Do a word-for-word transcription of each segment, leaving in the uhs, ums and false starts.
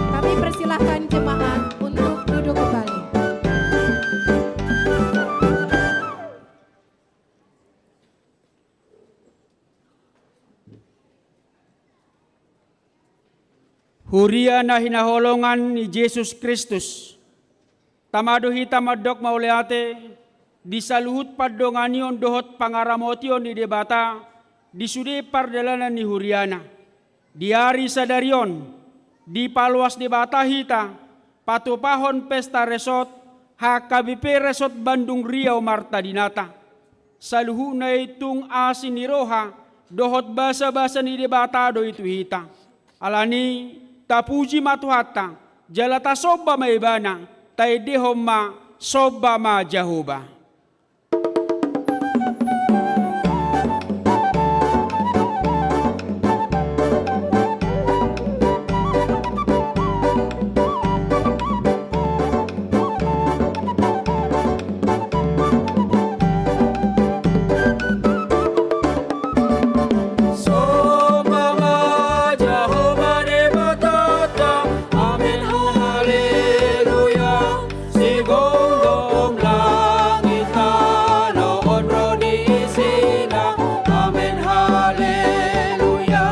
Kami persilahkan jemaat untuk duduk kembali. Huria na hinaholongan ni Jesus Kristus, tama do hita mandok mauliate di saluhut pandonganion dohot pangaramotion ni Debata di sude pardalanan ni huriana. Di ari sadari on, dipaloas Debata hita patupahon pesta resort H K B P Resort Bandung Riau Marta Dinata. Saluhutna i tung asi ni roha dohot basabasa ni Debata do i tu hita. Alani, tapuji ma Tuhanta, jala tasomba ma Ibana, taendehon ma, somba ma Jahowa. Somba ma Jahowa Debatanta, amen, haleluya. Sigomgom langit tano on ro di isina, amen, haleluya.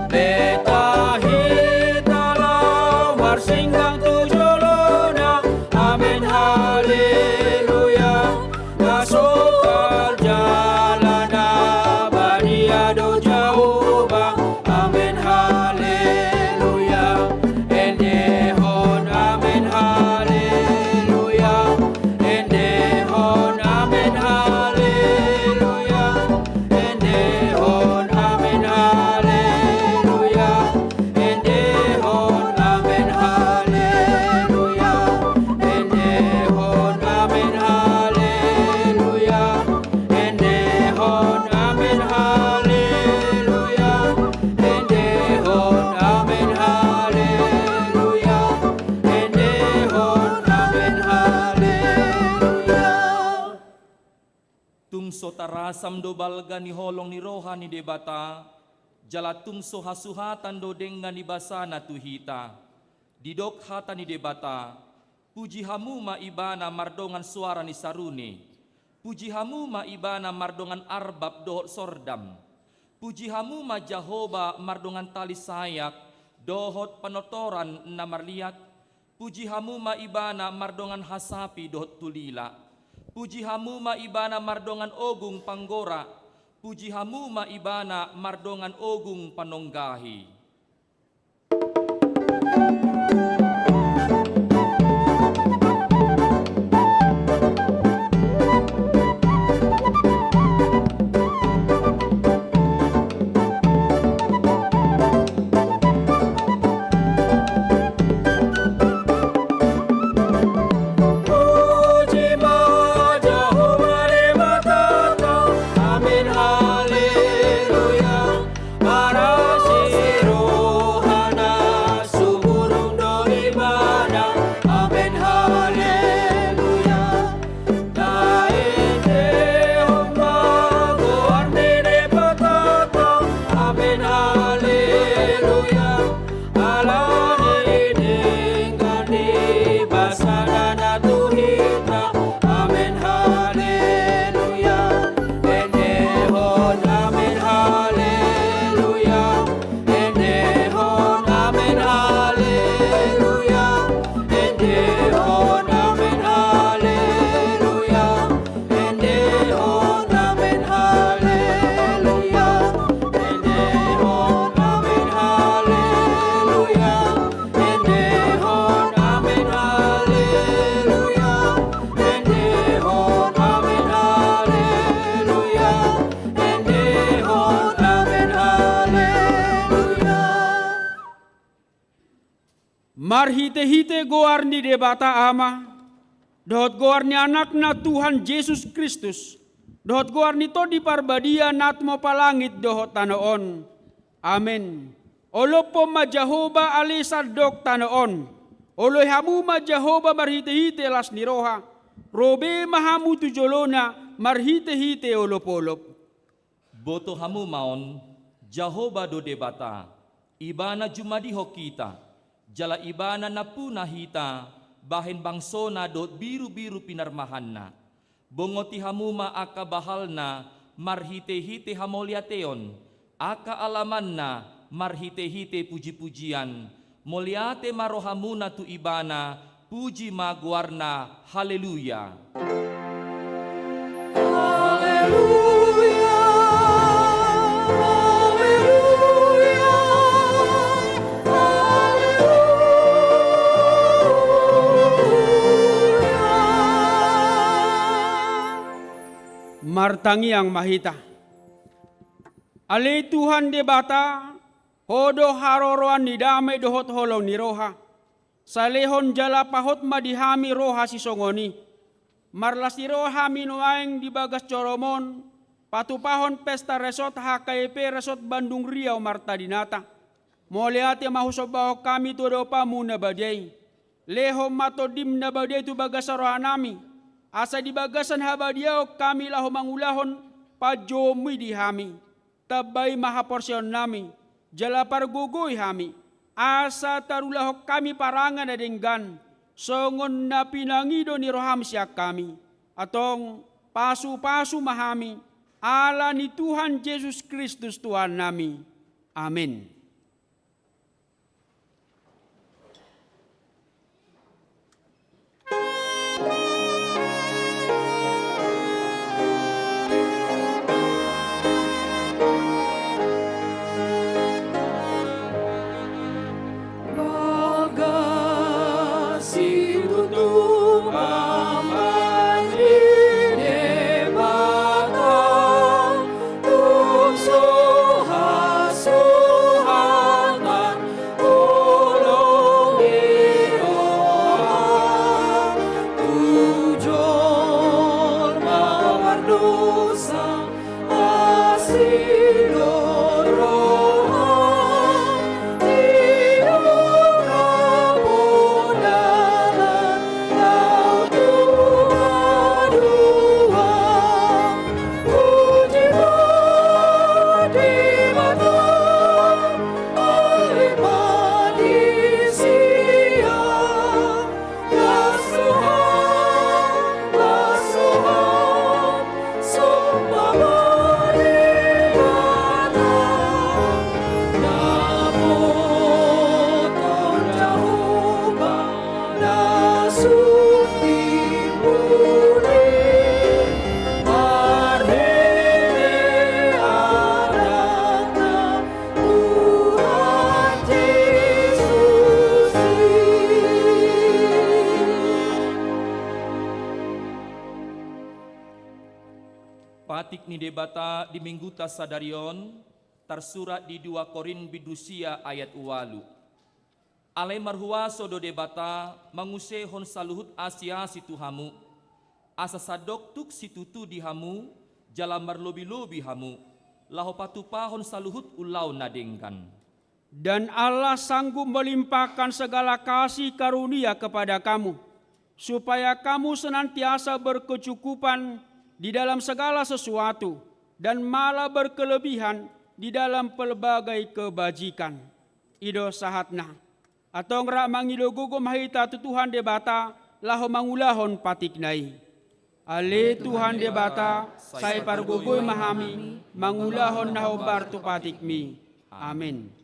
Beta hita laho marsinggang tu jolona, amen, haleluya. Na sompal jala na badia do Jahowa, amen, haleluya. Endehon, amen, haleluya. Endehon, amen, haleluya. Endehon, amen, haleluya. Endehon, amen, haleluya. Endehon, amen, haleluya. Endehon, amen, haleluya. Endehon, amen, haleluya. Endehon, amen, haleluya. Tung so tarasam do balga ni holong ni roha ni Debata, jala tung so hasuhatan do denggan ni basana tu hita. Didok hata ni Debata, puji hamu ma Ibana mardongan soara ni sarune. Puji hamu ma Ibana mardongan arbab dohot sordam. Puji hamu ma Jahowa mardongan tali sayak dohot panortoran na marliat. Puji hamu ma Ibana mardongan hasapi dohot tulila. Puji hamu ma Ibana mardongan ogung panggora. Puji hamu ma Ibana mardongan ogung panonggahi. Marhite-hite goar ni Debata Ama, dohot goar ni Anakna Tuhan Jesus Kristus, dohot goar ni Tondi Parbadia na tumompa langit dohot tano on. Amen. Olophon ma Jahowa ale sandok tano on. Oloi hamu ma Jahowa marhite-hite las ni roha. Ro be ma hamu tu jolona marhite-hite olopolop. Boto hamu ma on, Jahowa do Debata, Ibana jumadihon hita, jala Ibana nampuna hita bahen bangsona dohot birubiru pinarmahanna. Bongoti hamu ma angka bahalna marhite-hite hamauliateon, angka alamanna marhite-hite pujipujian. Mauliate ma rohamuna tu Ibana, puji ma goarna. Haleluya. Haleluya, haleluya, haleluya. Martangiang ma hita. Ale Tuhan Debata, Ho do haroroan ni dame dohot holong ni roha. Salehon jala pahot ma di hami roha sisongon i. Marlas ni roha hami nuaeng di bagas joroMon, patupahon pesta resort H K I P Resort Bandung Riau Marta Dinata. Mauliate ma husombahon hami tu adopanMu na badia i. Lehon ma TondiM na badia i tu bagasan rohanami, asa di bagasan habadiaon hami laho mangulahon panjouonMu i di hami. Tambai ma haporseaonnami, jala pargogoi hami, asa tarulahon hami parange na denggan, songon na pinangido ni rohaM sian hami. Antong, pasupasu ma hami, ala ni Tuhan Jesus Kristus Tuhannami. Amen. Patik ni Debata di Mingguta sadari on tarsurat di dua Korint bindu sia ayat ualu. Alai marhuaso do Debata mangusehon saluhut asi-asi tu hamu, asa sandok tuk situtu di hamu, jala marlobi-lobi hamu, laho patupahon saluhut ulaon na denggan. Dan Allah sanggup melimpahkan segala kasih karunia kepada kamu, supaya kamu senantiasa berkecukupan di dalam segala sesuatu, dan malah berkelebihan di dalam pelbagai kebajikan. I do sahatna. Antong rap mangido gogo ma hita tu Tuhan Debata, laho mangulahon patikna i. Ale Tuhan Debata, sai pargogoi ma hami, mangulahon na hombar tu patikmi. Amen.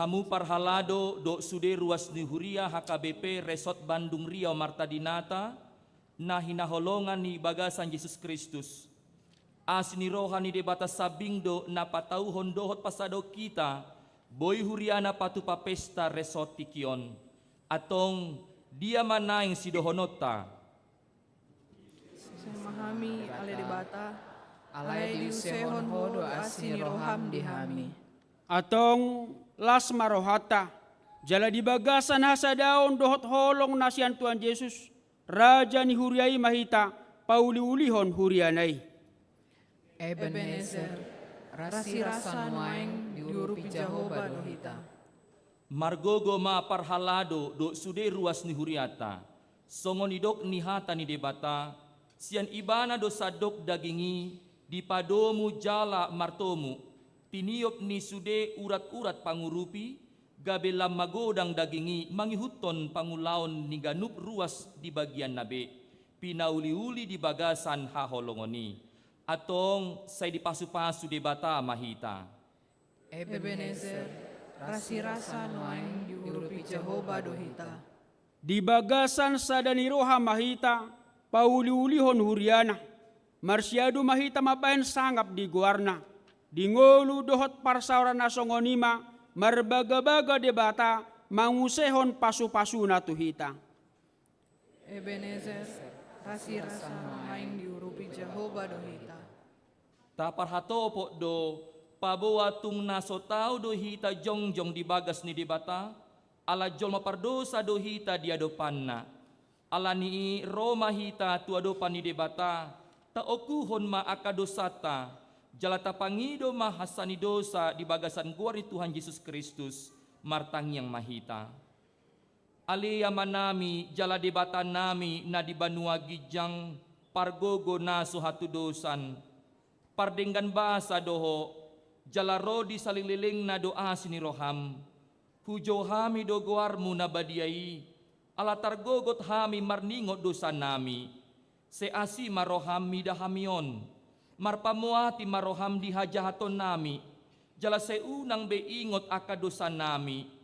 Hamu parhalado dohot sude ruas ni huria H K B P Resort Bandung Riau Marta Dinata, na hinaholongan ni bagasan Jesus Kristus. Asi ni roha ni Debata sambing do na patauhon dohot pasadahon hita, boi huriana patupa pesta resort tingki on. Antong, dia ma naeng sidohononta? Use ma hami, ale Debata, alai diusehon Ho do asi ni roham di hami. Antong, las ma rohanta, jala di bagasan hasadaon dohot holong na sian Tuhan Jesus, Raja ni huria i ma hita, pauliulihon huriana i. Ebenezer, rasirasa nuaeng diurupi Jahowa do hita. Margogo ma parhalado dohot sude ruas ni hurianta, songon nidok ni hata ni Debata, sian Ibana do sandok daging i dipadomu jala martomu, tiniop ni sude urat-urat pangurupi, gabe lam magodang daging i mangihuthon pangulaon ni ganup ruas di bagianna be, pinauliuli di bagasan haholongon i. Antong, sai dipasupasu Debata ma hita. Ebenezer, rasirasa nuaeng diurupi Jahowa do hita. Di bagasan sada ni roha ma hita, pauliulihon huriana, marsiadu ma hita mambahen sangap di goarna, di ngolu dohot parsaoran na songon i ma, marbagabaga Debata, mangusehon pasupasuna tu hita. Ebenezer, rasirasa nuaeng diurupi Jahowa do hita. Taparhatopot do, paboa tung na so tau do hita jongjong di bagas ni Debata, ala jolma pardosa do hita di adopanna. Ala ni i ro ma hita tu adopan ni Debata, taokuhon ma angka dosanta, jala tapangido ma hansa ni dosa di bagasan goar ni Tuhan Jesus Kristus, martangiang ma hita. Ale Amanami, jala Debatanami na di banua ginjang, pargogo na so hatudosan, pardenggan basa do Ho, jala ro di salelenglelengna do asi ni roham. Hujou hami do goarmu na badia i, ala targogot hami marningot dosanami. Sai asi ma roham mida hami on, marpamuati ma roham di hajahatonnami, jala sai unang be ingot angka dosanami.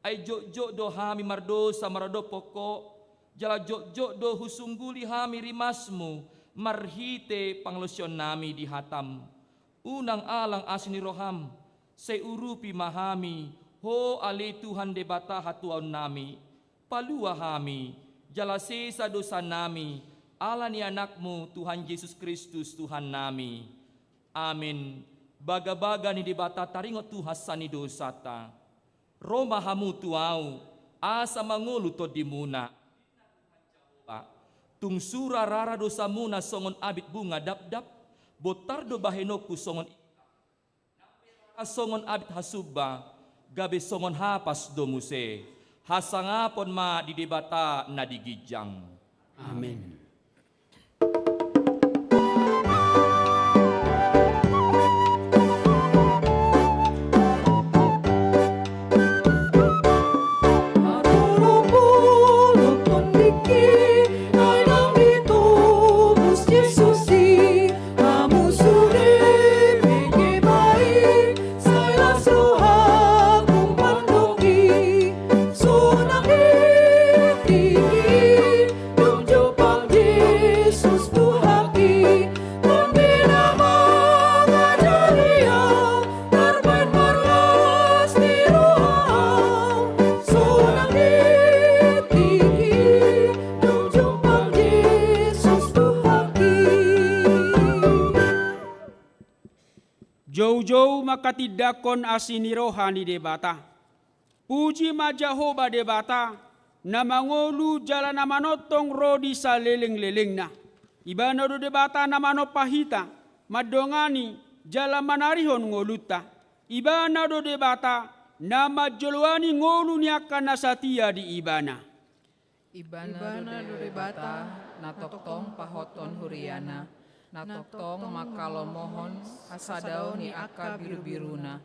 Ai jotjot do hami mardosa maradophon Ho, jala jotjot do husungguli hami rimasmu marhite pangalaosionnami di hatam. Unang alang asi ni roham, sai urupi ma hami, Ho ale Tuhan Debata hatuaonnami. Palua hami, jala sesa dosanami, ala ni Anakmu Tuhan Jesus Kristus Tuhannami. Amen. Bagabaga ni Debata taringot tu hansa ni dosanta. Ro ma hamu tu Ahu, asa mangolu tondimuna. Tung sura rara dosamuna songon abit bunga dapdap, bontar do bahenonku songon i. Nang pe rara songon abit hasumba, gabe songon hapas do muse. Hasangapon ma di Debata na di ginjang. Amen. Joujou manghatindanghon asi ni roha ni Debata. Puji ma Jahowa Debata, na mangolu jala na manongtong ro di salelenglelengna. Ibana do Debata na manompa hita, mandongani jala manarihon ngolunta. Ibana do Debata na manjoloani ngolu ni angka na satia di Ibana. Ibana do Debata na tongtong pahothon huriana, na tongtong mangkalomohon hasadaon ni angka birubiruna.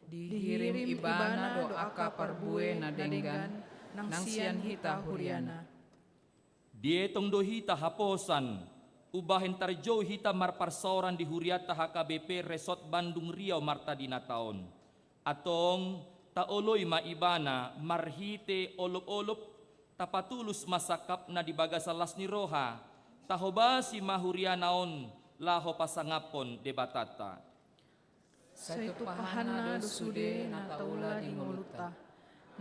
Dihirim Ibana do angka parbue na denggan nang sian hita huriana. Dietong do hita haposan, umbahen tarjou hita marparsaoran di hurianta H K B P Resort Bandung Riau Marta Dinata on. Antong, Taoloi ma ibana marhite olopolop, tapatulus ma sangkapna di bagasan las ni roha, tahobasi ma huriana on laho pasangaphon Debatanta. Sai tumpahanna do sude na taula di ngolunta,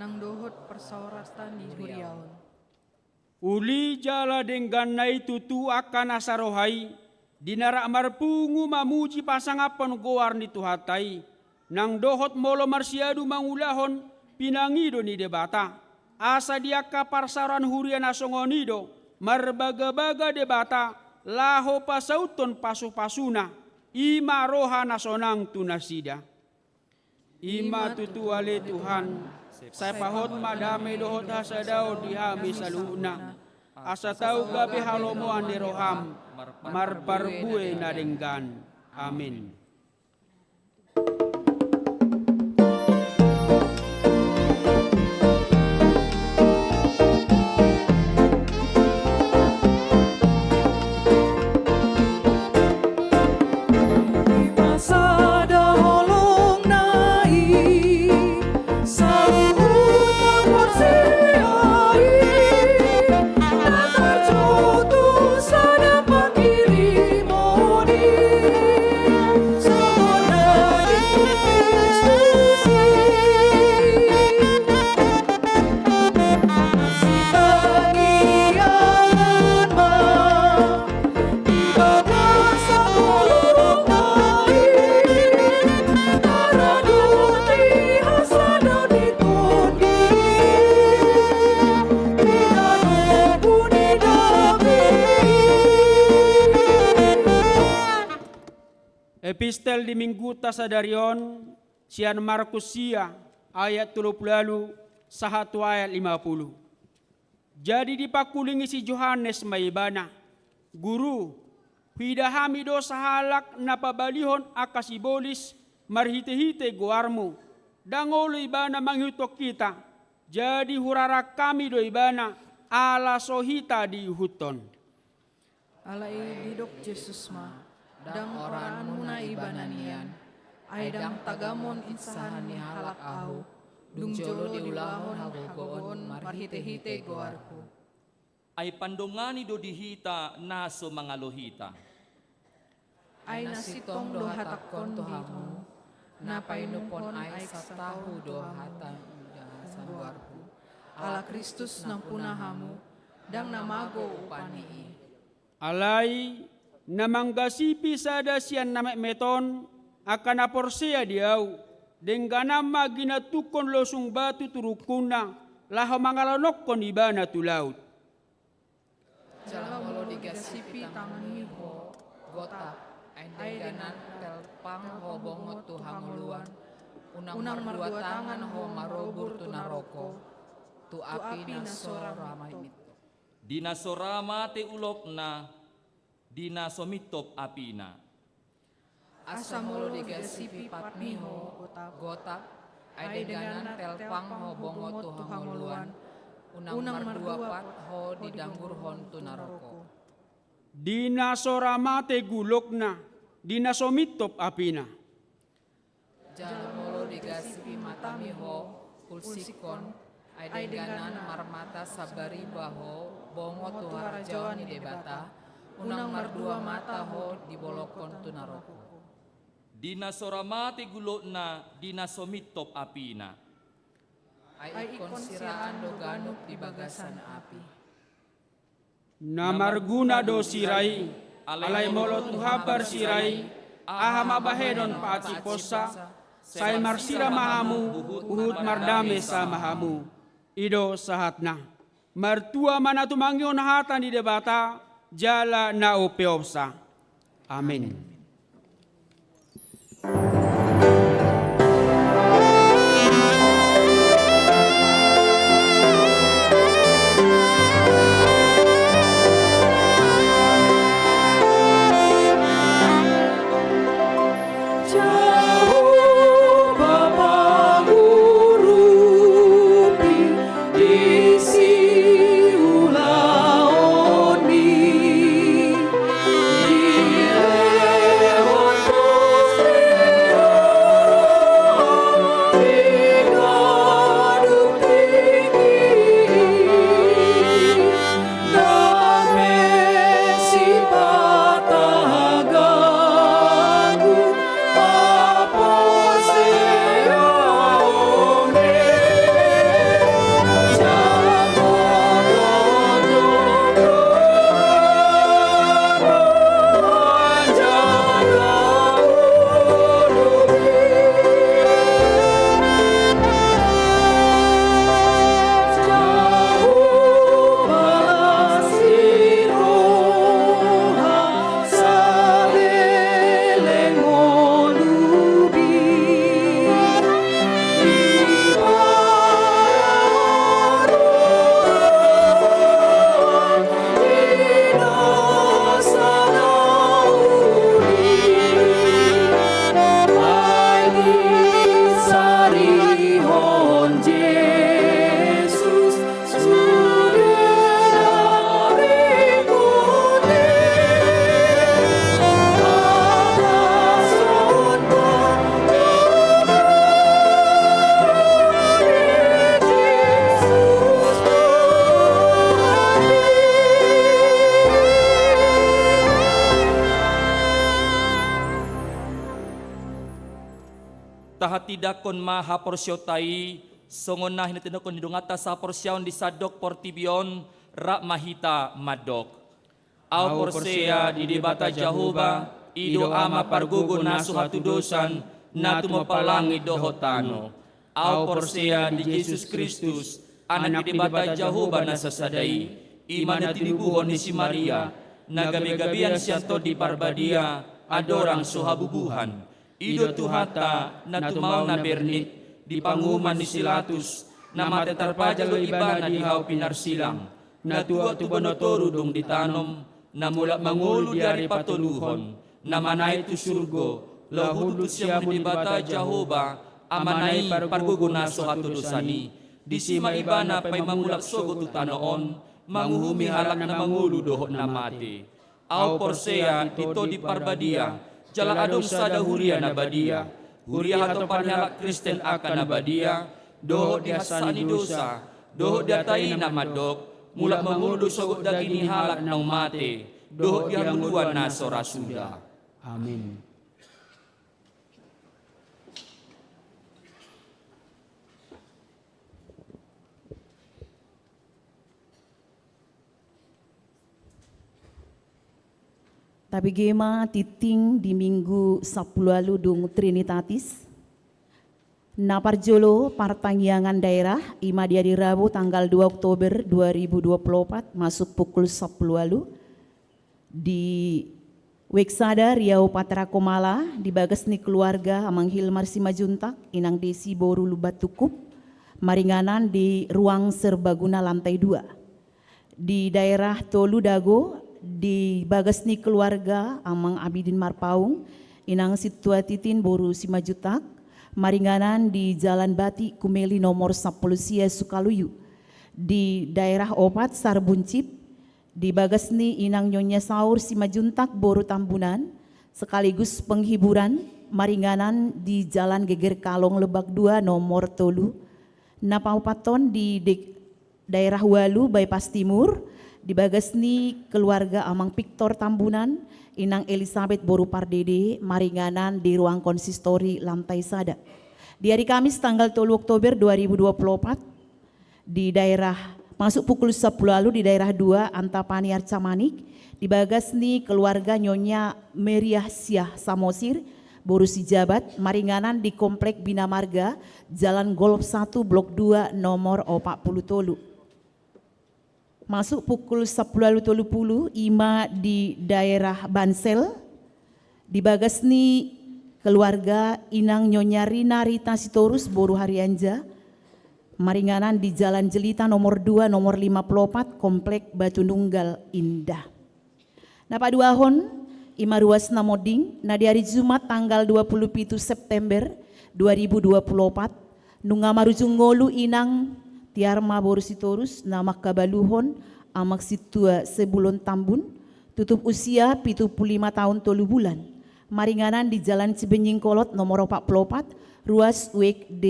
nang dohot parsaoranta ni huria on. Uli jala dengganna i tutu angka na saroha i, di na rap marpungu mamuji pasangaphon goar ni Tuhanta i, nang dohot molo marsiadu mangulahon pinangido ni Debata, asa di angka parsaoran huria na songon i do marbagabaga Debata laho pasauthon pasupasuna, i ma roha na sonang tu nasida. I ma tutu ale Tuhan, sai pahot ma dame dohot hasadaon di hami saluhutna, asa tau gabe halomoan ni roham, marparbue na denggan. Amin. Sada holongna i, saluhutna porsea i, na tarjou tu sada panghirimon i, songon na di Kristus i. Sitangiangan ma. Epistel di Mingguta sadari on, sian Markus sia, ayat tolu pulu ualu, sahat tu ayat lima pulu. Jadi dipangkulingi si Johannes ma ibana, "Guru, huida hami do sahalak na pabalihon angka sibolis marhitehite goarmu. Ndang olo ibana mangihuthon hita. Jadi hurarang hami do ibana, ala so hita diihuthon." Alai didok Jesus ma, "Ndang oraanmuna ibana nian, ai ndang tagamon insahan ni halak Ahu, dung jolo diulahon hagogoon marhitehite goarhu." Ai pandongani do di hita na so mangalo hita. Ai na sintong do hatangkon tu hamu, na painumhon ai santahu do hata ni bagasan goarhu, ala Kristus nampuna hamu, ndang na mago upa ni i. Alai, na manggasipi sada sian na metmet on, angka na porsea di Ahu, dengganan ma ginantunghon losung batu tu rungkungna, laho mangalononghon ibana tu laut. Jala molo digasipi tanganmi ho, gotap, ai dengganan telpang ho bongot tu hangoluan, unang mardua tangan ho marobur tu naroko, tu api na so ra mitop. Di na so ra mate ulokna, di na so mitop apina. Asa molo digasipi patmi ho, gotap, ai dengganan telpang ho bongot tu hangoluan, unang mardua pat ho didanggurhon tu naroko. Di na so ra mate gulokna, di na so mitop apina. Jala molo digasipi matami ho, ulsikhon, ai dengganan marmata sambariba ho, bongot tu harajaon ni Debata, unang mardua mata ho dibolongkon tu naroko. Di na so ra mate gulokna, di na so mitop apina. Ai ingkon siraan do ganup di bagasan api. Na marguna do sira i, alai molo tu hambar sira i, aha ma bahenon pansiphoonsa, sai marsira ma hamu, huhut mardame sama hamu. I do sahatna. Martua ma na tumangihon hata ni Debata, jala na umpeopsa. Amin. Tahatindangkon ma haporseaonta i, songon na hinatindangkon ni donganta sahaporseaon di sandok portibi on, rap ma hita mandok. Au porsea di Debata Jahowa, i do Ama pargogo na so hatudosan, na tumompa langit dohot tano. Au porsea di Jesus Kristus, Anak ni Debata Jahowa na sasada i, i ma na tinubuhon ni si Maria, na gabegabean sian Tondi Parbadia, andorang so habubuhan. I do Tuhanta, na tumaon na bernit, di panguhuman ni si Latus, na mate tarpajal do Ibana di hau pinarsilang, na tuat tu banua toru dung ditanom, na mulak mangolu di ari patoluhon, na manaek tu surgo, laho hundul tu siamun ni Debata Jahowa, Amana i pargogo na so hatudosan i, disi ma Ibana paima mulak sogot tu tano on, manguhumi halak na mangolu dohot na mate. Au porsea di Tondi Parbadia, jala adong sada huria na badia, huria hatopan ni halak Kristen angka na badia, dohot di hasesaan ni dosa, dohot di hata i na mandok, mulak mangolu do sogot daging ni halak naung mate, dohot di hangoluan na so ra suda. Amin. Tabege ma tingting di Minggu sampulu ualu dung Trinitatis. Na parjolo partangiangan daerah, i ma di ari Rabu tanggal dua Oktober dua ribu dua puluh opat, masuk pukul sampulu ualu, di Wik sada Riau Patra Komala, di bagas ni keluarga Amang Hilmar Simanjuntak, Inang Desi boru Lumban Tungkup, maringanan di ruang serbaguna lantai dua. Di daerah tolu Dago, di bagas ni keluarga Amang Abidin Marpaung, Inang Sintua Titin boru Simanjuntak, maringanan di Jalan Bati Kumeli nomor sampulu sia Sukaluyu. Di daerah opat Sarbuncit, di bagas ni Inang Nyonya Saur Simanjuntak boru Tambunan, sekaligus penghiburan, maringanan di Jalan Geger Kalong Lebak dua nomor tolu. Na paopathon di de-, daerah ualu Bypass Timur, di bagas ni keluarga Amang Victor Tambunan, Inang Elisabeth boru Pardede, maringanan di ruang konsistori lantai sada. Di hari Kamis tanggal tolu Oktober dua ribu dua puluh opat, di daerah, masuk pukul sampulu ualu di daerah dua Antapani Arcamanik, di bagas ni keluarga Nyonya Meriah Siah Samosir, boru Sijabat, maringanan di Komplek Bina Marga, Jalan Golf satu Blok dua nomor opat puluh tolu. Masuk pukul sampulu ualu tolu pulu, i ma di daerah Bansel, di bagas ni keluarga Inang Nyonya Rina Rita Sitorus boru Harianja, maringanan di Jalan Jelita nomor dua, nomor lima puluh opat, Komplek Batu Nunggal Indah. Na paduahon, i ma ruas na monding, na di ari Jumat tanggal dua puluh pitu September dua ribu dua puluh opat, nunga marujung ngolu Inang Tiarma boru Sitorus, na mangkabaluhon Amang Sintua Sebulon Tambun, tutup usia pitu puluh lima taon tolu bulan. Maringanan di Jalan Cibenying Kolot nomor opat puluh opat, ruas Wik D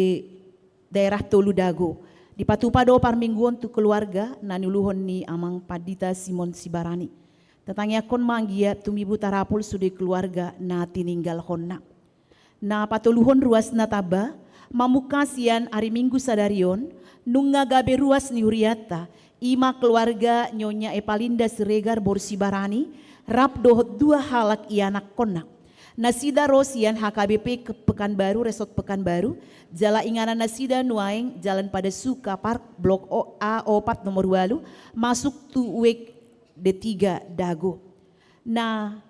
daerah tolu Dago. Dipatupa do parmingguon tu keluarga na niuluhon ni Amang Pandita Simon Sibarani. Tatangiangkon ma anggiat tumibu tarapul sude keluarga na tininggalhonna. Na patoluhon ruas na tamba, mamungka sian ari Minggu sadari on, nunga gabe ruas ni hurianta, i ma keluarga Nyonya Epalinda Siregar boru Sibarani, rap dohot dua halak ianakkonna. Nasida ro sian H K B P ke-, Pekanbaru, Resort Pekanbaru, jala inganan nasida nuaeng Jalan Padasuka Park, Blok O-, A opat nomor ualu, masuk tu Wik D tiga Dago. Na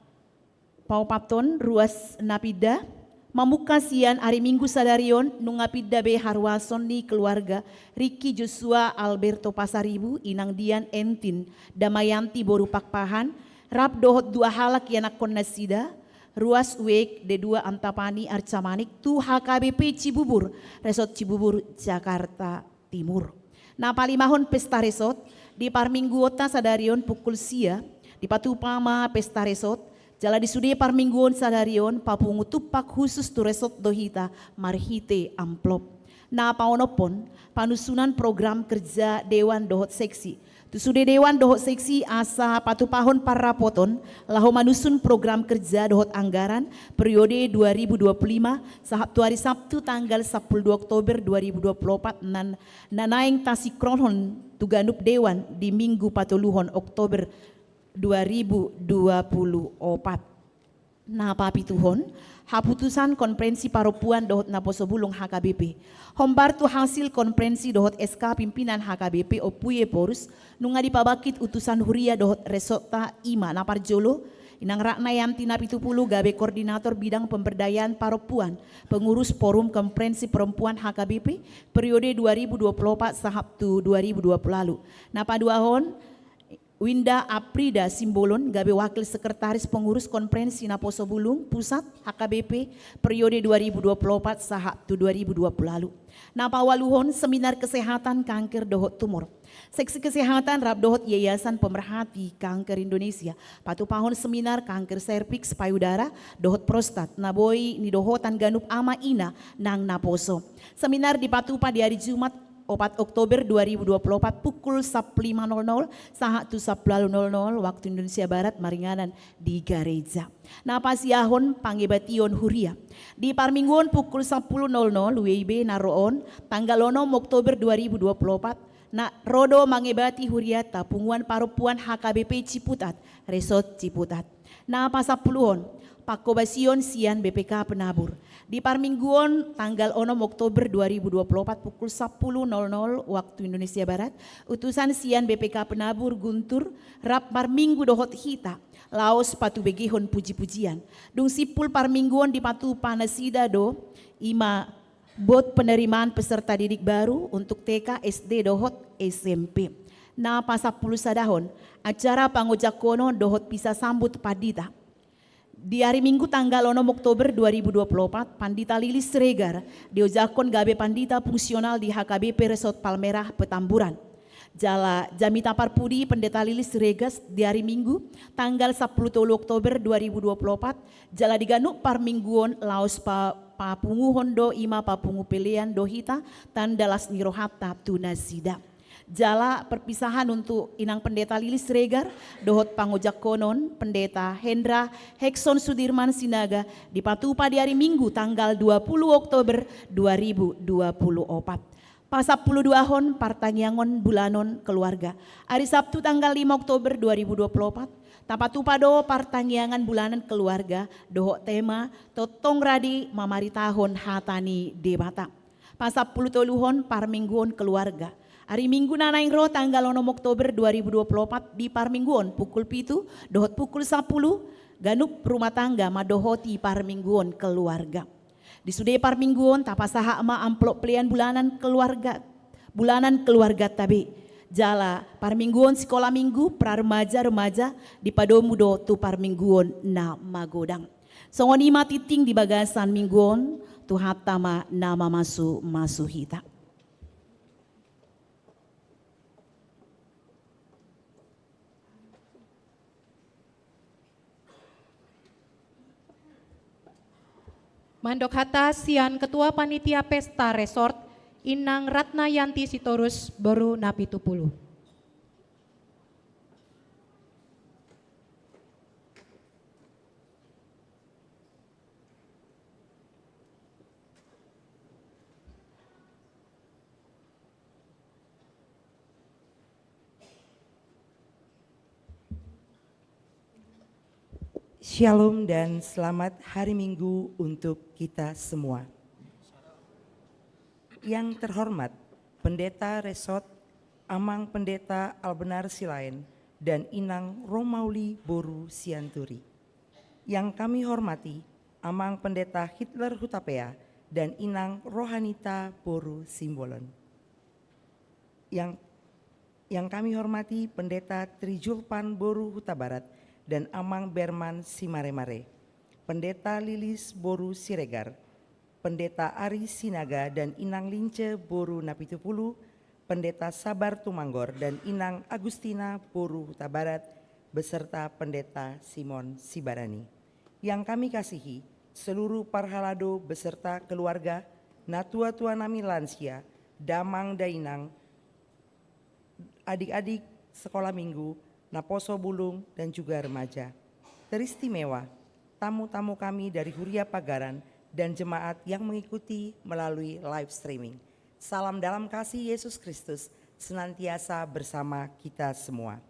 paopathon ruas na pinda, mamungka sian ari Minggu sadari on, nunga pinda be haruason ni keluarga Ricky Joshua Alberto Pasaribu, Inang Dian Entin Damayanti boru Pakpahan, rap dohot dua halak ianakkon nasida, ruas Wik D dua Antapani Arcamanik tu H K B P Cibubur, Resort Cibubur, Jakarta Timur. Na palimahon pesta resort, di parmingguonta sadari on pukul sia, dipatupa ma pesta resort, jala di sude parmingguon sadari on papungu tumpak khusus tu resort do hita marhite amplop. Na paonomhon, panusunan program kerja dewan dohot seksi, Tu sude dewan dohot seksi asa patupahon parrapoton laho manusun program kerja dohot anggaran periode dua ribu dua puluh lima sahat tu ari Sabtu tanggal sampulu dua Oktober dua ribu dua puluh opat na, na naeng tasinkronhon tu ganup dewan di Minggu patoluhon Oktober dua ribu dua puluh opat. Na papituhon, haputusan Konferensi Parompuan dohot Naposo Bulung H K B P. Hombar tu hasil konferensi dohot S K pimpinan H K B P Ompu Iephorus, nunga dipabangkit utusan huria dohot resortta, i ma na parjolo, Inang Ratna Yanti Napitupulu gabe koordinator bidang pemberdayaan parompuan, pengurus Forum Konferensi Perempuan H K B P periode dua ribu dua puluh opat sahat tu dua ribu dua puluh ualu. Na paduahon, Winda Aprida Simbolon gabe wakil sekretaris pengurus Konferensi Naposo Bulung Pusat H K B P periode dua ribu dua puluh opat sahat tu dua ribu dua puluh ualu. Na paualuhon, seminar kesehatan kanker dohot tumor. Seksi kesehatan rap dohot Yayasan Pemerhati Kanker Indonesia patupahon seminar kanker serviks, payudara dohot prostat na boi nidohotan ganup ama ina nang naposo. Seminar dipatupa di ari Jumat opat Oktober dua ribu dua puluh opat pukul sampulu lima nol nol sahat tu sampulu ualu nol nol waktu Indonesia Barat maringanan di gareja. Na pasiahon, pangebation huria. Di parmingguon pukul sampulu nol nol W I B na ro on tanggal onom Oktober dua ribu dua puluh opat, na ro do mangebati hurianta Punguan Parompuan H K B P Ciputat, Resort Ciputat. Na pasampuluhon, panghobasion sian B P K Penabur. Di parmingguon tanggal onom Oktober dua ribu dua puluh opat pukul sampulu nol nol waktu Indonesia Barat, utusan sian B P K Penabur Guntur rap marminggu dohot hita laos patubegehon puji-pujian. Dung simpul parmingguon dipatupa nasida do, i ma buat penerimaan peserta didik baru untuk T K, S D dohot S M P. Na pasampulu sadahon, acara pangojangkonon dohot misa sambut pandita. Di ari Minggu tanggal onom Oktober dua ribu dua puluh opat, Pandita Lilis Siregar diojakkon gabe pandita fungsional di H K B P Resort Palmerah Petamburan. Jala jamita parpudi Pendeta Lilis Siregar di ari Minggu tanggal sampulu tolu Oktober dua ribu dua puluh opat, jala di ganup parmingguon laos pa, papunguhon do, i ma papungu pelean do hita tanda las ni rohanta tu nasida. Jala perpisahan untuk Inang Pendeta Lilis Siregar dohot pangojangkonon Pendeta Hendra Hekson Sudirman Sinaga dipatupa di ari Minggu tanggal dua puluh Oktober dua ribu dua puluh opat. Pasampulu duahon, partangiangan bulanon keluarga. Ari Sabtu tanggal lima Oktober dua ribu dua puluh opat, tapatupa do partangiangan bulanan keluarga dohot tema Tongtong Rade Mamaritahon Hata ni Debata. Pasampulu toluhon, parmingguon keluarga. Ari Minggu na naeng ro tanggal onom Oktober dua ribu dua puluh opat, di parmingguon pukul pitu dohot pukul sampulu, ganup rumah tangga mandohoti parmingguon keluarga. Di sude parmingguon tapasahat ma amplop pelean bulanan keluarga, bulanan keluarganta be. Jala parmingguon sikola minggu, praremaja, remaja dipadomu do tu parmingguon na magodang. Songon i ma tingting di bagasan minggu on, Tuhanta ma na mamasu-masu hita. Mandok hata sian Ketua Panitia Pesta Resort, Inang Ratna Yanti Sitorus, boru Napitupulu. Shalom dan selamat hari Minggu untuk kita semua. Yang terhormat Pendeta Resort, Amang Pendeta Albenar Silaen, dan Inang Romauli boru Sianturi. Yang kami hormati Amang Pendeta Hitler Hutapea dan Inang Rohanita boru Simbolon. Yang, yang kami hormati Pendeta Trijulpan boru Hutabarat dan Amang Berman Simaremare, Pendeta Lilis boru Siregar, Pendeta Ari Sinaga dan Inang Lince boru Napitupulu, Pendeta Sabar Tumanggor dan Inang Agustina boru Hutabarat, beserta Pendeta Simon Sibarani. Yang kami kasihi, seluruh parhalado beserta keluarga, natua-tua nami, lansia, damang dainang, adik-adik, sekolah minggu, naposo bulung, dan juga remaja. Teristimewa, tamu-tamu kami dari Huria Pagaran dan jemaat yang mengikuti melalui live streaming. Salam dalam kasih Yesus Kristus senantiasa bersama kita semua.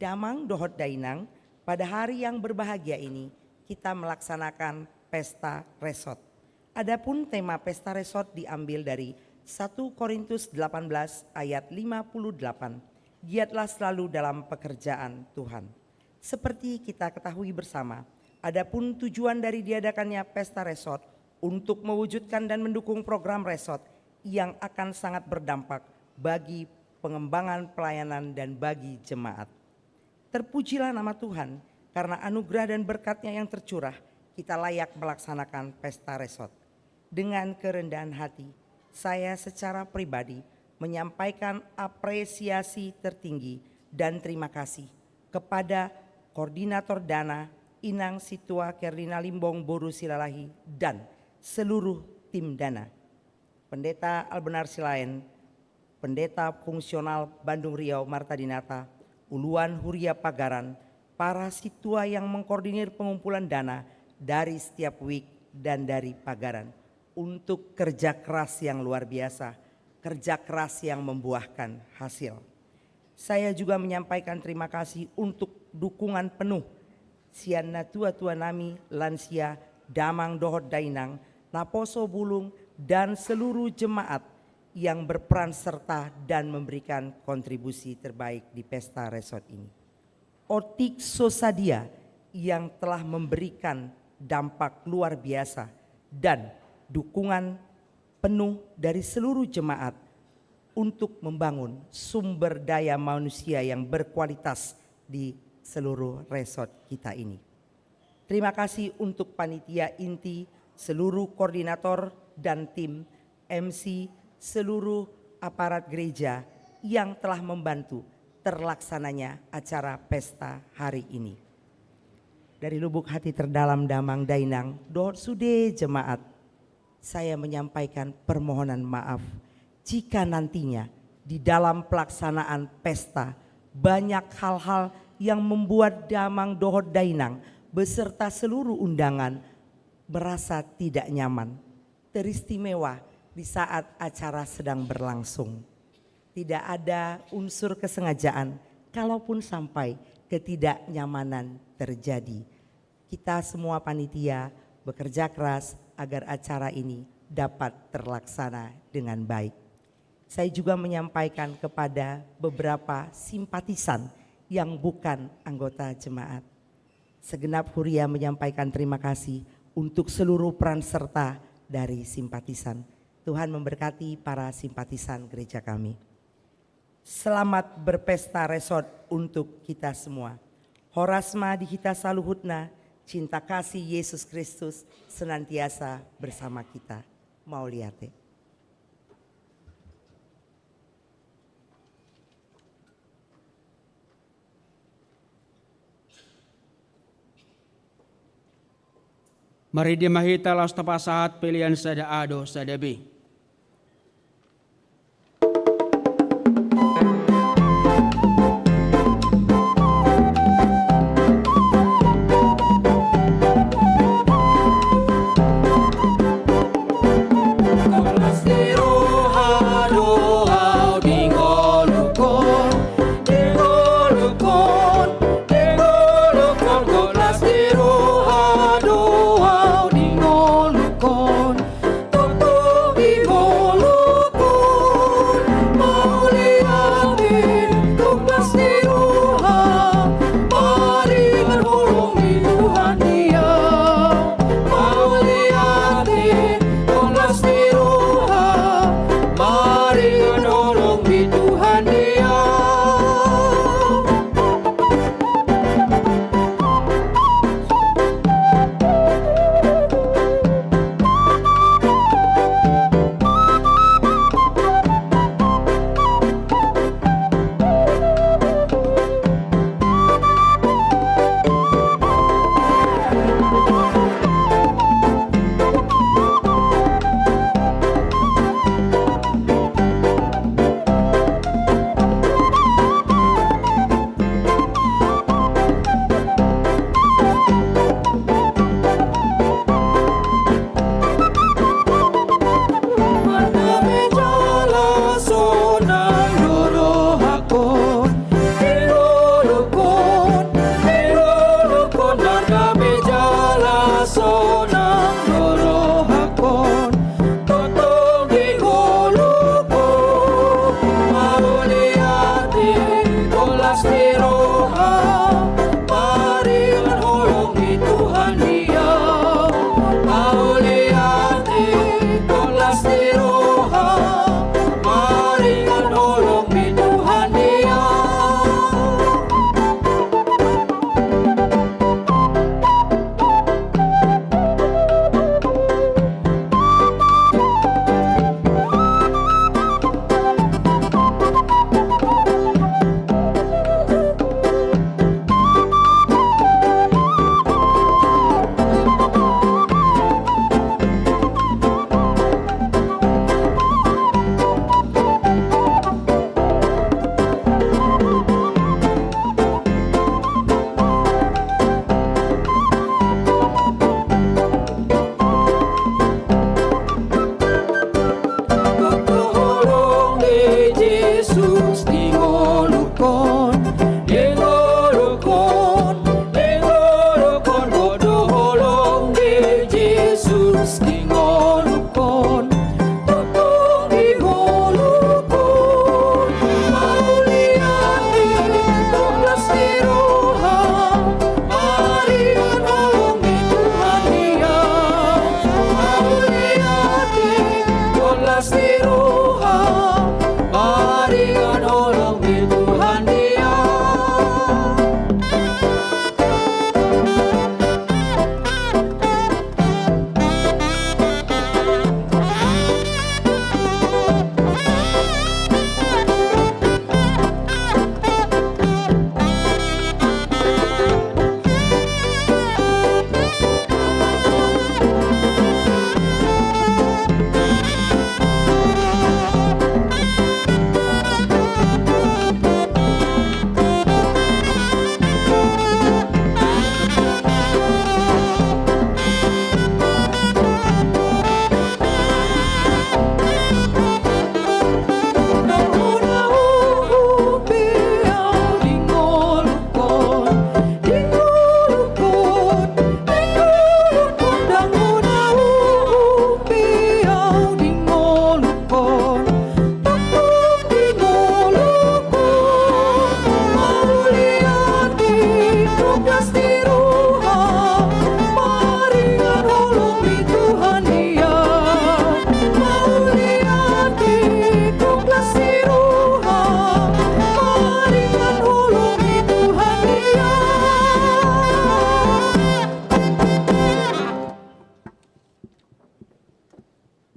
Damang dohot dainang, pada hari yang berbahagia ini kita melaksanakan pesta resot. Adapun tema pesta resot diambil dari satu Korintus delapan belas ayat lima puluh delapan, "Giatlah selalu dalam pekerjaan Tuhan." Seperti kita ketahui bersama, adapun tujuan dari diadakannya pesta resot untuk mewujudkan dan mendukung program resot yang akan sangat berdampak bagi pengembangan pelayanan dan bagi jemaat. Terpujilah nama Tuhan, karena anugerah dan berkat-Nya yang tercurah, kita layak melaksanakan pesta resot. Dengan kerendahan hati, saya secara pribadi menyampaikan apresiasi tertinggi dan terima kasih kepada Koordinator Dana, Inang Situa Kerdina Limbong boru Silalahi, dan seluruh tim Dana. Pendeta Albenar Silaen, Pendeta Fungsional Bandung Riau Marta Dinata, Uluan Huria Pagaran, para sintua yang mengkoordinir pengumpulan dana dari setiap wik dan dari Pagaran, untuk kerja keras yang luar biasa, kerja keras yang membuahkan hasil. Saya juga menyampaikan terima kasih untuk dukungan penuh sian natua-tua nami, lansia, damang dohot dainang, naposo bulung, dan seluruh jemaat yang berperan serta dan memberikan kontribusi terbaik di pesta resot ini. Otik so sadia yang telah memberikan dampak luar biasa dan dukungan penuh dari seluruh jemaat untuk membangun sumber daya manusia yang berkualitas di seluruh resort kita ini. Terima kasih untuk panitia inti, seluruh koordinator dan tim, M C, seluruh aparat gereja yang telah membantu terlaksananya acara pesta hari ini. Dari lubuk hati terdalam, damang dainang dohot sude jemaat, saya menyampaikan permohonan maaf jika nantinya di dalam pelaksanaan pesta banyak hal-hal yang membuat damang dohot dainang beserta seluruh undangan merasa tidak nyaman, teristimewa di saat acara sedang berlangsung. Tidak ada unsur kesengajaan, kalaupun sampai ketidaknyamanan terjadi. Kita semua panitia bekerja keras agar acara ini dapat terlaksana dengan baik. Saya juga menyampaikan kepada beberapa simpatisan yang bukan anggota jemaat. Segenap huria menyampaikan terima kasih untuk seluruh peran serta dari simpatisan. Tuhan memberkati para simpatisan gereja kami. Selamat berpesta resort untuk kita semua. Horas ma di hita saluhutna, cinta kasih Yesus Kristus senantiasa bersama kita. Mauliate. Marende ma hita laos tapasahat pelean sada A dohot sada B.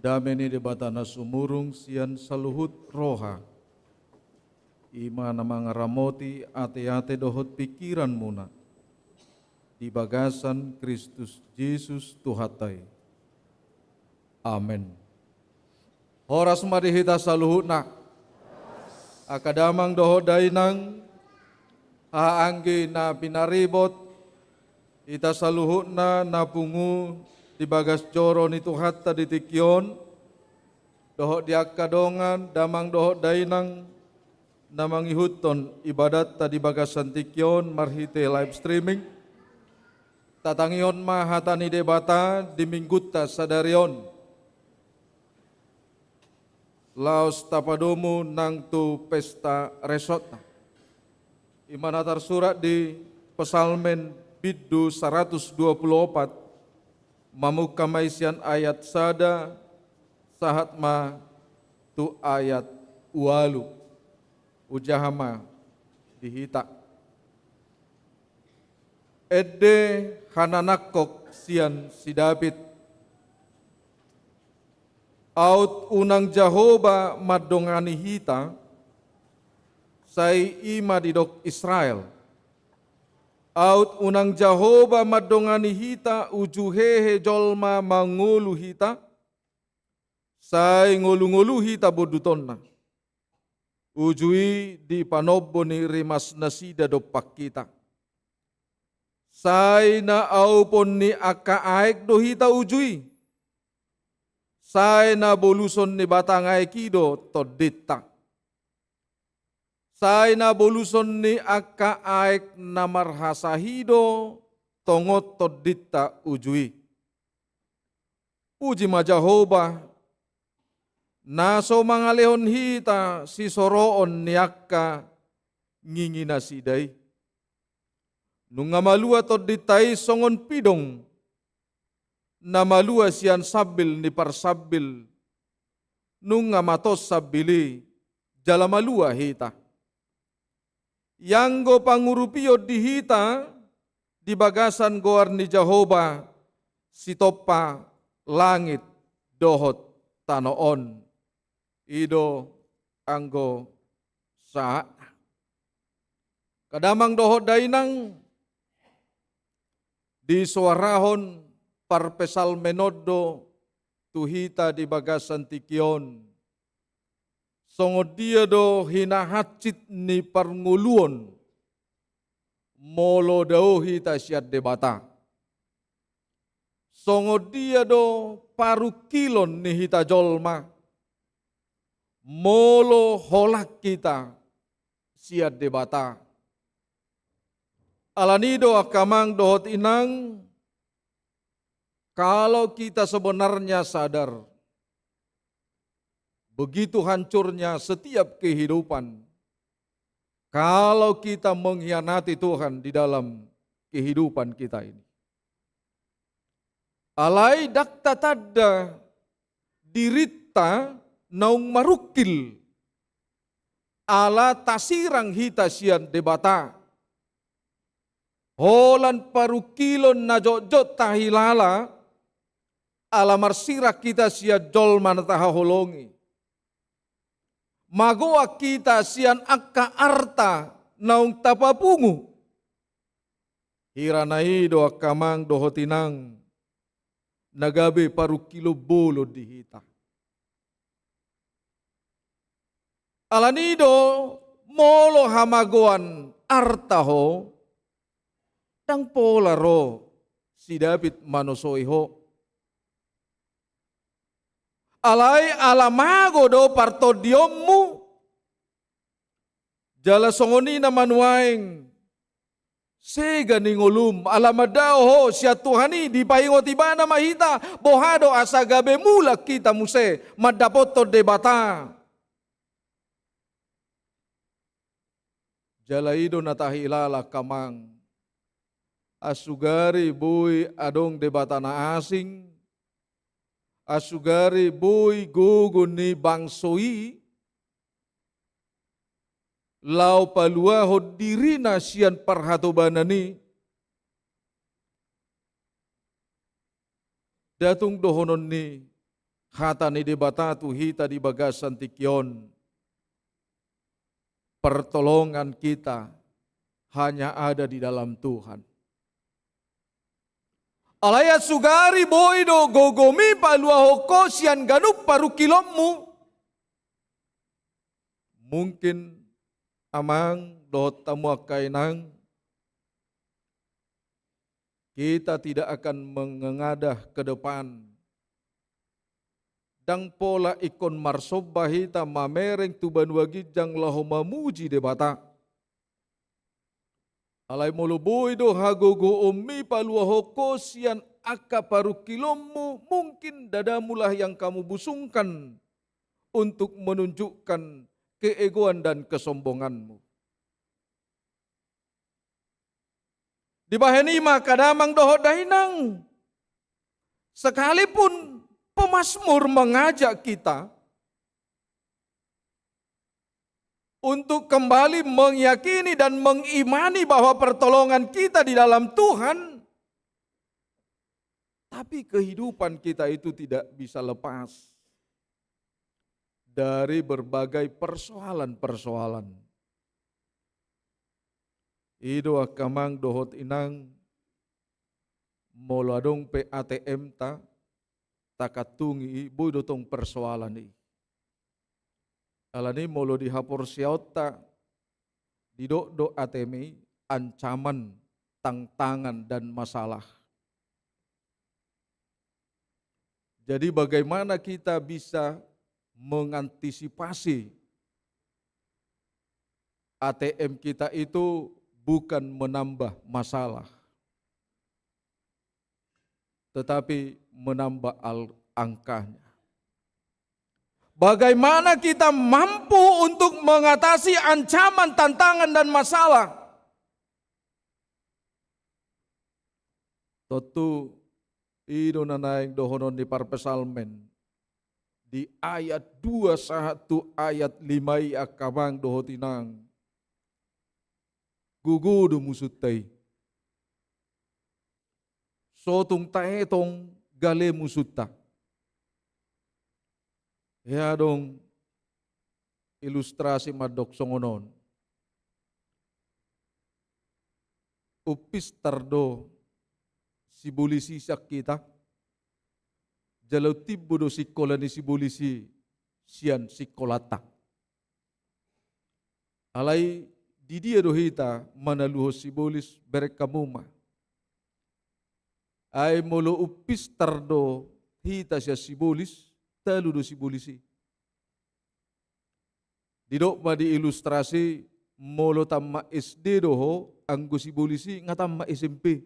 Dame ni Debata na sumurung sian saluhut roha, i ma na mangaramoti ateate dohot pingkiranmuna di bagasan Kristus Jesus Tuhanta i. Amen. Horas ma di hita saluhutna. Angka damang dohot dainang, haha anggi na pinaribot, hita saluhutna na pungu di bagas joro ni Tuhanta di tingki on, dohot di angka dongan, damang dohot dainang, na mangihuthon ibadatta di bagasan tingki on marhite live streaming. Tatangihon ma hata ni Debata di minggunta sadari on, laos tapadomu nang tu pesta resotna. I ma na tarsurat di Psalmen bindu saratus dua pulu opat, mamungka ma i sian ayat sada sahat ma tu ayat ualu. Hujaha ma di hita. Ende hananangkok sian si David. Aut unang Jahowa mandongani hita, sai i ma didok Israel. Aut unang Jahowa mandongani hita uju hehe jolma mangolu hita, sai ngolungolu hita bondutonna. Uju i dipanombo ni rimasnasida dompak hita. Sai na aupon ni angka aek do hita uju i. Sai na boluson ni batang aek i do tondinta. Sai na boluson ni angka aek na marhasahi do tongon tondinta uju i. Puji ma Jahowa, na so mangalehon hita sisoroon ni angka nginginasida i. Nunga malua tondinta i songon pidong, na malua sian sambil ni parsambil, nunga matos sambil i, jala malua hita. Ianggo pangurupion di hita di bagasan goar ni Jahowa, sitompa langit dohot tano on. I do anggo sahatna. Angka damang dohot dainang, disoarahon parpsalmen on do tu hita di bagasan tingki on. Songon dia do hinahansit ni parngoluon molo dao hita sian Debata? Songon dia do parungkilon ni hita jolma molo holan hita sian Debata? Alani do angka amang dohot inang, kalau kita sebenarnya sadar begitu hancurnya setiap kehidupan kalau kita mengkhianati Tuhan di dalam kehidupan kita ini. Alai ndang tatanda dirinta naung marungkil ala tasirang hita sian Debata. Holan parungkilon na jotjot tahilala, ala marsirang hita sian jolma na tahaholongi. Magoan hita sian angka arta naung tapapungu. Hira na i do angka amang dohot inang, na gabe parungkilon bolon di hita. Alani do molo hamagoan arta ho, ndang pola ro si David manosoi ho. Alai ala mago do partondionmu, jala songon i na manuaeng sega ni ngolum, ala mandao ho sian Tuhan i, dipaingot Ibana ma hita, boha do asa gabe mulak hita muse mandapothon Debata. Jala i do na tahilala angka amang, asugari boi adong debata na asing, asugari boi gogo ni bangso i laho paluahon dirina sian parhatobanan i, ndang tung dohonon ni hata ni Debata tu hita di bagasan tingki on, pertolongan kita hanya ada di dalam Tuhan. Alai sugari boi do gogomi paluahon ho sian ganup parungkilonmu. Mungkin amang dohot hamu angka inang, kita tidak akan mengadah ke depan. Ndang pola ingkon marsomba hita mamereng tu banua ginjang laho mamuji Debata. Alai molo boi do hagogoonmi paluahon ho sian angka parungkilonmu, mungkin dadamulah yang kamu busungkan untuk menunjukkan keegoan dan kesombonganmu. Dibahen i ma angka damang dohot dainang, sekalipun pemazmur mengajak kita untuk kembali meyakini dan mengimani bahwa pertolongan kita di dalam Tuhan, tapi kehidupan kita itu tidak bisa lepas dari berbagai persoalan-persoalan. I do angka amang dohot inang, molo adong pe A T M-ta, takantungi i, boi do tong persoalan i. Alani molo di haporseaonta, didok do A T M i ancaman, tantangan, dan masalah. Jadi, bagaimana kita bisa mengantisipasi A T M kita itu bukan menambah masalah, tetapi menambah al-, angkanya. Bagaimana kita mampu untuk mengatasi ancaman, tantangan, dan masalah? Tontu i do na naeng dohonon ni parpsalmen di ayat dua sahat tu ayat lima i, angka amang dohot inang. Gogo do musunta i. So tung taetong gale musunta. Hea adong ilustrasi mandok songon on. Umpistar do sibolis i sian hita, jala umtimbo do sikola ni sibolis i sian sikolanta. Alai di dia do hita manaluhon sibolis? Bereng hamu ma. Ai molo umpistar do hita sian sibolis, talu do sibolis i. Didok ma di ilustrasi, molo tamat S D do ho, anggo sibolis i nga tamat S M P.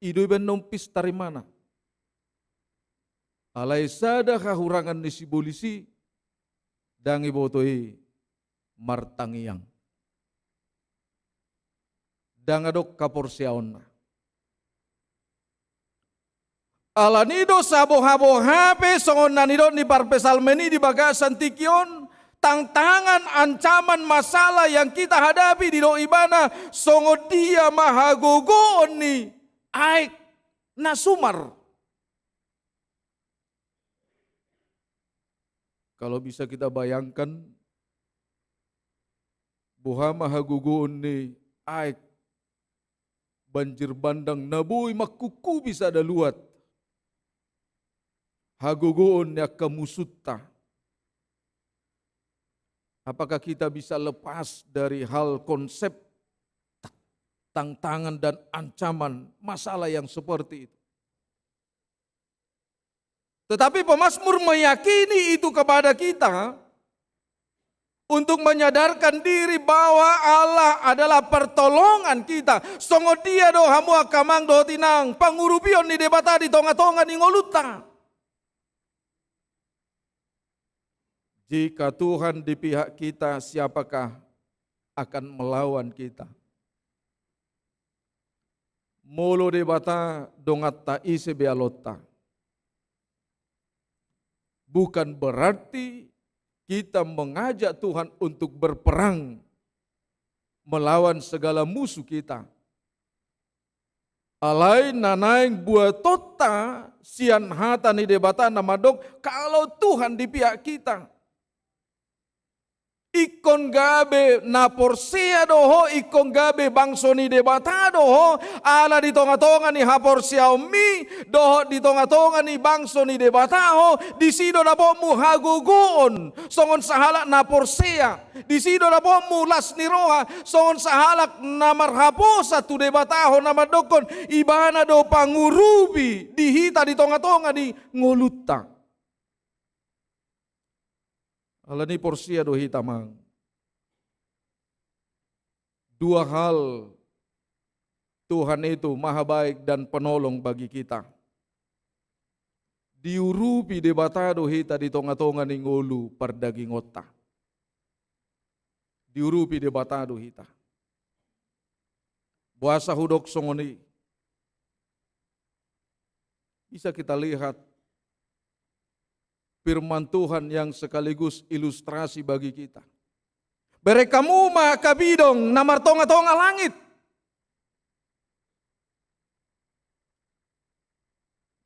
I do ibaen na umpistar imana. Alai sada hahurangan ni sibolis i, ndang iboto i martangiang. Ndang adong haporseaonna. Alani do saboha-boha pe, songon na nidok ni parpsalmen i, di bagasan tingki on, tantangan, ancaman, masalah yang kita hadapi, didok ibana, songon dia ma hagogoon ni aek na sumar. Kalau bisa kita bayangkan, boha ma hagogoon ni aek banjir bandang na boi mangkungkubi sada luat, hagogoon ni angka musunta. Apakah kita bisa lepas dari hal konsep tantangan dan ancaman masalah yang seperti itu? Tetapi pemazmur meyakini itu kepada kita untuk menyadarkan diri bahwa Allah adalah pertolongan kita. Songon dia do hamu angka amang dohot inang, pangurupion ni Debata di tonga-tonga ni ngolunta. Jika Tuhan di pihak kita, siapakah akan melawan kita? Molo Debata donganta, ise be alonta? Bukan berarti kita mengajak Tuhan untuk berperang melawan segala musuh kita. Alai na naeng buatonta hita sian hata ni Debata na mandok, kalau Tuhan di pihak kita. Ingkon gabe na porsea do ho, ingkon gabe bangso ni Debata do ho, ala di tonga-tonga ni haporseaonmi, dohot di tonga-tonga ni bangso ni Debata ho, disi do dapotmu hagogoon, songon sahalak na porsea, disi do dapotmu las ni roha, songon sahalak na marhaposan tu Debata ho na mandokkon, Ibana do pangurupi di hita di tonga-tonga ni ngolunta. Alani porsea do hita mang. Dua hal Tuhan itu maha baik dan penolong bagi kita. Diurupi Debata do hita di tonga-tonga ni ngolu pardagingonta. Diurupi Debata do hita. Boasa hudok songon i? Bisa kita lihat firman Tuhan yang sekaligus ilustrasi bagi kita. Bereng hamu ma kabidong na martonga-tonga langit.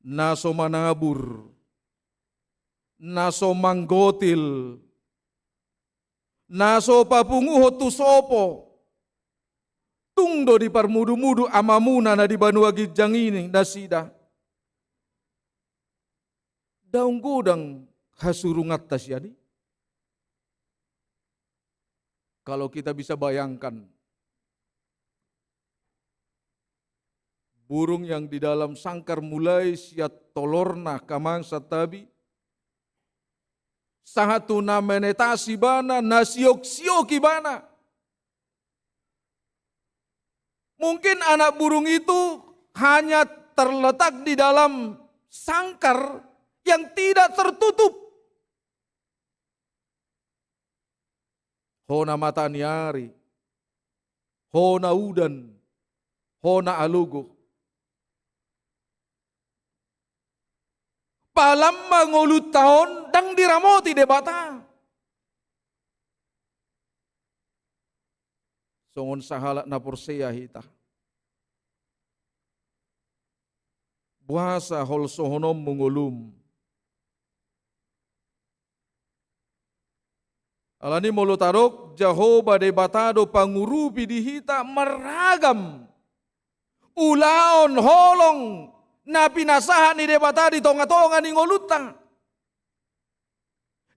Na so manabur, na so manggotil, na so papunguhon tu sopo, tung do diparmudu-mudu Amamuna na di banua ginjang i nasida. Daong godang hasurunganta sian i. Kalau kita bisa bayangkan, burung yang di dalam sangkar mulai sian tolorna, amang, santabi, sahat tu na menetas ibana, na siok-siok ibana. Mungkin anak burung itu hanya terletak di dalam sangkar yang tidak tertutup. Hona mata ni ari, hona udan, hona alogo. Palamma ngolunta on ndang diramoti Debata. Songon sahalak na porsea hita. Boasa holsohononmu ngolum? Alani molo tadok, Jahowa Debata do pangurupi di hita, marragam ulaon holong na pinasahat ni Debata di tonga-tonga ni ngolunta.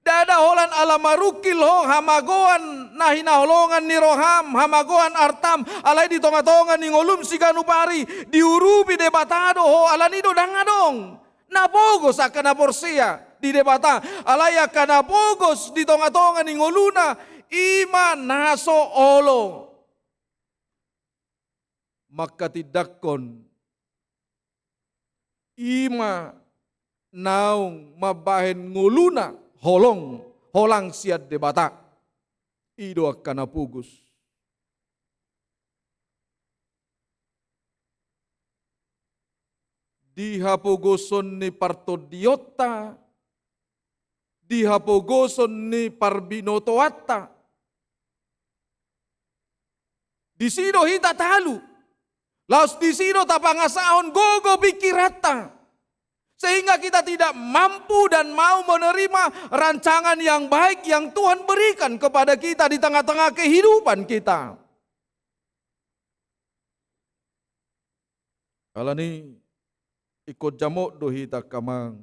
Ndada holan ala marungkil ho hamagoan na hinaholongan ni roham, hamagoan artam, alai di tonga-tonga ni ngolum siganup ari diurupi Debata do ho, alani do ndang adong na pogos angka na porsea di Debata, alai angka na pogos di tonga-tonga ni ngoluna, i ma na so olo mangkatindangkon, i ma naung mambahen ngoluna holong, holang sian Debata. I do angka na pogos. Di hapogoson ni partondionta, di hapogoson ni parbinotoanta. Disi do hita talu. Laos disi do tapangasahon gogo pingkiranta. Sehingga kita tidak mampu dan mau menerima rancangan yang baik yang Tuhan berikan kepada kita di tengah-tengah kehidupan kita. Alani ingkon jamot do hita, amang.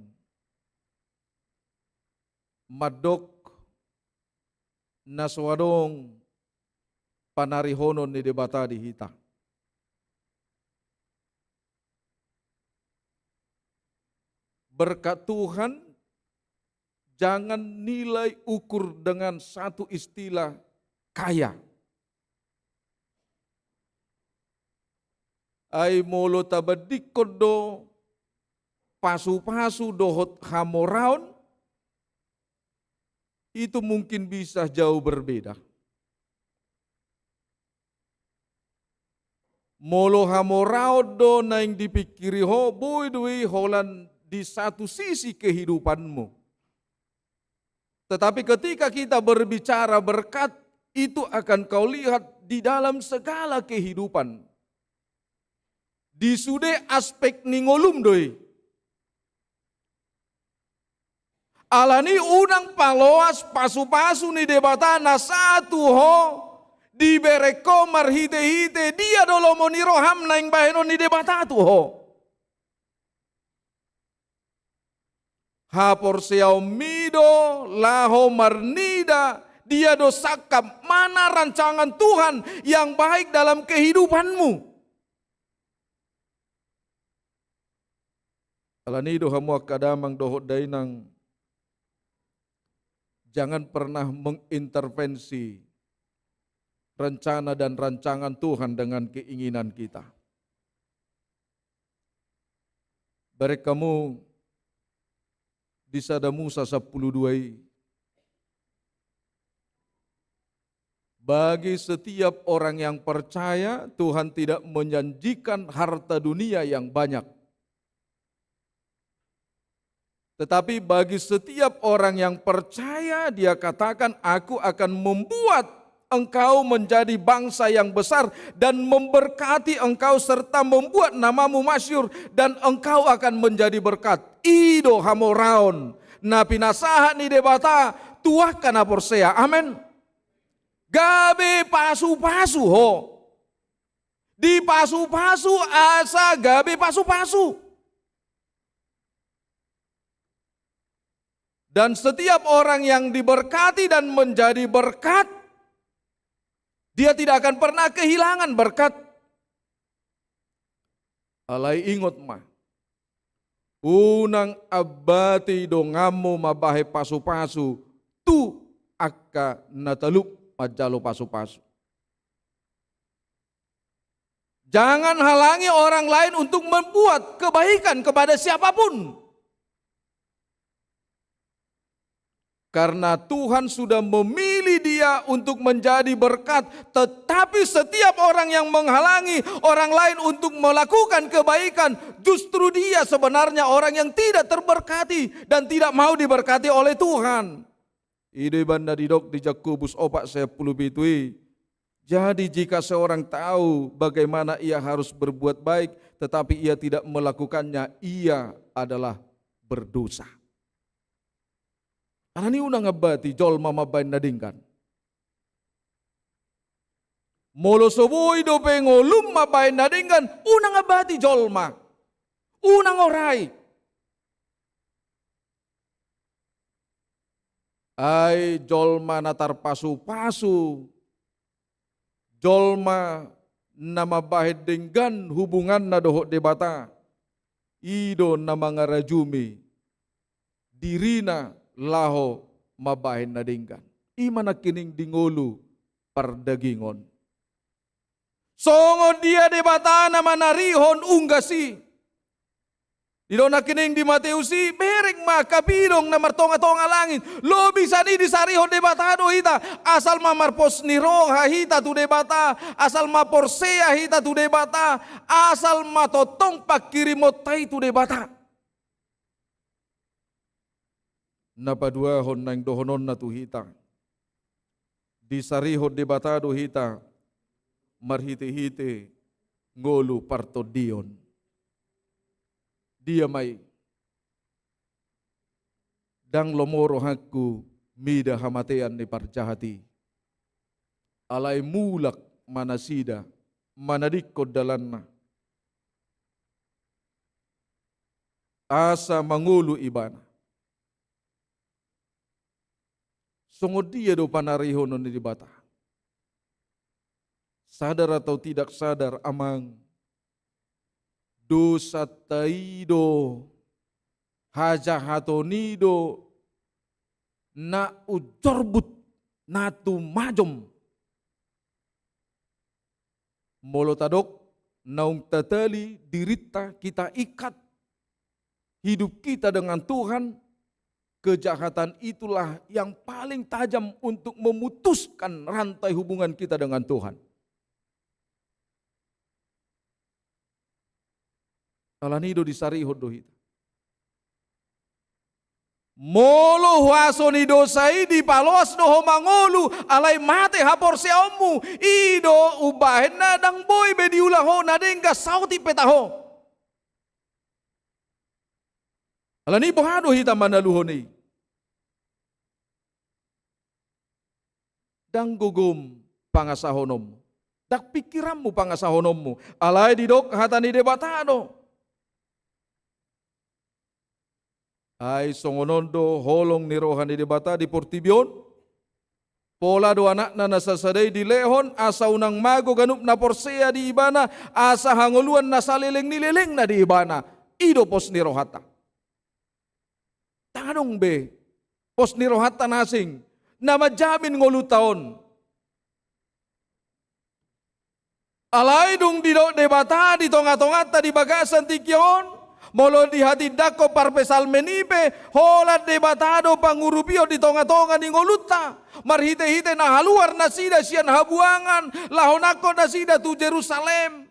Mandok na so adong panarihonon ni Debata di hita. Berkat Tuhan, jangan nilai ukur dengan satu istilah kaya. Ai molo tabandingkon do pasu-pasu dohot hamoraon, itu mungkin bisa jauh berbeda. Molo hamoraon do naeng dipingkiri ho, boi do i holan di satu sisi kehidupanmu. Tetapi ketika kita berbicara berkat, itu akan kau lihat di dalam segala kehidupan. Di sude aspek ni ngolum do i. Alani unang paloas pasu-pasu ni Debata na sahat tu ho, dibereng ho marhite-hite dia do lomo ni roham naeng bahenon ni Debata tu ho. Haporseaonmi do laho marnida dia do sangkap, mana rancangan Tuhan yang baik dalam kehidupanmu. Alani do hamu angka damang dohot dainang, jangan pernah mengintervensi rencana dan rancangan Tuhan dengan keinginan kita. Bereng hamu di Sada Musa sampulu dua i. Bagi setiap orang yang percaya, Tuhan tidak menjanjikan harta dunia yang banyak. Tetapi bagi setiap orang yang percaya, Dia katakan, "Aku akan membuat engkau menjadi bangsa yang besar dan memberkati engkau serta membuat namamu masyhur dan engkau akan menjadi berkat." I do hamoraon na pinasahat ni Debata tu angka na porsea. Amen. Gabe pasu-pasu ho. Dipasu-pasu asa gabe pasu-pasu. Dan setiap orang yang diberkati dan menjadi berkat, dia tidak akan pernah kehilangan berkat. Alai ingot ma, unang ambati donganmu mambahen pasu-pasu tu angka na talup manjalo pasu-pasu. Jangan halangi orang lain untuk membuat kebaikan kepada siapapun. Karena Tuhan sudah memilih dia untuk menjadi berkat, tetapi setiap orang yang menghalangi orang lain untuk melakukan kebaikan, justru dia sebenarnya orang yang tidak terberkati dan tidak mau diberkati oleh Tuhan. I do ibana didok di Jakobus opat sampulu pitu i. Jadi jika seorang tahu bagaimana ia harus berbuat baik, tetapi ia tidak melakukannya, ia adalah berdosa. Alani unang ambati jolma mambahen na denggan. Molo so boi dope ngolum mambahen na denggan, unang ambati jolma. Unang orai. Ai jolma na tarpasu-pasu, jolma na mambahen denggan hubunganna dohot Debata, i do na mangarajumi dirina laho mambahen na denggan. I ma nangkining di ngolu pardagingon. Songon dia Debata na manarihon unggas i. Didok nangkining di Mateus i, bereng ma angka pidong na martonga-tonga langit. Lobi sian i disarihon Debata do hita. Asal ma marpos ni roha hita tu Debata, asal ma porsea hita tu Debata, asal ma tongtong pangkirimonta i tu Debata. Na paduahon naeng dohononna tu hita. Disarihon Debata do hita marhite-hite ngolu partondion. Dia ma i? Ndang lomo rohangku mida hamatean ni parjahat i. Alai mulak ma nasida manadingkon dalanna, asa mangolu ibana. Songon dia do panarihonon ni Debata? Sadar atau tidak sadar, amang, dosanta i do, hajahaton i do na umjorbut, na tumajom. Molo tadok, naung tatali dirinta, kita ikat hidup kita dengan Tuhan, kejahatan itulah yang paling tajam untuk memutuskan rantai hubungan kita dengan Tuhan. Alani i do disarihon do hita. Molo huaso ni dosa i dipaloas do ho mangolu, alai mate haporseaonmu, i do umbahen na ndang boi be diula ho na denggan saotik pe taho. Alani i boha do hita manaluhon i? Ndang gogom pangasahononmu, ndang pingkiranmu pangasahononmu. Alai didok hata ni Debata do. Ai songon on do holong ni roha ni Debata di portibi on. Pola do Anakna na sasada i dilehon, asa unang mago ganup na porsea di Ibana, asa hangoluan na saleleng ni lelengna di Ibana. I do pos ni rohanta. Ndang adong be pos ni rohanta na asing na manjamin ngolunta on. Alai dung didok Debata di tonga-tonganta di bagasan tingki on, molo dihatindangkon parpsalmen i pe, holan Debata do pangurupion di tonga-tonga ni ngolunta. Marhite-hite na haluar nasida sian habuangan, laho nangkok nasida tu Jerusalem.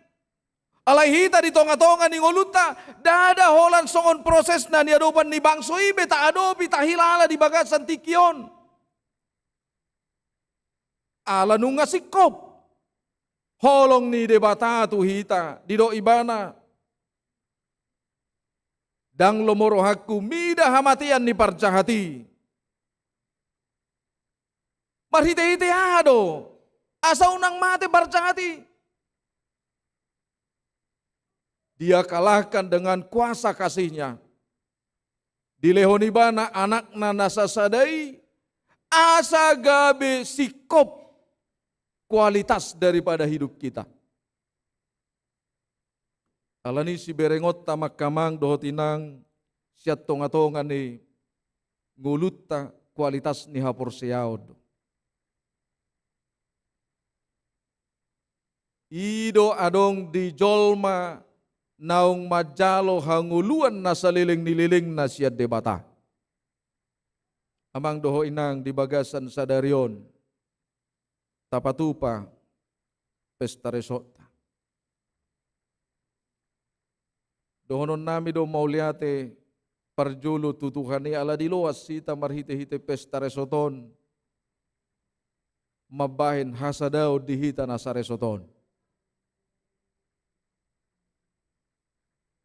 Alai hita di tonga-tonga ni ngolunta, ndada holan songon proses na niadopan ni bangso i be taadopi, tahilala di bagasan tingki on. Ala nunga singkop holong ni Debata tu hita, didok Ibana: Ndang lomo rohangku mida hamatean ni parjahat i. Marhite-hite aha do asa unang mate parjahat i? Dia kalahkan dengan kuasa kasih-Nya. Dilehon Ibana Anakna na sasada i, asa gabe singkop kualitas daripada hidup kita. Alani siberengonta ma angka amang dohot inang, sian tonga-tonga ni ngolunta kualitas ni haporseaon do. I do adong di jolma naung manjalo hangoluan na saleleng ni lelengna sian Debata. Amang dohot inang, di bagasan sadari on, tapatupa pesta resonta. Dohononnami do mauliate parjolo tu Tuhan i ala diloas hita marhite-hite pesta resort on mambahen hasadaon di hita na saresort on.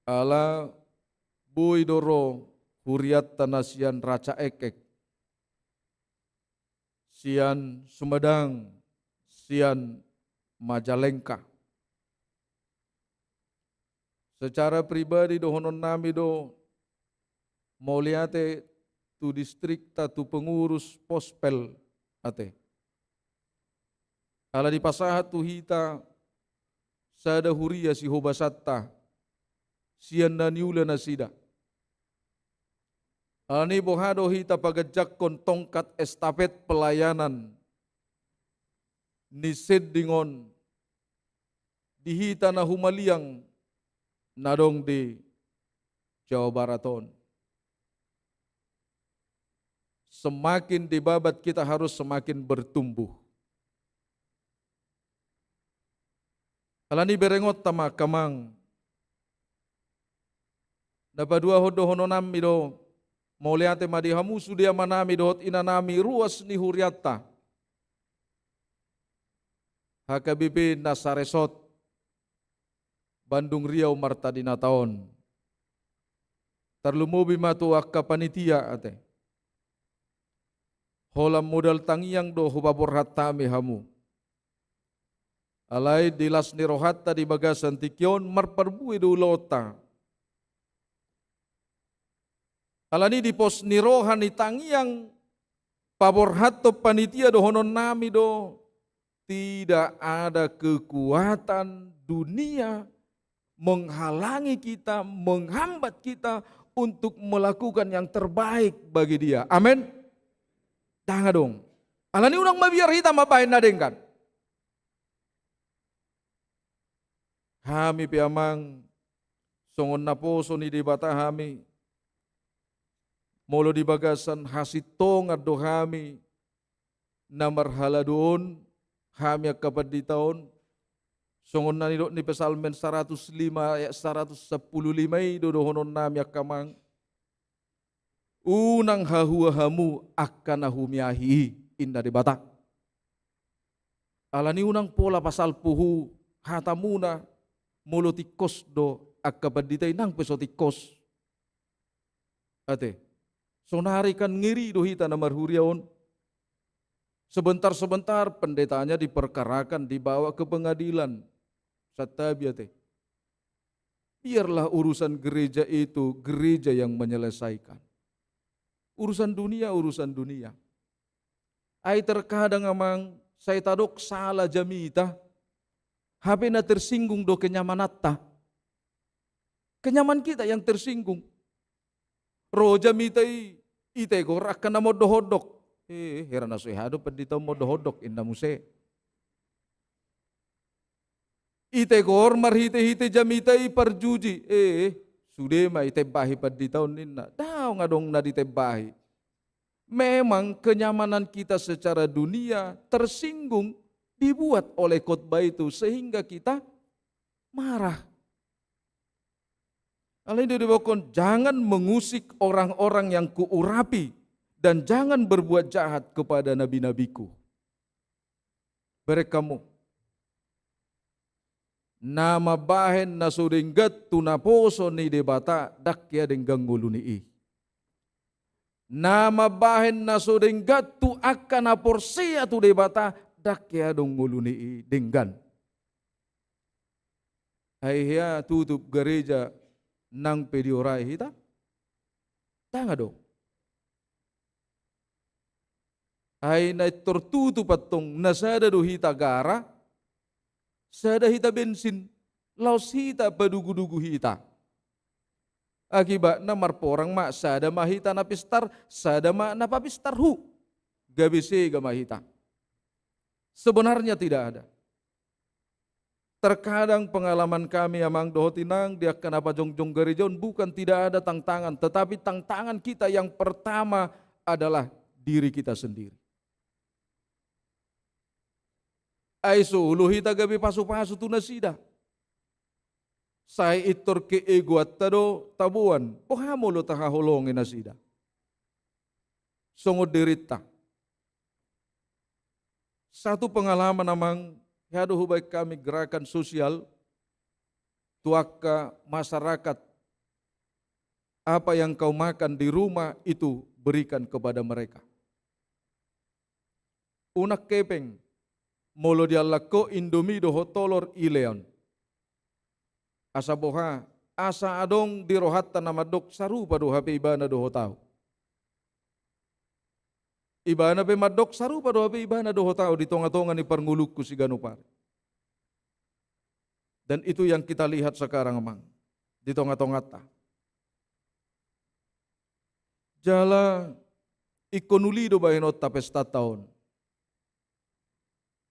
Ala boi do ro hurianta na sian Raja Ekek, sian Sumedang, sian Majalengka. Secara pribadi dohononnami do mauliate tu distrikta, tu pengurus Pospel ate. Ala dipasahat tu hita sada huria sihobasanta sian na niula nasida. Alani boha do hita paganjangkon tongkat estafet pelayanan ni sending on di hita na humaliang na adong di Jawa Barat on. Semakin dibabat, kita harus semakin bertumbuh. Alani berengonta ma angka amang, na paduahon dohononnami do mauliate ma di hamu sude amanami dohot inanami ruas ni hurianta H K B P na saresort Bandung Riau Marta Dinata on. Tarlumobi ma tu angka panitia ate. Holan modal tangiang do hupaborhat hami hamu. Alai di las ni rohanta di bagasan tingki on marparbue do ulaonta. Alani di pos ni roha ni tangiang paborhathon panitia dohononnami do, tidak ada kekuatan dunia menghalangi kita, menghambat kita untuk melakukan yang terbaik bagi Dia. Amin. Ndang adong. Alani unang mabiar hita mambahen na denggan. Hami pe amang, songon naposo ni Debata hami, molo di bagasan hasintongan do hami na marhaladoon, hami angka pandita on, songon na nidok ni Psalmen saratus lima ayat saratus sampulu lima i do dohononnami angka amang. Unang hahua hamu angka na humiahi i, inna Debata. Alani unang pola pasalpu hatamuna, molo tingkos do angka pandita i, nang pe so tingkos. Ate, sonari kan ngeri do hita na marhuria on. Sebentar-sebentar pendetanya diperkarakan, dibawa ke pengadilan. Santabi ate. Biarlah urusan gereja itu gereja yang menyelesaikan. Urusan dunia, urusan dunia. Ai terkadang, amang, sai tadok sala jamita, hape na tersinggung do kenyamananta. Kenyaman kita yang tersinggung. Ro jamita i, itegor angka na mondok-ondok. Eh, hera na so hea do pandita on mondok-ondok, inna muse. Itegor marhite-hite jamita i parjuji. Eh, sude ma itembahi pandita on, ninna. Daong adong na ditembahi. Memang kenyamanan kita secara dunia tersinggung, dibuat oleh khotbah itu sehingga kita marah. Alai dia dibokkon, "Jangan mengusik orang-orang yang kuurapi, dan jangan berbuat jahat kepada nabi-nabiku." Berek hamu. Na mambahen na so denggan tu naposo ni Debata, ndang hea denggan ngolu ni i. Na mambahen na so denggan tu angka na porsea tu Debata, ndang hea do ngolu ni i denggan. Ai hea tutup gareja nang pe diorai hita? Ndang adong. Ai na pintor tutup antong, na sada do hita gara, sada hita bensin, laos hita padugu-dugu hita. Akibatna marporang ma, sada ma hita na pistar, sada ma na papistar hu. Gabe sega ma hita. Sebenarnya tidak ada. Terkadang pengalaman kami, amang dohot inang, di angka na pajongjong gareja on, bukan tidak ada tantangan, tetapi tantangan kita yang pertama adalah diri kita sendiri. Ai so olo hita gabe pasu-pasu tu nasida. Sai pintor keegoanta do taboan, boha molo tahaholongi nasida. Songon dirinta. Satu pengalaman, amang, hea do hubahen hami gerakan sosial tu angka masyarakat, apa yang kau makan di rumah itu berikan kepada mereka. Unang hepeng, molo diallang ho Indomie dohot tolor, ileon. Asa boha, asa adong di rohanta na mandok, sarupa do hape ibana dohot ahu. Ibana pe mandok, sarupa do hape ibana dohot ahu di tonga-tonga ni parngoluku siganup ari. Dan itu yang kita lihat sekarang, amang, di tonga-tonganta. Jala ingkon uli do bahenonta pestanta on.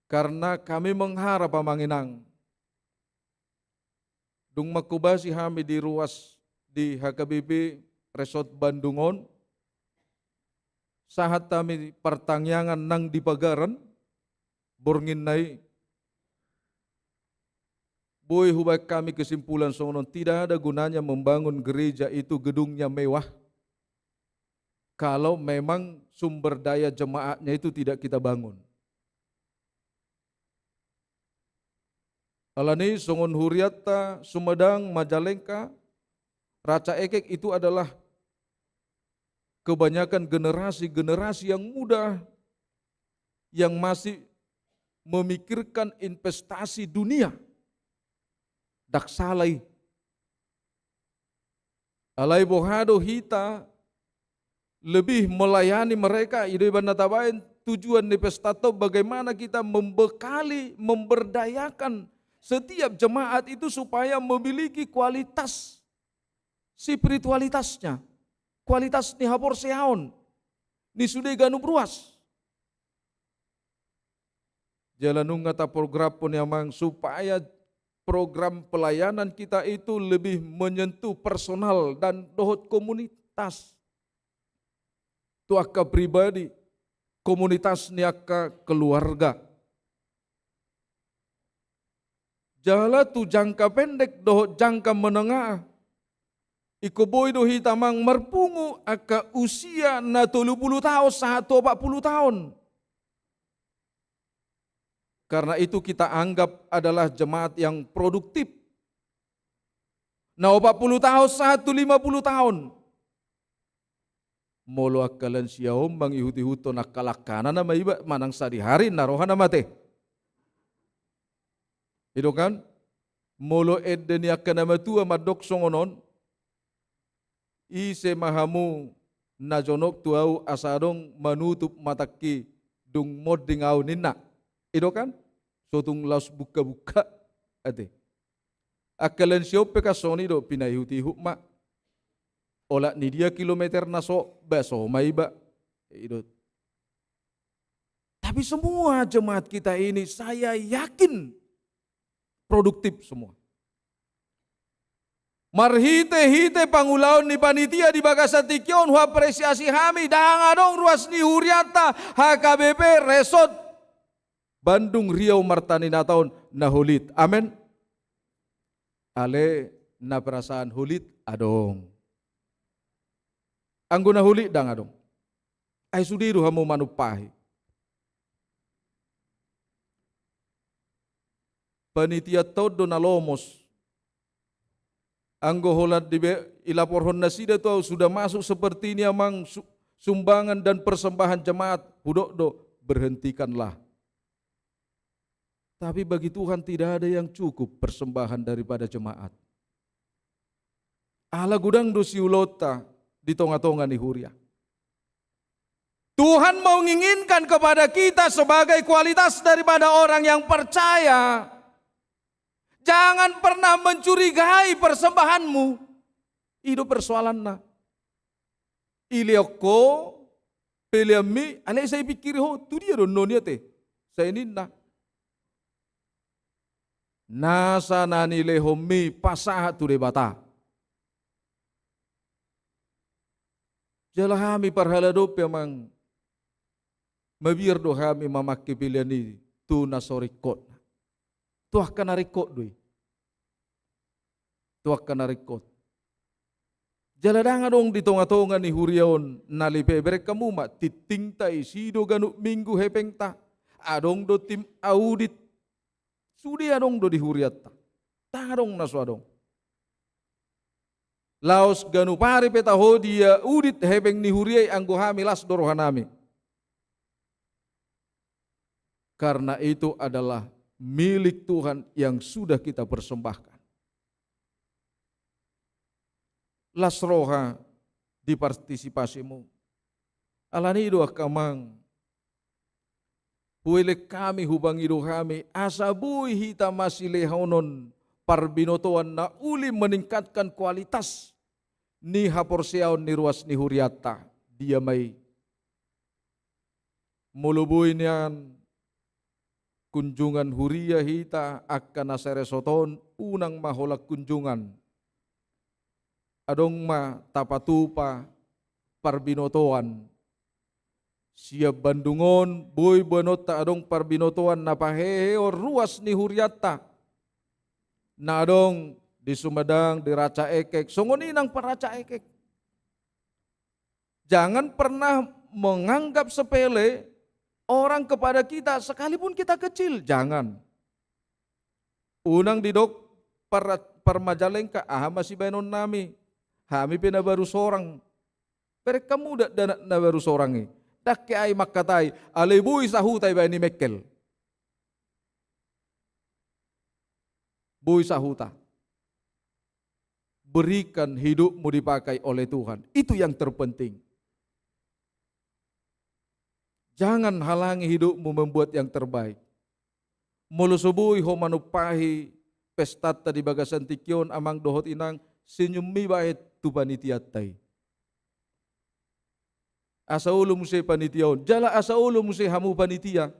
Karena kami mengharap, amang inang, dung manghobasi hami di ruas di H K B P Resort Bandung on, sahat hami partangiangan nang di pagaran, borngin na i, boi hubahen hami kesimpulan songon on, tidak ada gunanya membangun gereja itu gedungnya mewah kalau memang sumber daya jemaatnya itu tidak kita bangun. Alani songon hurianta Sumedang, Majalengka, Rancaekek itu adalah kebanyakan generasi-generasi yang muda yang masih memikirkan investasi dunia. Ndang sala i. Alai boha do hita lebih melayani mereka, i do ibana tabaen tujuan ni pestanta on, bagaimana kita membekali, memberdayakan setiap jemaat itu supaya memiliki kualitas spiritualitasnya, kualitas ni haporseaon ni sude ganup ruas. Jala nunga taprogramhon i, amang, supaya program pelayanan kita itu lebih menyentuh personal dan dohot komunitas. Tu angka pribadi, komunitas ni angka keluarga. Jala tu jangka pendek dohot jangka menengah, ingkon boi do hita, amang, marpungu angka usia na tolu pulu taon sahat tu opat pulu taon. Karena itu kita anggap adalah jemaat yang produktif. Na opat pulu taon sahat tu lima pulu taon. Molo angka lansia on mangihuthon angka langkana, na ma iba manang sadihari na roha na mate. I do kan? Molo ende ni angka na matua mandok songon on, ise ma hamu na jonok tu ahu asa adong manutup matangki dung monding ahu ninna. I do kan? So tung laos bungka-bungka ate. Angka lansia on pe kan songon i do, pinaihut-ihut ma. Olat ni dia kilometer na so, ba so ma iba. I do. Tapi semua jemaat kita ini saya yakin produktif semua. Marhite-hite pangulaon ni panitia di bagasan tingki on, huapresiasi hami, ndang adong ruas ni hurianta H K B P Resort Bandung Riau Martaninata on na holit. Amen. Ale na perasaan holit adong. Anggo na holit ndang adong. Ai sude do hamu manumpahi. Panitia on do na lomos. Anggo holan dibe-, ilaporhon nasida tu ahu sudah masuk seperti ini amang su-, sumbangan dan persembahan jemaat, hudok do, berhentikanlah. Tapi bagi Tuhan tidak ada yang cukup persembahan daripada jemaat. Ala godang do siulaonta di tonga-tonga ni huria. Tuhan menginginkan kepada kita sebagai kualitas daripada orang yang percaya. Jangan pernah mencurigai persembahanmu. I do persoalanna. Ilehon ho peleanmi, alai sai pikiri ho, tu dia do annon i ate. Sai ninna. Nasa na nilehonmi pasahat tu Debata. Jala hami parhalado pe amang, mabiar do hami mamangke pelean i tu na so ringkot. Tu angka na ringkot do i. Tu angka na ringkot. Jala ndang adong di tonga-tonga ni huria on na lepe, bereng hamu ma, tingtingta isi do ganup minggu hepengta. Adong do tim audit. Sude adong do di hurianta. Ndang adong na so adong. Laos ganup ari pe taho diaudit hepeng ni huria i, anggo hami las do rohanami. Karena itu adalah milik Tuhan yang sudah kita persembahkan. Las roha di partisipasimu. Alani i do angka amang, huelek hami, hupangido hami, asa boi hita masilehonon parbinotoan na uli meningkatkan kualitas ni haporseaon ni ruas ni hurianta. Dia ma i. Molo boi nian kunjungan huria hita, angka na saresort on, unang ma holan kunjungan. Adong ma tapatupa parbinotoan. Sian Bandung on, boi boanonta adong parbinotoan na pahehehon ruas ni hurianta. Na adong di Sumedang, di Ranca Ekek, songon i nang Ranca Ekek. Jangan pernah menganggap sepele orang kepada kita, sekalipun kita kecil, jangan. Unang didok par-, parmajalengka, aha ma sibahenonnami? Hami pe na baru sorang. Bereng hamu dakdanak na baru sorang i. Ndang ke ai mangkatai, alai boi sahuta ibaen i mengkel. Boi sahuta. Berikan hidupmu dipakai oleh Tuhan. Itu yang terpenting. Jangan halangi hidupmu membuat yang terbaik. Molo so boi ho manumpahi pestanta di bagasan tingki on, amang dohot inang, senyummi baen tu panitianta i. Asa olo muse panitia on, jala asa olo muse hamu panitia.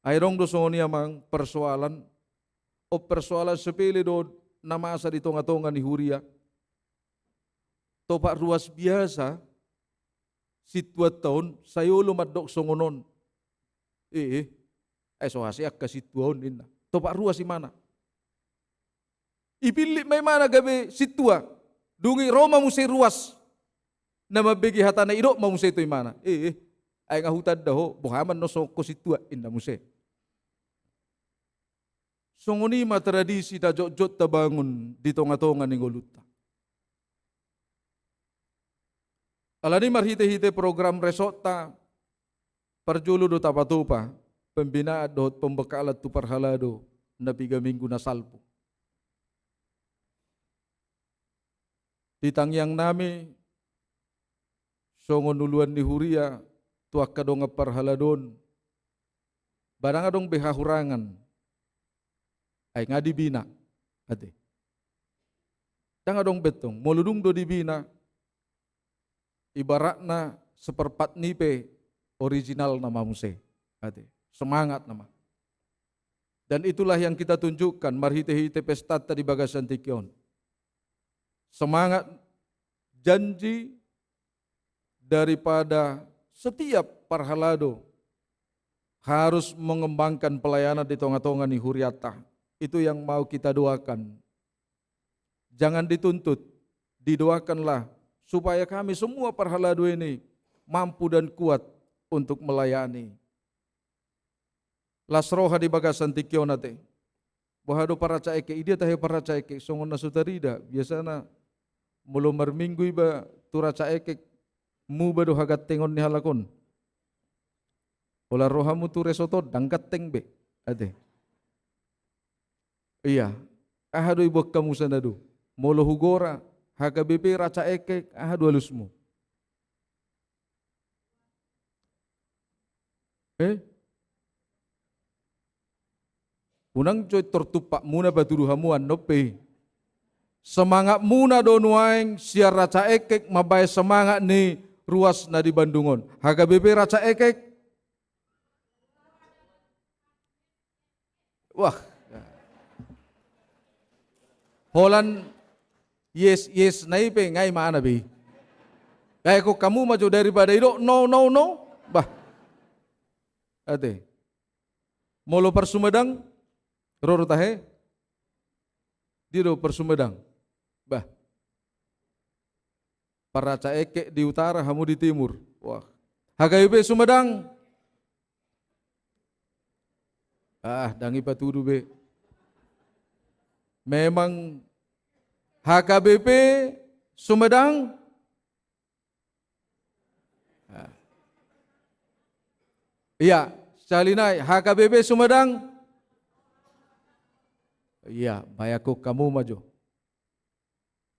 Ai adong do songon i amang persoalan, on persoalan sepele do na masa di tonga-tonga ni huria. Topak ruas biasa, sintuanta on, sai olo mandok songon on. Eh, eh, ai so hasea angka sintua on ninna. Topak ruas imana. Ipillit ma imana gabe sintua. Dung i ro ma muse ruas na mambege hatana, idok ma muse tu imana. Eh, eh, ai nga hutanda ho, boha ma annon songon ho sintua, inna muse. Songon i ma tradisi na jotjot tabangun di tonga-tonga ni ngolunta. Alani marhite-hite program resortta, parjolo do tapatupa pembinaan dohot pembekalan tu parhalado na piga minggu na salpu. Di tangiang nami songon uluan ni huria tu angka dongan parhalado on, ba ndang adong be hahurangan, ai nga dibina, ate. Ndang adong be tong, molo dung do dibina, ibaratna spare part ni pe original nama muse, ate. Semangat nama. Dan itulah yang kita tunjukkan marhite-hite pestanta di bagasan tingki on. Semangat, janji daripada setiap parhalado harus mengembangkan pelayanan di tonga-tonga ni huriata. Itu yang mau kita doakan. Jangan dituntut, didoakanlah supaya kami semua parhalado ini mampu dan kuat untuk melayani. Las roha di bagasan tingki on, ate. Boha do paraca ekek, idia tahe paraca ekek, songon na so tarida, biasana molo marminggu iba tu raca ekek, muba do hagantengon ni halak on. Holan rohamu tu resort on, ndang ganteng be, ate. Ia, aha do iboan hamu sanadu? Molo hugora, H K B P raca ekek, aha do alusmu? Eh? Unang jo tortumpakmuna patudu hamu annon pe. Semangatmuna do nuaeng sian raca ekek mambahen semangat ni ruas na di Bandung on. H K B P raca ekek. Wah. Holan yes, yes na i pe nga imana be. Bahen hamu ma jo daripada idok no, no, no. Bah. Ate. Molo par Sumedang, ro do tahe? Dia do par Sumedang. Bah. Par raca ekek di utara, hamu di timur. Wah. H K B P Sumedang. Ah, ndang i patudu be. Memang H K B P Sumedang. Ah. Ia, sahali nai, H K B P Sumedang. Ia, bahen hamu ma jo.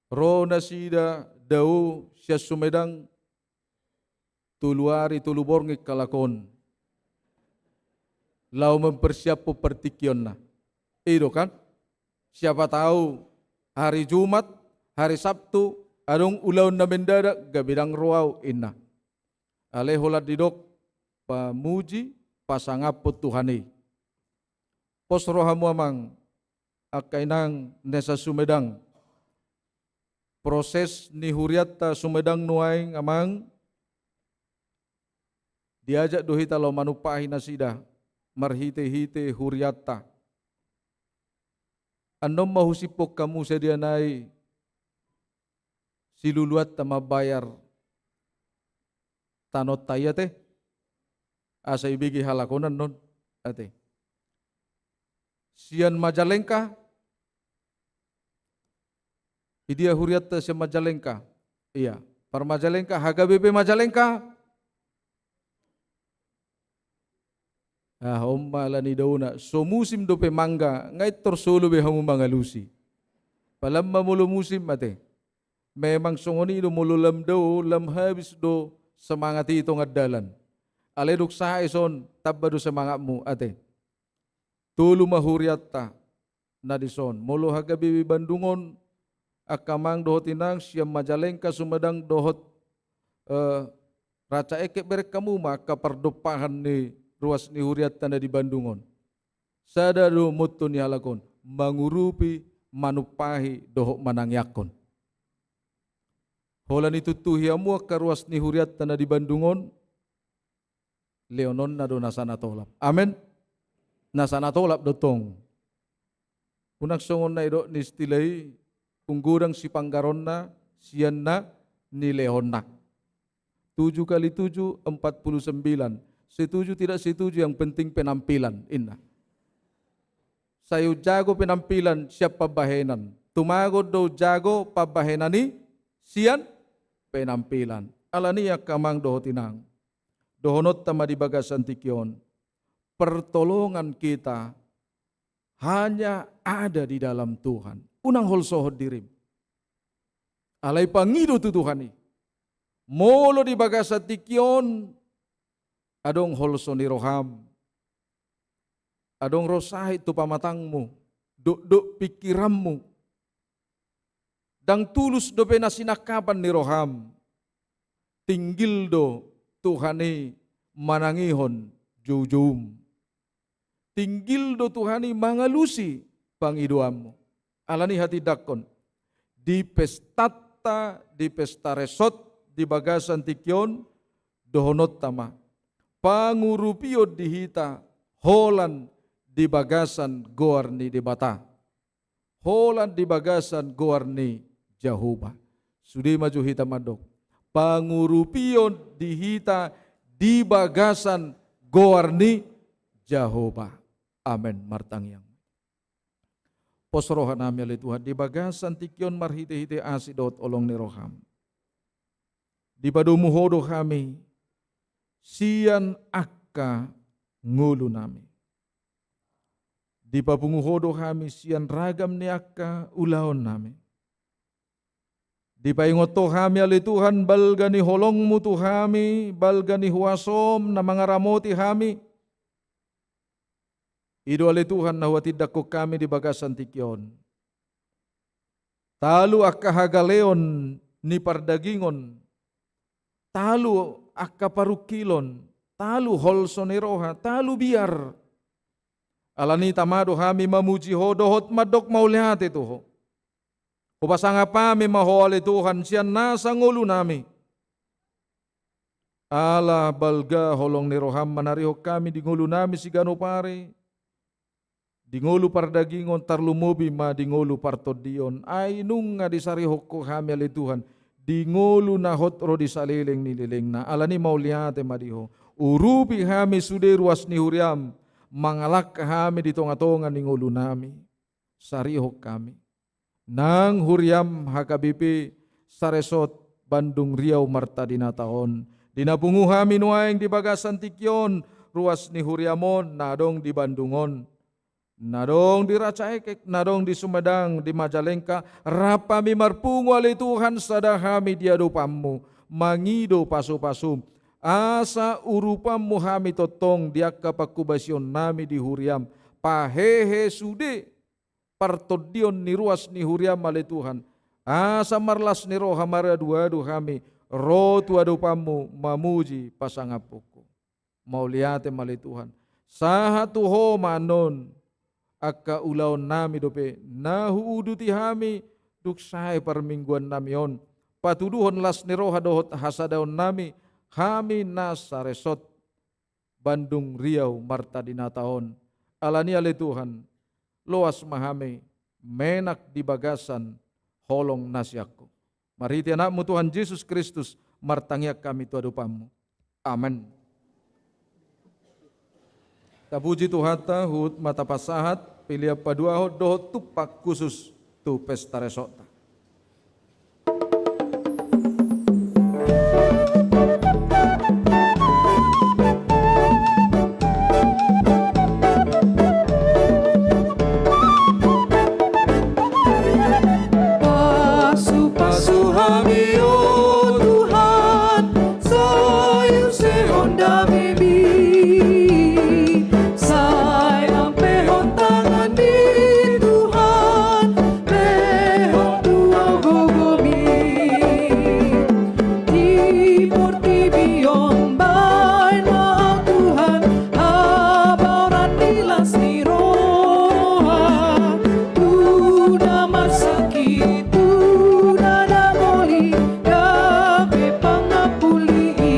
Ro nasida dao sian Sumedang, tolu ari tolu borngin halak on, laho mempersiaphon partingkionna. I do kan? Siapa tahu hari Jumat, hari Sabtu, adong ulaon na mendadak, gabe ndang ro au, inna. Alai holan didok, pamuji, pasangaphon Tuhan i. Pos rohamu amang, angka inang na sa-Sumedang. Proses ni huriatta Sumedang nuaeng amang, diajak do hita laho manumpahi nasida marhite-hite huriatta. Annon ma husiphon hamu sadia nai siluluanta mambayar tanonta i, ate. Asa ibege halak on annon, ate. Sian Majalengka. Idia huriatta sian Majalengka? Ia, par Majalengka, H K B P Majalengka. Ah, on ma ala ni daona, so musim dope mangga, nga intor solu be hamu mangalusi. Palamma molo musim, ate. Memang songon i do, molo lam dao, lam habis do semangat i tongan dalan. Alai dung sae son, tamba do semangatmu, ate. Tolu ma huriatta na dison. Molo H K B P Bandung on, angka amang dohot inang sian Majalengka, Sumedang dohot, eh, raca ekek, bereng hamu ma angka pardompahan ni ruas ni huriatta na di Bandung on. Sada do motto ni halak on, mangurupi, manumpahi dohot manangiangkon. Holan ituntuhi hamu angka ruas ni huriatta na di Bandung on, lehononna do nasa na tolap. Amen. Nasa na tolap do tong. Unang songon na idok ni istilah i, tung godang sipanggaronna sian na nilehonna. Tujuh kali tujuh, empat puluh sembilan. Setuju tidak setuju, yang penting penampilan, inna. Sai umjago penampilan sian pambahenan. Tumagon do umjago pambahenan i sian penampilan. Alani i angka amang dohot inang, dohononta ma di bagasan tingki on, pertolongan kita hanya ada di dalam Tuhan. Unang holsohon dirim. Alai pangido tu Tuhan i. Molo di bagasan tingki on adong holso ni roham, adong ro sahit tu pamatangmu, dokdok pingkiranmu, ndang tulus dope na sinangkapan ni roham, tinggil do Tuhan i manangihon joujoum. Tinggil do Tuhan i mangalusi pangidoanmu. Alani hatindangkon, di pestanta, di pesta resort, di bagasan tingki on, dohononta ma, pangurupion di hita holan di bagasan goar ni Debata, holan di bagasan goar ni Jahowa. Sude ma jo hita mandok, pangurupion di hita di bagasan goar ni Jahowa. Amen. Martangiang. Pos roha nami ale Tuhan, di bagasan tingki on marhitehite asi dohot holong ni roham, dipadomu Ho do hami sian angka ngolu nami. Dipapungu Ho do hami sian ragam ni angka ulaon nami. Dipaingot Ho hami ale Tuhan, balga ni holongmu tu hami, balga ni huasom na mangaramoti hami. I do ale Tuhan na huhatindangkon hami di bagasan tingki on. Talu angka hagaleon ni pardagingon, talu angka parungkilon, talu holso ni roha, talu biar. Alani i tama do hami mamuji Ho dohot mandok mauliate tu Ho. Hupasangap hami ma Ho ale Tuhan sian nasa ngolu nami. Ala balga holong ni roham manarihon hami di ngolu nami siganup ari, di ngolu pardagingon, tarlumobi ma di ngolu partondion. Ai nunga disarihon Ho hami ale Tuhan di ngolu na hot ro di saleleng ni lelengna. Alani i mauliate ma di Ho. Urupi hami sude ruas ni huriam, mangalangka hami di tongatonga ni ngolu nami. Sarihon hami nang huriam H K B P Saresot Bandung Riau Marta Dinata on. Di na pungu hami nuaeng di bagasan tingki on, ruas ni huriam on na adong di Bandung on, na adong di Rancaekek, na adong di Sumedang, di Majalengka, rap hami marpungu ale Tuhan sada hami di adopanmu, mangido pasupasum. Asa urupanmu hami tongtong di angka panghobasion nami di huriam. Pahehe sude partondion ni ruas ni huriam ale Tuhan. Asa marlas ni roha maraduadu hami ro tu adopanmu mamuji pasangaphon Ho. Mauliate ma ale Tuhan. Sahat tu Ho ma annon angka ulaon nami dope na huuduti hami dung sae parmingguan nami on. Patuduhon las ni roha dohot hasadaon nami, hami na Saresot Bandung Riau Marta Dinata on. Alani i ale Tuhan, loas ma hami menak di bagasan holong na sian Ho. Marhite Anakmu Tuhan Jesus Kristus martangiang hami tu adopanmu. Amen. Tapuji Tuhanta, huhut ma tapasahat pelean paduahon dohot tumpak khusus tu pesta resortta. Pasu-pasu hami, o Tuhan, sai use Ho damimi, sai ampehon tangan ni Tuhan, lehon tu Ho gogomi. Di portibi on baen ma Ho Tuhan, habaoran ni las ni roha, tu na marsakit, tu na dangoli, gabe pangampuli i.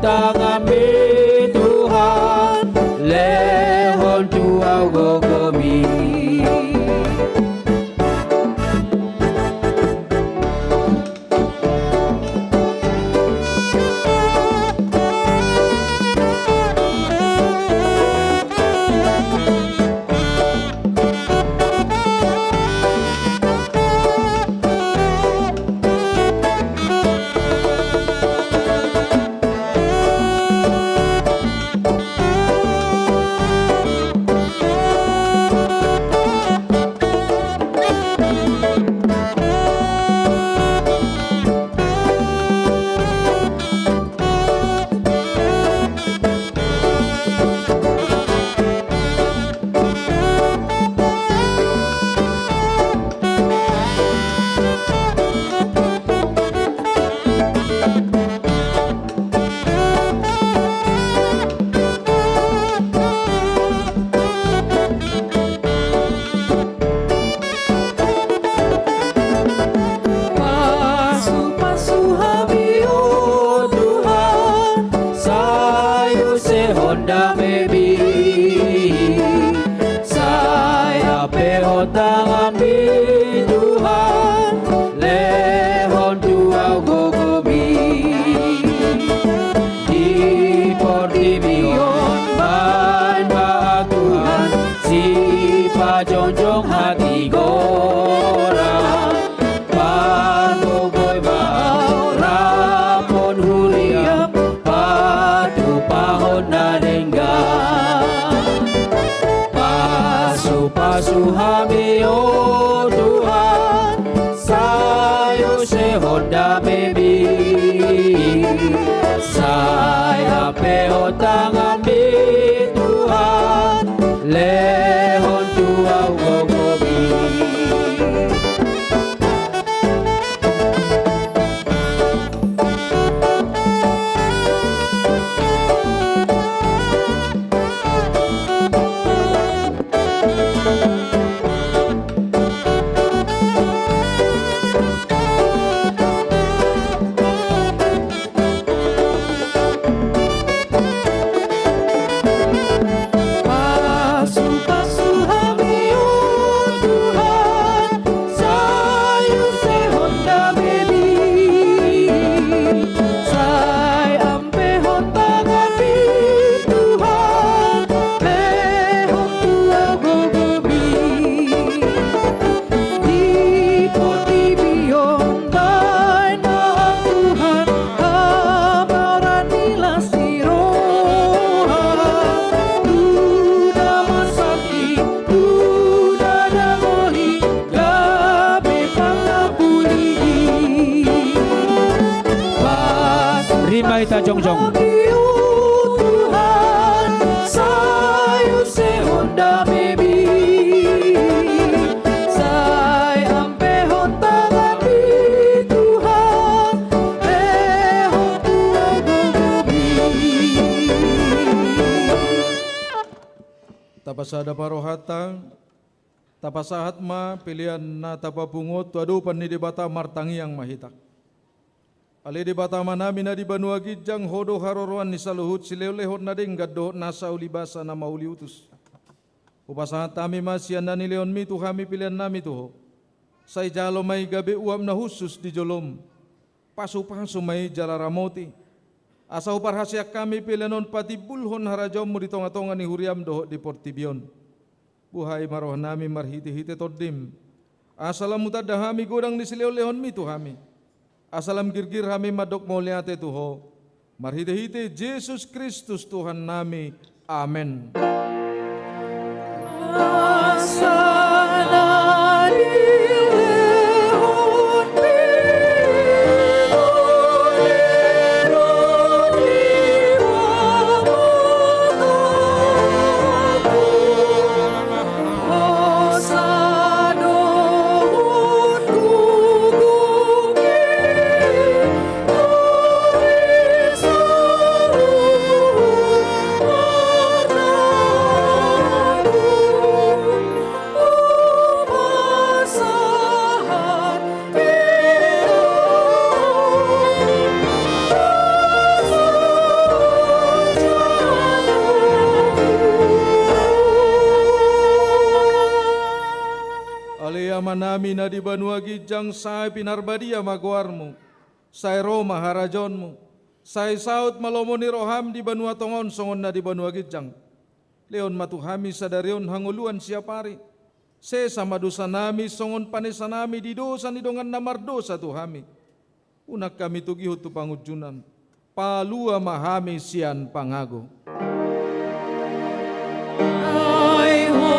tanganmi Tuhan, lehon tu ahu gogomi. Pasupasu hami, o Tuhan, sai usehon damemi. Sai ampehon tanganmi Tuhan, lehon tu ahu gogomi. Di portibi on baen ma Tuhan sipajongjong hatigoran. Pargogoi ma au rap dohot huriam patupahon na denggan. Pasupasu hami, o Tuhan, sai usehon damemi. Sai ampehon tanganmi Tuhan, lehon tu ahu gogomi. Pasupasu hami, o Tuhan, sai usehon damemi. Sai ampehon tanganmi Tuhan, lehon tu ahu gogomi. Di portibi on baen ma Tuhan, hamaran ni las ni roha. Tu na marsangkit, tu na dangoli, gabe pangapuli. Pas rima hita jongjong. Tuhan, sai usehon damemi. Sai ampehon tanganmi Tuhan, lehon tu ahu gogomi. Tapasada ma rohanta, tapasahat ma pelean na tapapungu on tu adopan ni Debata. Martangiang ma hita. Ale Debata Amanami na di banua ginjang, Ho do haroroan ni saluhut silehonlehon na denggan dohot nasa uli basa na mauliutus. Hupasahat hami ma sian na nilehonmi tu hami peleannami tu Ho. Sai jalo ma i gabe uap na hushus di jolom. Pasupasu ma i jala ramoti. Asa huparhaseang hami pelean on patimbulhon harajaonmu di tongatonga ni huriam dohot di portibi on. Buhai ma rohanami marhitehite Tondim, asa lam hutanda hami godang ni silehonlehonmi tu hami, asa lam girgir hami mandok mauliate tu Ho, marhitehite Jesus Kristus Tuhannami. Amen. Amanta na di banua ginjang, sai pinarbadia ma goarmu. Sai ro ma harajaonmu. Sai saut ma lomo ni roham di banua tonga on songon na di banua ginjang. Lehon ma tu hami sadari on hangoluan siapari. Sesa ma dosanami songon panesanami di dosa ni dongan na mardosa tu hami. Unang hami togihon tu pangunjunan. Palua ma hami sian pangago. Ai ho,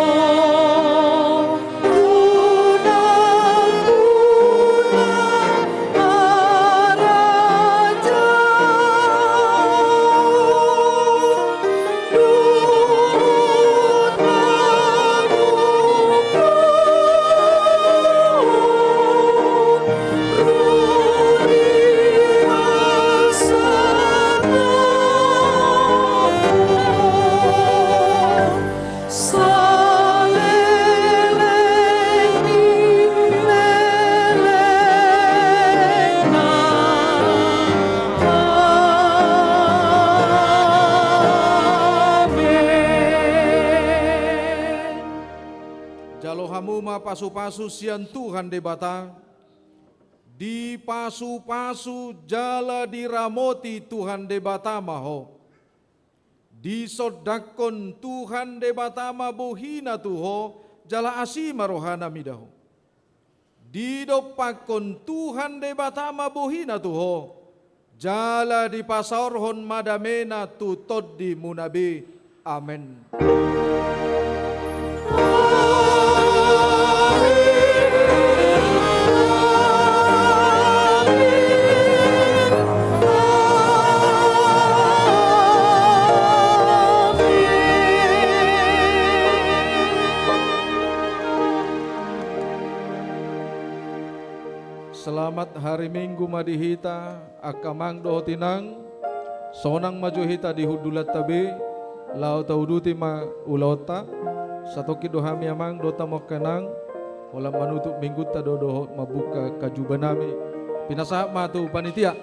unang, unang, harajaon. Jalo hamu ma pasupasu sian Tuhan Debata. Dipasupasu jala diramoti Tuhan Debata ma ho. Disondangkon Tuhan Debata ma bohina tu ho, jala asi ma rohana mida ho. Didompakkon Tuhan Debata ma bohina tu ho, jala dipasaorhon ma damena tu tondimuna be. Amen. Selamat hari Minggu ma di hita, angka amang dohot inang. Sonang ma jo hita di hundulanta be, laho tauduti ma ulaonta. Satongkin do hami amang dohot hamu angka inang, holan manutup minggunta do dohot mambuka kajubanami. Pinasahat ma tu panitia.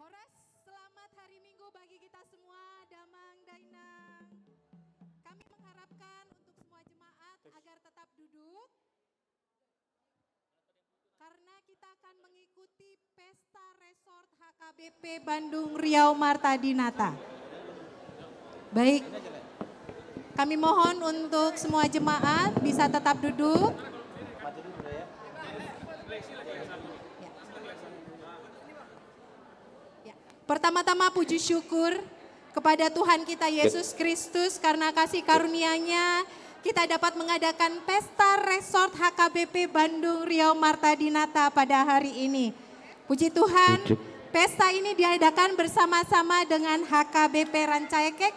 Horas, selamat hari Minggu bagi kita semua, damang dainang. Kami mengharapkan untuk semua jemaat agar tetap duduk. Karena kita akan mengikuti Pesta Resort H K B P Bandung Riau Marta Dinata. Baik, kami mohon untuk semua jemaat bisa tetap duduk. Ya. Pertama-tama puji syukur kepada Tuhan kita Yesus Kristus karena kasih karunia-Nya kita dapat mengadakan pesta resort H K B P Bandung Riau Marta Dinata pada hari ini. Puji Tuhan, pesta ini diadakan bersama-sama dengan H K B P Rancaekek,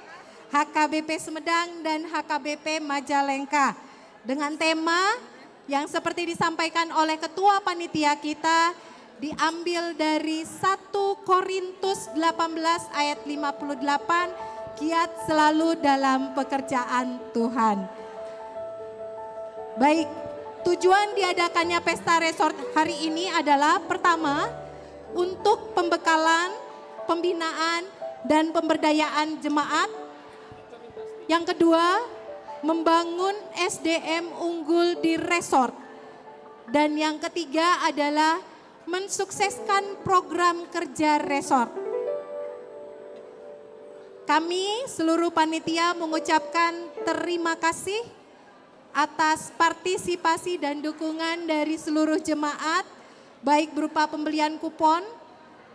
H K B P Sumedang, dan H K B P Majalengka dengan tema yang seperti disampaikan oleh ketua panitia kita, diambil dari satu Korintus delapan belas ayat lima puluh delapan, "Giat selalu dalam pekerjaan Tuhan." Baik, tujuan diadakannya pesta resort hari ini adalah, pertama, untuk pembekalan, pembinaan, dan pemberdayaan jemaat. Yang kedua, membangun S D M unggul di resort. Dan yang ketiga adalah mensukseskan program kerja resort. Kami, seluruh panitia, mengucapkan terima kasih atas partisipasi dan dukungan dari seluruh jemaat, baik berupa pembelian kupon,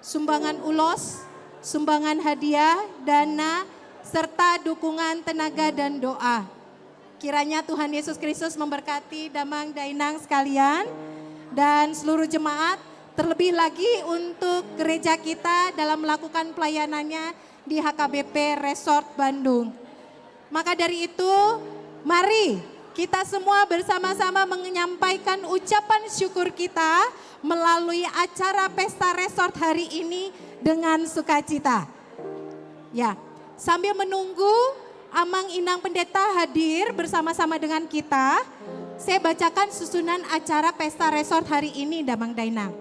sumbangan ulos, sumbangan hadiah, dana, serta dukungan tenaga dan doa. Kiranya Tuhan Yesus Kristus memberkati damang dainang sekalian dan seluruh jemaat, terlebih lagi untuk gereja kita dalam melakukan pelayanannya di H K B P Resort Bandung. Maka dari itu, mari kita semua bersama-sama menyampaikan ucapan syukur kita melalui acara pesta resort hari ini dengan sukacita. Ya, sambil menunggu Amang Inang Pendeta hadir bersama-sama dengan kita, saya bacakan susunan acara pesta resort hari ini, damang dainang.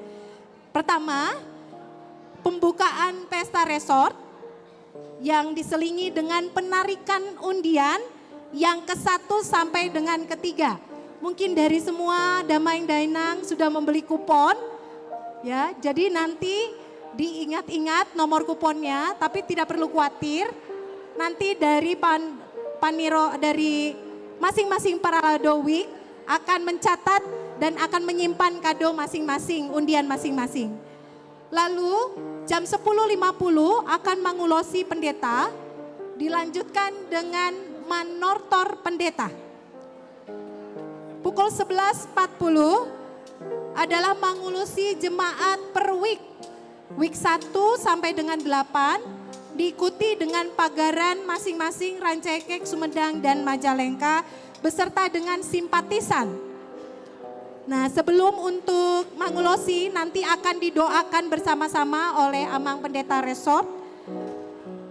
Pertama, pembukaan pesta resort yang diselingi dengan penarikan undian yang ke satu sampai dengan ketiga. Mungkin dari semua damang dainang sudah membeli kupon, ya. Jadi nanti diingat-ingat nomor kuponnya, tapi tidak perlu khawatir. Nanti dari pan-, paniro, dari masing-masing paralado wijk akan mencatat dan akan menyimpan kado masing-masing, undian masing-masing. Lalu, jam sepuluh lima puluh akan mangulosi pendeta, dilanjutkan dengan manortor pendeta. Pukul sebelas empat puluh adalah mangulosi jemaat per wijk. Wijk satu sampai dengan delapan, diikuti dengan pagaran masing-masing Rancaekek, Sumedang, dan Majalengka, beserta dengan simpatisan. Nah, sebelum untuk mangulosi, nanti akan didoakan bersama-sama oleh Amang Pendeta Resort.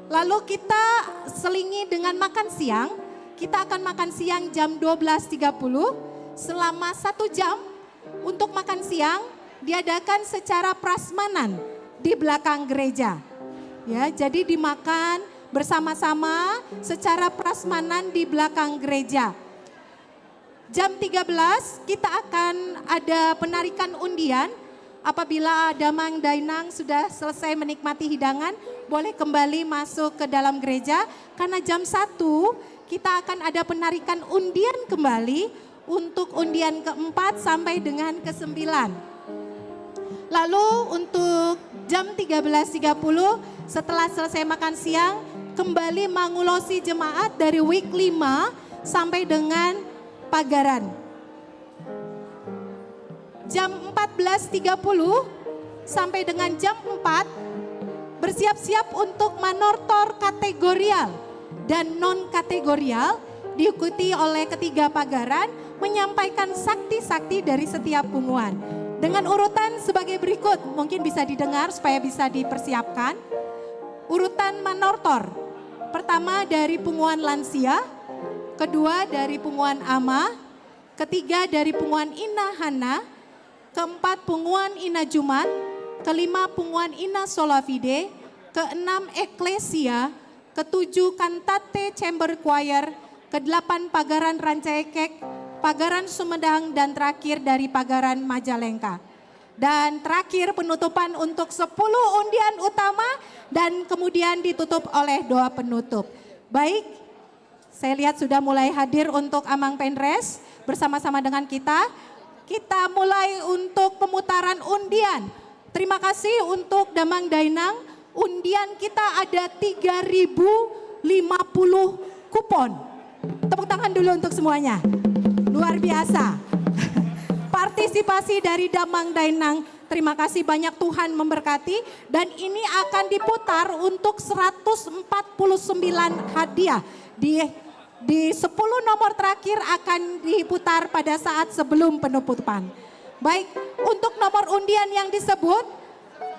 Lalu kita selingi dengan makan siang. Kita akan makan siang jam dua belas tiga puluh. Selama satu jam, untuk makan siang diadakan secara prasmanan di belakang gereja. Ya, jadi dimakan bersama-sama secara prasmanan di belakang gereja. Jam tiga belas kita akan ada penarikan undian. Apabila damang dainang sudah selesai menikmati hidangan, boleh kembali masuk ke dalam gereja, karena jam satu kita akan ada penarikan undian kembali untuk undian keempat sampai dengan kesembilan. Lalu untuk jam tiga belas tiga puluh, setelah selesai makan siang, kembali mangulosi jemaat dari wijk lima sampai dengan pagaran. Jam empat belas tiga puluh sampai dengan jam empat, bersiap-siap untuk manortor kategorial dan non-kategorial, diikuti oleh ketiga pagaran menyampaikan sakti-sakti dari setiap punguan. Dengan urutan sebagai berikut, mungkin bisa didengar supaya bisa dipersiapkan. Urutan manortor, pertama dari punguan lansia, kedua dari punguan ama, ketiga dari punguan Ina Hana, keempat punguan Ina Jumat, kelima punguan Ina Sola Fide, keenam Eklesia, ketujuh Cantate Chamber Choir, kedelapan pagaran Rancaekek, pagaran Sumedang, dan terakhir dari pagaran Majalengka. Dan terakhir penutupan untuk sepuluh undian utama dan kemudian ditutup oleh doa penutup. Baik, saya lihat sudah mulai hadir untuk Amang Pendres bersama-sama dengan kita. Kita mulai untuk pemutaran undian. Terima kasih untuk damang dainang, Undian kita ada tiga ribu lima puluh kupon. Tepuk tangan dulu untuk semuanya. Luar biasa. Partisipasi dari Damang Dainang. Terima kasih banyak, Tuhan memberkati. Dan ini akan diputar untuk seratus empat puluh sembilan hadiah. Di, di sepuluh nomor terakhir akan diputar pada saat sebelum penutupan. Baik, untuk nomor undian yang disebut,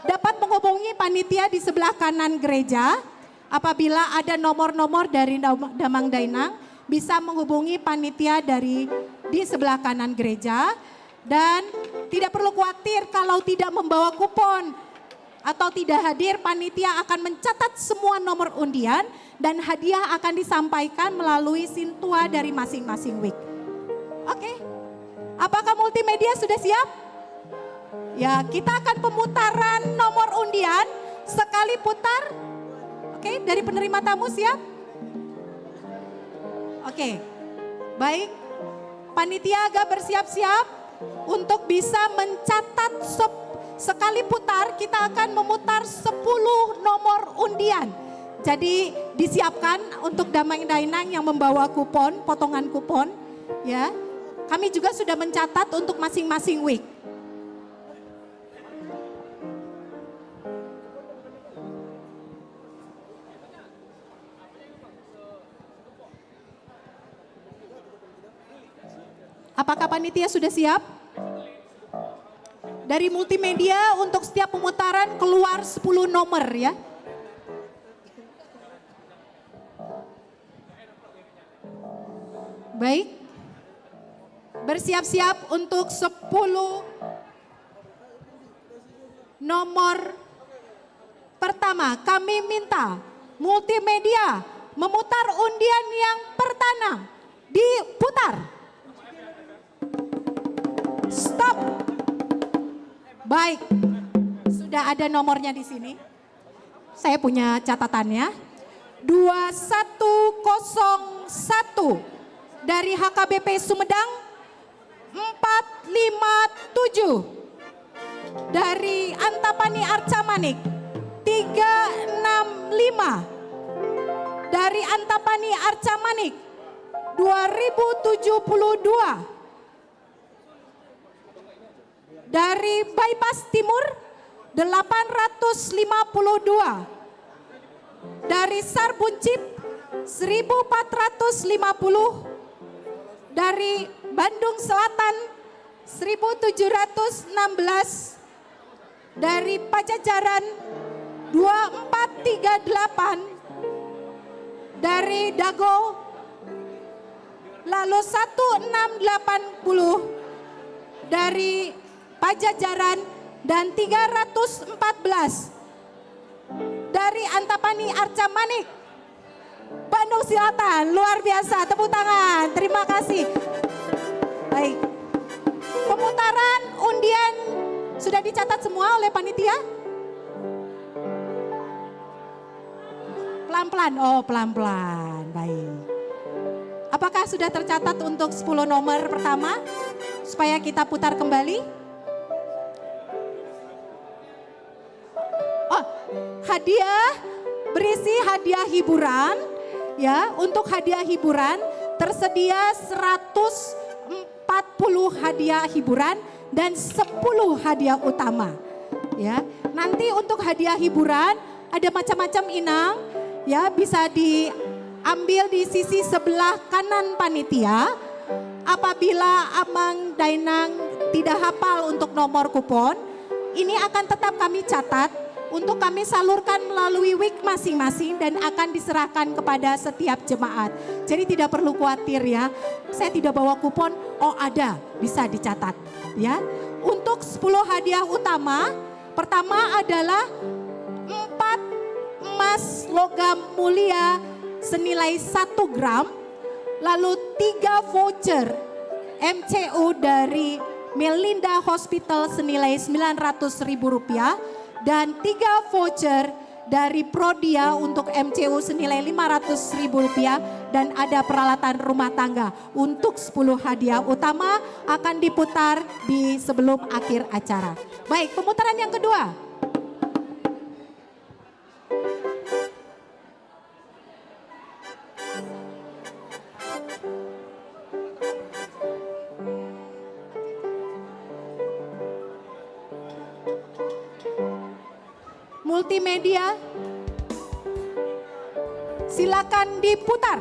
dapat menghubungi panitia di sebelah kanan gereja. Apabila ada nomor-nomor dari Dam-, Damang Dainang, bisa menghubungi panitia dari, di sebelah kanan gereja. Dan tidak perlu khawatir kalau tidak membawa kupon atau tidak hadir, panitia akan mencatat semua nomor undian dan hadiah akan disampaikan melalui sintua dari masing-masing week. Oke. Apakah multimedia sudah siap? Ya, kita akan pemutaran nomor undian sekali putar. Oke, dari penerima tamu siap? Oke. Baik. Panitia agak bersiap-siap untuk bisa mencatat sep-, sekali putar kita akan memutar sepuluh nomor undian. Jadi disiapkan untuk Damang Dainang yang membawa kupon, potongan kupon, ya. Kami juga sudah mencatat untuk masing-masing week. Apakah panitia sudah siap? Dari multimedia untuk setiap pemutaran keluar sepuluh nomor, ya. Baik. Bersiap-siap untuk sepuluh nomor pertama. Kami minta multimedia memutar undian yang pertama. Diputar. Stop. Baik. Sudah ada nomornya di sini. Saya punya catatannya. Dua satu kosong satu dari H K B P Sumedang, empat lima tujuh dari Antapani Arca Manik, tiga enam lima dari Antapani Arca Manik, dua ribu tujuh puluh dua. Dari Bypass Timur, delapan ratus lima puluh dua. Dari Sar Buncip, seribu empat ratus lima puluh. Dari Bandung Selatan, seribu tujuh ratus enam belas. Dari Pajajaran, dua empat tiga delapan. Dari Dago, lalu satu enam delapan puluh dari Pajajaran, dan tiga ratus empat belas dari Antapani Arca Manik, Bandung Selatan. Luar biasa, tepuk tangan. Terima kasih. Baik. Pemutaran undian sudah dicatat semua oleh panitia? Pelan-pelan. Oh, pelan-pelan. Baik. Apakah sudah tercatat untuk sepuluh nomor pertama? Supaya kita putar kembali. Oh, hadiah berisi hadiah hiburan. Ya, untuk hadiah hiburan tersedia seratus empat puluh hadiah hiburan dan sepuluh hadiah utama. Ya, nanti untuk hadiah hiburan ada macam-macam, Inang, ya, bisa diambil di sisi sebelah kanan panitia. Apabila Amang Dainang tidak hafal untuk nomor kupon, ini akan tetap kami catat untuk kami salurkan melalui week masing-masing dan akan diserahkan kepada setiap jemaat. Jadi tidak perlu khawatir, ya. Saya tidak bawa kupon, oh, ada, bisa dicatat, ya. Untuk sepuluh hadiah utama, pertama adalah empat emas logam mulia senilai satu gram, lalu tiga voucher M C U dari Melinda Hospital senilai sembilan ratus ribu rupiah, dan tiga voucher dari Prodia untuk M C U senilai lima ratus ribu rupiah, dan ada peralatan rumah tangga. Untuk sepuluh hadiah utama akan diputar di sebelum akhir acara. Baik, pemutaran yang kedua. Multimedia. Silakan diputar.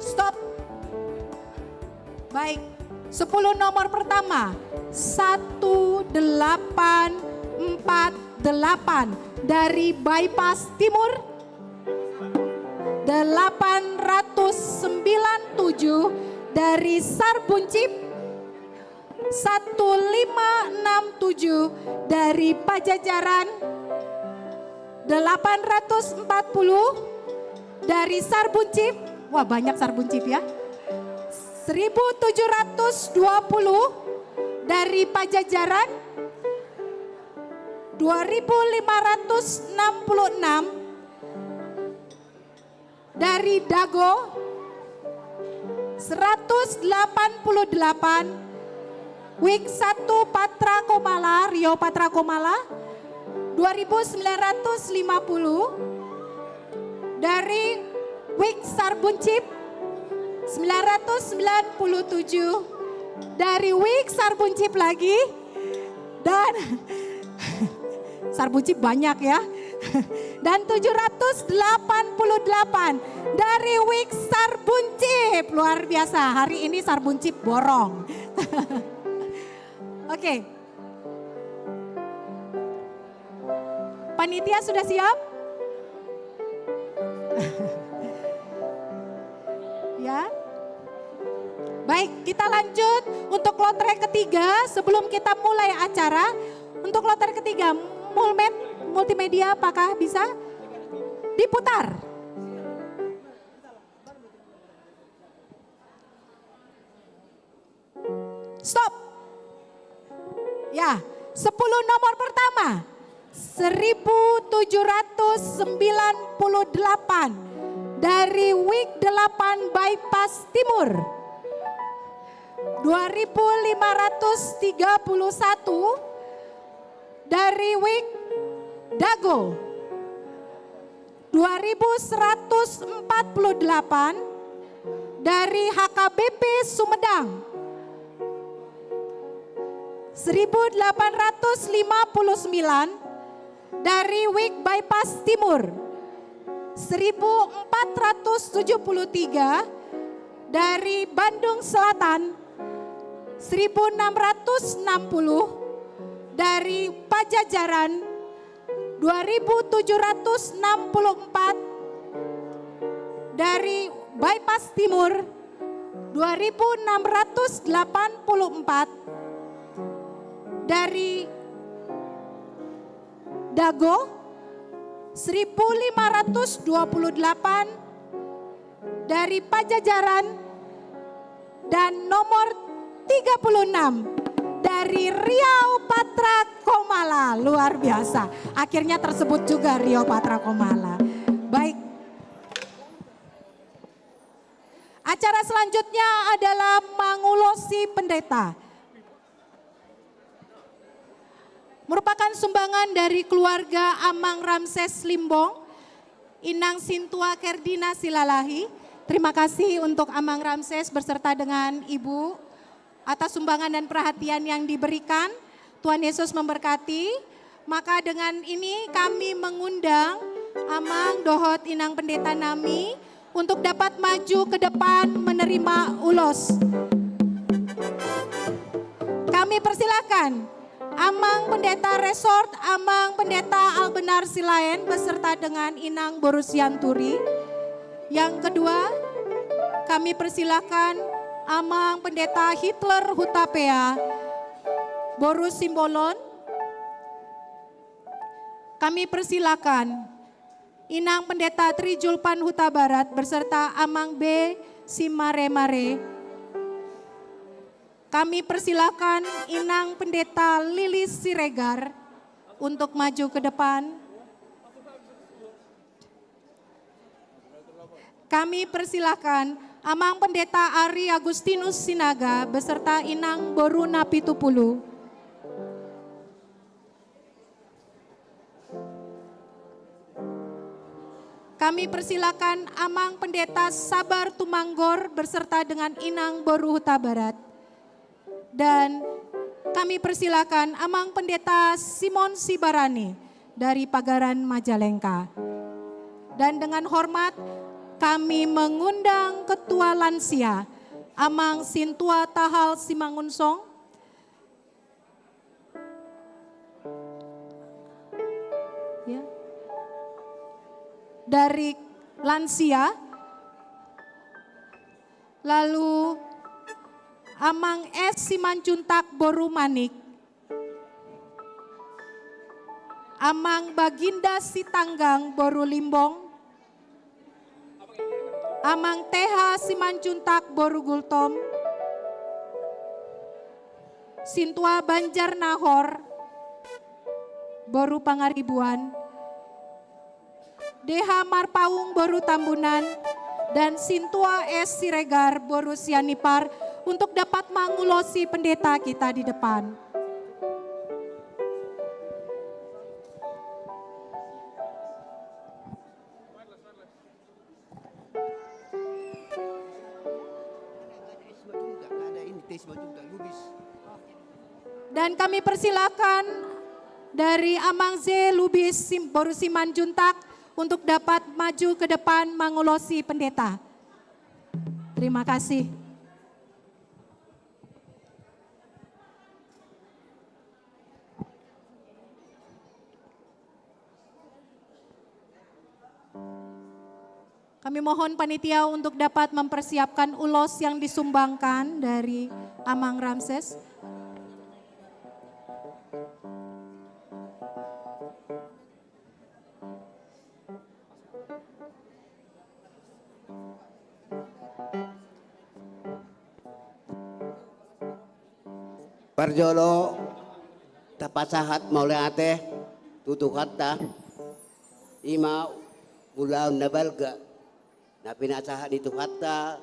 Stop. Baik, sepuluh nomor pertama, satu delapan empat delapan dari Bypass Timur, delapan ratus sembilan tujuh dari Sarbunchip, satu lima enam tujuh dari Pajajaran, delapan ratus empat puluh dari Sarbunchip. Wah, banyak Sarbunchip ya. Seribu tujuh ratus dua puluh dari Pajajaran, dua ribu lima ratus enam puluh enam dari Dago, seratus delapan puluh delapan, Wik satu Patra Komala, Rio Patra Komala, dua ribu sembilan ratus lima puluh, dari Wik Sarbunchip, sembilan ratus sembilan puluh tujuh, dari Wik Sarbunchip lagi, dan Sarbunchip banyak ya. Dan tujuh ratus delapan puluh delapan dari Wik Sarbunchip. Luar biasa, hari ini Sarbunchip borong. Oke. Panitia sudah siap? Ya. Baik, kita lanjut untuk lotre ketiga. Sebelum kita mulai acara, untuk lotre ketiga, Mulmed, Multimedia, apakah bisa diputar? Stop. Ya, sepuluh nomor pertama, seribu tujuh ratus sembilan puluh delapan dari Wik delapan Bypass Timur, dua ribu lima ratus tiga puluh satu dari Wik Dago, dua ribu seratus empat puluh delapan dari H K B P Sumedang, seribu delapan ratus lima puluh sembilan dari Wik Bypass Timur, seribu empat ratus tujuh puluh tiga dari Bandung Selatan, seribu enam ratus enam puluh dari Pajajaran, dua ribu tujuh ratus enam puluh empat dari Bypass Timur, dua ribu enam ratus delapan puluh empat dari Dago, seribu lima ratus dua puluh delapan dari Pajajaran, dan nomor tiga puluh enam dari Riau Patra Komala. Luar biasa. Akhirnya tersebut juga Riau Patra Komala. Baik. Acara selanjutnya adalah mangulosi pendeta. Merupakan sumbangan dari keluarga Amang Ramses Limbong, Inang Sintua Kerdina Silalahi. Terima kasih untuk Amang Ramses beserta dengan Ibu atas sumbangan dan perhatian yang diberikan. Tuhan Yesus memberkati. Maka dengan ini kami mengundang Amang dohot Inang Pendeta nami untuk dapat maju ke depan menerima ulos. Kami persilakan Amang Pendeta Resort, Amang Pendeta Albenar Silaen beserta dengan Inang Boru Sianturi. Yang kedua, kami persilakan Amang Pendeta Hitler Hutapea, Boru Simbolon. Kami persilakan Inang Pendeta Tri Julpan Hutabarat beserta Amang B Simaremare. Kami persilakan Inang Pendeta Lilis Siregar untuk maju ke depan. Kami persilakan Amang Pendeta Ari Agustinus Sinaga beserta Inang Boru Napitupulu. Kami persilakan Amang Pendeta Sabar Tumanggor beserta dengan Inang Boru Hutabarat. Dan Kami persilakan Amang Pendeta Simon Sibarani dari Pagaran Majalengka. Dan dengan hormat kami mengundang Ketua Lansia, Amang Sintua Tahal Simangunsong. Ya. Dari Lansia, lalu Amang S Simanjuntak boru Manik, Amang Baginda Sitanggang boru Limbong, Amang T H Simanjuntak boru Gultom, Sintua Banjar Nahor boru Pangaribuan, D H Marpaung boru Tambunan, dan Sintua S Siregar boru Sianipar untuk dapat mengulosi pendeta kita di depan. Dan kami persilakan dari Amang Z Lubis Sim-, boru Simanjuntak untuk dapat maju ke depan mengulosi pendeta. Terima kasih. Kami mohon panitia untuk dapat mempersiapkan ulos yang disumbangkan dari Amang Ramses. Parjolo, tapasahat mauliate tu Tuhanta, i ma ulaon na balga na pinasahat ni Tuhanta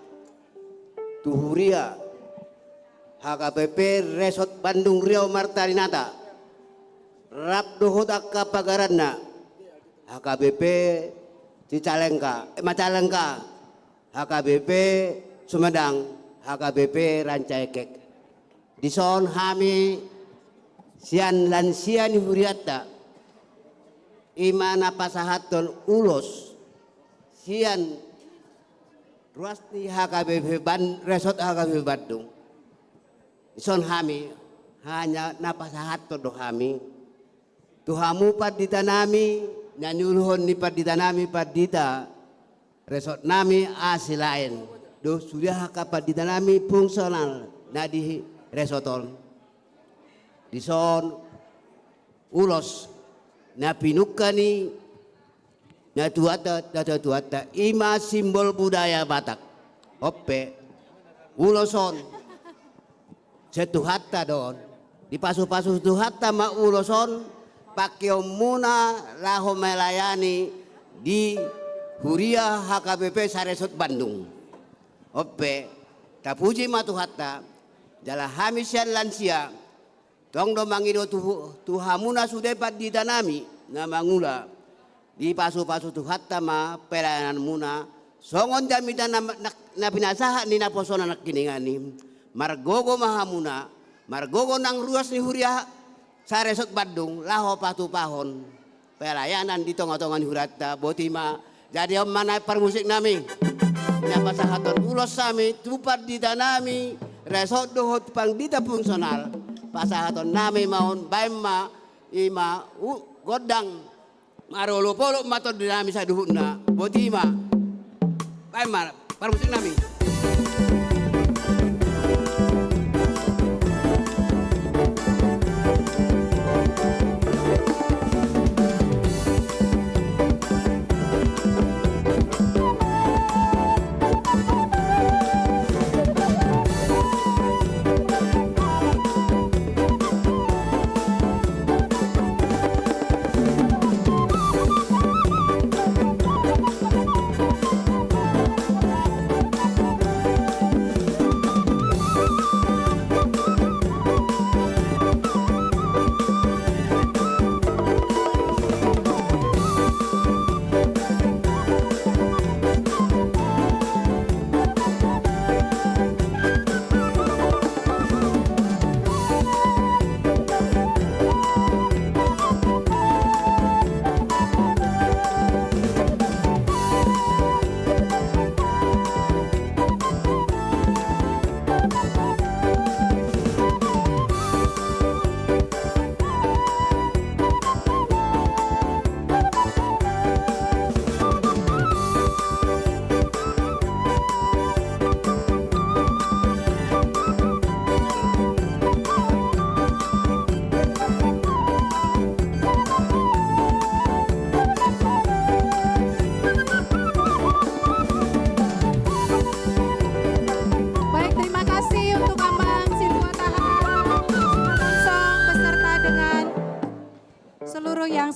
tu huria H K B P Resort Bandung Riau Marta Dinata, rap dohot angka pagaranna, H K B P Cicalengka, eh, Majalengka, H K B P Sumedang, H K B P Rancaikek. Dison hami sian lansia ni hurianta, i ma na pasahathon ulos sian ruas ni H K B P Ban-, Resort H K B P Bandung. Dison hami hanya na pasahathon do hami tu hamu pandita nami, na niuluhon ni pandita nami, pandita resort nami Silaen, dohot sude angka pandita nami fungsional na di resort on. Dison ulos na pinungka ni natuatuanta, natuatuanta, i ma simbol budaya Batak. On pe, ulos on sian Tuhanta do on. Dipasupasu Tuhanta ma ulos on, pangkeonmuna laho melayani di huria H K B P Saresort Bandung. On pe, tapuji ma Tuhanta, jala hami sian lansia, tong do mangido tu, tu hamuna sude pandita nami na mangula. Dipasupasu Tuhanta ma pelayananmuna, songon jamita na, na, na pinasahat ni naposona nangkiningan i. Margogo ma hamuna, margogo nang ruas ni huria Saresort Bandung, laho patupahon pelayanan di tongatonga ni hurianta. Boti ma. Jadi on ma nai parmusik nami, na pasahathon ulos hami tu pandita nami resort dohot pandita fungsional. Pasahaton nami ma on, baen ma, i ma, u-, gondang marolopolop ma tondi nami saluhutna. Boti ma. Baen ma parmusik nami.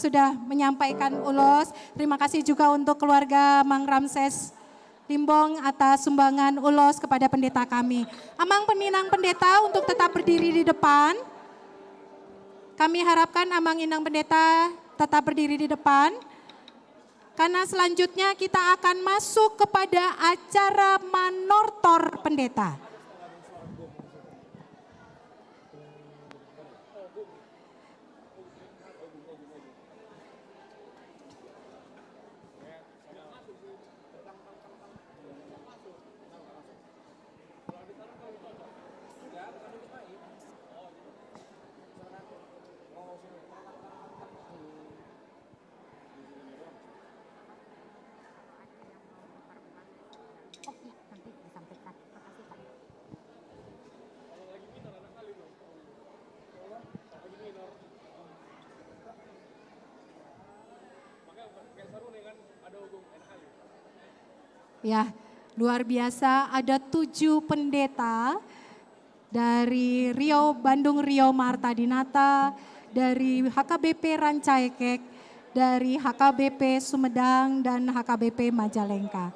sudah menyampaikan ulos. Terima kasih juga untuk keluarga Mang Ramses Limbong atas sumbangan ulos kepada pendeta kami. Amang Inang Pendeta untuk tetap berdiri di depan. Kami harapkan Amang Inang Pendeta tetap berdiri di depan. Karena selanjutnya kita akan masuk kepada acara manortor pendeta. Ya, luar biasa, ada tujuh pendeta dari Riau, Bandung Riau Marta Dinata, dari H K B P Rancaekek, dari H K B P Sumedang, dan H K B P Majalengka.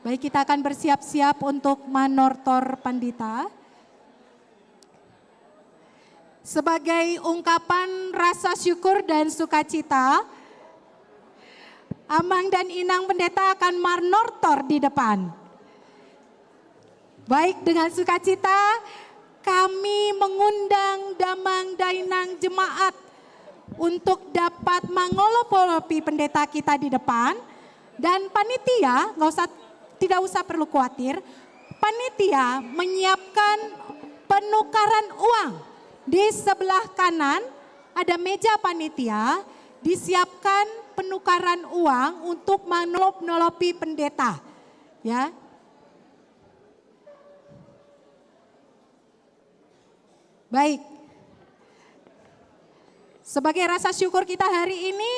Baik, kita akan bersiap-siap untuk manortor pandita. Sebagai ungkapan rasa syukur dan sukacita, Amang dan Inang Pendeta akan manortor di depan. Baik, dengan sukacita kami mengundang damang dainang jemaat untuk dapat mangolop-olopi pendeta kita di depan. Dan panitia, nggak usah, tidak usah perlu khawatir. Panitia menyiapkan penukaran uang. Di sebelah kanan ada meja panitia, disiapkan penukaran uang untuk manolop-nolopi pendeta. Ya. Baik. Sebagai rasa syukur kita hari ini,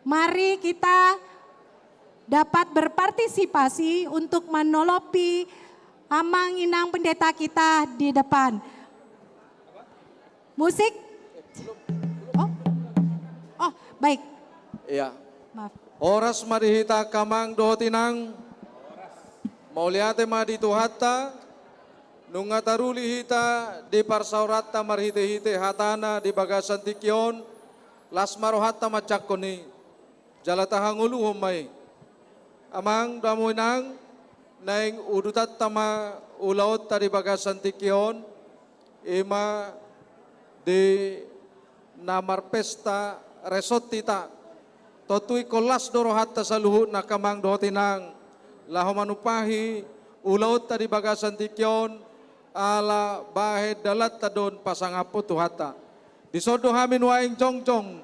mari kita dapat berpartisipasi untuk manolopi Amang Inang Pendeta kita di depan. Musik? Oh. Oh, baik. Iya. Maaf. Horas ma di hita angka amang dohot inang. Mauliate ma di Tuhanta. Nunga taruli hita di parsaoranta marhite-hite hatana di bagasan tingki on, las ma rohanta manjangkon i, jala tahangoluhon ma i. Amang dohot inang, naeng udutanta ma ulaonta di bagasan tingki on, i ma di na marpesta resort hita. Tontu ingkon las do rohanta saluhutna angka amang dohot inang, laho manumpahi ulaonta di bagasan tingki on, ala bahen dalanta do on pasangaphon Tuhanta. Dison do hami nuaeng jongjong,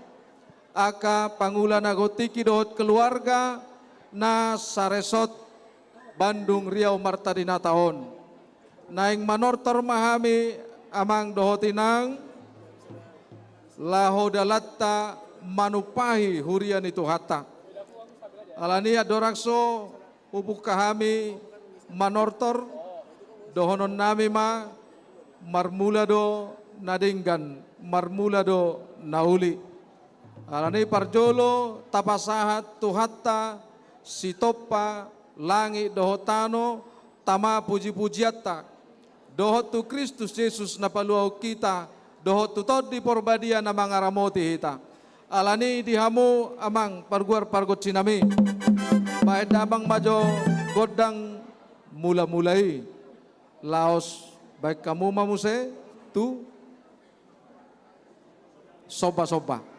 angka pangula na gontingki dohot keluarga na saresort Bandung Riau Marta Dinata on. Naeng manortor ma hami amang dohot inang, laho dalanta manumpahi huria ni Tuhanta. Alani i andorang so hubungka hami manortor, dohononnami ma, marmula do na denggan, marmula do na uli. Alani i parjolo tapasahat Tuhanta sitompa langit dohot tano, tama puji-pujianta, dohot tu Kristus Jesus na paluahon hita, dohot tu Tondi Porbadia na mangaramoti hita. Alani i di hamu amang parguar pargonsinami, bahen damang ma jo gondang mula-mula i. Laos bahen hamu ma muse tu somba-somba.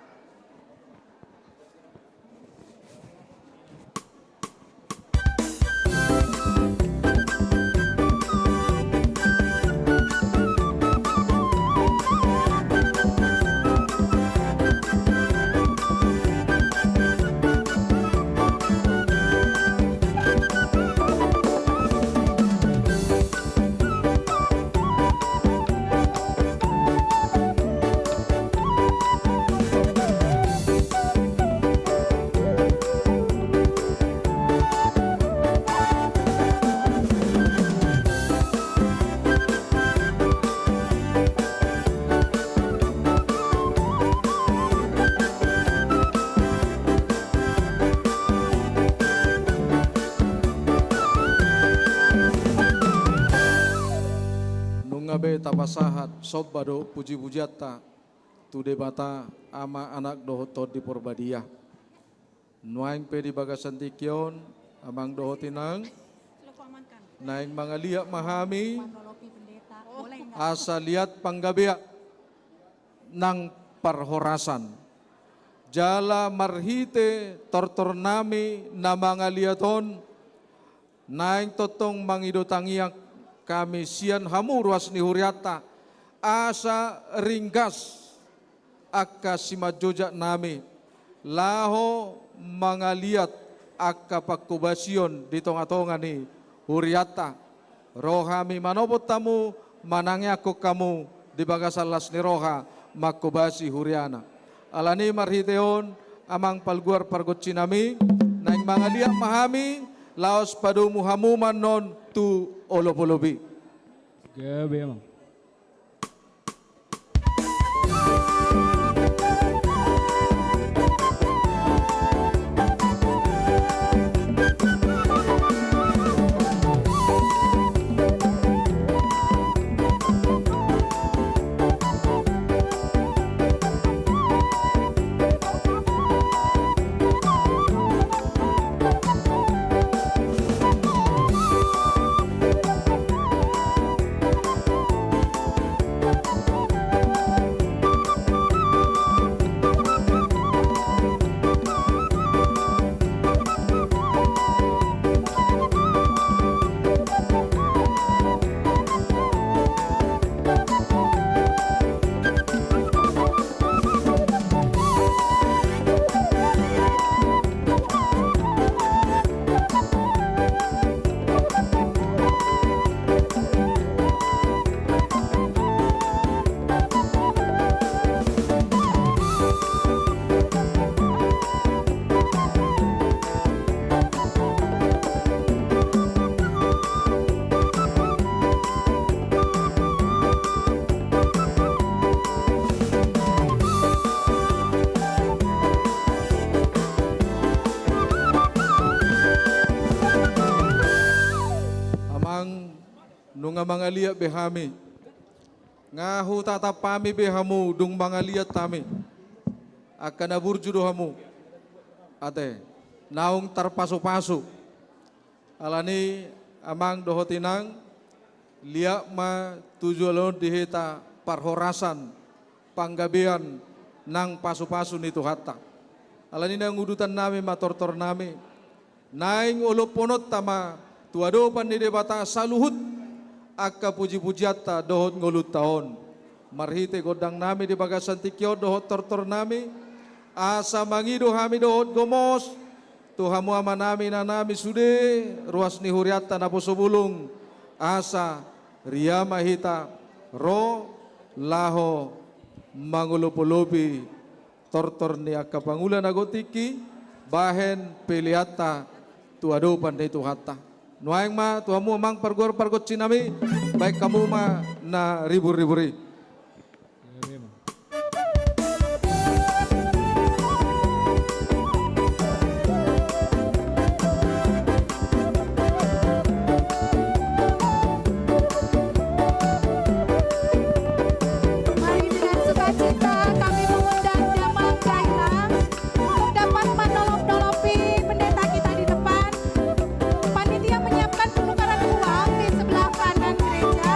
Gabe tapasahat somba dohot pujipujianta tu Debata Ama, Anak dohot Tondi Porbadia. Nuaeng pe di bagasan tingki on, amang dohot inang, naeng mangaliat ma hami asa liat panggabean nang parhorasan. Jala marhite tortor nami na mangaliat on, naeng tongtong mangido tangiang hami sian hamu ruas ni hurianta, asa ringgas angka simanjojak nami laho mangaliat angka pangkobasion di tongatonga ni hurianta. Ro hami manopot hamu, manangiangkon hamu di bagasan las ni roha manghobasi huriana. Alani marhite on, amang parguar pargonsi nami, naeng mangaliat ma hami laos padomu hamu ma annon tu olopolop i. Gabe, amang. Amang, nunga mangaliat be hami. Nga hutatap hami be hamu dung mangaliat hami. Angka na burju do hamu. Ate, naung tarpasupasu. Alani, amang dohot inang, liat ma tu joloan on di hita parhorasan, panggabean nang pasupasu ni Tuhanta. Alani naeng udutan nami ma tortor nami, naeng olopkononta ma tu adopan ni Debata saluhut angka pujipujianta dohot ngolunta on. Marhite gondang nami di bagasan tingki on dohot tortor nami, asa mangido hami dohot gomos tu hamu ama nami, ina nami sude, ruas ni hurianta naposo bulung, asa ria ma hita ro laho mangolopolopi tortor ni angka pangula na godang tingki, bahen peleanta tu adopan ni Tuhanta. Nuaeng ma tu hamu amang parguar pargonsi nami, bahen hamu ma na ribur-ribur i. Mari dengan sukacita kami mengundang Damang Dainang untuk dapat manolop-nolopi pendeta kita di depan. Panitia menyiapkan penukaran uang di sebelah kanan gereja.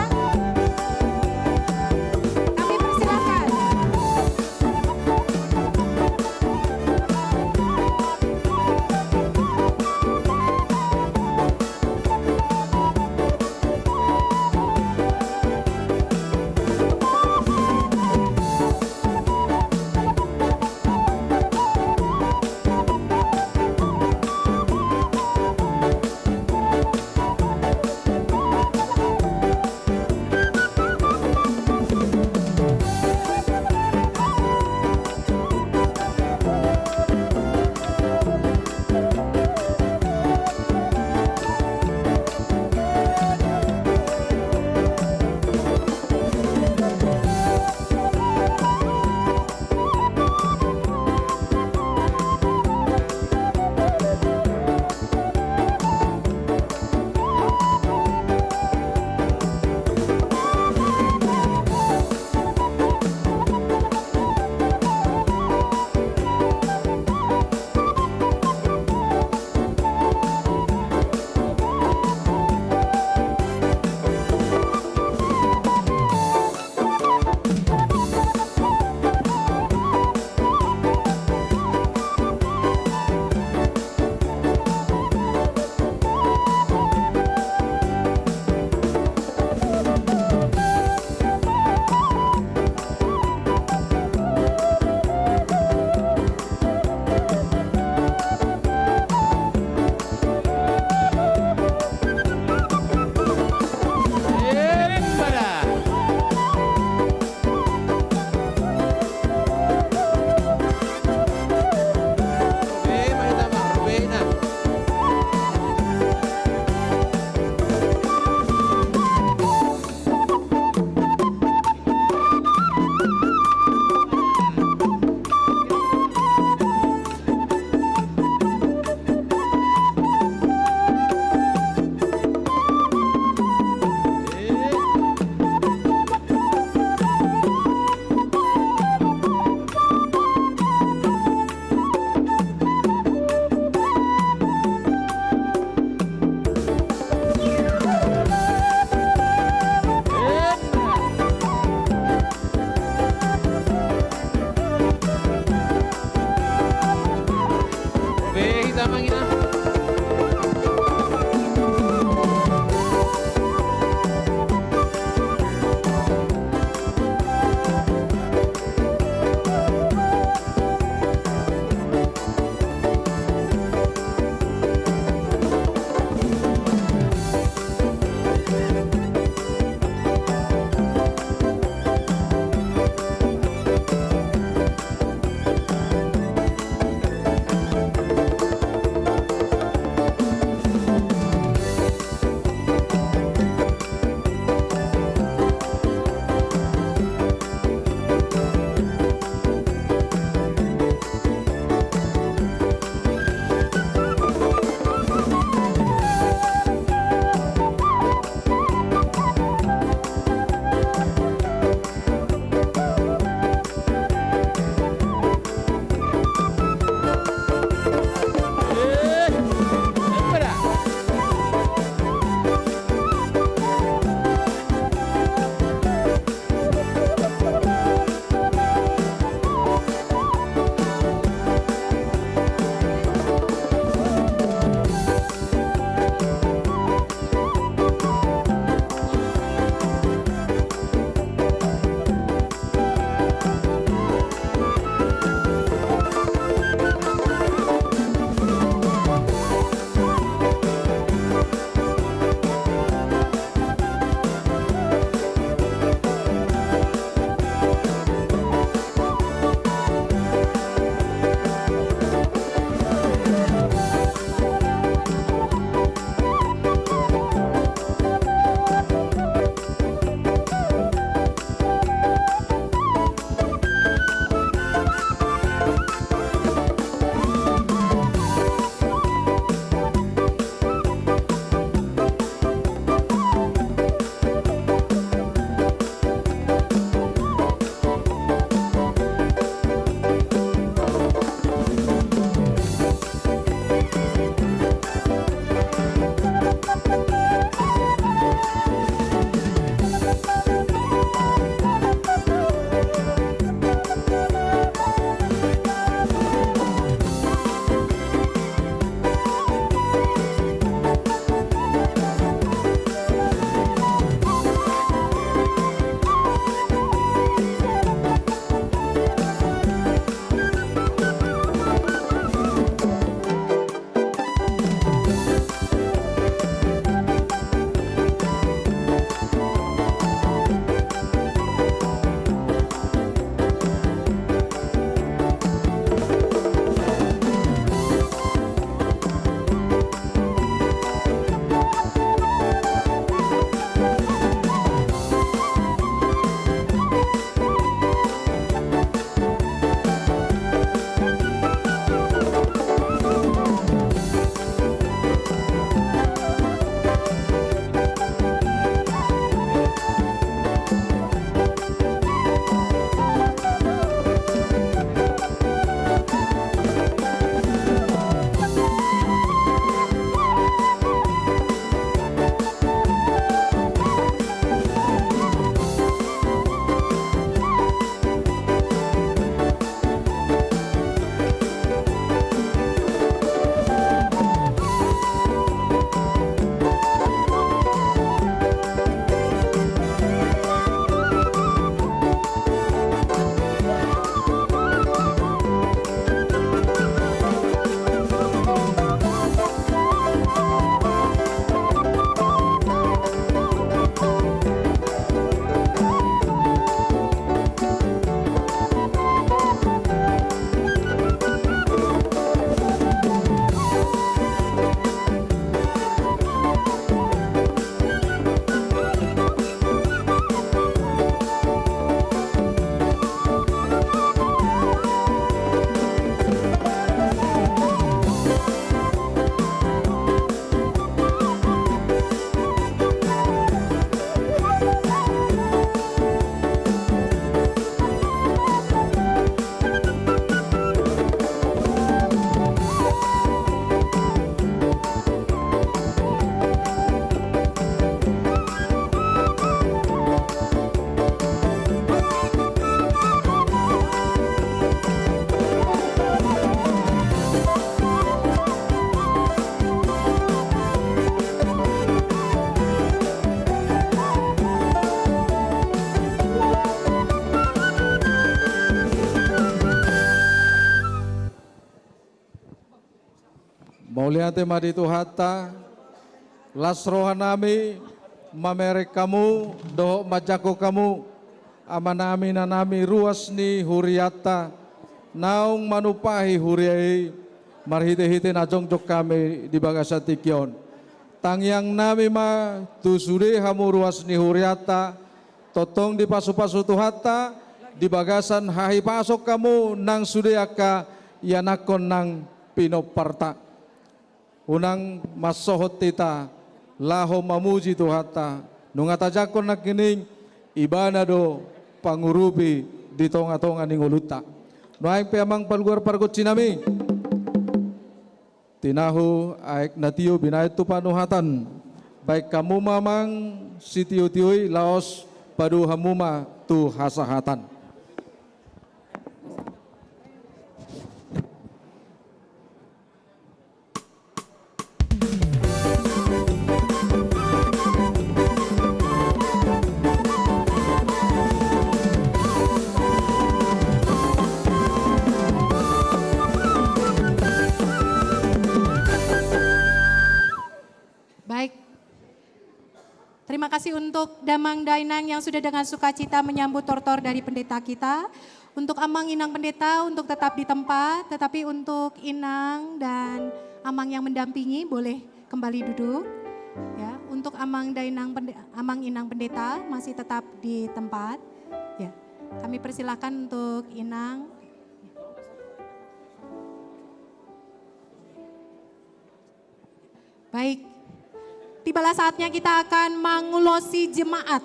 Mauliate ma di Tuhanta. Las rohanami mamereng hamu dohot manjangkon hamu, amanami, inanami, ruas ni hurianta naung manumpahi huria i, marhitehite na jongjong hami di bagasan tingki on. Tangiangnami ma tu sude hamu ruas ni hurianta, tongtong dipasupasu Tuhanta di bagasan hahipason hamu nang sude angka ianakhon nang pinomparta. Unang mansohot hita laho mamuji Tuhanta, nunga tajangkon nangkining, Ibana do pangurupi di tongatonga ni ngolunta. Nuaeng pe amang paluguar pargonsinami, tinahu aek na tio binahen tu panuhatan. Baen hamu ma amang sitiotio i laos padomu hamu ma tu hasahatan. Baik. Terima kasih untuk Damang Dainang yang sudah dengan sukacita menyambut tortor dari pendeta kita. Untuk Amang Inang Pendeta untuk tetap di tempat, tetapi untuk Inang dan Amang yang mendampingi boleh kembali duduk. Ya, untuk Amang Dainang Pende-, Amang Inang Pendeta masih tetap di tempat. Ya, kami persilakan untuk Inang. Baik. Tibalah saatnya kita akan mangulosi jemaat.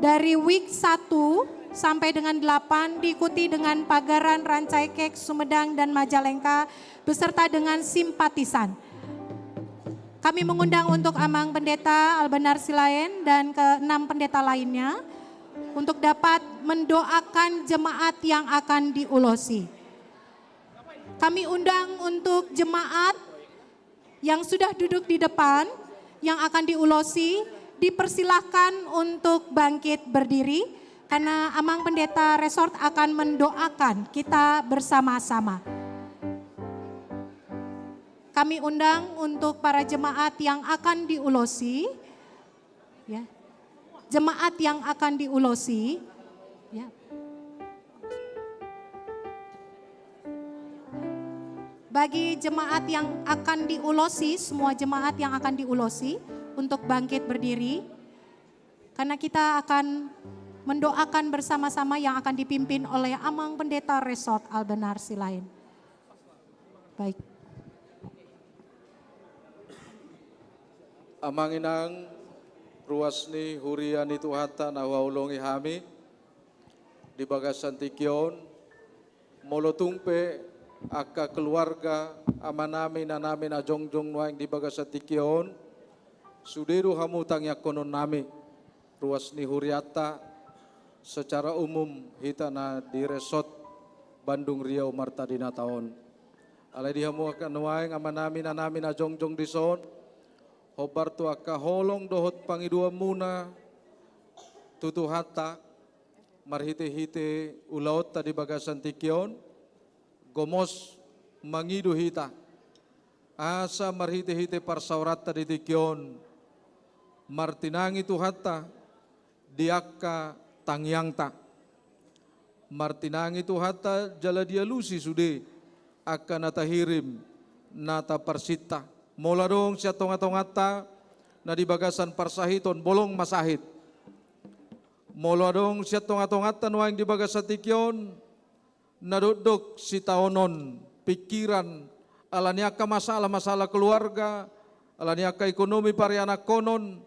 Dari week satu sampai dengan delapan diikuti dengan pagaran Rancaikek, Sumedang, dan Majalengka beserta dengan simpatisan. Kami mengundang untuk Amang Pendeta Albanar Silaen dan keenam pendeta lainnya untuk dapat mendoakan jemaat yang akan diulosi. Kami undang untuk jemaat yang sudah duduk di depan, yang akan diulosi, dipersilahkan untuk bangkit berdiri, karena Amang Pendeta Resort akan mendoakan kita bersama-sama. Kami undang untuk para jemaat yang akan diulosi, ya. Jemaat yang akan diulosi, ya. Bagi jemaat yang akan diulosi, semua jemaat yang akan diulosi untuk bangkit berdiri, karena kita akan mendoakan bersama-sama yang akan dipimpin oleh Amang Pendeta Resort Albanar Silaen. Baik. Amang Inang, ruas ni huria ni Tuhanta na huhaholongi hami di bagasan tingki on, molo tung pe angka keluarga, amanami, inanami na jongjong nuaeng di bagasan tingki on, sude do hamu tangiangkononnami, ruas ni hurianta, secara umum hita na di Resort Bandung Riau Marta Dinata on. Alai di hamu angka nuaeng amanami, inanami na jongjong dison, hombar tu angka holong dohot pangidoanmuna tu Tuhanta, marhitehite ulaonta di bagasan tingki on, gomos mangido hita, asa marhitehite parsaoranta di tingki on, martinangi Tuhanta di angka tangiangta. Martinangi Tuhanta jala dialusi sude angka na tahirim, na taparsinta. Molo adong sian tongatonganta na di bagasan parsahiton, bolong ma sahit. Molo adong sian tongatonganta nuaeng di bagasan tingki on, na dokdok sitaonon pingkiran, ala ni angka masalah-masalah keluarga, ala ni angka ekonomi parianakhonon,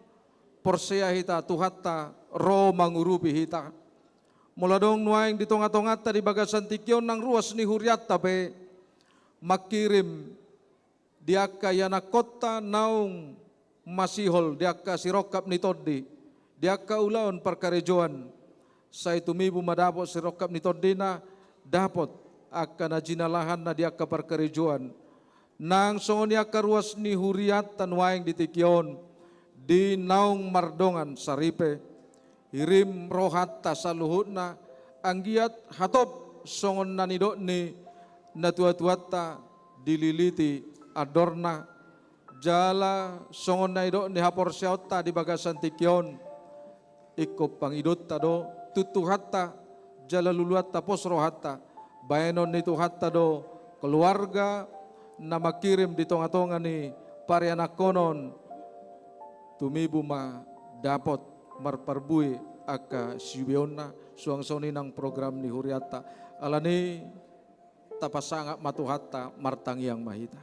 porsea hita Tuhanta ro mangurupi hita. Molo adong nuaeng di tongatonganta di bagasan tingki on nang ruas ni hurianta pe mangkirim di angka ianakhonta naung masihol di angka sirongkap ni tondi, di angka ulaon parkarejoan, sai tumibu ma dapot sirongkap ni tondina, dapot angka na jinalahanna di angka parkarejoan. Nang songon i angka ruas ni hurianta nuaeng di tingki on, di naung mardongan saripe. Hirim rohanta saluhutna, anggiat hatop songon na nidok ni natuatuanta, dililiti andorna, jala songon na nidok ni haporseaonta di bagasan tingki on, ingkon pangidonta do tu Tuhanta, jala luluanta pos rohanta, baenon ni Tuhanta do keluarga na mangkirim di tonga-tonga ni parianakhonon, tumibu ma dapot marparbue angka siubeonna, suang songon i nang program ni hurianta. Alani, tapasangap ma Tuhanta, martangiang ma hita.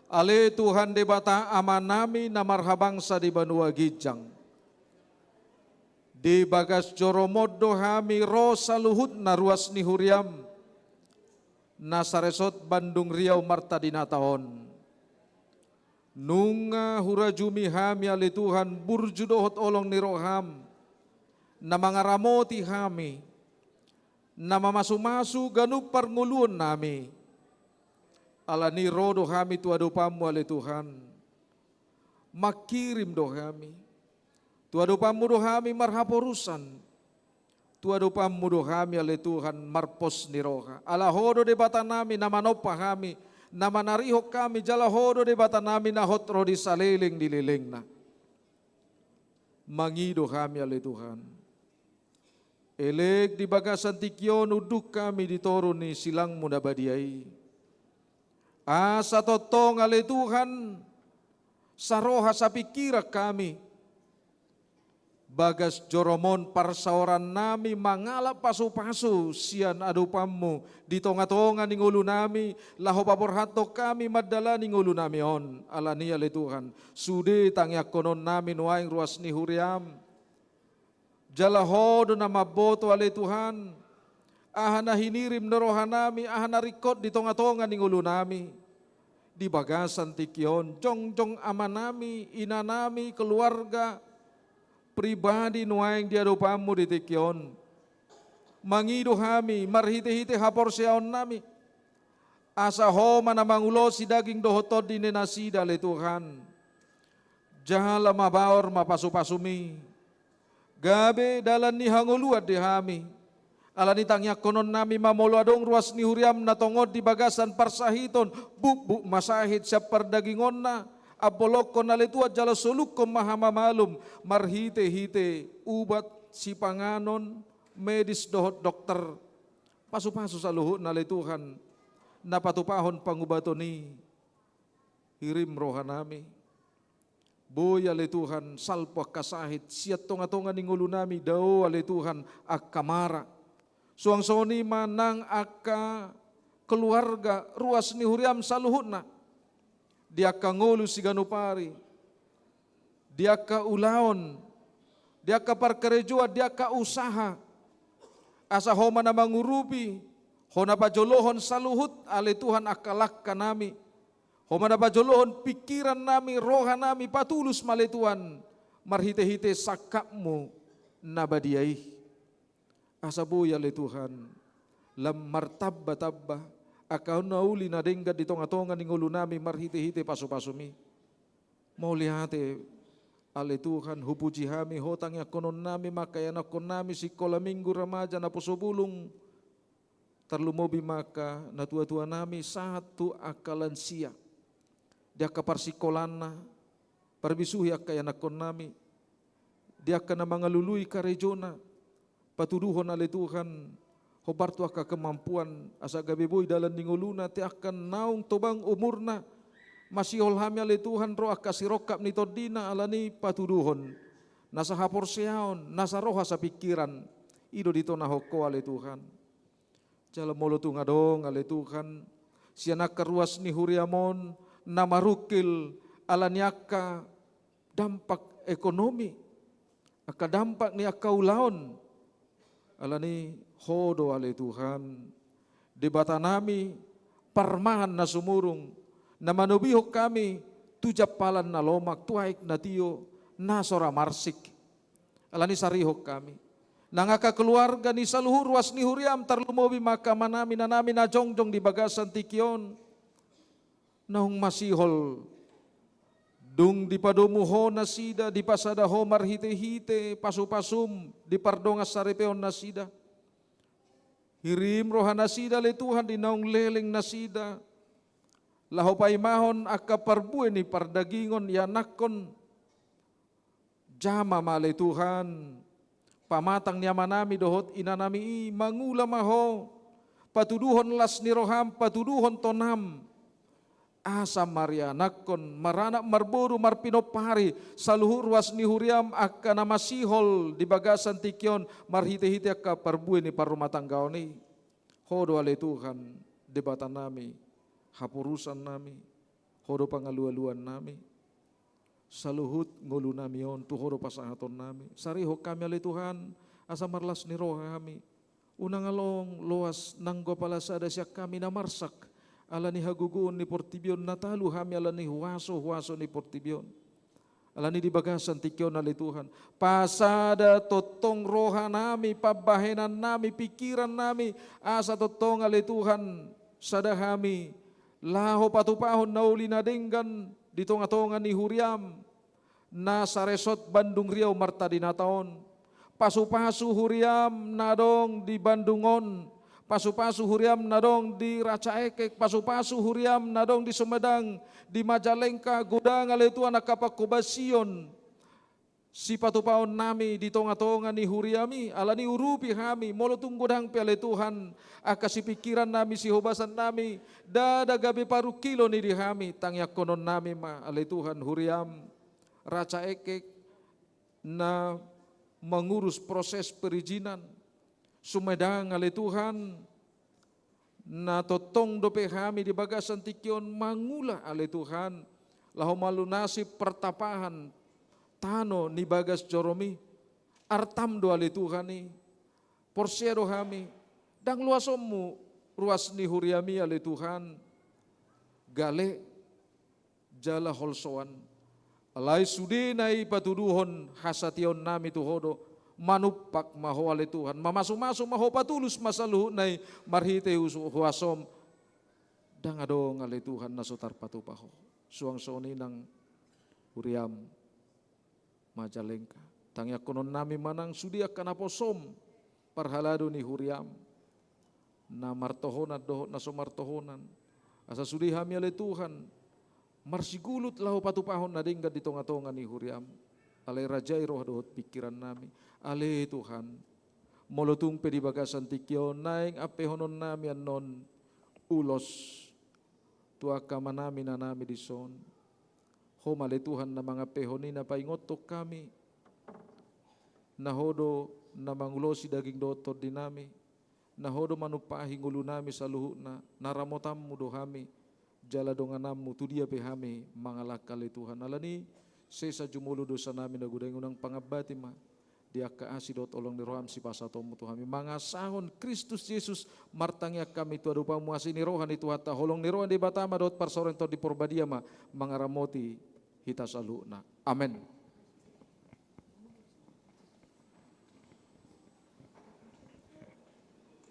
Ale Tuhan Debata Amanami na marhabangsa di banua ginjang, di bagas joroMon do hami ro saluhutna ruas ni huriaM, na saresort Bandung Riau Marta Dinata on. Nunga hurajumi hami ale Tuhan burju dohot holong ni rohaM, na mangaramoti hami, na mamasu-masu ganup parngoluonnami. Alani ro do hami tu adopanMu ale Tuhan. Mangkirim do hami. Tu adopanMu do hami marhaporusan. Tu adopanMu do hami ale Tuhan marpos ni roha. Ala Ho do Debatanami na manompa hami, na manarihon hami, jala Ho do Debatanami na hot ro di saleleng ni lelengna. Mangido hami ale Tuhan. Elek di bagasan tingki on unduk hami di toru ni silangMu na badia i. Asa tongtong ale Tuhan, saroha sapingkiran hami. Bagas joroMon parsaorannami mangalap pasu-pasu sian adopanMu di tonga-tonga ni ngolunami, laho paborhathon hami mandalani ngolunami on. Alani ale Tuhan, sude tangiangkononnami nuaeng ruas ni huriaM. Jala Ho do na mamboto ale Tuhan, aha na hinirim ni rohanami, aha na ringkot di tonga-tonga ni ngolunami. Di bagasan tingki on, jongjong amanami, inanami, keluarga, pribadi nuaeng di adopanMu di tingki on. Mangido hami, marhite-hite haporseaonnami. Asa Ho ma na mangulosi daging dohot tondi ni nasida ale Tuhan. Jala mabaor ma pasu-pasuMi. Gabe dalan ni hangoluan di hami. Alani tangiangkononnami ma molo adong ruas ni huriaM na tongon di bagasan parsahiton, bukbuk ma sahit sian pardagingonna, ambolongkon ale Tuhan jala solukhon ma hamamalum, marhite-hite ubat sipanganon, medis dohot dokter. Pasu-pasu saluhutna ale Tuhan, na patupahon pangubaton i, hirim rohanami. Boi ale Tuhan, salpu angka sahit, sian tonga-tonga ni ngolunami, dao ale Tuhan, angka mara. Suang songon i ma nang angka keluarga, ruas ni huriaM saluhutna. Di angka ngolu siganup ari, di angka ulaon, di angka parkarejoan, di angka usaha. Asa Ho ma na mangurupi, Ho na pajolohon saluhut ale Tuhan angka langkanami. Ho ma na pajolohon pingkirannami, rohanami, patulus ma ale Tuhan, marhite-hite sangkapMu na badia i. Asa boi ale Tuhan, lam martamba-tamba angka na uli na denggan di tonga-tonga ni ngolunami marhite-hite pasu-pasuMi. Mauliate ale Tuhan, hupuji hami Ho tangiangkononnami ma angka ianakkonnami sikola minggu, remaja, naposo bulung. Tarlumobi ma angka natua-tuanami sahat tu angka lansia. Di angka parsikolaanna, parbisuhi angka ianakkonnami. Di angka na mangalului karejona, patuduhon ale Tuhan, hombar tu angka kemampuan, asa gabe boi dalan ni ngoluna, di angka naung tobang umurna, masihol hami ale Tuhan ro angka sirongkap ni tondina, alani patuduhon. Nasa haporseaon, nasa roha sapingkiran, i do ditonahon Ho ale Tuhan. Jala molo tung adong ale Tuhan, sian angka ruas ni huriaM on, na marungkil, alani angka dampak ekonomi, angka dampak ni angka ulaon, alani Ho do ale Tuhan, Debatanami, parmahan na sumurung, na manobihon hami, tu jampalan na lomak, tu aek na tio, na so ra marsik. Alani sarihon hami. Nang angka keluarga ni saluhut ruas ni huriaM tarlumobi ma angka amanami, inanami na jongjong di bagasan tingki on. Naung masihol. Dung dipadomu Ho nasida, dipasada Ho marhite-hite, pasu-pasuM, dipardongan saripeon nasida. Hirim roha nasida ale Tuhan di naung leleng nasida. laho paimahon angka parbue ni pardagingon ianakhon. Jama ma ale Tuhan pamatang ni amanami dohot inanami i, mangula ma Ho, patuduhon las ni roham, patuduhon tonam, asa marianakhon, maranak marboru, marpinompari saluhut ruas ni huriam angka na masihol di bagasan tingki on marhitehite angka parbue ni parrumatanggaon i. Ho do ale Tuhan Debatanami, haporusannami, Ho do pangalualuannami. Saluhut ngolunami on tu Ho do pasahatonnami. Sarihon hami ale Tuhan, asa marlas ni roha hami. Unang adong loas nanggo pala sada sian hami na marsak ala ni hagogoon ni portibi on, na talu hami ala ni huaso-huaso ni portibi on. Ala ni di bagasan tingki on ale Tuhan, pasada tongtong rohanami, pambahenannami, pingkirannami, asa tongtong ale Tuhan, sada hami laho patupahon na uli na denggan di tonga-tonga ni huriam na saresort Bandung Riau Marta Dinata on. Pasu-pasu huriam na adong di Bandung on, pasu-pasu huriam na adong di Rancaekek, pasu-pasu huriam na adong di Sumedang, di Majalengka, godang ale Tuhan angka panghobasion sipatupaonnami di tonga-tonga ni huriami. Ala ni urupi hami, molo tung godang pe ale Tuhan angka sipingkirannami, sihobasannami, ndada gabe parungkilon i di hami, tangiangkononnami ma ale Tuhan huriam Rancaekek na mangurus proses perizinan, Sumedang ale Tuhan, na tongtong dope hami di bagasan tingki on mangula ale Tuhan, laho malunasi partapahan tano ni bagas joromi. Artam do ale Tuhan i, porsea do hami, ndang loasonmu ruas ni huriami ale Tuhan, gale jala holsoan. Alai sudena i patuduhon hasatiaonnami tu Ho do, manumpak ma Ho ale Tuhan, mamasu-masu ma Ho, patulus ma saluhutna i marhite husu-, huasom. Ndang adong ale Tuhan na so tarpatupa Ho. Suang songon i nang huriam Majalengka. Tangiangkononnami ma nang sude angka naposom parhalado ni huriam, na martohonan dohot na so martohonan, asa sude hami ale Tuhan marsigulut laho patupahon na denggan di tonga-tonga ni huriam. Alai rajai roha dohot pingkirannami ale Tuhan. Molo tung pe di bagasan tingki on naeng ampehononnami annon ulos tu angka amanami inanami dison, Ho ma ale Tuhan na mangampehon i, na paingothon hami, na Ho do na mangulosi daging dohot tondinami, na Ho do manumpahi ngolunami saluhutna, na ramotanmu do hami, jala dongananmu tu dia pe hami mangalangka ale Tuhan. Ala ni sesa jumolo dosanami na godang i, unang pangambati ma di angka asi dohot holong ni roham sipasahatonmu tu hami, mangasahon Kristus Jesus martangiang hami tu adopanmu. Asi ni roha ni Tuhanta, holong ni roha ni Debata ma dohot parsaoran ni Tondi Porbadia ma mangaramoti hita saluhutna. Amen.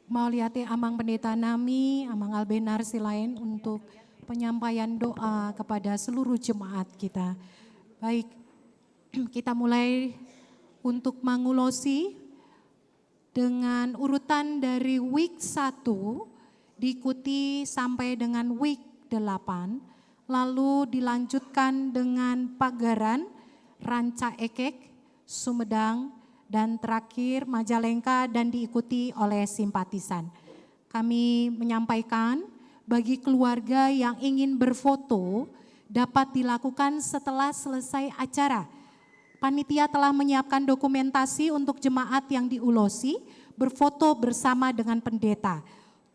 Mauliate Amang Pendeta nami, Amang Albenar Silaen, untuk penyampaian doa kepada seluruh jemaat kita. Baik, kita mulai untuk mangulosi dengan urutan dari week satu, diikuti sampai dengan week delapan, lalu dilanjutkan dengan Pagaran, Rancaekek, Sumedang, dan terakhir Majalengka, dan diikuti oleh simpatisan. Kami menyampaikan, bagi keluarga yang ingin berfoto, dapat dilakukan setelah selesai acara. Panitia telah menyiapkan dokumentasi untuk jemaat yang diulosi berfoto bersama dengan pendeta.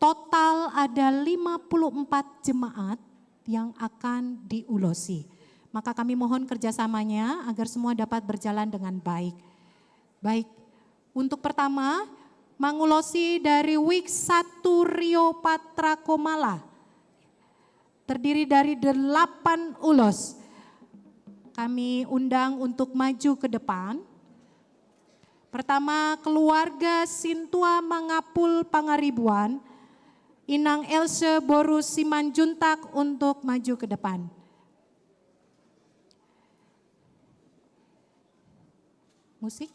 Total ada lima puluh empat jemaat yang akan diulosi. Maka kami mohon kerjasamanya agar semua dapat berjalan dengan baik. Baik, untuk pertama, mangulosi dari week satu Rio Patra Komala. Terdiri dari delapan ulos. Kami undang untuk maju ke depan. Pertama, keluarga Sintua Mangapul Pangaribuan, Inang Else boru Simanjuntak untuk maju ke depan. Musik.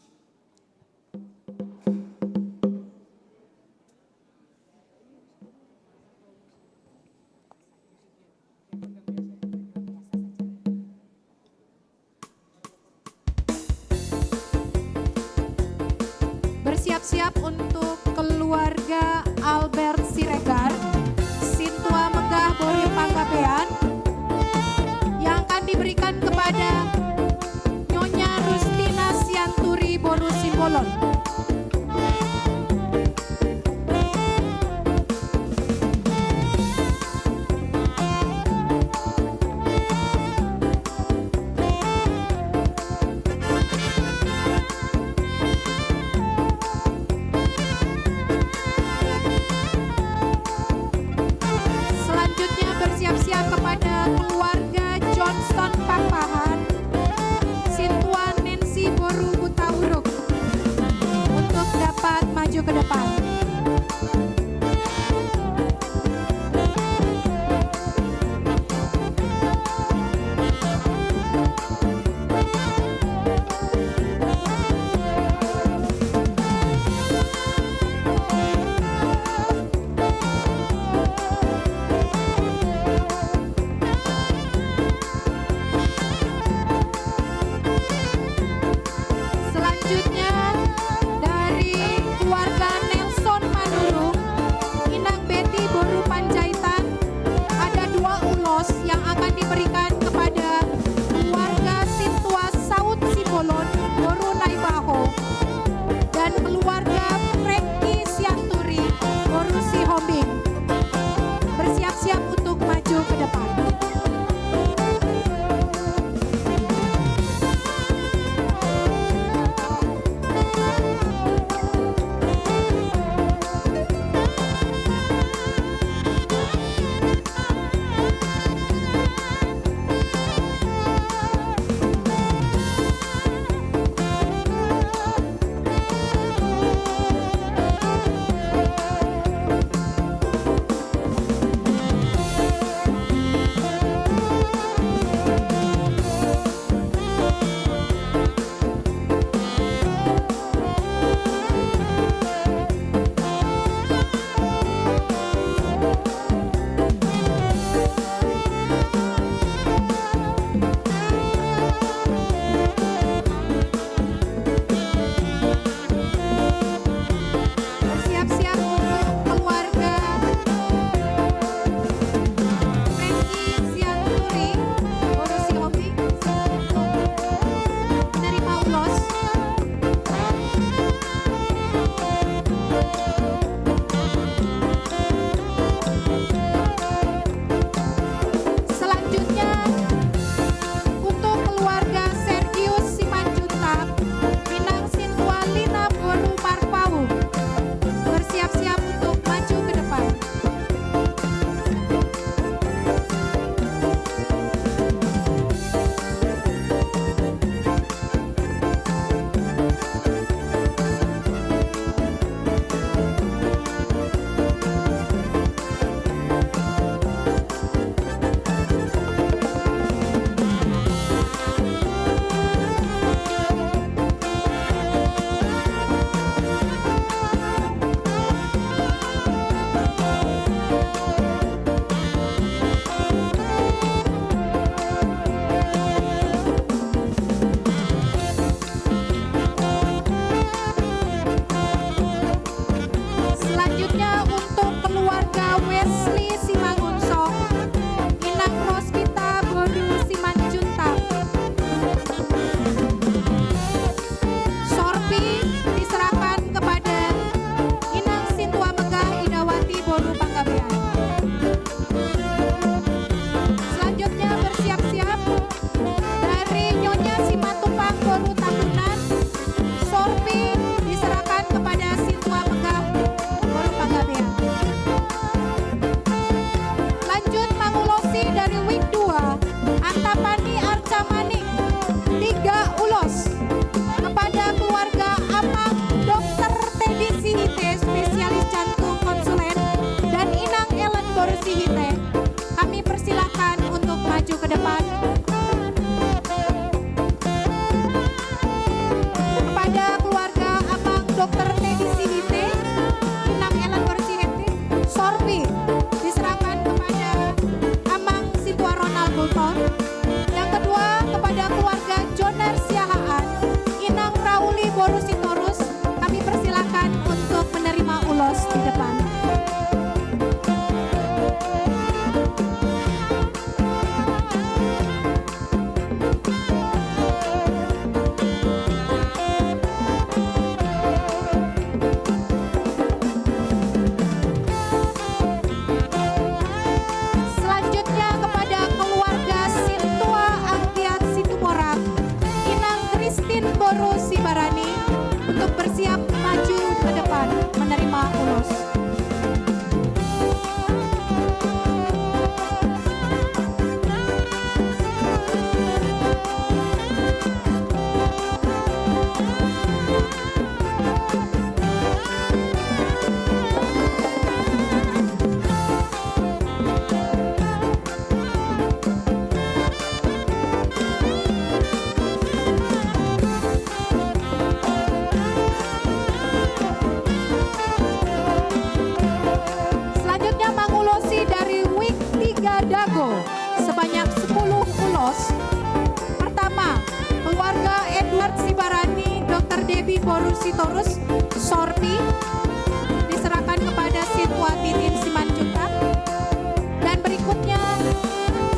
depan. Kepada keluarga Amang Dokter Teddy Sihite, Inang Ellen Gorsihete, sorpi diserahkan kepada Amang Situa Ronald Gultom. Yang kedua, kepada keluarga Jonar Siahaan, Inang Rauli boru Sitorus, kami persilakan untuk menerima ulos di depan. Selanjutnya kepada keluarga Sintua Anggiat Situmorang, Inang Christine boru Sibarani, untuk bersiap maju ke depan menerima ulos. Selanjutnya mangulosi dari Wing tiga Dago sebanyak sepuluh ulos. Pertama, keluarga Edward Sibarani, Dokter Debbie boru Sitorus, sorpi, diserahkan kepada Sintua Titin Simanjuntak. Dan berikutnya,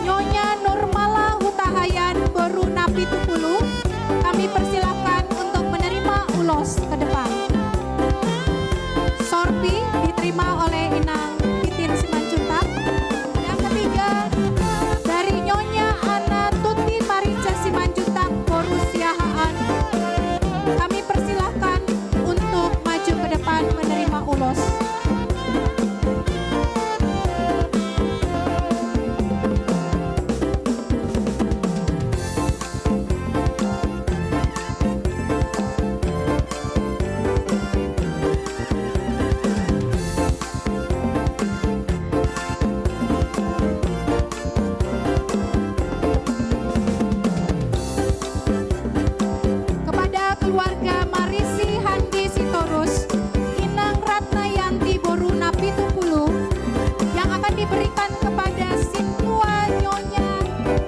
Nyonya Nurmala Hutahayan boru Napitupulu, kami persilakan untuk menerima ulos ke depan. Sorpi diterima oleh Inang Titin Simanjuntak. Yang ketiga, dari Nyonya Ana Tuti Marica Simanjuntak boru Siahaan. Kami persilahkan untuk maju ke depan menerima ulos. Kepada keluarga Marisi Handi Sitorus, Inang Ratnayanti boru Napitupulu, yang akan diberikan kepada Sintua Nyonya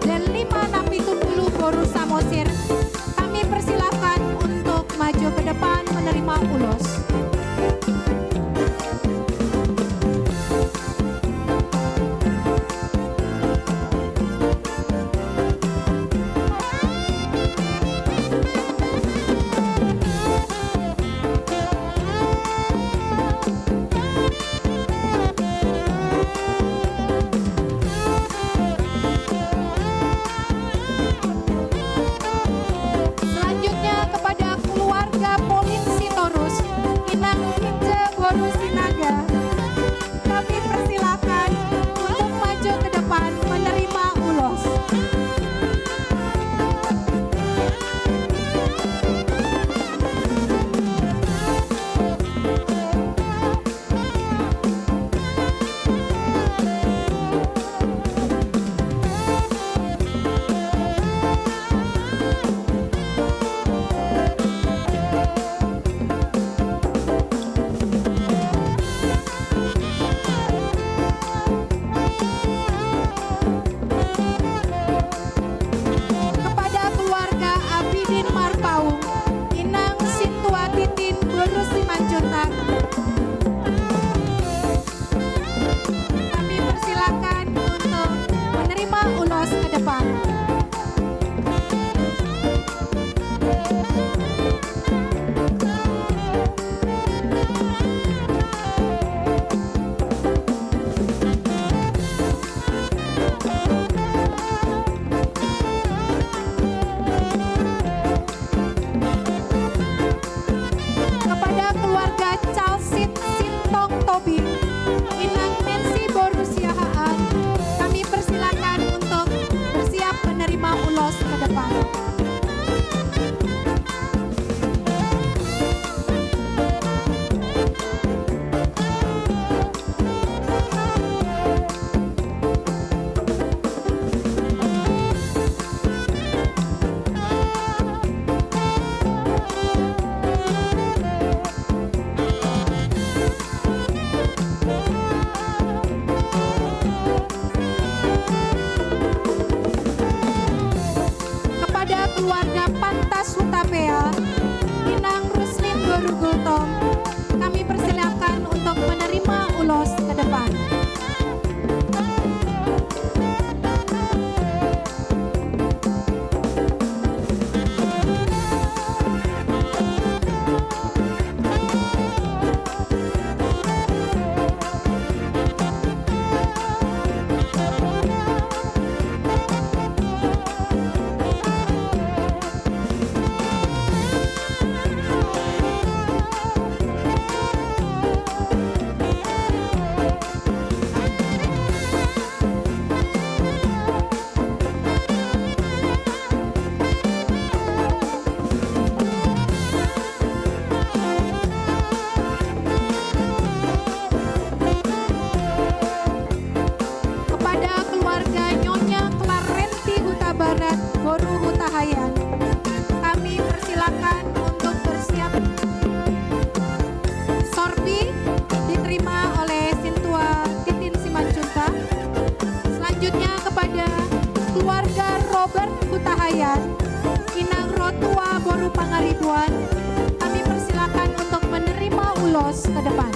Delima Napitupulu boru Samosir. Kami persilahkan untuk maju ke depan menerima ulos. Selanjutnya kepada keluarga Pauline Sitorus, Inang Hinja Pantas Hutapea, Inang Ruslin boru Gultom, kami persilakan untuk menerima ulos ke depan. Kepada keluarga Nyonya Klarenti Hutabarat, boru Hutahaean, kami persilakan untuk bersiap. Sorpi diterima oleh Sintua Titin Simanjuntak. Selanjutnya kepada keluarga Robert Hutahaean, Inang Rotua boru Pangaribuan, kami persilakan untuk menerima ulos ke depan.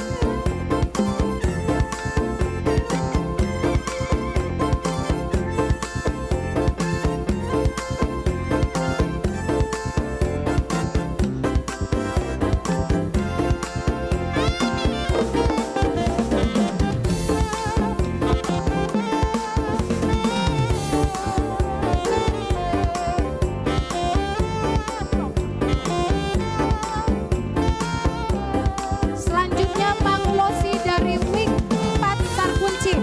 Selanjutnya, mangulosi dari Wing empat Sarkunci.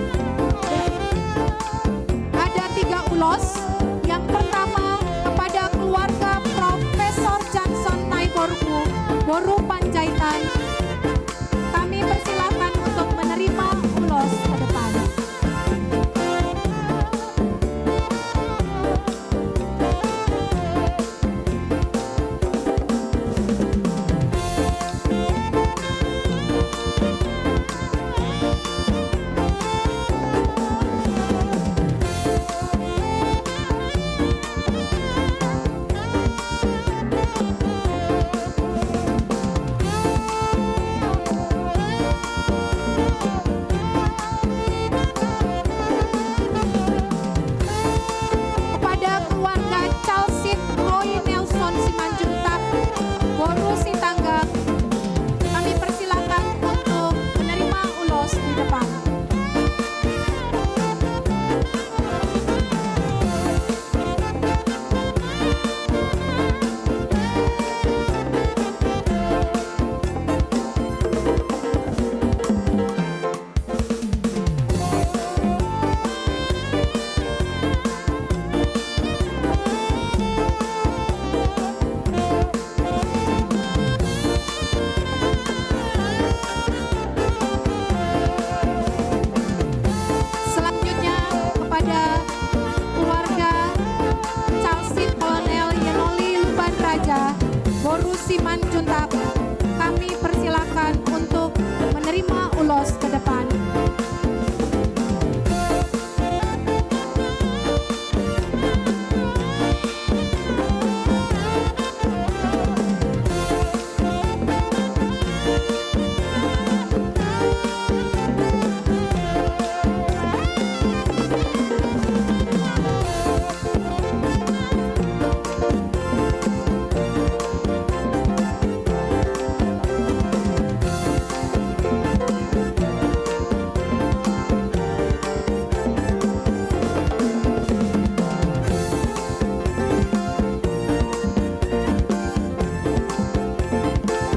Ada tiga ulos. Yang pertama, kepada keluarga Profesor Johnson Naiborku, boru Panjaitan. Kami persilakan untuk menerima ulos ke depan. Kepada keluarga Calsit Roy Nelson Simanjuntak, boru Sitanggang, kami persilakan untuk menerima ulos di depan. Selanjutnya, kepada keluarga Calsit Kolonel Yenoli Luban Raja, boru Simanjuntak, kami persilakan untuk menerima ulos ke depan.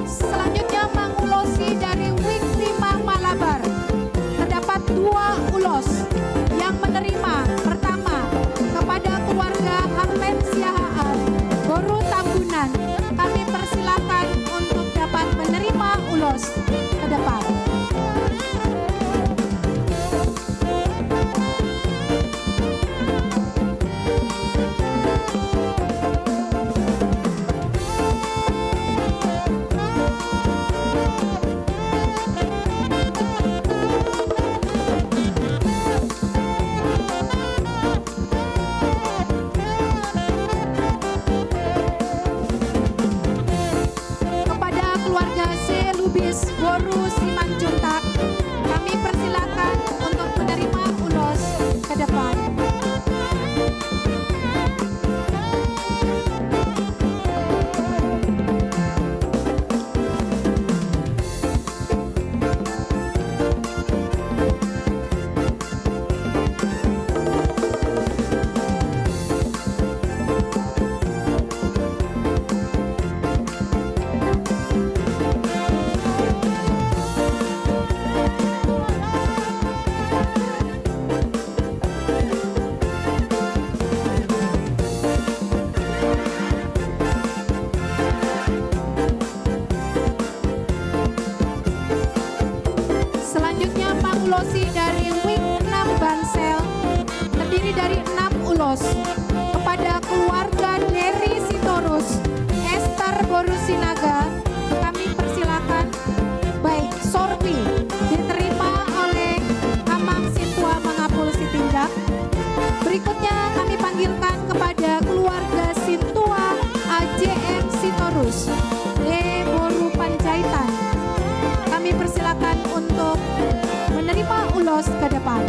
Selanjutnya, mangulosi dari Wing lima Malabar. Terdapat dua ulos yang menerima. Pertama, kepada keluarga Harlen Siahaan, boru Tambunan. Kami persilakan untuk dapat menerima ulos ke depan. Agus, D boru Panjaitan. Kami persilakan untuk menerima ulos ke depan.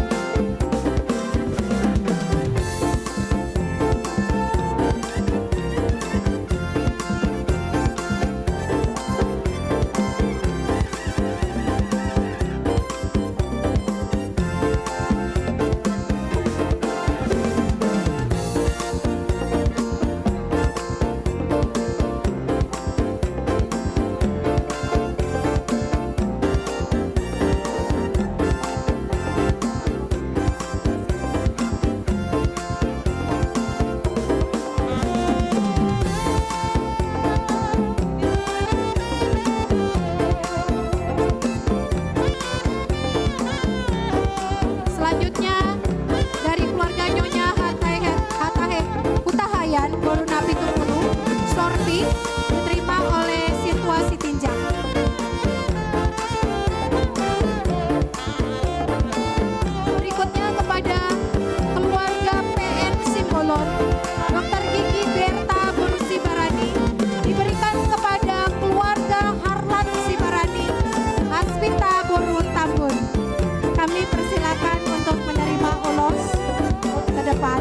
Selanjutnya, dari keluarga Nyonya Hatahe, Hatahe Hutahayan, boru na pitu pulu, sorti, diterima oleh Sintua Sitinjak. Berikutnya kepada keluarga P N Simbolon, Dokter Gigi Berta boru Sibarani, diberikan kepada keluarga Harlan Sibarani, Asmita boru Tambun. Kami persilakan untuk menerima ulos ke depan.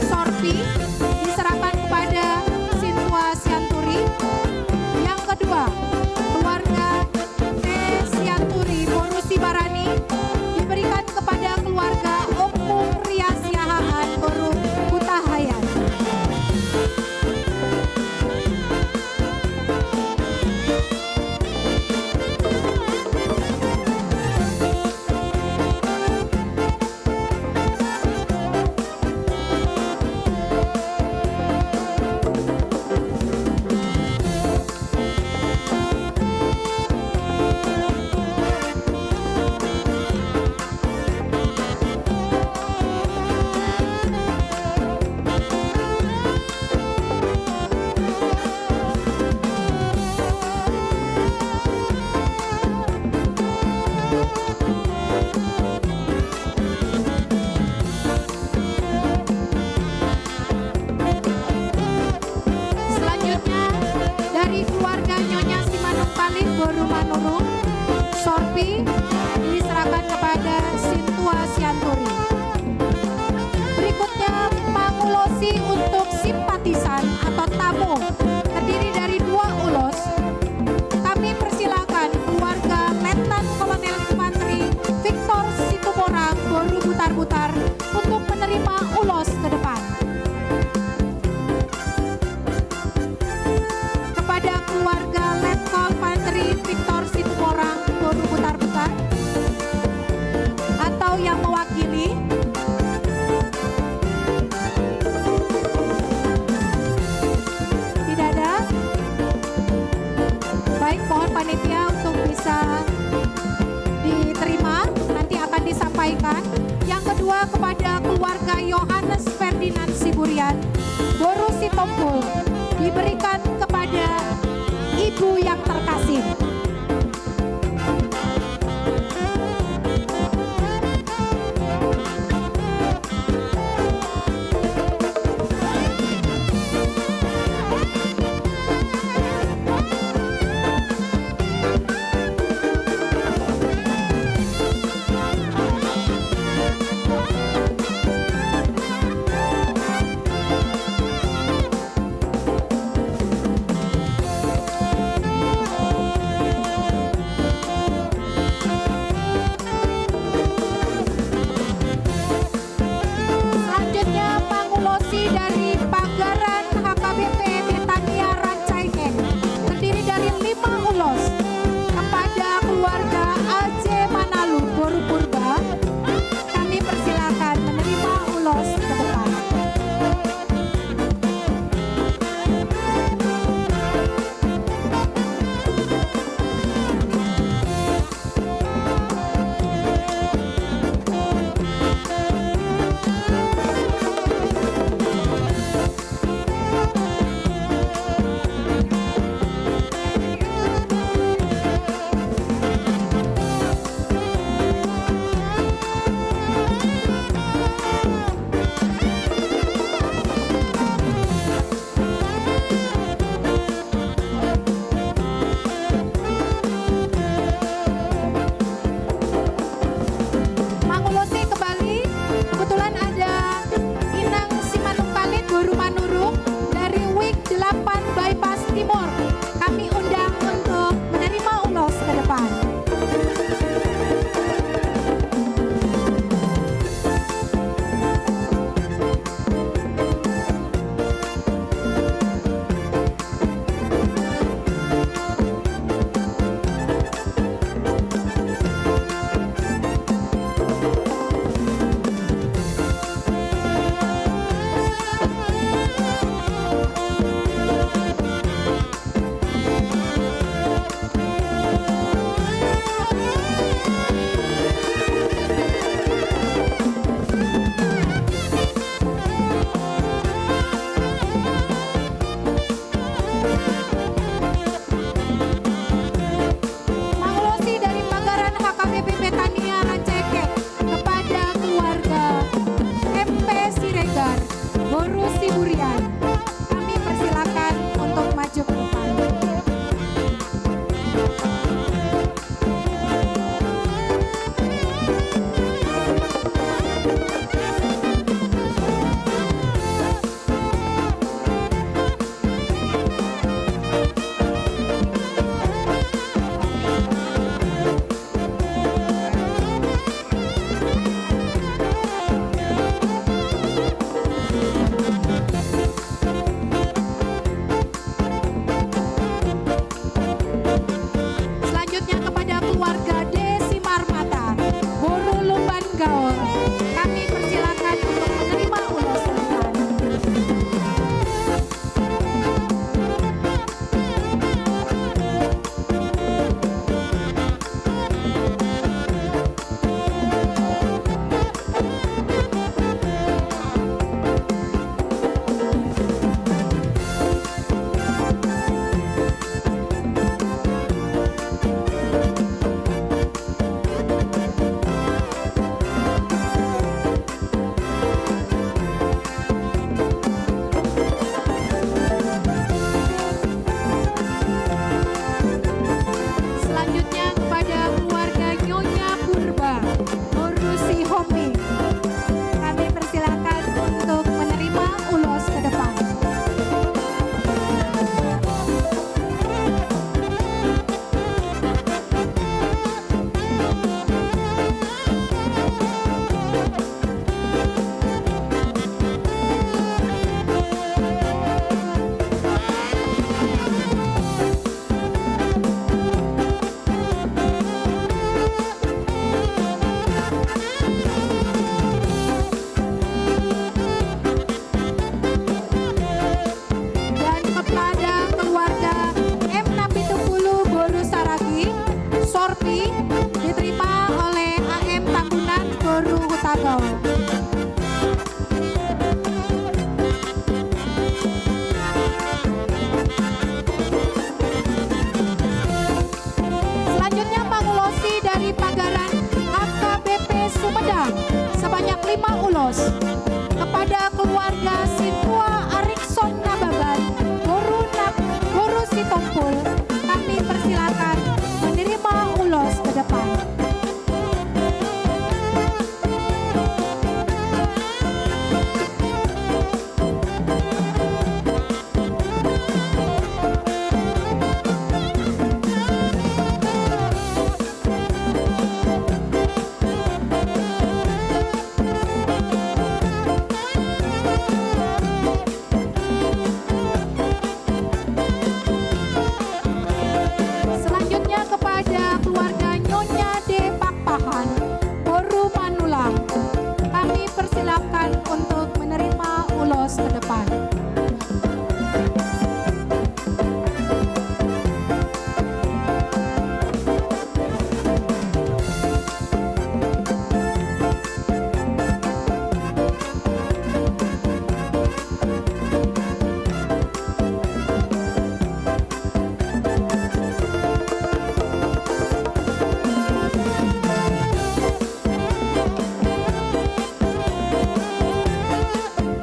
Sorpi diserahkan kepada Sintua Sianturi. Yang kedua, keluarga T Sianturi, boru Sibarani, diberikan kepada keluarga Ompu Ria Siahaan, boru Hutahaean. Selanjutnya, dari keluarga Nyonya Simanungkalit, boru Manurung, sorpi diserahkan kepada Sintua Sianturi. Berikutnya, mangulosi untuk simpatisan atau tamu, terdiri dari dua ulos. Kami persilakan keluarga Letnan Kolonel Infanteri Victor Situmorang, boru Butarbutar, untuk menerima ulos ke depan. Kepada keluarga Letkol Infanteri Victor Situmorang, boru Butarbutar, atau yang mewakili? Tidak ada? Baik, mohon panitia untuk bisa diterima, nanti akan disampaikan. Yang kedua, kepada keluarga Yohanes Ferdinand Siburian, boru Sitompul, diberikan kepada ibu yang terkasih. Selanjutnya, mangulosi dari Pagaran H K B P Betania Rancaikek, terdiri dari lima ulos, kepada keluarga Aje Manalu, boru Purba. Kami persilakan menerima ulos ke depan. Mangulosi kembali, kebetulan ada Inang Simanungkalit, boru Manurung, dari Wing delapan Bypass Timur. Kami undang untuk menerima ulos ke depan. Mangulosi dari Pagaran H K B P Betania Rancaikek kepada keluarga M P Siregar, boru Siburian. Kami persilakan untuk maju ke depan. Kepada keluarga Sintua Arikson Nababan, boru Na-, boru Sitompul, kami persilakan menerima ulos ke depan. Selanjutnya kepada keluarga Nyonya D. Pakpahan, boru Manullang. Kami persilakan untuk menerima ulos ke depan.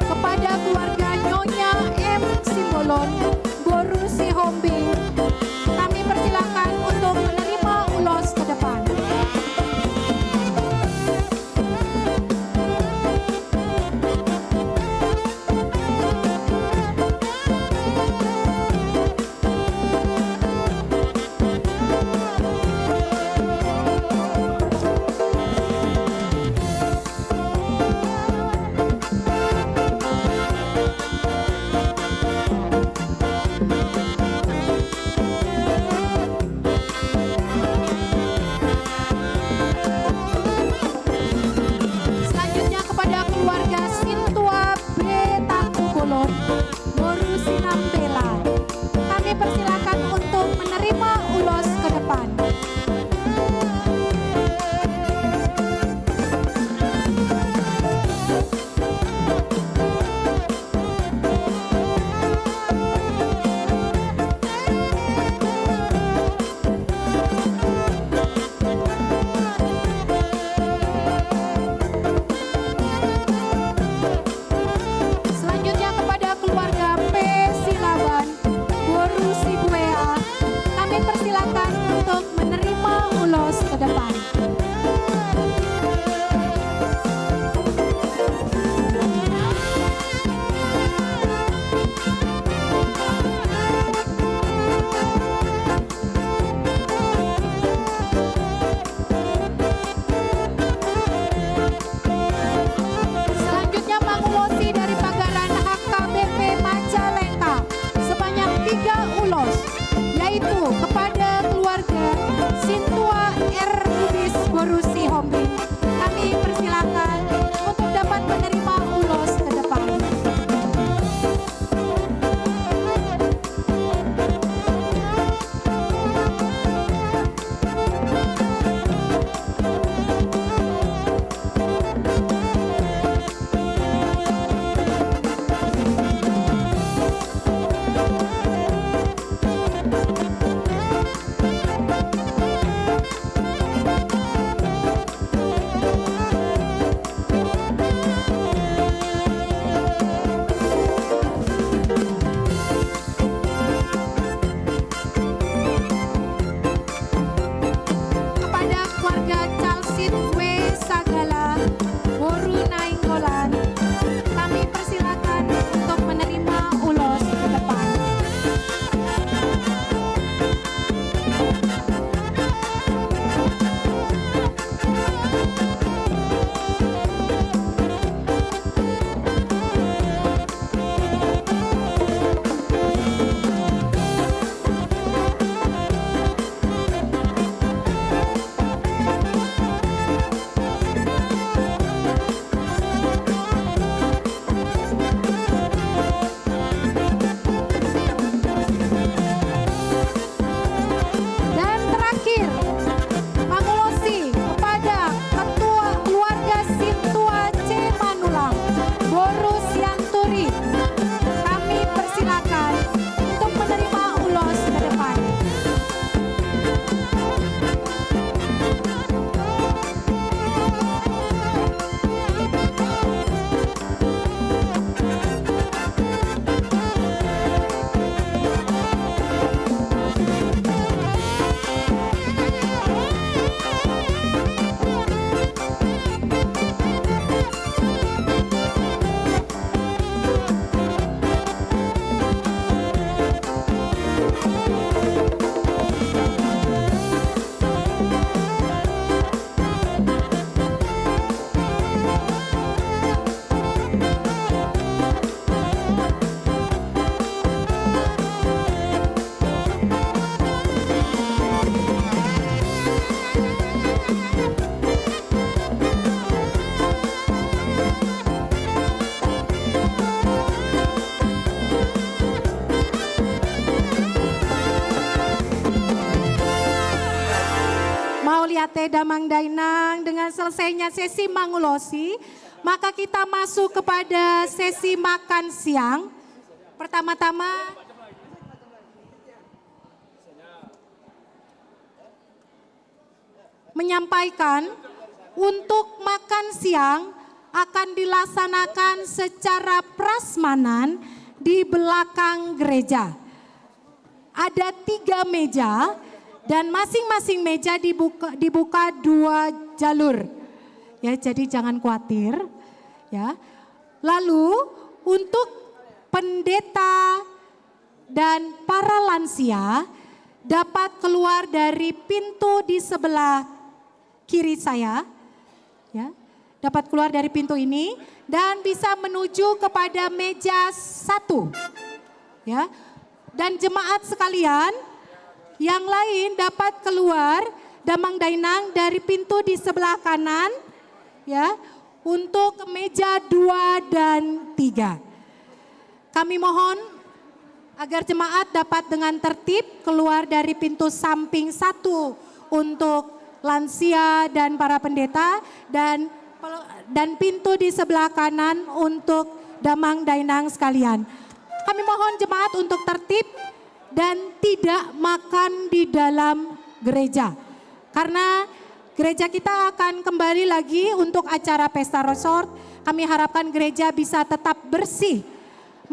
Kepada keluarga Nyo Ate damang dainang, dengan selesainya sesi mangulosi, maka kita masuk kepada sesi makan siang. Pertama-tama, menyampaikan, untuk makan siang akan dilaksanakan secara prasmanan di belakang gereja. Ada tiga meja dan masing-masing meja dibuka, dibuka dua jalur. Ya, jadi jangan khawatir, ya. Lalu untuk pendeta dan para lansia dapat keluar dari pintu di sebelah kiri saya, ya, dapat keluar dari pintu ini dan bisa menuju kepada meja satu, ya. Dan jemaat sekalian, yang lain dapat keluar, damang dainang, dari pintu di sebelah kanan, ya, untuk meja dua dan tiga. Kami mohon agar jemaat dapat dengan tertib keluar dari pintu samping satu untuk lansia dan para pendeta, dan pel-, dan pintu di sebelah kanan untuk damang dainang sekalian. Kami mohon jemaat untuk tertib dan tidak makan di dalam gereja. Karena gereja kita akan kembali lagi untuk acara pesta resort. Kami harapkan gereja bisa tetap bersih.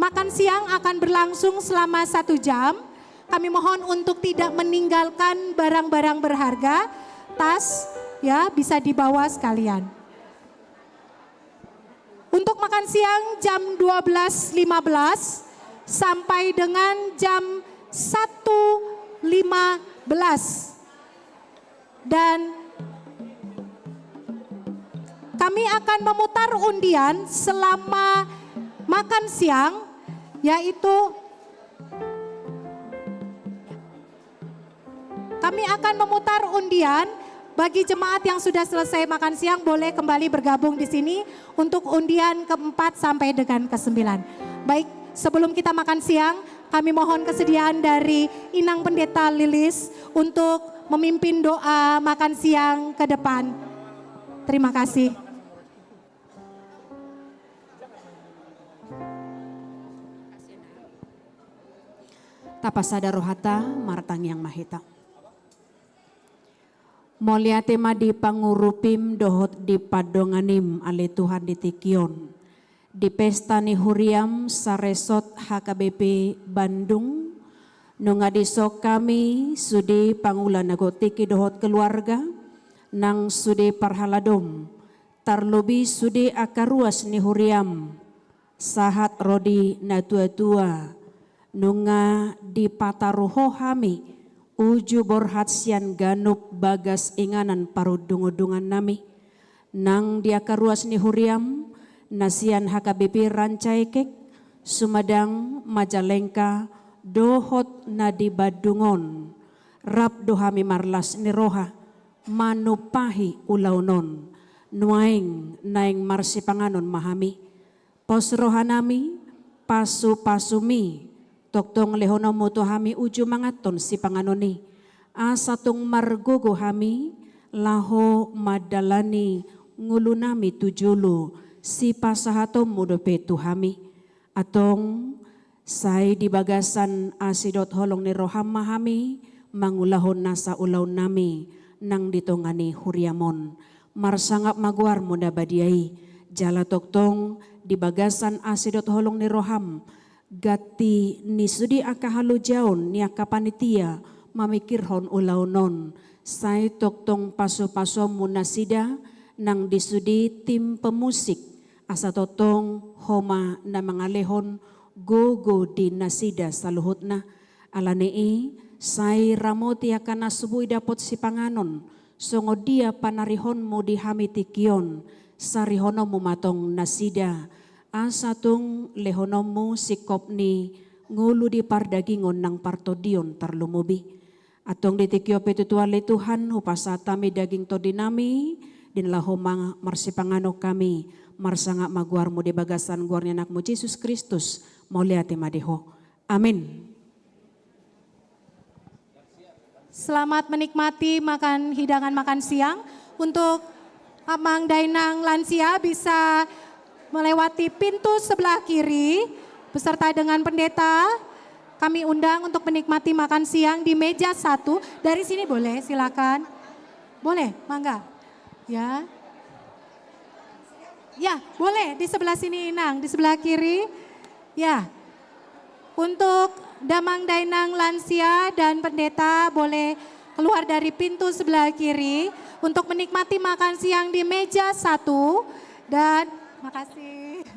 Makan siang akan berlangsung selama satu jam. Kami mohon untuk tidak meninggalkan barang-barang berharga, tas, ya, bisa dibawa sekalian. Untuk makan siang jam dua belas lima belas sampai dengan jam satu lima belas. Dan kami akan memutar undian selama makan siang, yaitu kami akan memutar undian. Bagi jemaat yang sudah selesai makan siang, boleh kembali bergabung di sini untuk undian keempat sampai dengan kesembilan. Baik, sebelum kita makan siang, kami mohon kesediaan dari Inang Pendeta Lilis untuk memimpin doa makan siang ke depan. Terima kasih. Tapasada rohata, martangiang ma hita. Mauliate ma di pangurupim dohot di pandonganim, ale Tuhan, di tingki on. Di pesta ni huriam saresort H K B P Bandung, nunga dison hami sude pangula na godang tingki dohot keluarga, nang sude parhaladom, tarlobi sude angka ruas ni huriam, sahat ro di natuatua, nunga dipataru Ho hami uju borhat sian ganup bagas inganan parundungundungannami. Nang di angka ruas ni huriam, na sian H K B P Rancaikek, Sumedang, Majalengka, dohot na di Bandung on, rap do hami marlas ni roha manumpahi ulaon on. Nuaeng naeng marsipanganon ma hami. Pos rohanami, pasupasumi, tongtong lehononmu tu hami uju manganhon sipanganon i. Asa tung margogo hami laho mandalani ngolunami tu jolo, sipasahatonmu dope tu hami. Antong, sai di bagasan asi dohot holong ni roham ma hami mangulahon nasa ulaonnami nang di tonga ni huriam on. Marsangap ma goarmu na badia i, jala tongtong di bagasan asi dohot holong ni roham, ganti ni sude angka halojaon ni angka panitia mamikirhon ulaon on, sai tongtong pasupasuonmu nasida nang di sude tim pemusik, asa tongtong Ho ma na mangalehon gogo di nasida saluhutna. Alani i, sai ramoti angka na so boi dapot sipanganon, songon dia panarihonmu di hami tingki on, sarihononmu ma tong nasida, asa tung lehononmu singkop ni ngolu di pardagingon nang partondion tarlumobi. Antong di tingki on pe tutu ale Tuhan, hupasahat hami daging tondinami, di na laho ma-, marsipanganon hami, marsangap ma goarmu di bagasan goar ni Anakmu Jesus Kristus, mauliate ma di Ho. Amin. Selamat menikmati makan, hidangan makan siang. Untuk Amang Dainang lansia bisa melewati pintu sebelah kiri beserta dengan pendeta. Kami undang untuk menikmati makan siang di meja satu. Dari sini boleh, silakan. Boleh, mangga. Ya. Ya, boleh di sebelah sini, Inang, di sebelah kiri. Ya. Untuk Damang Dainang lansia dan pendeta boleh keluar dari pintu sebelah kiri untuk menikmati makan siang di meja satu. Dan makasih.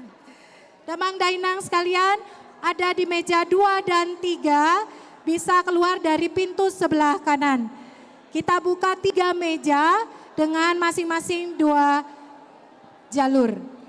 Damang Dainang sekalian, ada di meja dua dan tiga, bisa keluar dari pintu sebelah kanan. Kita buka tiga meja dengan masing-masing dua jalur.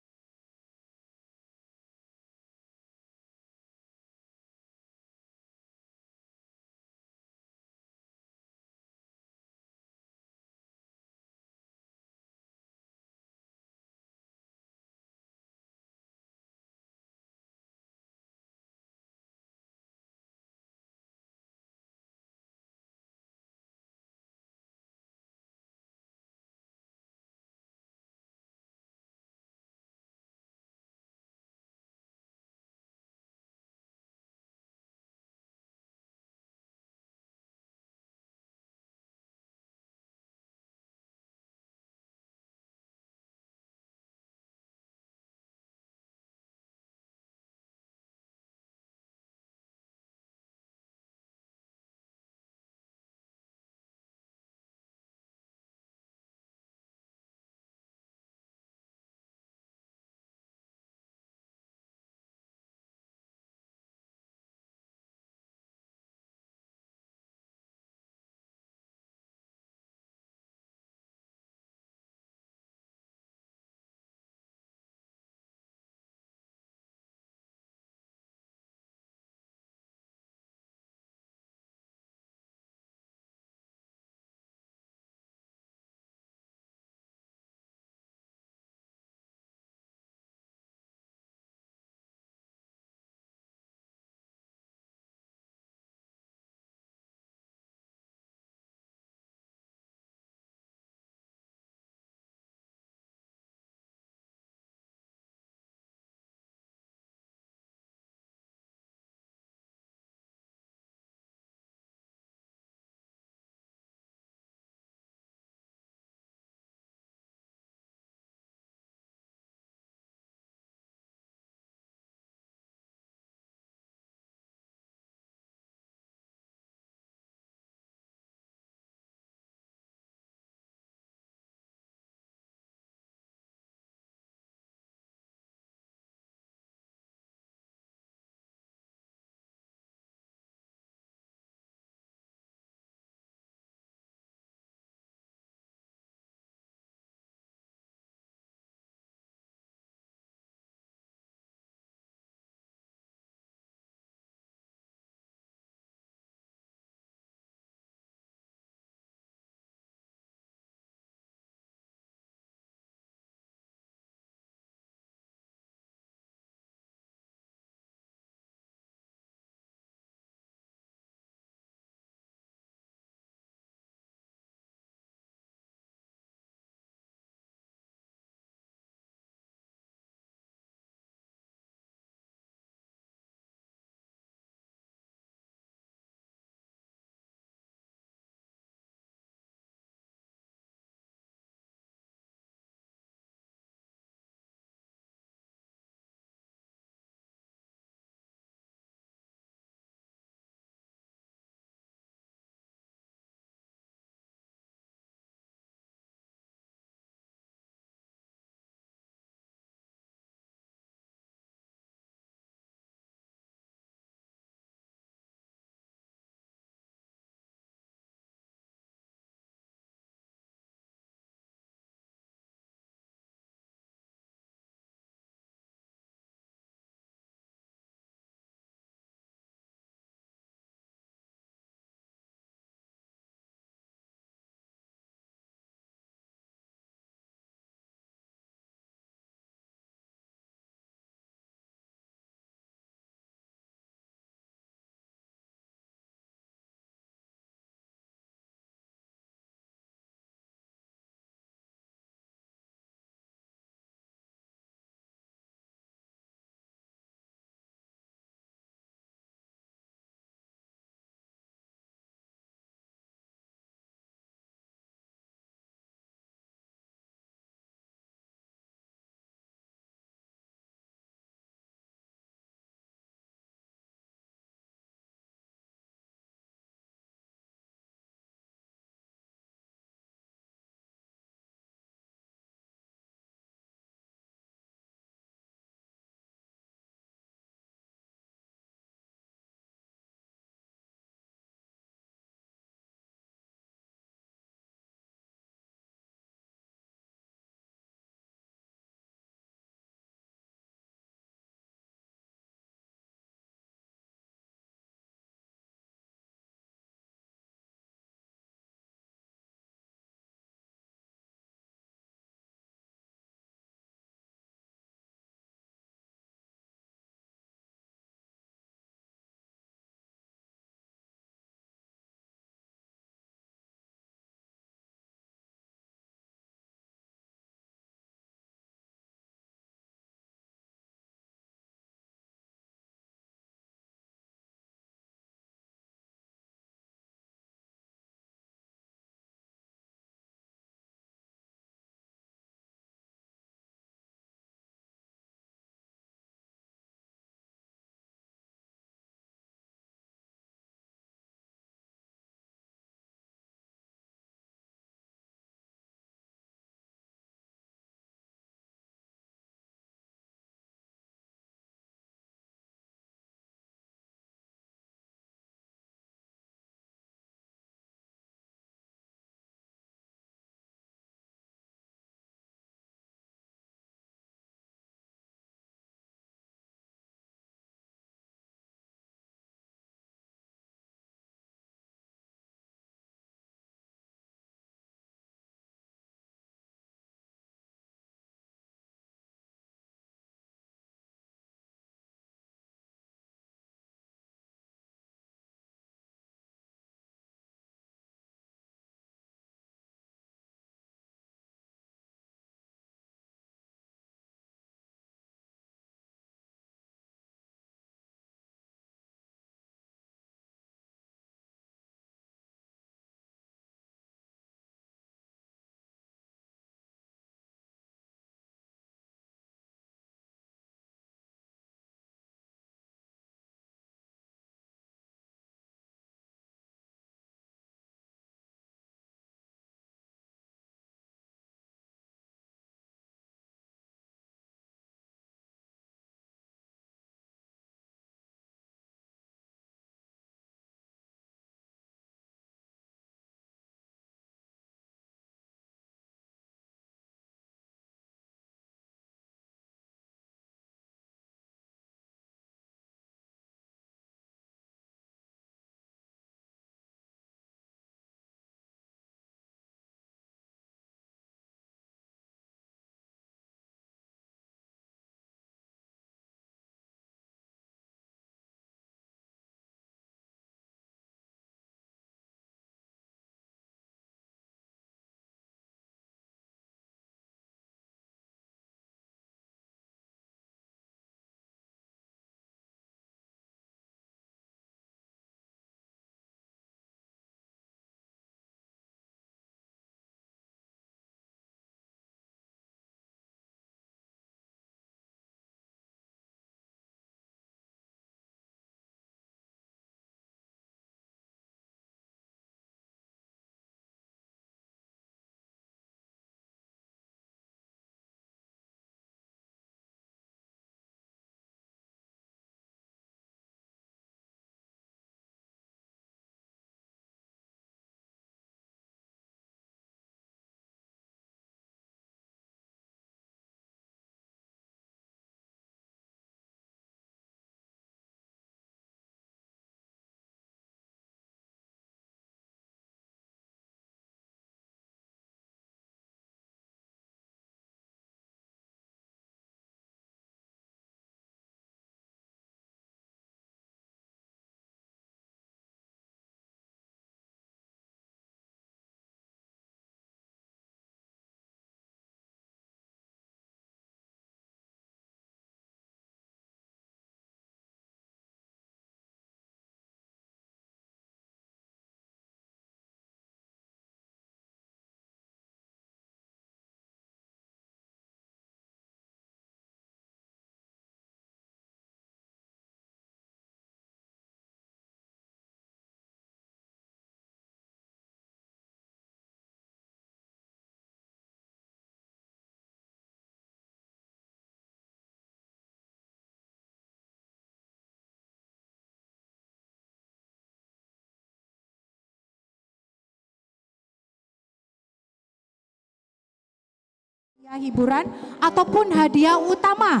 Ya, hiburan ataupun hadiah utama.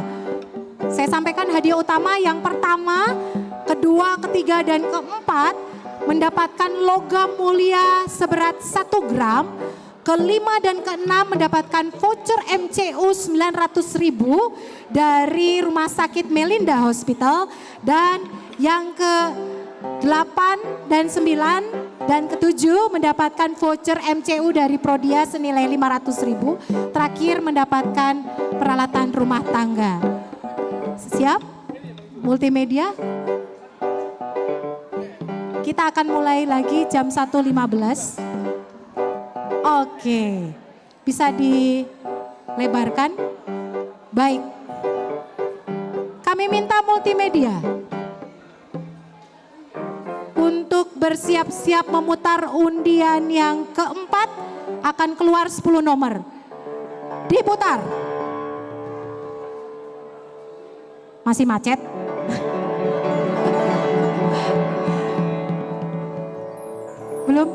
Saya sampaikan hadiah utama yang pertama, kedua, ketiga, dan keempat mendapatkan logam mulia seberat satu gram, kelima dan keenam mendapatkan voucher M C U sembilan ratus ribu dari Rumah Sakit Melinda Hospital, dan yang ke delapan dan sembilan dan ketujuh mendapatkan voucher M C U dari Prodia senilai lima ratus ribu. Terakhir mendapatkan peralatan rumah tangga. Siap? Multimedia? Kita akan mulai lagi jam satu lima belas. Oke. Bisa dilebarkan? Baik. Kami minta multimedia untuk bersiap-siap memutar undian yang keempat, akan keluar sepuluh nomor. Diputar. Masih macet? Belum?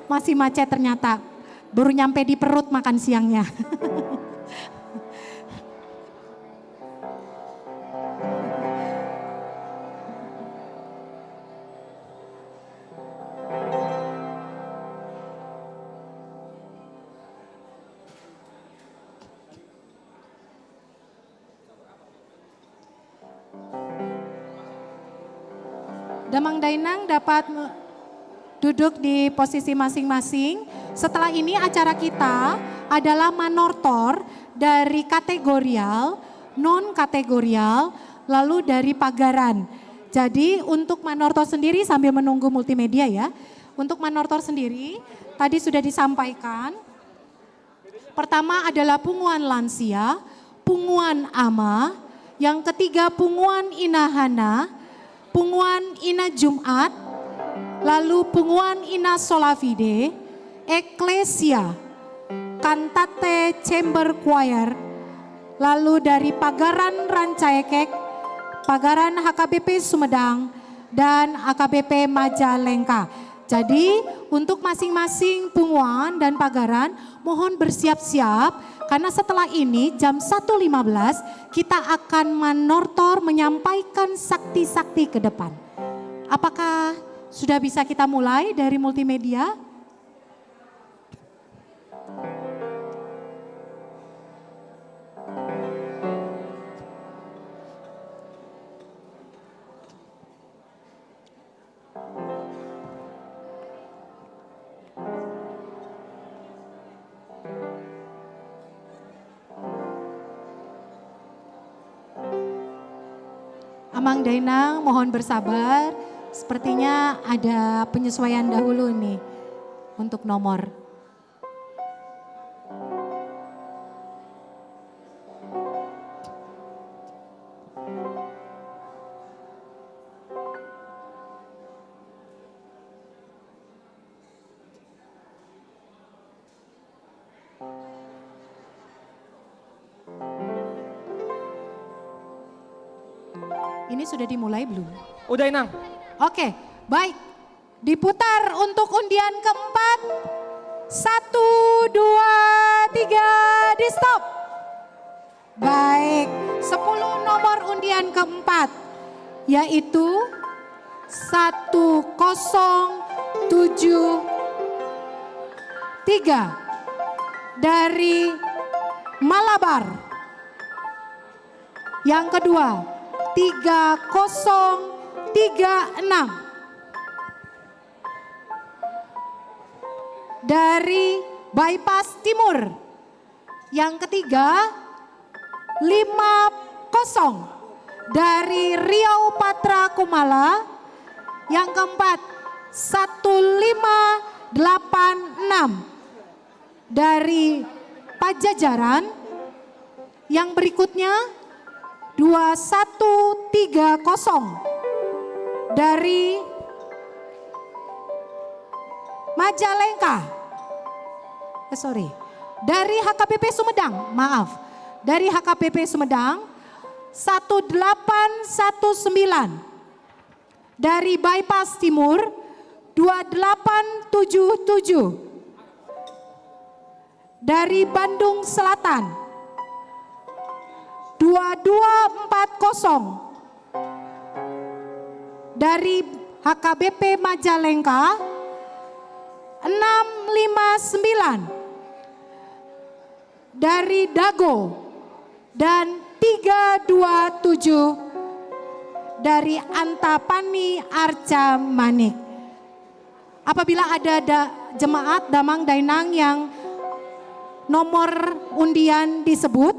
Masih macet ternyata. Baru nyampe di perut makan siangnya. Damang dainang dapat me-, duduk di posisi masing-masing. Setelah ini acara kita adalah manortor dari kategorial, non kategorial, lalu dari pagaran. Jadi untuk manortor sendiri sambil menunggu multimedia ya. Untuk manortor sendiri tadi sudah disampaikan. Pertama adalah punguan lansia, punguan ama, yang ketiga punguan inahana, punguan ina Jumat, lalu punguan ina sola fide, eklesia, kantate chamber choir, lalu dari pagaran Rancaekek, pagaran H K B P Sumedang, dan H K B P Majalengka. Jadi untuk masing-masing punguan dan pagaran mohon bersiap-siap karena setelah ini jam satu lima belas kita akan manortor menyampaikan sakti-sakti ke depan. Apakah sudah bisa kita mulai dari multimedia? Amang dainang, mohon bersabar. Sepertinya ada penyesuaian dahulu nih untuk nomor. Ini sudah dimulai belum? Udah, Inang. Oke, baik. Diputar untuk undian keempat. Satu, dua, tiga, di stop. Baik, sepuluh nomor undian keempat, yaitu satu kosong tujuh tiga dari Malabar. Yang kedua, tiga kosong tiga enam dari Bypass Timur. Yang ketiga, lima kosong dari Riau Patra Kumala. Yang keempat, satu lima delapan enam dari Pajajaran. Yang berikutnya, dua satu tiga kosong dari Majalengka. Eh, sorry. Dari H K B P Sumedang, maaf. Dari H K B P Sumedang, satu delapan satu sembilan. Dari Bypass Timur, dua delapan tujuh tujuh. Dari Bandung Selatan, dua dua empat kosong. Dari H K B P Majalengka, enam lima sembilan. Dari Dago, dan tiga dua tujuh dari Antapani Arca Manik. Apabila ada da-, jemaat, damang, dainang yang nomor undian disebut,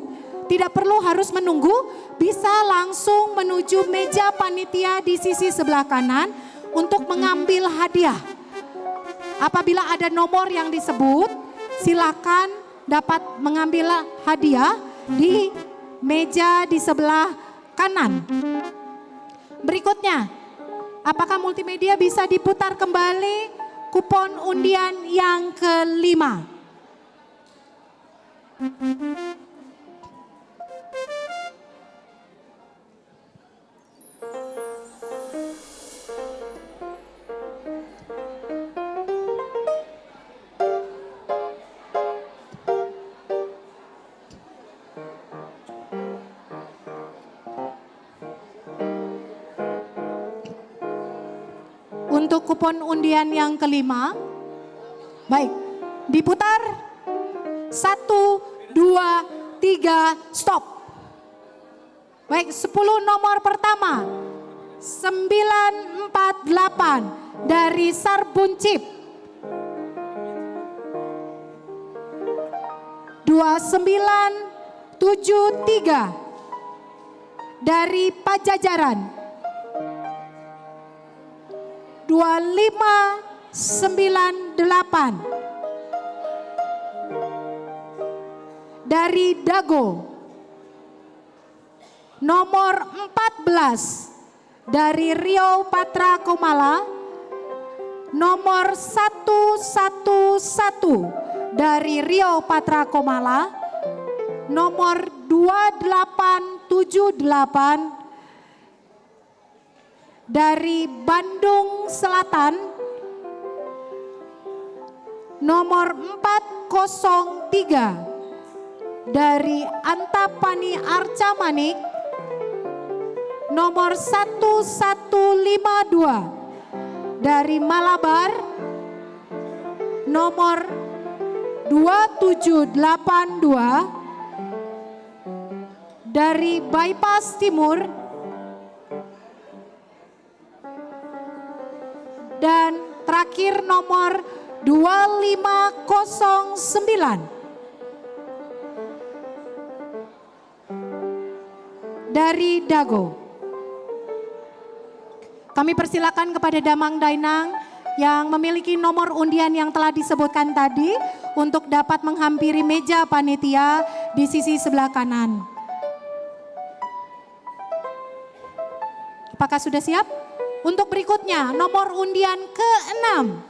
tidak perlu harus menunggu, bisa langsung menuju meja panitia di sisi sebelah kanan untuk mengambil hadiah. Apabila ada nomor yang disebut, silakan dapat mengambil hadiah di meja di sebelah kanan. Berikutnya, apakah multimedia bisa diputar kembali kupon undian yang kelima? Untuk kupon undian yang kelima, baik, diputar, satu, dua, tiga, stop. Baik, sepuluh nomor pertama, sembilan empat delapan dari Sarbun Chip. Dua sembilan tujuh tiga dari Pajajaran. Dua lima sembilan delapan dari Dago. Nomor empat belas dari Riau Patra Kumala, nomor satu satu satu dari Riau Patra Kumala, nomor dua delapan tujuh delapan dari Bandung Selatan, nomor empat kosong tiga dari Antapani Arca Manik, nomor satu satu lima dua dari Malabar, nomor dua tujuh delapan dua dari Bypass Timur, dan terakhir nomor dua lima kosong sembilan dari Dago. Kami persilakan kepada damang dainang yang memiliki nomor undian yang telah disebutkan tadi untuk dapat menghampiri meja panitia di sisi sebelah kanan. Apakah sudah siap? Untuk berikutnya, nomor undian keenam.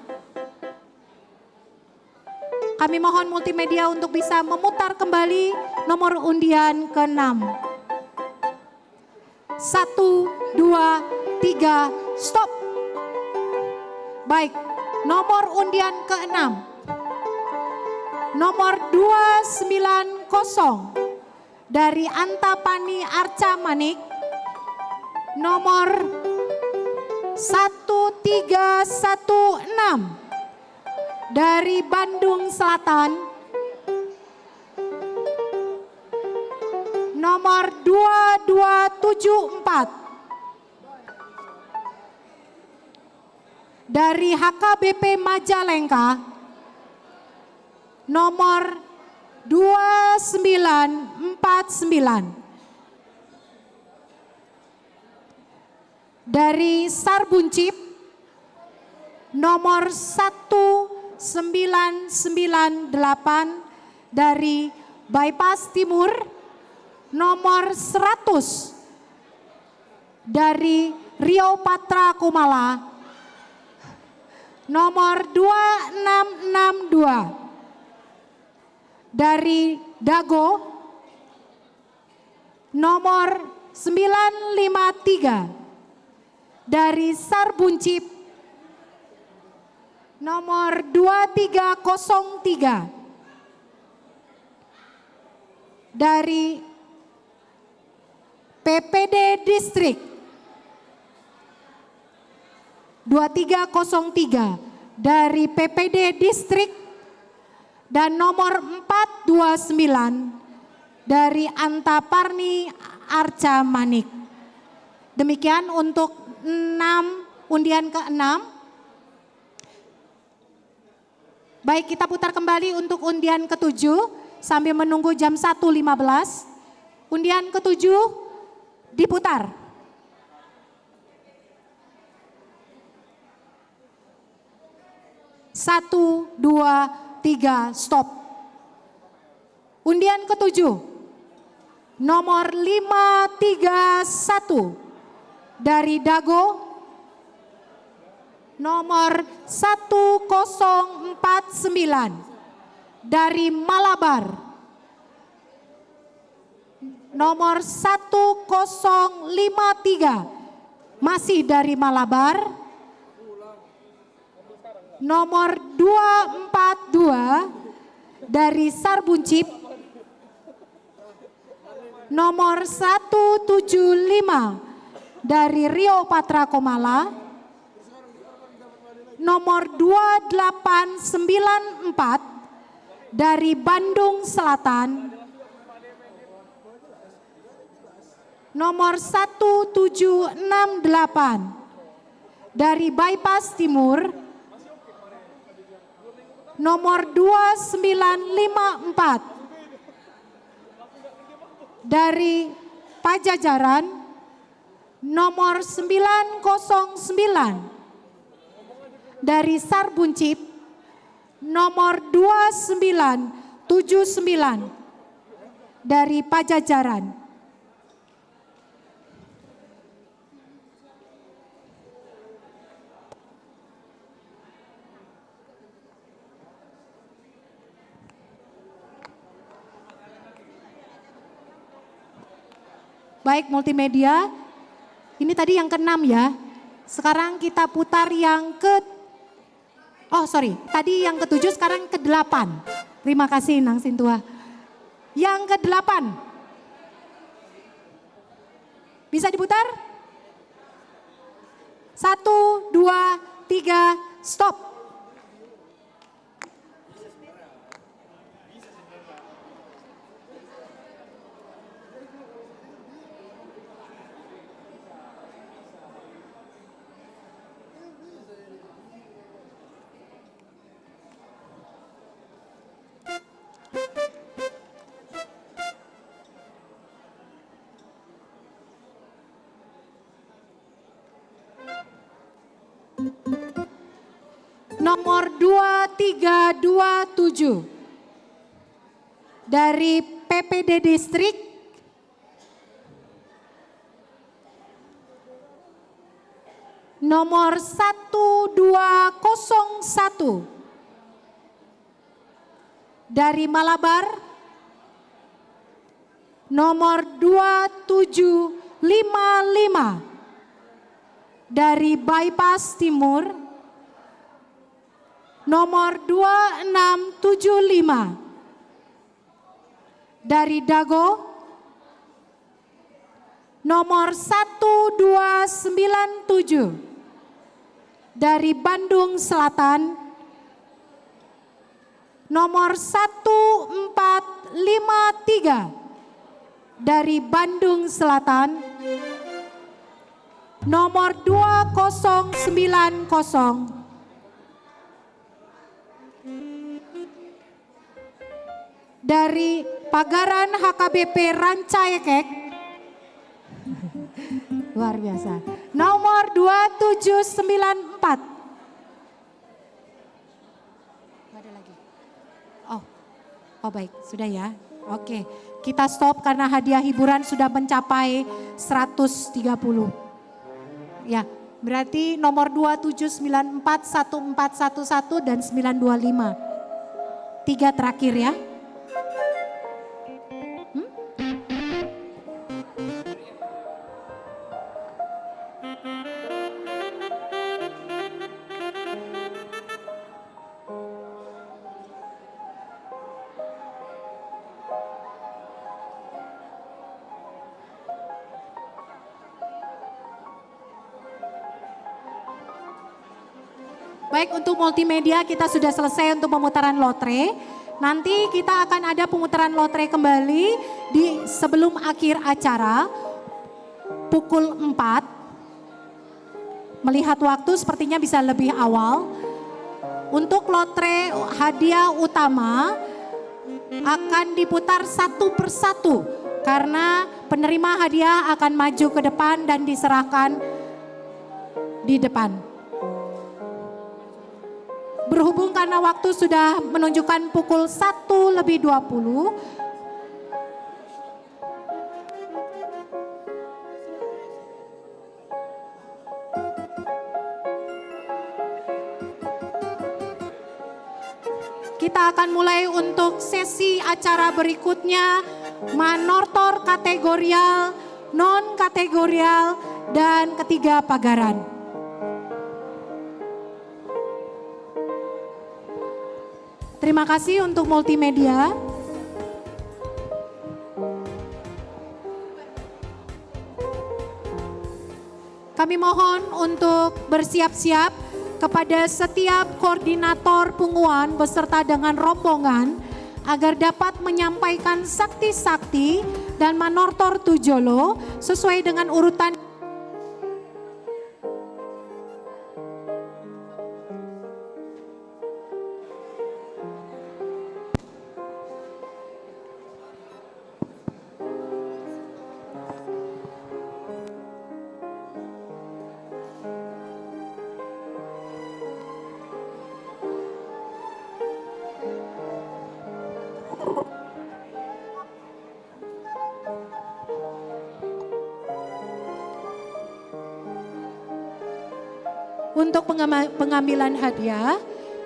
Kami mohon multimedia untuk bisa memutar kembali nomor undian keenam. Satu, dua, tiga, stop. Baik, nomor undian keenam. Nomor dua sembilan kosong dari Antapani Arca Manik, nomor satu tiga satu enam dari Bandung Selatan, nomor dua dua tujuh empat dari H K B P Majalengka, nomor dua sembilan empat sembilan. Dari Sarbun Chip, nomor satu sembilan sembilan delapan dari Bypass Timur, nomor seratus dari Riau Patra Kumala, nomor dua enam enam dua dari Dago, nomor sembilan lima tiga dari Sarbun Chip, nomor dua tiga kosong tiga Dari P P D Distrik dua tiga kosong tiga, dari P P D Distrik, dan nomor empat dua sembilan dari Antaparni Arca Manik. Demikian untuk enam, undian keenam. Baik, kita putar kembali untuk undian ketujuh sambil menunggu jam satu lima belas. Undian ketujuh diputar. Satu, dua, tiga, stop. Undian ketujuh, nomor lima tiga satu dari Dago, nomor satu kosong empat sembilan dari Malabar, nomor satu kosong lima tiga masih dari Malabar, nomor dua empat dua dari Sarbuncip, nomor satu tujuh lima dari Rio Patra Komala, nomor dua delapan sembilan empat dari Bandung Selatan, nomor satu tujuh enam delapan dari Bypass Timur, nomor dua sembilan lima empat dari Pajajaran, nomor sembilan kosong sembilan dari Sarbuncip, nomor dua sembilan tujuh sembilan dari Pajajaran. Baik, multimedia. Ini tadi yang keenam ya. Sekarang kita putar yang ke Oh, sorry. Tadi yang ketujuh, sekarang kedelapan. Terima kasih, Nang Sintua. Yang kedelapan. Bisa diputar? Satu, dua, tiga, stop. Nomor dua tiga dua tujuh dari P P D Distrik. Nomor satu dua kosong satu dari Malabar, nomor dua tujuh lima lima dari Bypass Timur, nomor dua enam tujuh lima dari Dago, nomor satu dua sembilan tujuh dari Bandung Selatan, nomor satu empat lima tiga dari Bandung Selatan, nomor dua kosong sembilan kosong dari Pagaran H K B P Rancaekek. Luar biasa. Nomor dua tujuh sembilan empat. Ada lagi. Oh. Oh, baik, sudah ya. Oke, kita stop karena hadiah hiburan sudah mencapai seratus tiga puluh. Ya, berarti nomor dua tujuh sembilan empat, satu empat satu satu, dan sembilan dua lima. Tiga terakhir ya. Hmm? Baik, untuk multimedia kita sudah selesai untuk pemutaran lotre. Nanti kita akan ada pemutaran lotre kembali di sebelum akhir acara pukul empat. Melihat waktu sepertinya bisa lebih awal. Untuk lotre hadiah utama akan diputar satu persatu karena penerima hadiah akan maju ke depan dan diserahkan di depan. Berhubung karena waktu sudah menunjukkan pukul satu lebih dua puluh, kita akan mulai untuk sesi acara berikutnya, manortor kategorial, non kategorial, dan ketiga pagaran. Terima kasih untuk multimedia. Kami mohon untuk bersiap-siap kepada setiap koordinator punguan beserta dengan rombongan agar dapat menyampaikan sakti-sakti dan manortor tu jolo sesuai dengan urutan. Untuk pengama-, pengambilan hadiah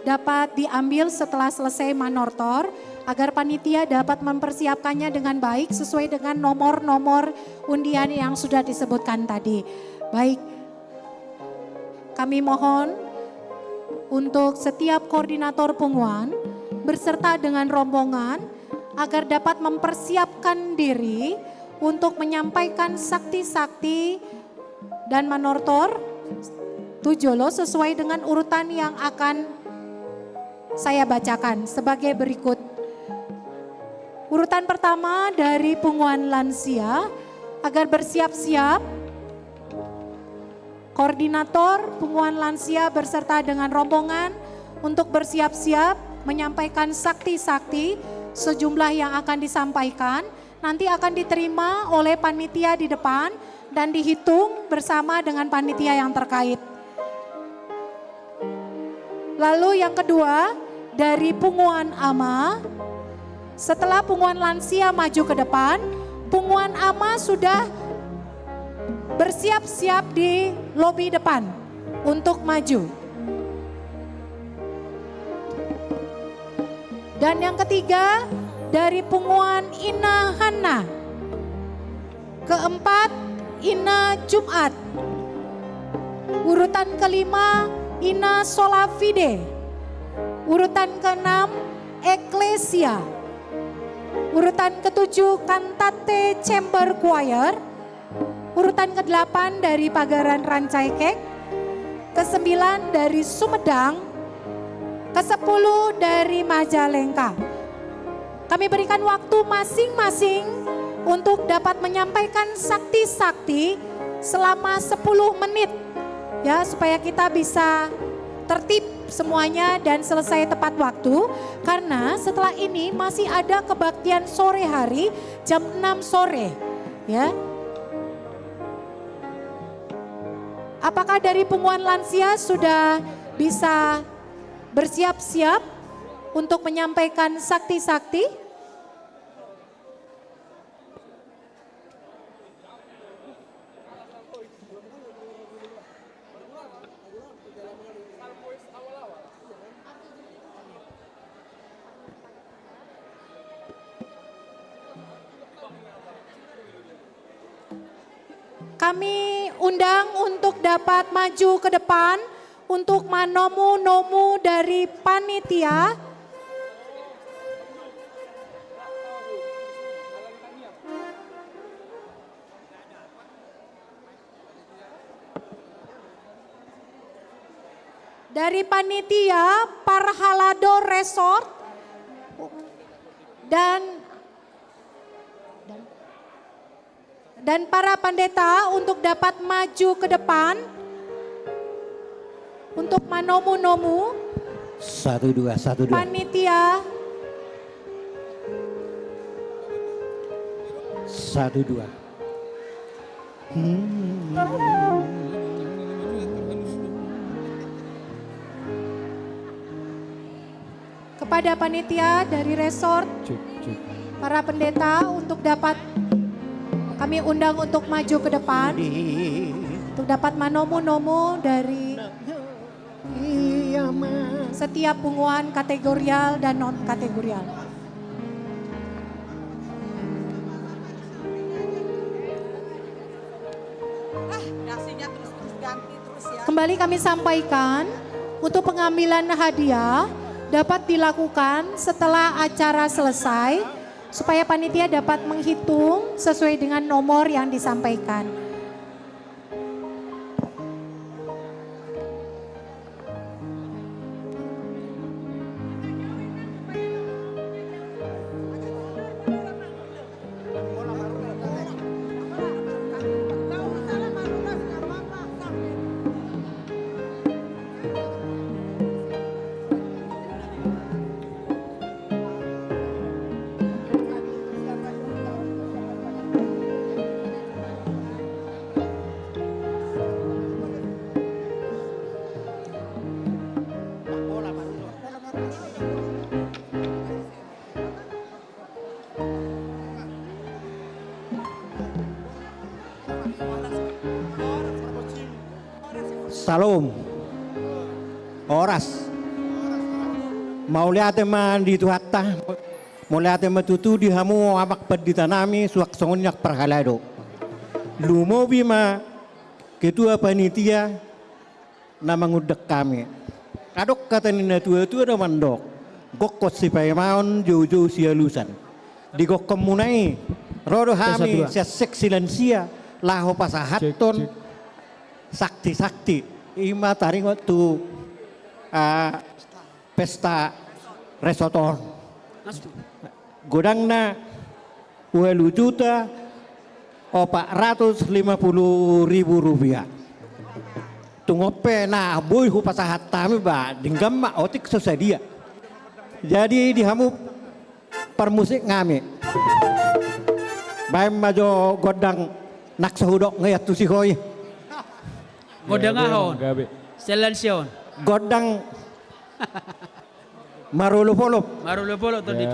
dapat diambil setelah selesai manortor, agar panitia dapat mempersiapkannya dengan baik sesuai dengan nomor-nomor undian yang sudah disebutkan tadi. Baik, kami mohon untuk setiap koordinator punguan beserta dengan rombongan agar dapat mempersiapkan diri untuk menyampaikan sakti-sakti dan manortor tu jolo sesuai dengan urutan yang akan saya bacakan sebagai berikut. Urutan pertama dari punguan lansia agar bersiap-siap. Koordinator punguan lansia berserta dengan rombongan untuk bersiap-siap menyampaikan sakti-sakti sejumlah yang akan disampaikan. Nanti akan diterima oleh panitia di depan dan dihitung bersama dengan panitia yang terkait. Lalu yang kedua, dari punguan ama. Setelah punguan lansia maju ke depan, punguan ama sudah bersiap-siap di lobi depan untuk maju. Dan yang ketiga, dari punguan Ina Hanna. Keempat, Ina Jumat. Urutan kelima, Ina Sola Fide. Urutan keenam, Eklesia. Urutan ketujuh, Cantate Chamber Choir. Urutan kedelapan dari Pagaran Rancaikek, kesembilan dari Sumedang, kesepuluh dari Majalengka. Kami berikan waktu masing-masing untuk dapat menyampaikan sakti-sakti selama sepuluh menit, ya, supaya kita bisa tertib semuanya dan selesai tepat waktu, karena setelah ini masih ada kebaktian sore hari jam enam sore, ya. Apakah dari punguan lansia sudah bisa bersiap-siap untuk menyampaikan sakti-sakti? Kami undang untuk dapat maju ke depan untuk manomu-nomu dari panitia. Dari panitia Parhalado Resort dan, dan dan para pendeta untuk dapat maju ke depan untuk manomu-nomu. Satu, dua, satu, dua. Panitia. Satu, dua. Hmm. Kepada panitia dari resort, cek, cek, para pendeta untuk dapat kami undang untuk maju ke depan, untuk dapat manomu-nomu dari setiap punguan kategorial dan non kategorial. Kembali kami sampaikan, untuk pengambilan hadiah dapat dilakukan setelah acara selesai, supaya panitia dapat menghitung sesuai dengan nomor yang disampaikan. Salom. Horas. Mauliate ma di Tuhanta. Mauliate ma tutu di hamu amang pandita nami suang songon i nang parhalado. Lumobi ma ketua panitia na mangundang hami. Adong hata ni na tua-tua do mandok, gokhon sipaimaon, joujou sialusan. Di gokhonmuna i, ro do hami sian seksi lansia laho pasahathon sakti-sakti. I ma taringot tu, ah, pesta resort on. Godangna ualu juta opat ratus lima puluh ribu rupiah. Tung on pe na boi hupasahat hami ba, denggan ma, otik so sadia. Jadi di hamu parmusik nami, baen ma jo gondang nang so hudok ngean tu si hoi. Gondang aha on? Selansion. Gondang marolop-olop. Marolop-olop tadi.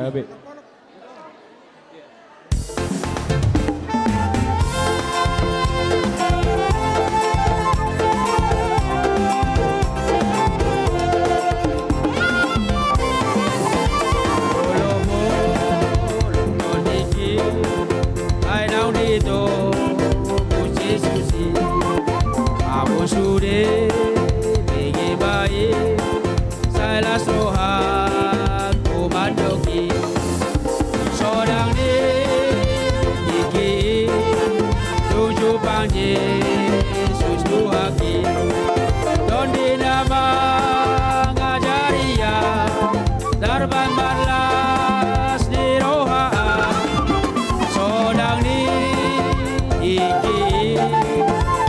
Ai naung ditogu si susi, abu sude bege bai. Sai las rohangku mandok i, sonang ni tingki i, dung jumpang Jesus Tuhanki. Tondi na mangajari au, tarbang marlas ni roha au, sonang ni tingki i,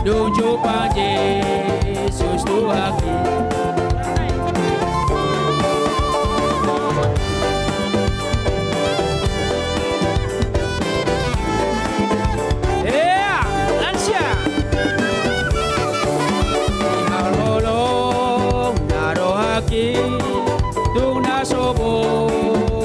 dung jumpang Jesus Tuhanki. Ea, lansia. Di halolong na rohangki, dung na so boi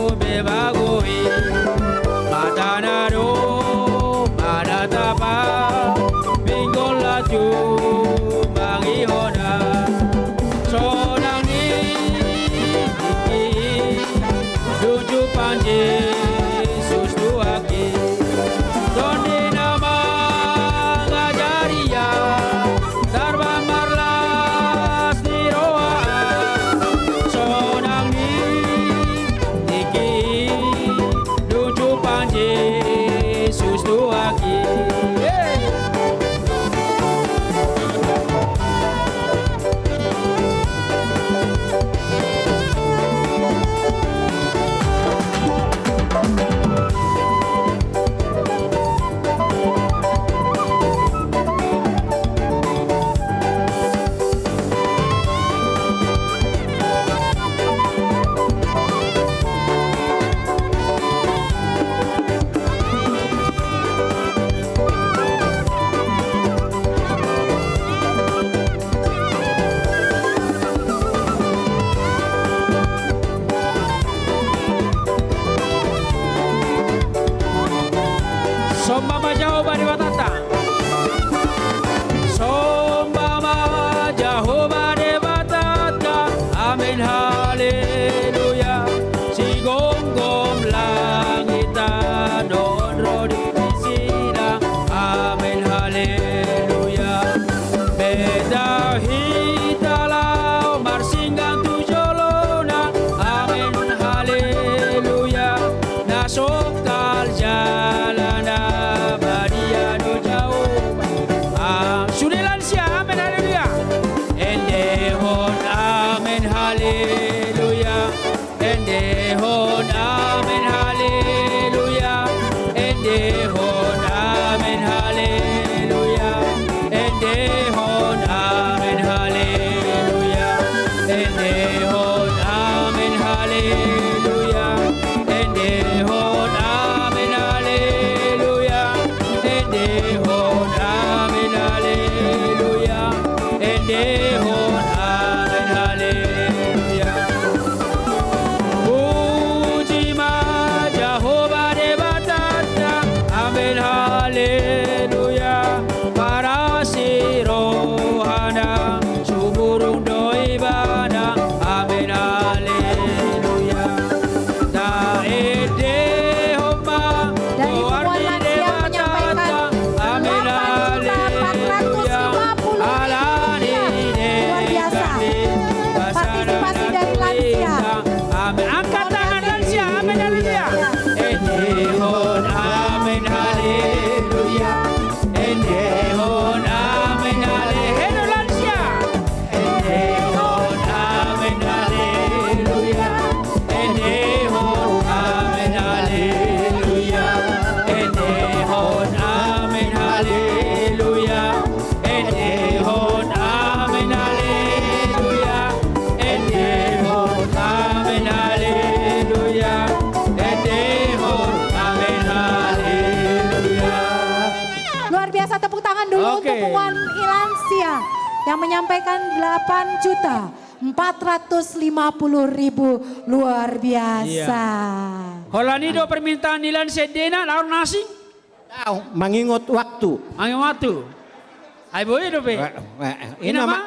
Endehon amen haleluya. Endehon amen haleluya. Endehon amen haleluya. Endehon amen haleluya. Endehon amen haleluya. Luar biasa, tepuk tangan dulu untuk Oke. Punguan Lansia yang menyampaikan delapan juta empat ratus lima puluh ribu. Luar biasa. Iya. Holan i do permintaan ni Lansia, endehon na laho na asing. Au, mangingot waktu. Mangingot waktu. Ai boi dope. Wah, wah, Ina ina ma. ma.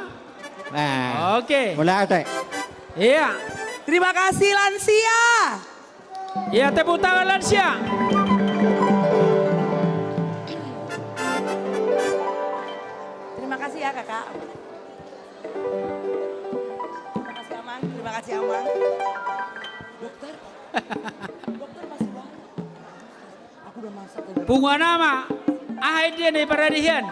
Wah. Oke. Mulai ate. Iya. Terima kasih Lansia. Iya, tepuk tangan Lansia. Terima kasih ya, Kakak. Terima kasih, Amang. Terima kasih, Amang. Dokter. Dokter masih banyak. Punguan Ama, aha endehon i paradihian?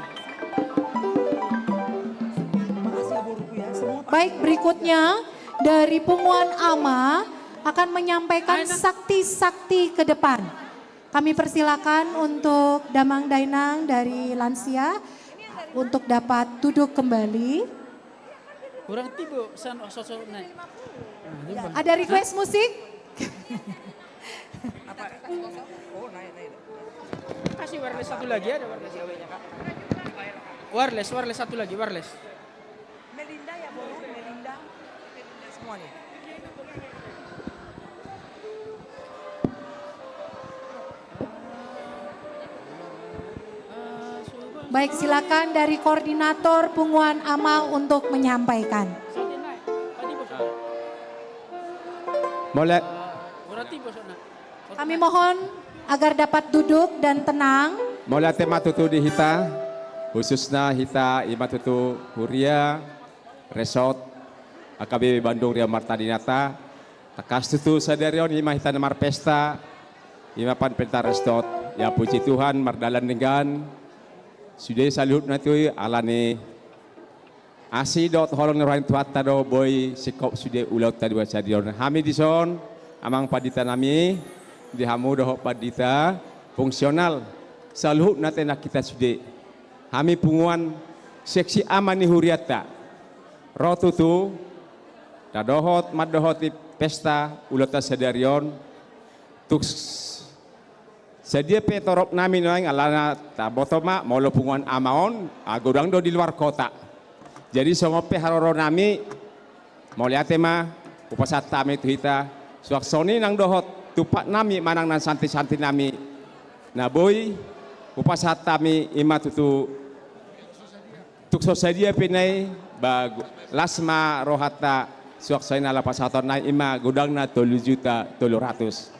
Baik, berikutnya dari Punguan Ama akan menyampaikan Ayo, nah. sakti-sakti ke depan. Kami persilakan untuk Damang Dainang dari Lansia untuk dapat duduk kembali. Kurang tibo san, oh, sosok naik. Ada request musik? Apa? Oh, naik, naik. Kasih wireless satu lagi, ada wireless. Wireless, wireless satu lagi, wireless. Melinda ya, Bro, Melinda. Semua nih. Baik, silakan dari koordinator Punguan Ama untuk menyampaikan. Mauliate. Kami mohon agar dapat duduk dan tenang. Mauliate ma tutu di hita, khususna hita i ma tutu huria, resort, A K B P Bandung Riau Marta Dinata, tangkas tutu sadari on i ma hita na marpesta, i ma pan pesta resort, ya puji Tuhan, mardalan denggan, sude saluhutna tutu i, ala ni asi dohot holong ni roha ni Tuhanta do boi singkop sude ulaonta di bagasan sadari on. Hami dison, amang pandita nami, di hamu dohot pandita, fungsional, saluhutna tenang hita sude. Hami punguan seksi ama ni hurianta. Ro tutu, na dohot, mandohoti pesta, ulaonta sadari on, tung s-, sadia pe torop nami nuaeng alana taboto ma molo punguan ama on, ah, godang do di luar kota. Jadi songon pe haroro nami, mauliate ma, hupasahat hami tu hita, suang songon i nang dohot tumpak nami manang nang santi-santi nami. Na boi, hupasahat hami i ma tutu Tung so sadia pe nai, ba, las ma rohanta suang songon i na laho pasahaton nai i ma godangna tolu juta tolu ratus.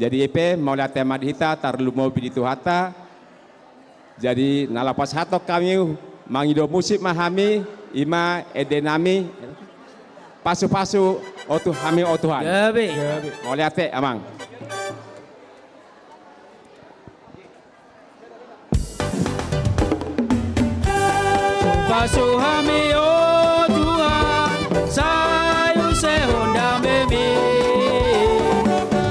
Jadi i pe mauliate ma di hita tarlumobi di Tuhanta. Jadi na laho pasahathon hami mangido musik ma hami i ma ende nami. Pasu-pasu, o Tuhan, hami o Tuhan. Gabe. Mauliate amang. Pasu hami o Tuhan, sai usehon damemi.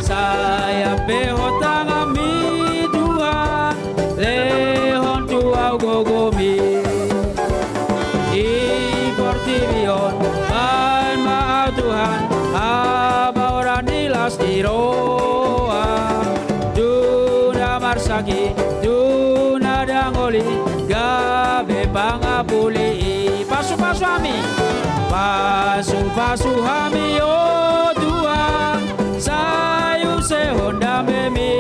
Sai ampe hot tanganmi Tuhan, lehon tu ahu gogomi. Di portibi on, baen ma ahu Tuhan, habaoran ni las ni roha. Tu na marsakit, tu na dangol i, gabe pangapuli i. Pasu-pasu hami. Pasu-pasu hami o Tuhan, sai usehon damemi.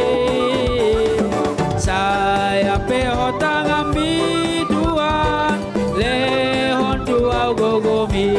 Sai ampe hot tanganmi Tuhan, lehon tu ahu gogomi.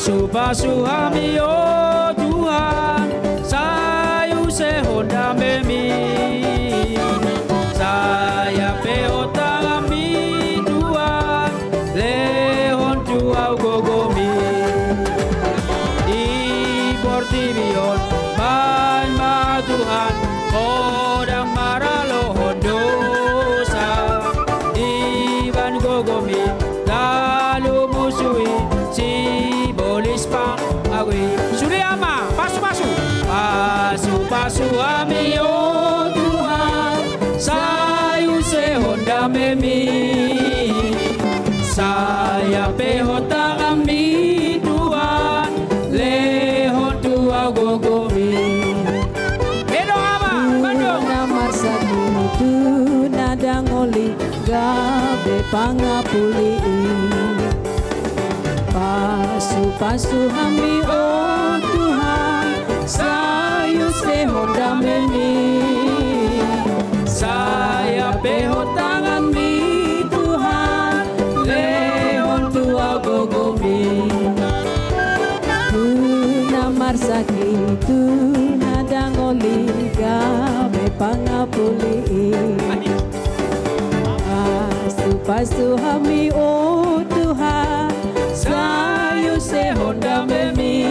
Pasupasu hami, o Tuhan, sai usehon damemi. Sai ampehon tanganmi, Tuhan, lehon tu ahu gogomi. Di portibi on, baen ma Tuhan, ho ndang maralohon dosa. Dibaen gogomi, lalu musui sibolis pangagui. Sude ama, pasupasu. Pasupasu hami, o Tuhan, sai usehon damemi. Sai ampehon tanganmi, Tuhan, lehon tu ahu gogomi. Edo ama, bandung. Tu na marsakit, tu na dangol i, gabe pangapuli i. Pasupasu hami, o Tuhan, sai usehon damemi. Sai ampehon tanganmi, Tuhan, lehon tu ahu gogomi. Tu na marsakit, tu na dangol i, gabe pangapuli i. Pasupasu hami, o Tuhan, sai usehon damemi.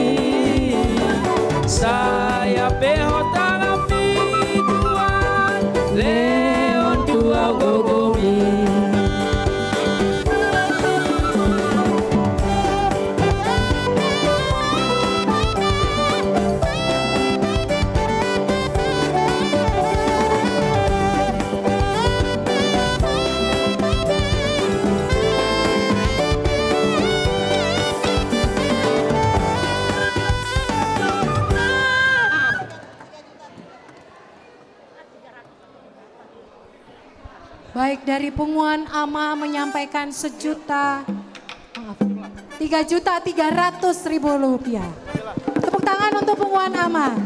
Sai ampehon tanganmi, Tuhan, lehon tu ahu gogomi. Baik, dari punguan ama menyampaikan sejuta, maaf, tiga juta tiga ratus ribu rupiah. Tepuk tangan untuk punguan ama.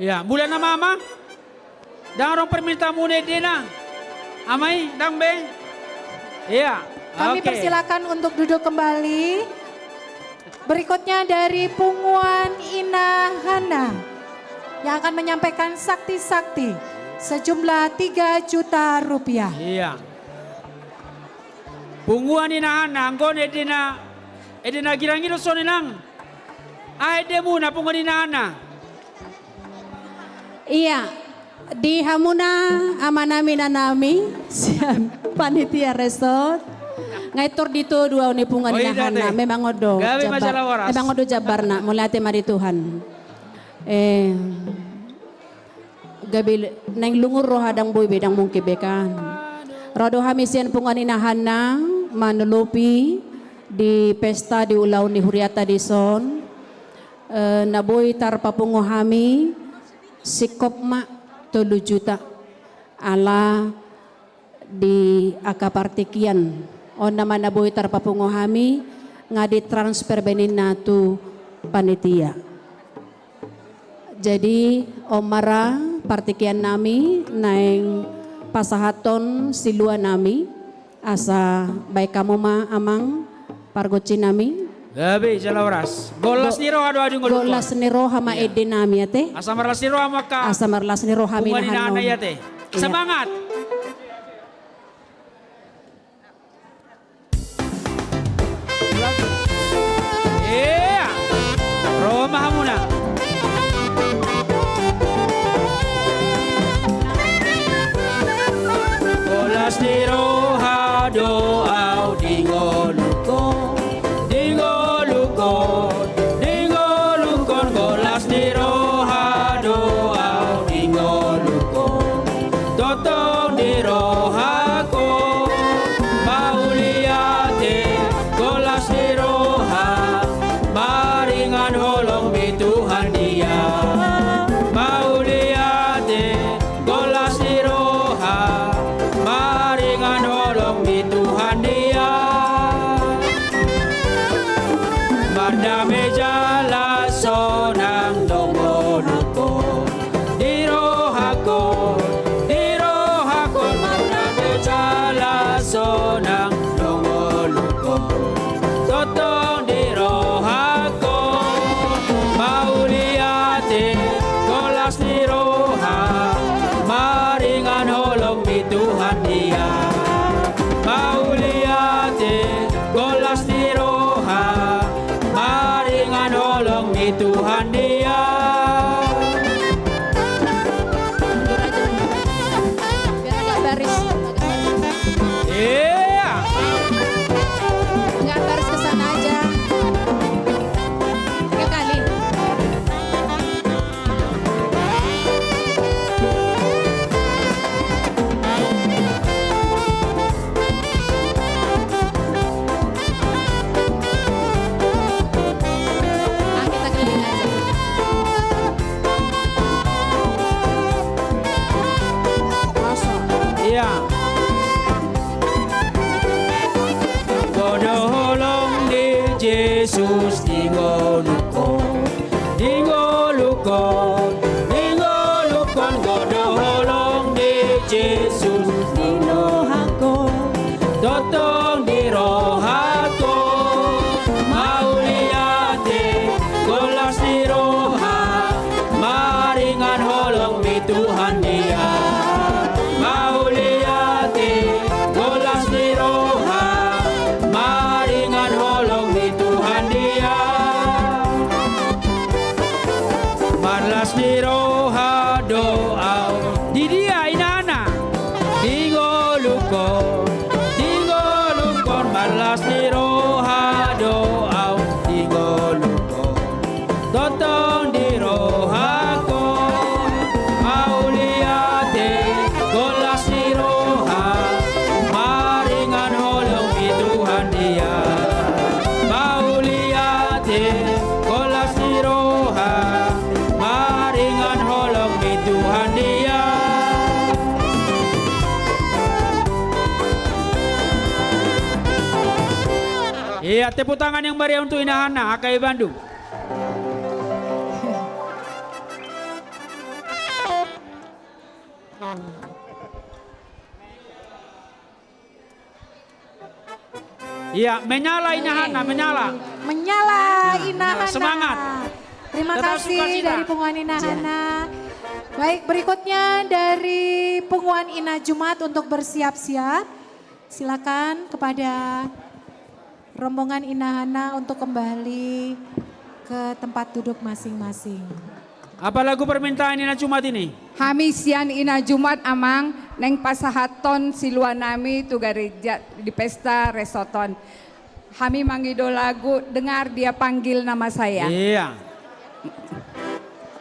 Ia, mauliate ma ama. Ndang adong permintaanmuna ende na, ama i, ndang be? Ia. Kami persilakan untuk duduk kembali. Berikutnya dari punguan Ina Hana yang akan menyampaikan sakti-sakti sejumlah tiga juta rupiah. Ia. Punguan Ina Hana, anggo ende na, ende na girang i do songon i nang. Aha endemuna, punguan Ina Hana? Ia, di hamuna amanami, inanami sian panitia resort, nga intor ditodo ahu ni punguan Ina Hana. Memang on do jambarna. Mauliate ma di Tuhan. Eh, gabe naeng lungun roha, ndang boi be, ndang mungkin be kan. Ro do hami sian punguan Ina Hana manolopi di pesta di ulaon ni huriata dison. Eh, na boi tarpapungu hami singkop ma tolu juta. Ala di angka partingkian on nama na boi tarpapungu hami, nga ditransfer be ninna tu panitia. Jadi on ma ra partingkian nami naeng pasahathon silua nami, asa baen hamu ma amang pargonsi nami. Gabe jala horas. Gollas ni roha do, adong, gollas ni roha ma ende nami ate. Asa marlas ni roha ma angka. Asa marlas ni roha ma punguan Ina Hana i ate. Semangat. Ia. Ro ma hamuna. Gollas ni roha do ahu di ngolungkon, di ngolungkon, di ngolungkon, gollas ni roha do ahu di ngolungkon. Tongtong di rohangkon mauliate, gollas ni roha, maringan holong di Tuhan dia. Mauliate, gollas ni roha, maringan holong di Tuhan. Jesus di ngolungkon, di ngolungkon, di ngolungkon godang holong ni Jesus di rohangkon. Tongtong di rohangkon mauliate, horas ni roha maringan holong ni Tuhan dia. Mauliate, horas ni roha maringan holong ni Tuhan dia. Marlas ni roha do au. Di dia inana? Di ngolungkon, di ngolungkon marlas ni roha do au. Di ngolungkon, tongtong di rohangkon mauliate, horas ni roha maringan holong ni Tuhan dia. Mauliate, horas ni roha maringan holong ni Tuhan dia. Iya, tepuk tangan yang meriah untuk inahana, H K I Bandung. Iya, menyala inahana, menyala. Menyala inahana. Semangat. Terima kasih dari punguan inahana. Baik, berikutnya dari punguan Ina Jumat untuk bersiap-siap. Silakan kepada rombongan inahana untuk kembali ke tempat duduk masing-masing. Apa lagu permintaan Ina Jumat ini? Hami sian Ina Jumat, Amang, naeng pasahathon siluanami tu gareja di pesta resort on. Hami mangido lagu Dengar Dia Panggil Nama Saya. Iya.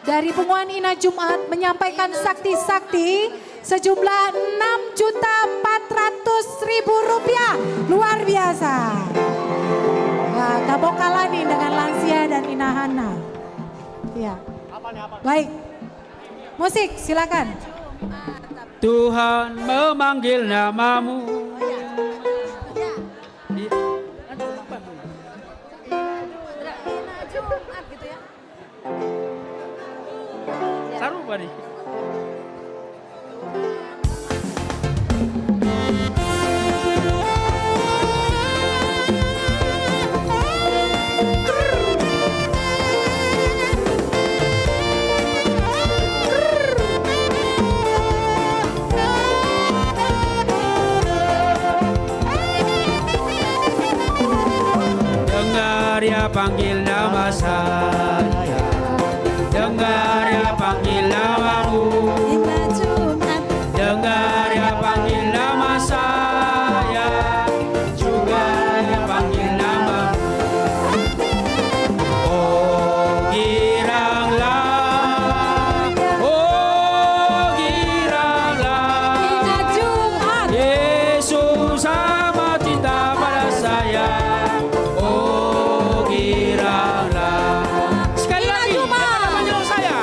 Dari punguan Ina Jumat menyampaikan sakti-sakti sejumlah enam juta empat ratus ribu rupiah. Luar biasa. Wah, gak mau kalah nih dengan lansia dan inahana. Ya. Baik. Musik, silakan. Tuhan memanggil namamu. Sarupa nih. Dengar Ia panggil nama saya. Dengar Ia panggil namamu. Dengar Ia panggil nama saya. Juga Ia panggil namamu. Oh, giranglah. Oh, giranglah. Yesus amat cinta pada saya. Oh, giranglah. Sekali lagi, dengar nama saya.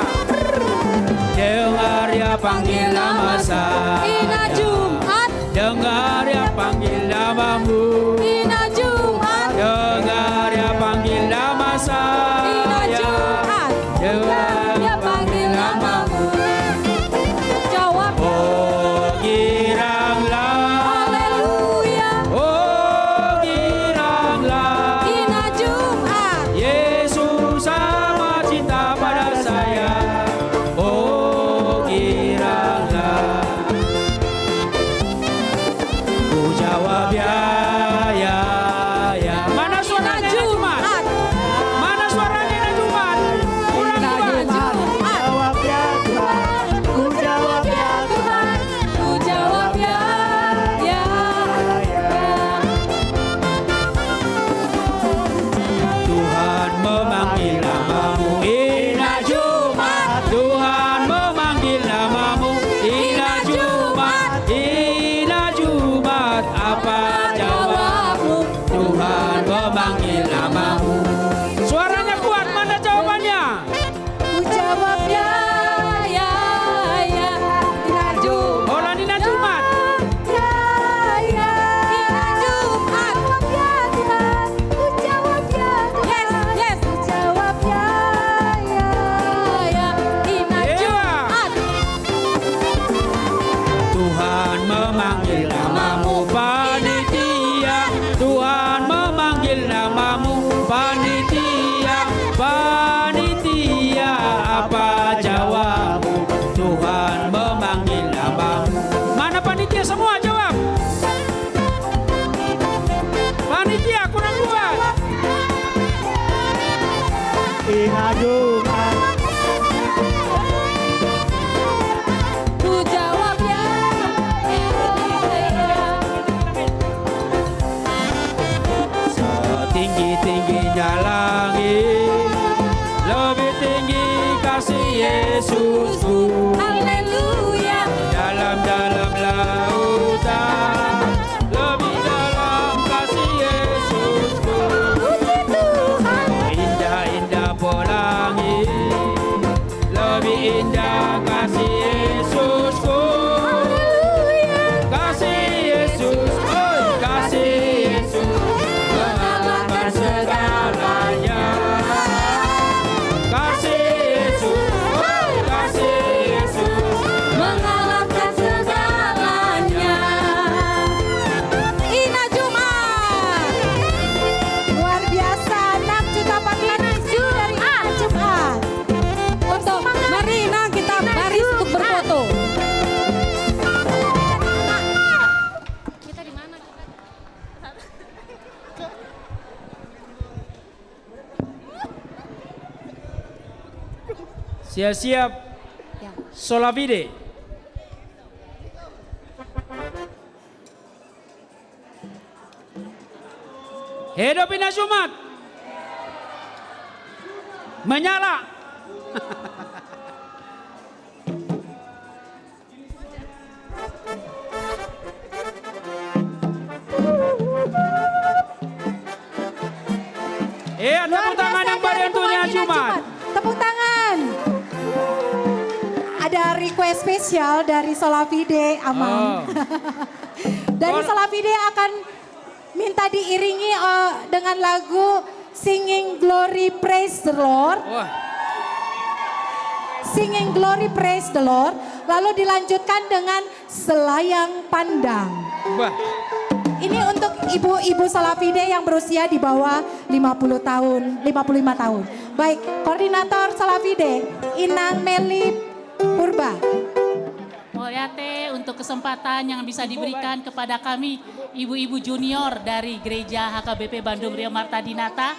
Tingginya langit, lebih tinggi kasih Yesusku. Haleluya. Dalam-dalam lautan, lebih dalam kasih Yesusku. Puji Tuhan. Indah-indah pelangi, lebih indah kasih Yesusku. Haleluya. Kasih Yesus, oi, kasih Yesus mengalahkan segalanya. Kasih Yesus, oi, kasih Yesus mengalahkan segalanya. Ina Jumat. Luar biasa, enam juta empat ratus view dari Ina Jumat. Untuk, mari, Inang, kita baris untuk berfoto. Kita di mana? Siap-siap. Ya. Sola Fide. Hidup Ina Jumat. Menyala. Iya, tepuk tangan yang berian untuk Ina Jumat. Tepuk tangan. Ada request spesial dari Sola Fide, Amang. Oh. Dari Sola Fide akan minta diiringi, eh, dengan lagu Singing Glory Praise the Lord. Wah. Singing Glory Praise the Lord. Lalu dilanjutkan dengan Selayang Pandang. Wah. Ini untuk ibu-ibu Sola Fide yang berusia di bawah lima puluh tahun, lima puluh lima tahun. Baik, koordinator Sola Fide, Inang Meli Purba. Mauliate untuk kesempatan yang bisa diberikan kepada kami, ibu-ibu junior dari Gereja H K B P Bandung Rio Marta Dinata.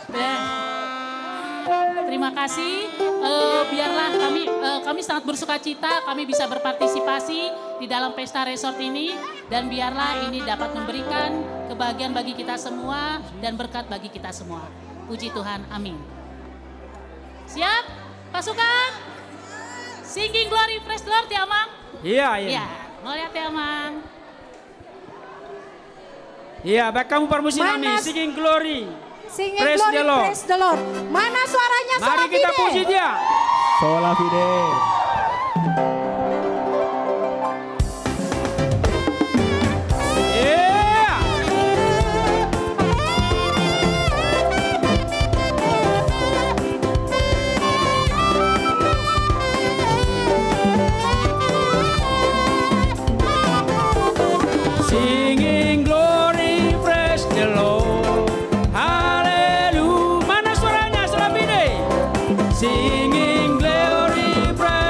Eh, terima kasih. Eh, biarlah kami, eh, kami sangat bersukacita kami bisa berpartisipasi di dalam pesta resort ini, dan biarlah ini dapat memberikan kebahagiaan bagi kita semua dan berkat bagi kita semua. Puji Tuhan, amin. Siap, pasukan? Singing Glory, Praise the Lord ya, Amang? Iya, iya. Iya, mauliate, Amang. Iya, baik, hamu parmusiknami, Singing Glory, Praise the Lord. Mana suaranya Sola Fide? Mari kita puji Dia. Sola Fide. Iya. Singing glory, praise the Lord. Haleluya. Mana suaranya, Sola Fide? Singing glory, praise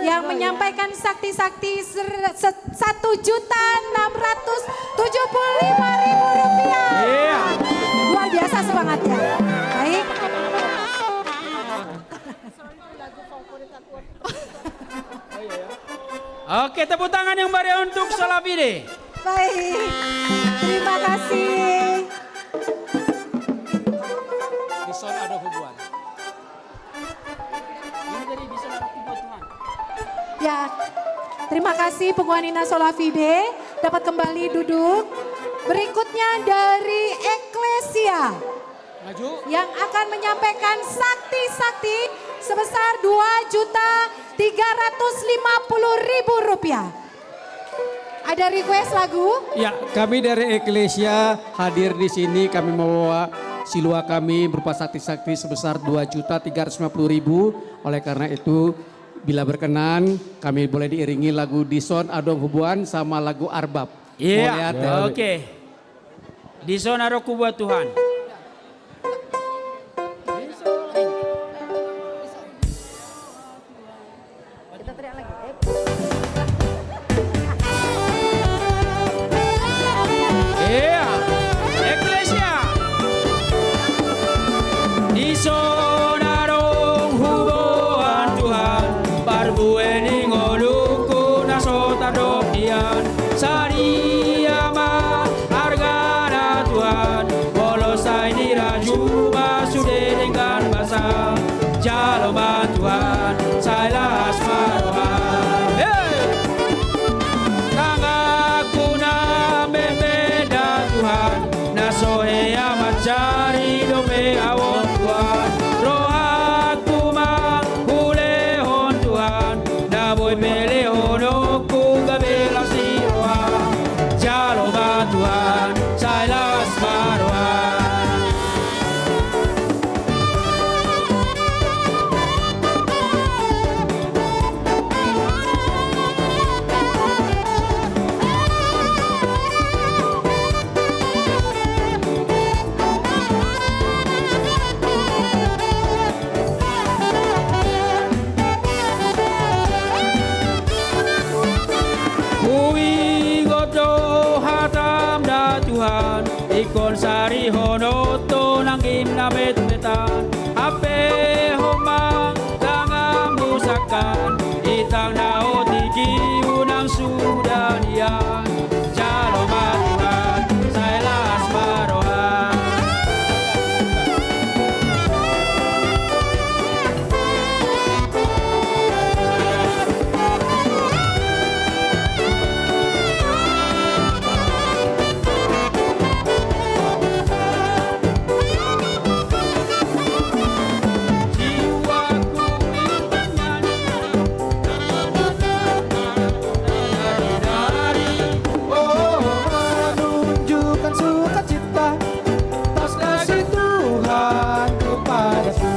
Yang menyampaikan sakti-sakti ser-, se-, satu juta enam ratus tujuh puluh lima ribu rupiah. Iya. Luar biasa semangatnya. Baik. Oke, tepuk tangan yang meriah untuk Sola Fide. Baik. Terima kasih. Dison Adong Hubuan. Ya, terima kasih punguan ina Sola Fide. Dapat kembali duduk. Berikutnya dari Eklesia yang akan menyampaikan sakti-sakti sebesar dua juta tiga ratus lima puluh ribu rupiah. Ada request lagu? Ya, kami dari Eklesia hadir di sini, kami membawa silua kami berupa sakti-sakti sebesar dua juta tiga ratus lima puluh ribu. Oleh karena itu, bila berkenan, kami boleh diiringi lagu Dison Adong Hubuan sama lagu Arbab. Iya. Oke. Dison Adong Hubuan Tuhan. Kita teriak lagi. Iya. Eklesia. Dison adong huboan Tuhan, parbue ni ngolungku na so tardok hian. Sadia ma argana Tuhan, molo sai dirajuma sude denggan basa. Jalo ma Tuhan, sai las ma roha. Hei! Tanganku na memeda Tuhan, na so hea manjari dope au on Tuhan. Rohangku ma hulehon Tuhan, na boi pe lehononku gabe las ni roha. Jalo ma Tuhan, sai las ma roha. Huingot do hatam da Tuhan, ingkon sarihononto nangkin na betbetan. Hape homa tanganmu sangkan, itang na otik i unang suda nian. Jalo ma Tuhan, sai las ma roha. Menunjukkan sukacita, atas kasih Tuhan kepadaku.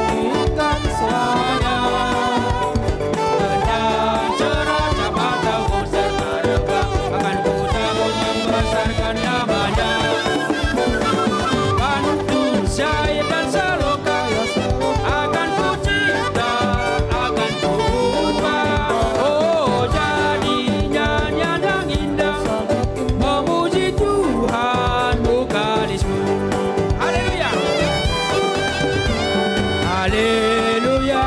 Menyanyikan selamanya. Dengan cerah mataku serta rebah, akan ku tabur membesarkan namanya. Pantun syair dan saloka akan ku cipta, akan ku ubah. Oh, jadi nyanyian yang indah, memuji Tuhan, Mukadisku. Haleluya. Haleluya.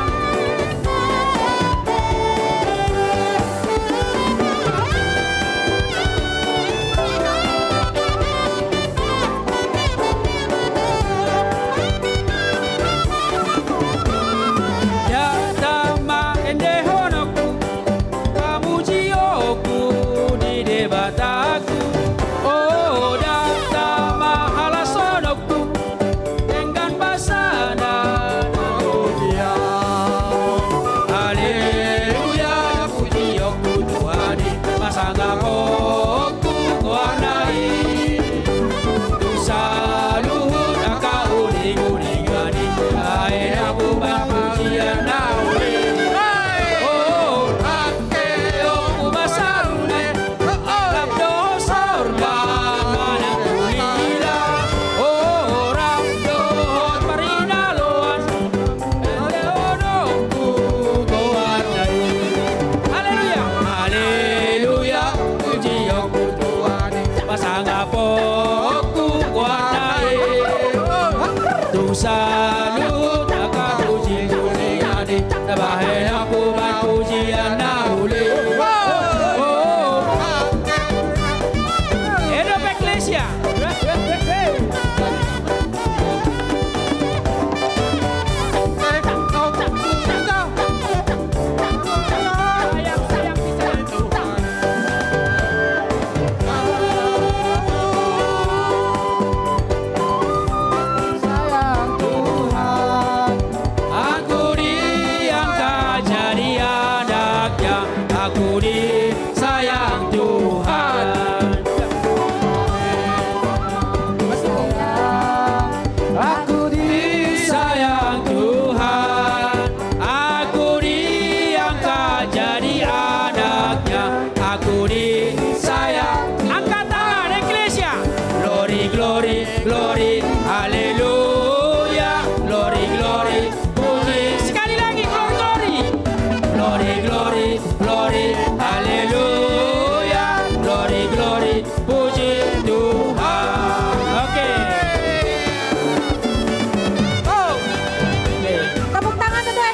Datang ma endehononku, pamujionku di Debataku. Oh, datang ma halashononku, denggan basana na tolu.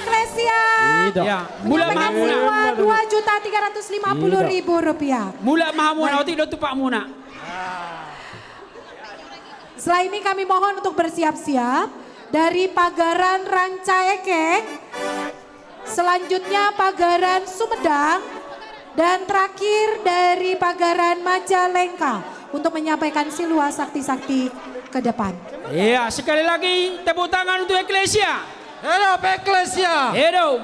Eklesia. Iya. Mulak ma hamuna. Dua juta tiga ratus lima puluh ribu rupiah. Mulak ma hamuna, otik do tupakmuna. Setelah ini kami mohon untuk bersiap-siap dari Pagaran Rancaekek. Selanjutnya Pagaran Sumedang. Dan terakhir dari Pagaran Majalengka untuk menyampaikan siluas sakti-sakti ke depan. Iya, sekali lagi tepuk tangan untuk Eklesia. Hidup Eklesia. Hidup.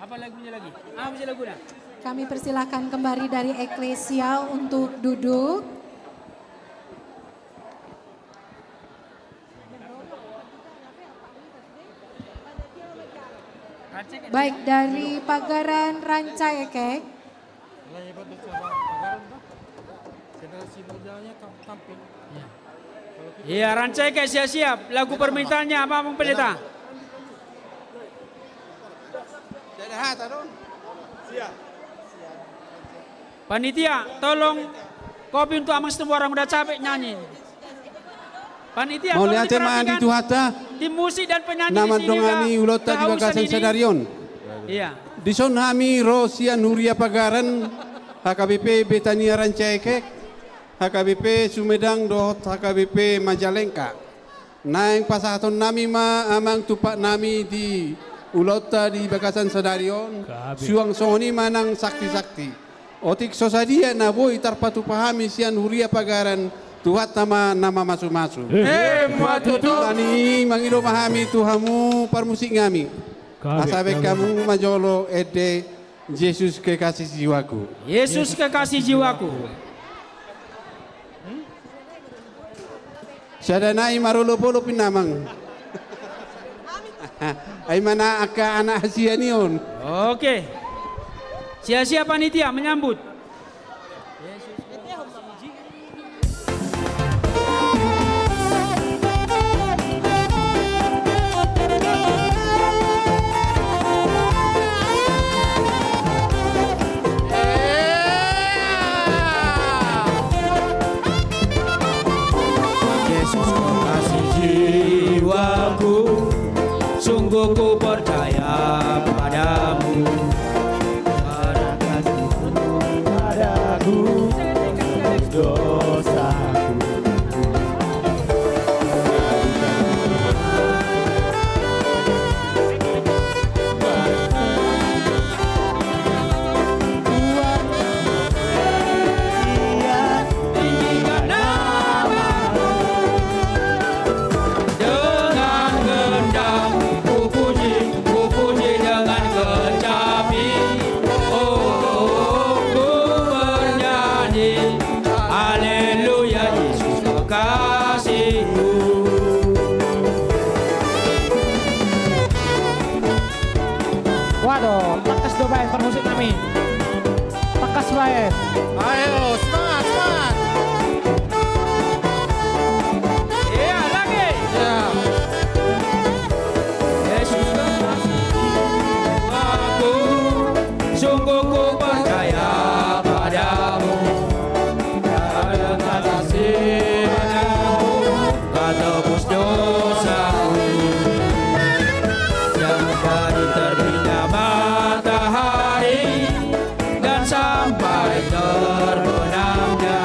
Apa lagunya lagi? Apa sih lagunya? Kami persilahkan kembali dari Eklesia untuk duduk. Baik, dari Pagaran Rancaekek. Iya, Rancaekek siap-siap. Lagu permintaannya apa, Bang Pendeta? Panitia, tolong kopi untuk Amang Situmorang, udah capek nyanyi. Panitia, tolong diperhatikan. Mauliate ma di Tuhanta, tim musik dan penyanyi di sini, udah kehausan ini. Na mandongani ulaonta di bagasan sadari on. Iya. Dison hami ro sian Huria Pagaran, H K B P Betania Rancaekek, H K B P Sumedang dohot H K B P Majalengka. Naeng pasahatonnami ma, Amang, tumpaknami di ulaonta di bagasan sadari on, suang songon i ma nang sakti-sakti. Otik so sadia na boi tarpatupa hami sian Huria Pagaran, Tuhanta ma na mamasumasu. Emma tutu. Mangido ma hami tu hamu parmusiknami. Asa baen hamu ma jolo ende, Yesus kekasih jiwaku. Yesus kekasih jiwaku. Sada nai marolopolop inna, Amang. Ai mana angka anak hasian i on. Oke. Sia-sia panitia menyambut. Yesus kekasih jiwaku, sungguh ku percaya padamu. Padaku, dosaku. Tinggikan nama-Mu. Dengan gendang ku puji, ku puji dengan kecapi. Oh, ku bernyanyi, haleluya, Yesus kekasihku. Waduh, tangkas do baen parmusiknami. Tangkas baen. Ayo, semangat, semangat. Iya, lagi. Iya. Yesus kekasih jiwaku, sungguh ku percaya padamu. Ada kasih Kau tebus dosaku. Sejak dari terbitnya matahari dan sampai terbenamnya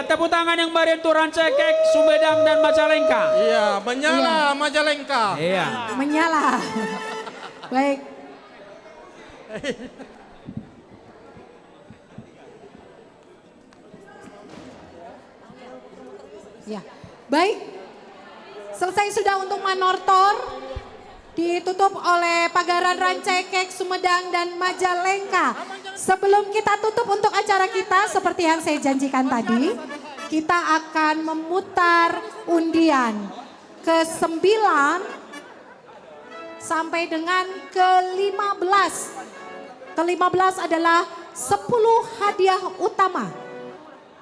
Tepuk tangan yang meriah untuk Rancaikek, Sumedang, dan Majalengka. Iya, menyala. Iya. Majalengka. Iya. Menyala. Baik. Ya. Baik. Selesai sudah untuk manortor. Ditutup oleh Pagaran, Rancaikek, Sumedang, dan Majalengka. Sebelum kita tutup untuk acara kita, seperti yang saya janjikan tadi, kita akan memutar undian ke sembilan sampai dengan ke lima belas. Ke lima belas adalah sepuluh hadiah utama.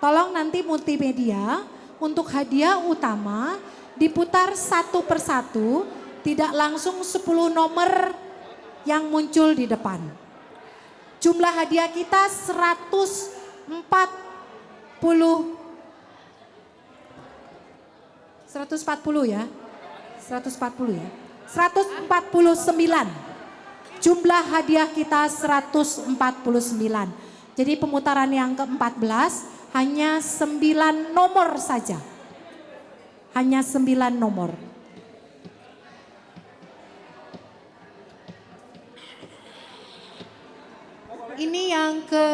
Tolong nanti multimedia untuk hadiah utama diputar satu persatu, tidak langsung sepuluh nomor yang muncul di depan. Jumlah hadiah kita seratus empat puluh, seratus empat puluh ya. Seratus empat puluh ya. Seratus empat puluh sembilan. Jumlah hadiah kita seratus empat puluh sembilan. Jadi pemutaran yang keempat belas hanya sembilan nomor saja. Hanya sembilan nomor. Ini yang ke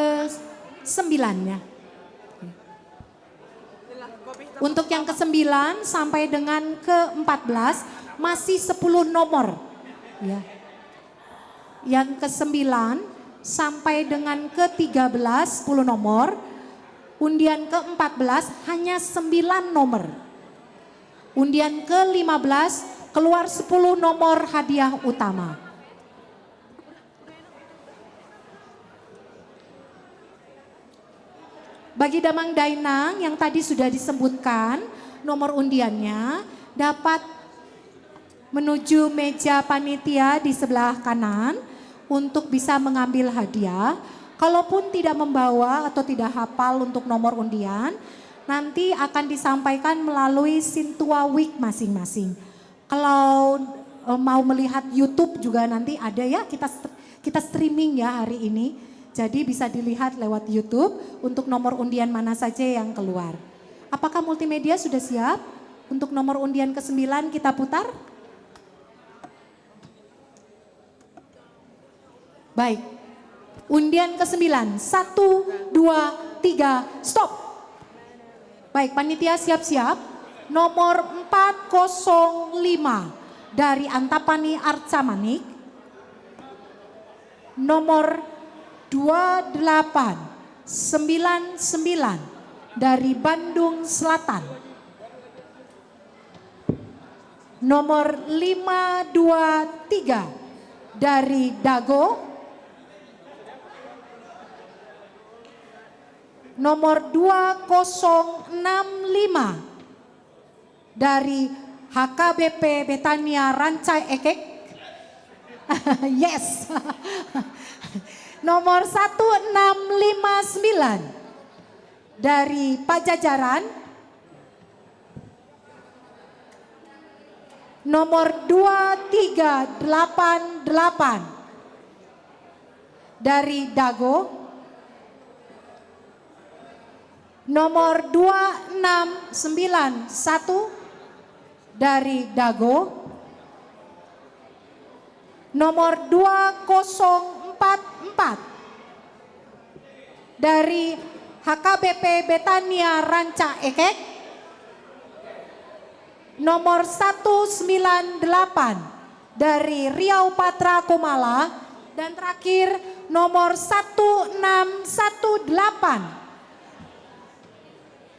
sembilannya. Untuk yang kesembilan sampai dengan keempat belas masih sepuluh nomor. Ya. Yang kesembilan sampai dengan ketiga belas, sepuluh nomor. Undian keempat belas hanya sembilan nomor. Undian kelima belas keluar sepuluh nomor hadiah utama. Bagi Damang Dainang yang tadi sudah disebutkan nomor undiannya, dapat menuju meja panitia di sebelah kanan untuk bisa mengambil hadiah. Kalaupun tidak membawa atau tidak hafal untuk nomor undian, nanti akan disampaikan melalui Sintua Week masing-masing. Kalau, eh, mau melihat YouTube juga nanti ada ya, kita st-, kita streaming ya hari ini. Jadi bisa dilihat lewat YouTube untuk nomor undian mana saja yang keluar. Apakah multimedia sudah siap? Untuk nomor undian kesembilan kita putar. Baik. Undian kesembilan. Satu, dua, tiga, stop. Baik, panitia siap-siap. Nomor empat kosong lima dari Antapani Arca Manik. Nomor dua delapan sembilan sembilan dari Bandung Selatan. Nomor lima dua tiga dari Dago. Nomor dua kosong enam lima dari H K B P Betania Rancaekek. Yes. Nomor satu enam lima sembilan dari Pajajaran. Nomor dua tiga delapan delapan dari Dago. Nomor dua enam sembilan satu dari Dago. Nomor dua kosong empat empat dari H K B P Betania Rancaekek. Nomor satu sembilan delapan dari Riau Patra Kumala. Dan terakhir, nomor satu enam satu delapan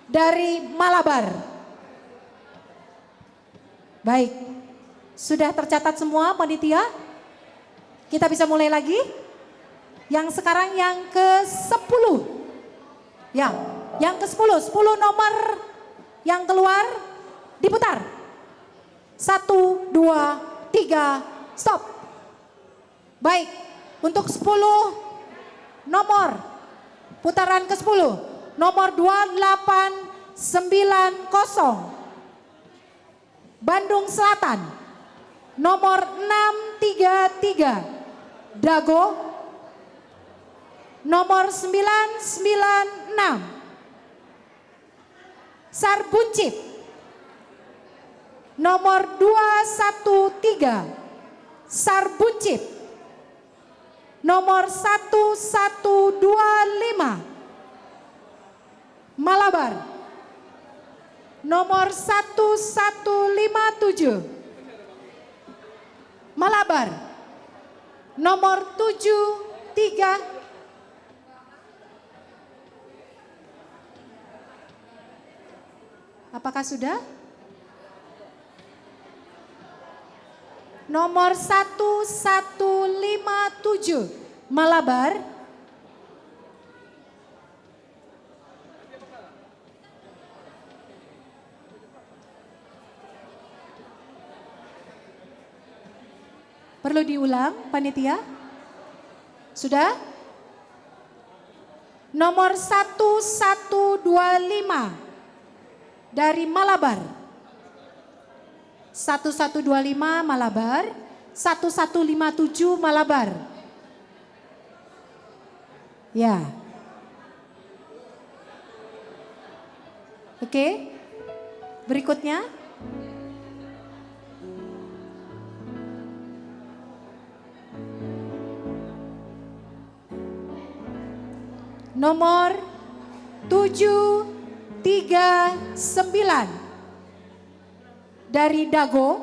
dari Malabar. Baik. Sudah tercatat semua, panitia? Kita bisa mulai lagi? Yang sekarang yang ke sepuluh. Ya, yang ke sepuluh, sepuluh nomor yang keluar, diputar. Satu, dua, tiga, stop. Baik, untuk sepuluh nomor, putaran ke sepuluh, nomor dua delapan sembilan kosong, Bandung Selatan, nomor enam tiga tiga, Dago, nomor sembilan sembilan enam, Sar Buncit. Nomor dua satu tiga, Sar Buncit. Nomor satu satu dua lima, Malabar. Nomor satu satu lima tujuh, Malabar. Nomor tujuh tiga, apakah sudah? Nomor satu satu lima tujuh, Malabar. Perlu diulang, panitia? Sudah? Nomor satu satu dua lima dari Malabar. Satu satu dua lima Malabar, satu satu lima tujuh Malabar. Ya. Oke. Berikutnya. Nomor tujuh tiga sembilan dari Dago.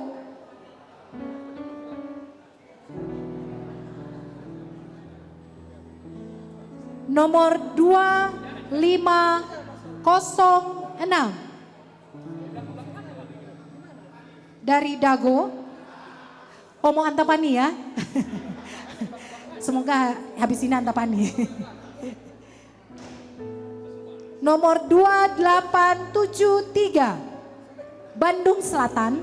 Nomor dua lima kosong enam dari Dago. Omo Antapani ya. Semoga habis ini Antapani. Nomor dua delapan tujuh tiga, Bandung Selatan.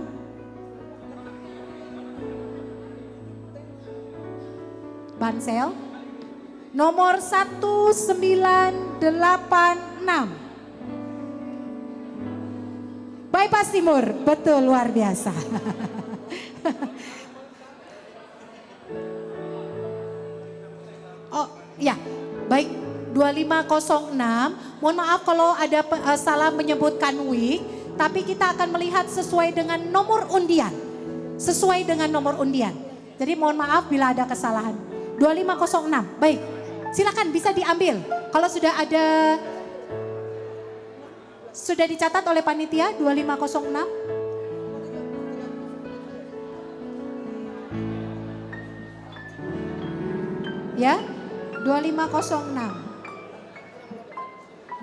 Bansel. Nomor satu sembilan delapan enam, Bypass Timur. Betul, luar biasa. Oh, ya. Baik, dua lima kosong enam. Mohon maaf kalau ada pe-, eh, salah menyebutkan week, tapi kita akan melihat sesuai dengan nomor undian. Sesuai dengan nomor undian. Jadi mohon maaf bila ada kesalahan. Dua lima kosong enam. Baik. Silakan bisa diambil. Kalau sudah ada Sudah dicatat oleh panitia dua lima kosong enam? Ya, dua lima kosong enam.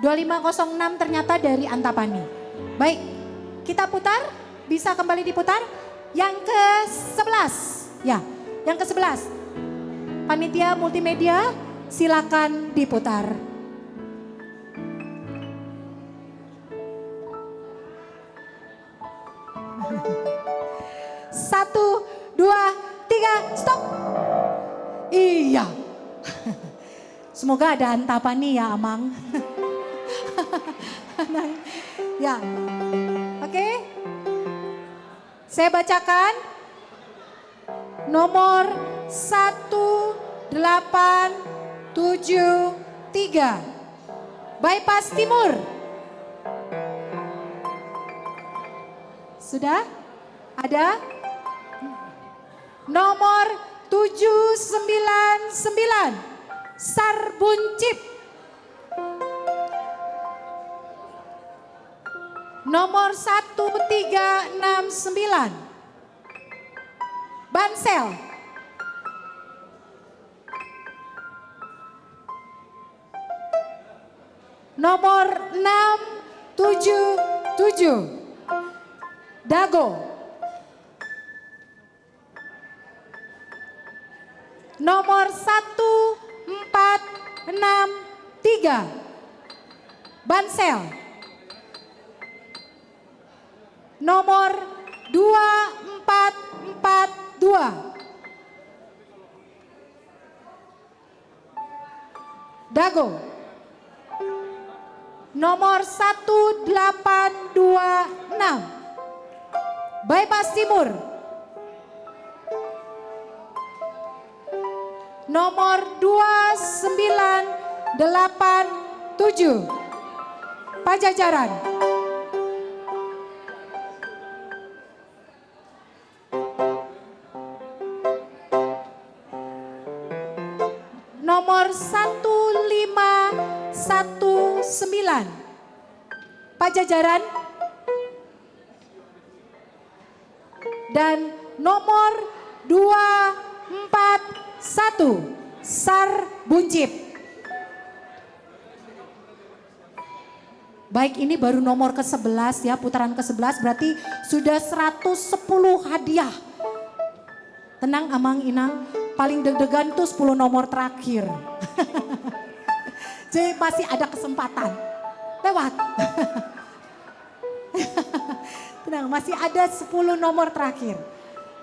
Dua lima kosong enam ternyata dari Antapani. Baik, kita putar, bisa kembali diputar. Yang ke sebelas, ya, yang ke sebelas. Panitia multimedia, silakan diputar. Satu, dua, tiga, stop. Iya. Semoga ada Antapani ya, Amang. Ya. Oke. Saya bacakan. Nomor satu delapan tujuh tiga, Bypass Timur. Sudah? Ada? Nomor tujuh sembilan sembilan, Sar Buncit. Nomor satu tiga enam sembilan, Bansel. Nomor enam tujuh tujuh, Dago. Nomor satu empat enam tiga, Bansel. Nomor dua empat empat dua, Dago. Nomor satu delapan dua enam, Bypass Timur. Nomor dua sembilan delapan tujuh, Pajajaran. satu lima satu sembilan. Pajajaran. Dan nomor dua empat satu, Sar Buncip. Baik, ini baru nomor kesebelas ya, putaran kesebelas, berarti sudah seratus sepuluh hadiah. Tenang, Amang, Inang, paling deg-degan tuh sepuluh nomor terakhir. Jadi masih ada kesempatan. Lewat. Tenang, masih ada sepuluh nomor terakhir.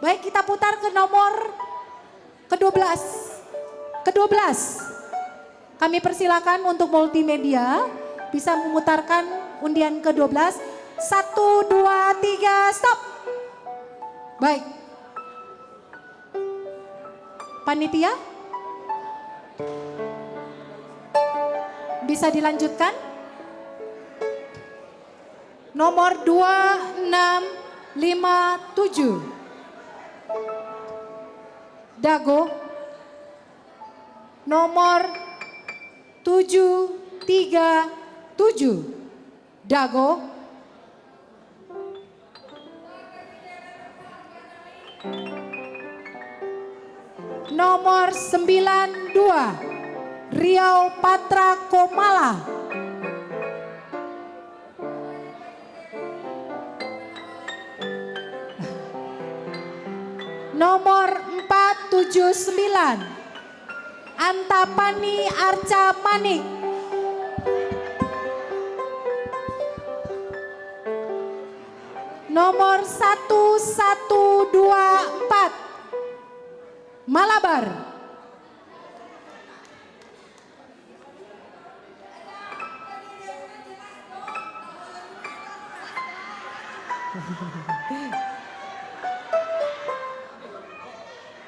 Baik, kita putar ke nomor kedua belas. Kedua belas. Kami persilakan untuk multimedia bisa memutarkan undian kedua belas. Satu, dua, tiga, stop. Baik. Panitia? Bisa dilanjutkan? Nomor dua enam lima tujuh. Dago. Nomor tujuh tiga tujuh. Dago. Nomor sembilan dua, Riau Patra Komala. Nomor empat tujuh sembilan, Antapani Arca Manik. Nomor satu satu dua empat, Malabar.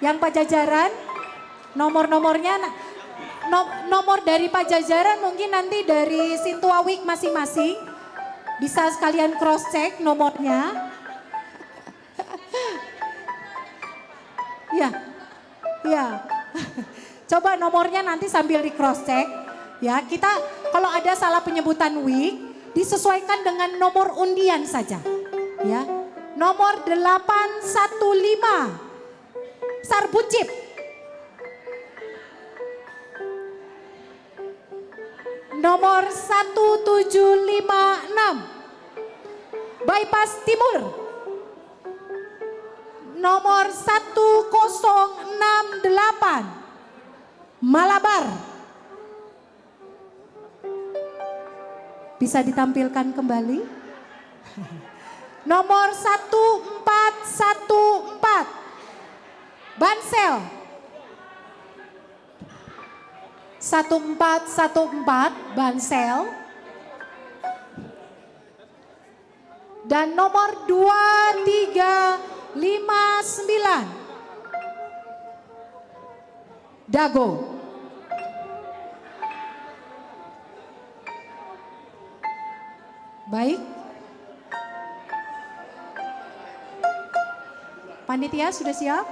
Yang Pajajaran, nomor-nomornya, na-, no-, nomor dari Pajajaran mungkin nanti dari Sintua Week masing-masing bisa sekalian cross check nomornya. Ya. Ya. Coba nomornya nanti sambil di cross check. Ya, kita kalau ada salah penyebutan week, disesuaikan dengan nomor undian saja. Ya. Nomor delapan satu lima, Sar Buncip. Nomor satu tujuh lima enam, Bypass Timur. Nomor satu kosong enam delapan, Malabar. Bisa ditampilkan kembali. Nomor satu empat satu empat, Bansel. Satu empat satu empat, Bansel. Dan nomor dua tiga lima sembilan, Dago. Baik. Panitia sudah siap?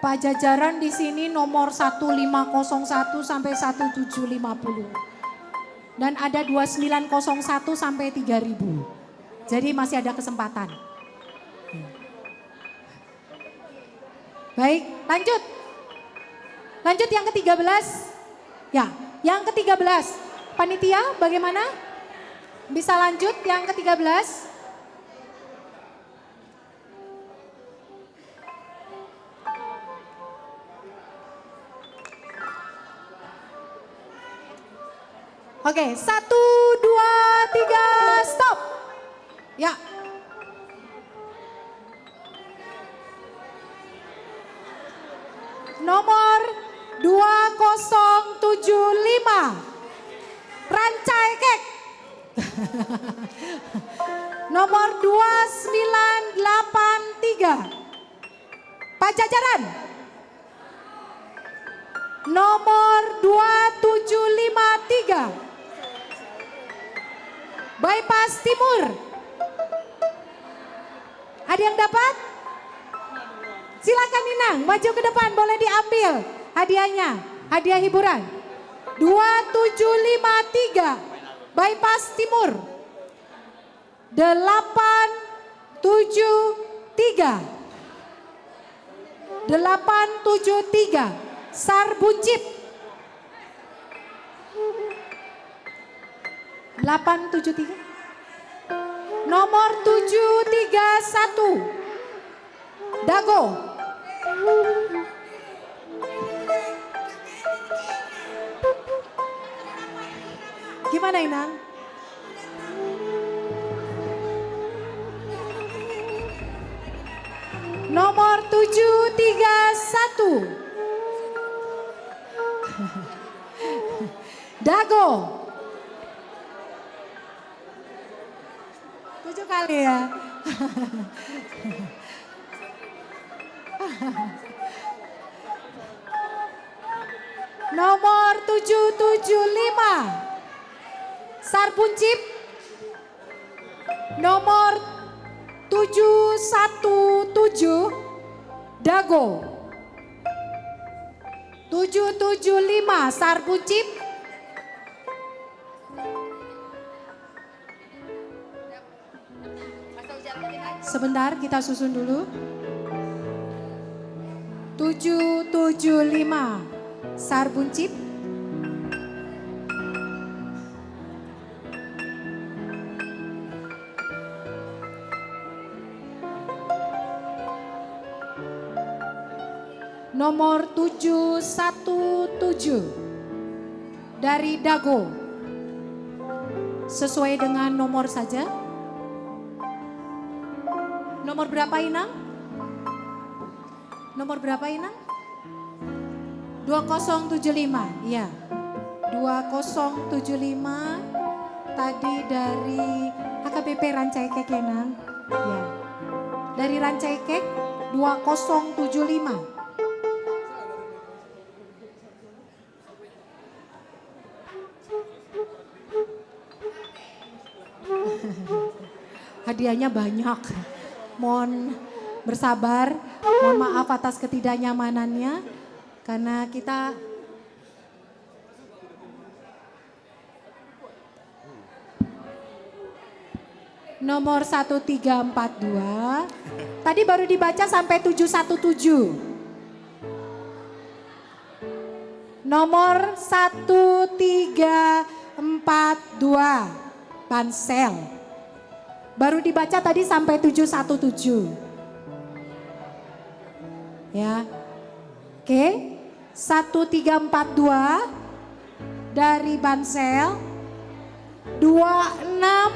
Pajajaran di sini nomor satu lima kosong satu sampai satu tujuh lima puluh. Dan ada dua sembilan kosong satu sampai tiga ribu. Jadi masih ada kesempatan. Baik, lanjut. Lanjut yang ketiga belas. Ya, yang ketiga belas. Panitia, bagaimana? Bisa lanjut yang ketiga belas? Oke, satu, dua, tiga, stop. Ya. Nomor dua kosong tujuh lima, Rancaikek. Nomor dua sembilan delapan tiga, Pajajaran. Nomor dua tujuh lima tiga, Bypass Timur. Ada yang dapat? Silakan Inang, maju ke depan, boleh diambil hadiahnya, hadiah hiburan. Dua tujuh lima tiga, Bypass Timur. Delapan tujuh tiga. Delapan tujuh tiga, Sar Buncit. Delapan tujuh tiga. Nomor tujuh tiga satu. Dago. Gimana, Inang? Nomor tujuh tiga satu. Dago. Tujuh kali ya. Nomor tujuh tujuh lima, Sar Buncit. Nomor tujuh satu tujuh, Dago. Tujuh tujuh lima, Sar Buncit. Sebentar, kita susun dulu. Tujuh tujuh lima, Sar Buncit. Nomor tujuh satu tujuh dari Dago. Sesuai dengan nomor saja. Nomor berapa, Inang? Nomor berapa, Inang? Dua kosong tujuh lima, iya. Dua kosong tujuh lima tadi dari H K B P Rancaikek, ya, Nang? Iya. Dari Rancaikek, dua kosong tujuh lima. Hadiahnya banyak. Mohon bersabar, mohon maaf atas ketidaknyamanannya, karena kita nomor satu tiga empat dua. Tadi baru dibaca sampai tujuh satu tujuh. Nomor satu tiga empat dua, Bansel. Baru dibaca tadi sampai tujuh satu tujuh. Ya. Oke. Satu tiga empat dua dari Bansel. Dua enam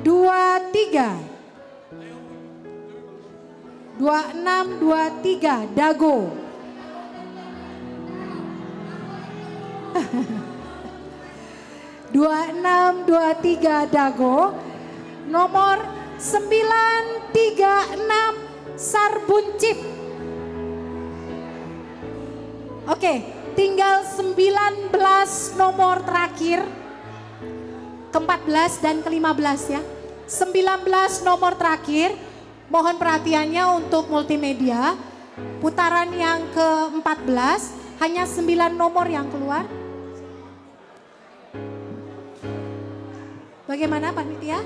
dua tiga. Dua enam dua tiga, Dago. Dua enam dua tiga, Dago. Nomor sembilan tiga enam, Sar Buncit. Oke, tinggal sembilan belas nomor terakhir. Keempat belas dan kelima belas, ya. Sembilan belas nomor terakhir, mohon perhatiannya untuk multimedia. Putaran yang keempat belas, hanya sembilan nomor yang keluar. Bagaimana, panitia?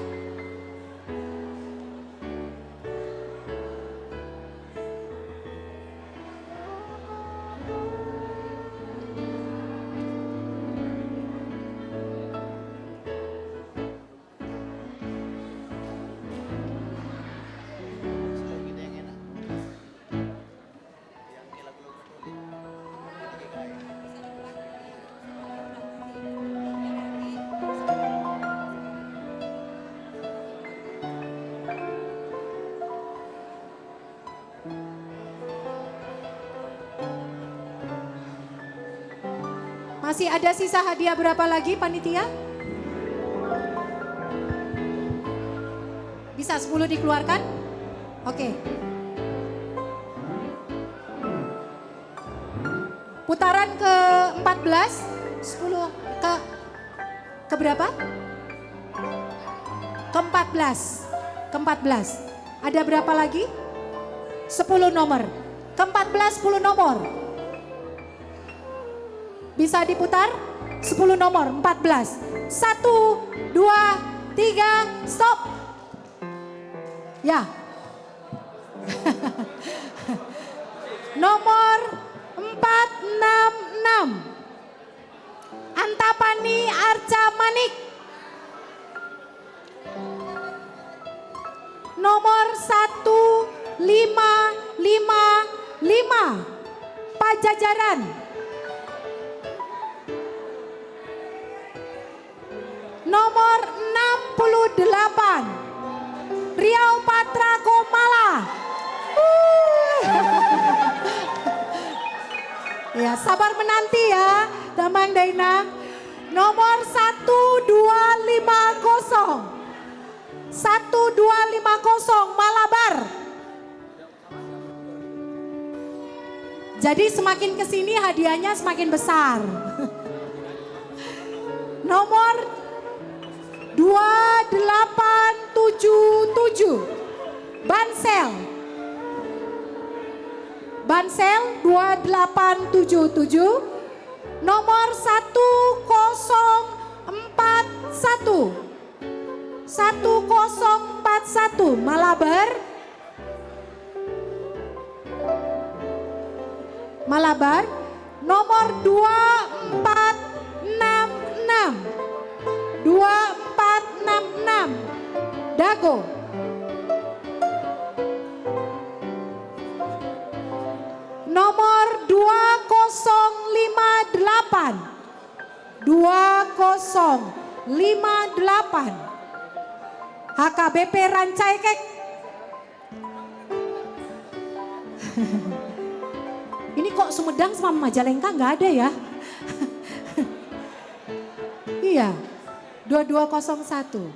Masih ada sisa hadiah berapa lagi, panitia? Bisa sepuluh dikeluarkan? Oke. Putaran ke empat belas, sepuluh, ke, ke berapa? Ke empat belas. Ke empat belas. Ada berapa lagi? Sepuluh nomor. Keempat belas sepuluh nomor. Bisa diputar? Sepuluh nomor, empat belas. Satu, dua, tiga, stop. Ya. Nomor empat enam enam. Antapani Arca Manik. Nomor satu lima lima lima, Pajajaran. Nomor enam puluh delapan, Riau Patra Gomala. Uh. Ya, sabar menanti ya, Damang Dainang. Nomor satu dua lima kosong. Satu dua lima kosong, Malabar. Jadi semakin ke sini hadiahnya semakin besar. Nomor dua delapan tujuh tujuh, Bansel. Bansel dua delapan tujuh tujuh, nomor satu kosong empat satu. Satu kosong empat satu, Malabar. Malabar, nomor dua empat enam enam. Dua empat enam enam, Dago. Nomor dua kosong lima delapan. Dua kosong lima delapan. H K B P Rancaikek. Ini kok Sumedang sama Majalengka nggak ada ya? Iya. Dua dua kosong satu.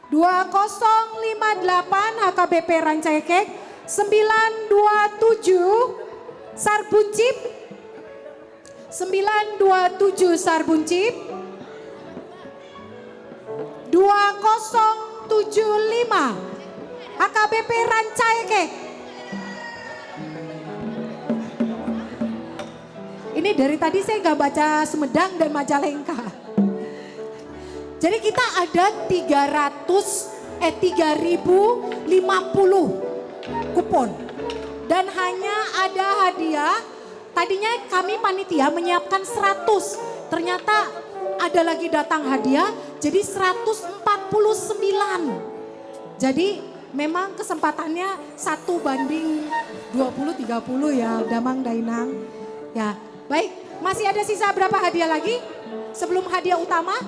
Dua kosong lima delapan, H K B P Rancaikek. Sembilan dua tujuh, Sarbunjip. Sembilan dua tujuh, Sarbunjip. Dua kosong tujuh lima, H K B P Rancaikek. Ini dari tadi saya nggak baca Sumedang dan Majalengka. Jadi kita ada tiga ratus, eh, tiga ribu lima puluh kupon. Dan hanya ada hadiah, tadinya kami panitia menyiapkan seratus, ternyata ada lagi datang hadiah, jadi seratus empat puluh sembilan. Jadi memang kesempatannya satu banding dua puluh, tiga puluh ya, Damang Dainang. Ya, baik. Masih ada sisa berapa hadiah lagi sebelum hadiah utama?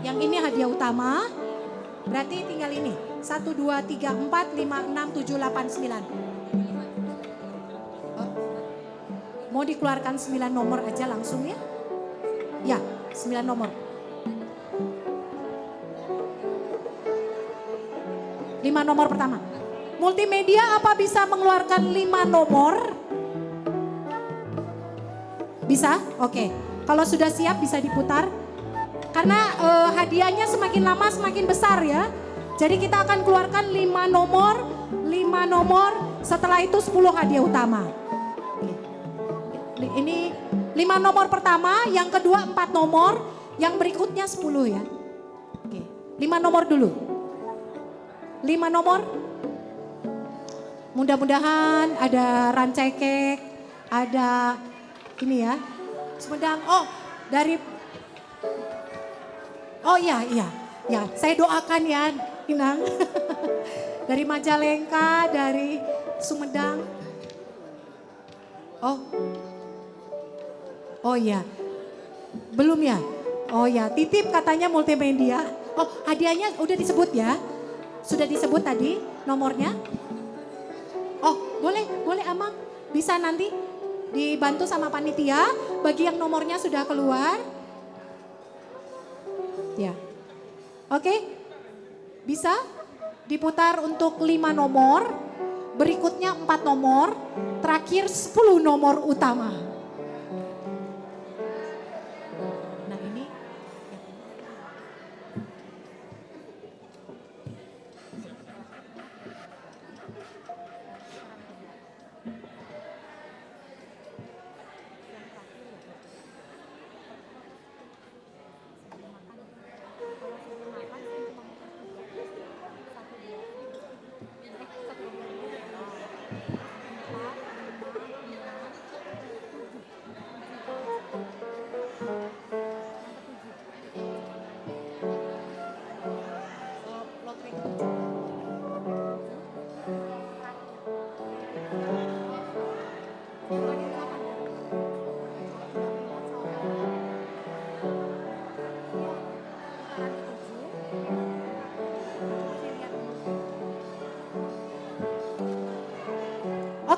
Yang ini hadiah utama. Berarti tinggal ini. Satu, dua, tiga, empat, lima, enam, tujuh, delapan, sembilan. Oh. Mau dikeluarkan sembilan nomor aja langsung ya? Ya, sembilan nomor. Lima nomor pertama. Multimedia apa bisa mengeluarkan lima nomor? Bisa? Oke. Kalau sudah siap bisa diputar. Karena, eh, hadiahnya semakin lama semakin besar ya. Jadi kita akan keluarkan lima nomor, lima nomor, setelah itu sepuluh hadiah utama. Oke. Li-, ini lima nomor pertama, yang kedua empat nomor, yang berikutnya sepuluh ya. Oke, lima nomor dulu. Lima nomor. Mudah-mudahan ada Rancaikek, ada ini ya. Sumedang. Oh, dari, oh iya, iya. Ya, saya doakan ya, Inang. Dari Majalengka, dari Sumedang. Oh. Oh iya. Belum ya? Oh ya, titip katanya multimedia. Oh, hadiahnya udah disebut ya? Sudah disebut tadi nomornya? Oh, boleh, boleh Amang. Bisa nanti dibantu sama panitia bagi yang nomornya sudah keluar. Ya. Oke? Bisa diputar untuk lima nomor, berikutnya empat nomor, terakhir sepuluh nomor utama. Nah, ini.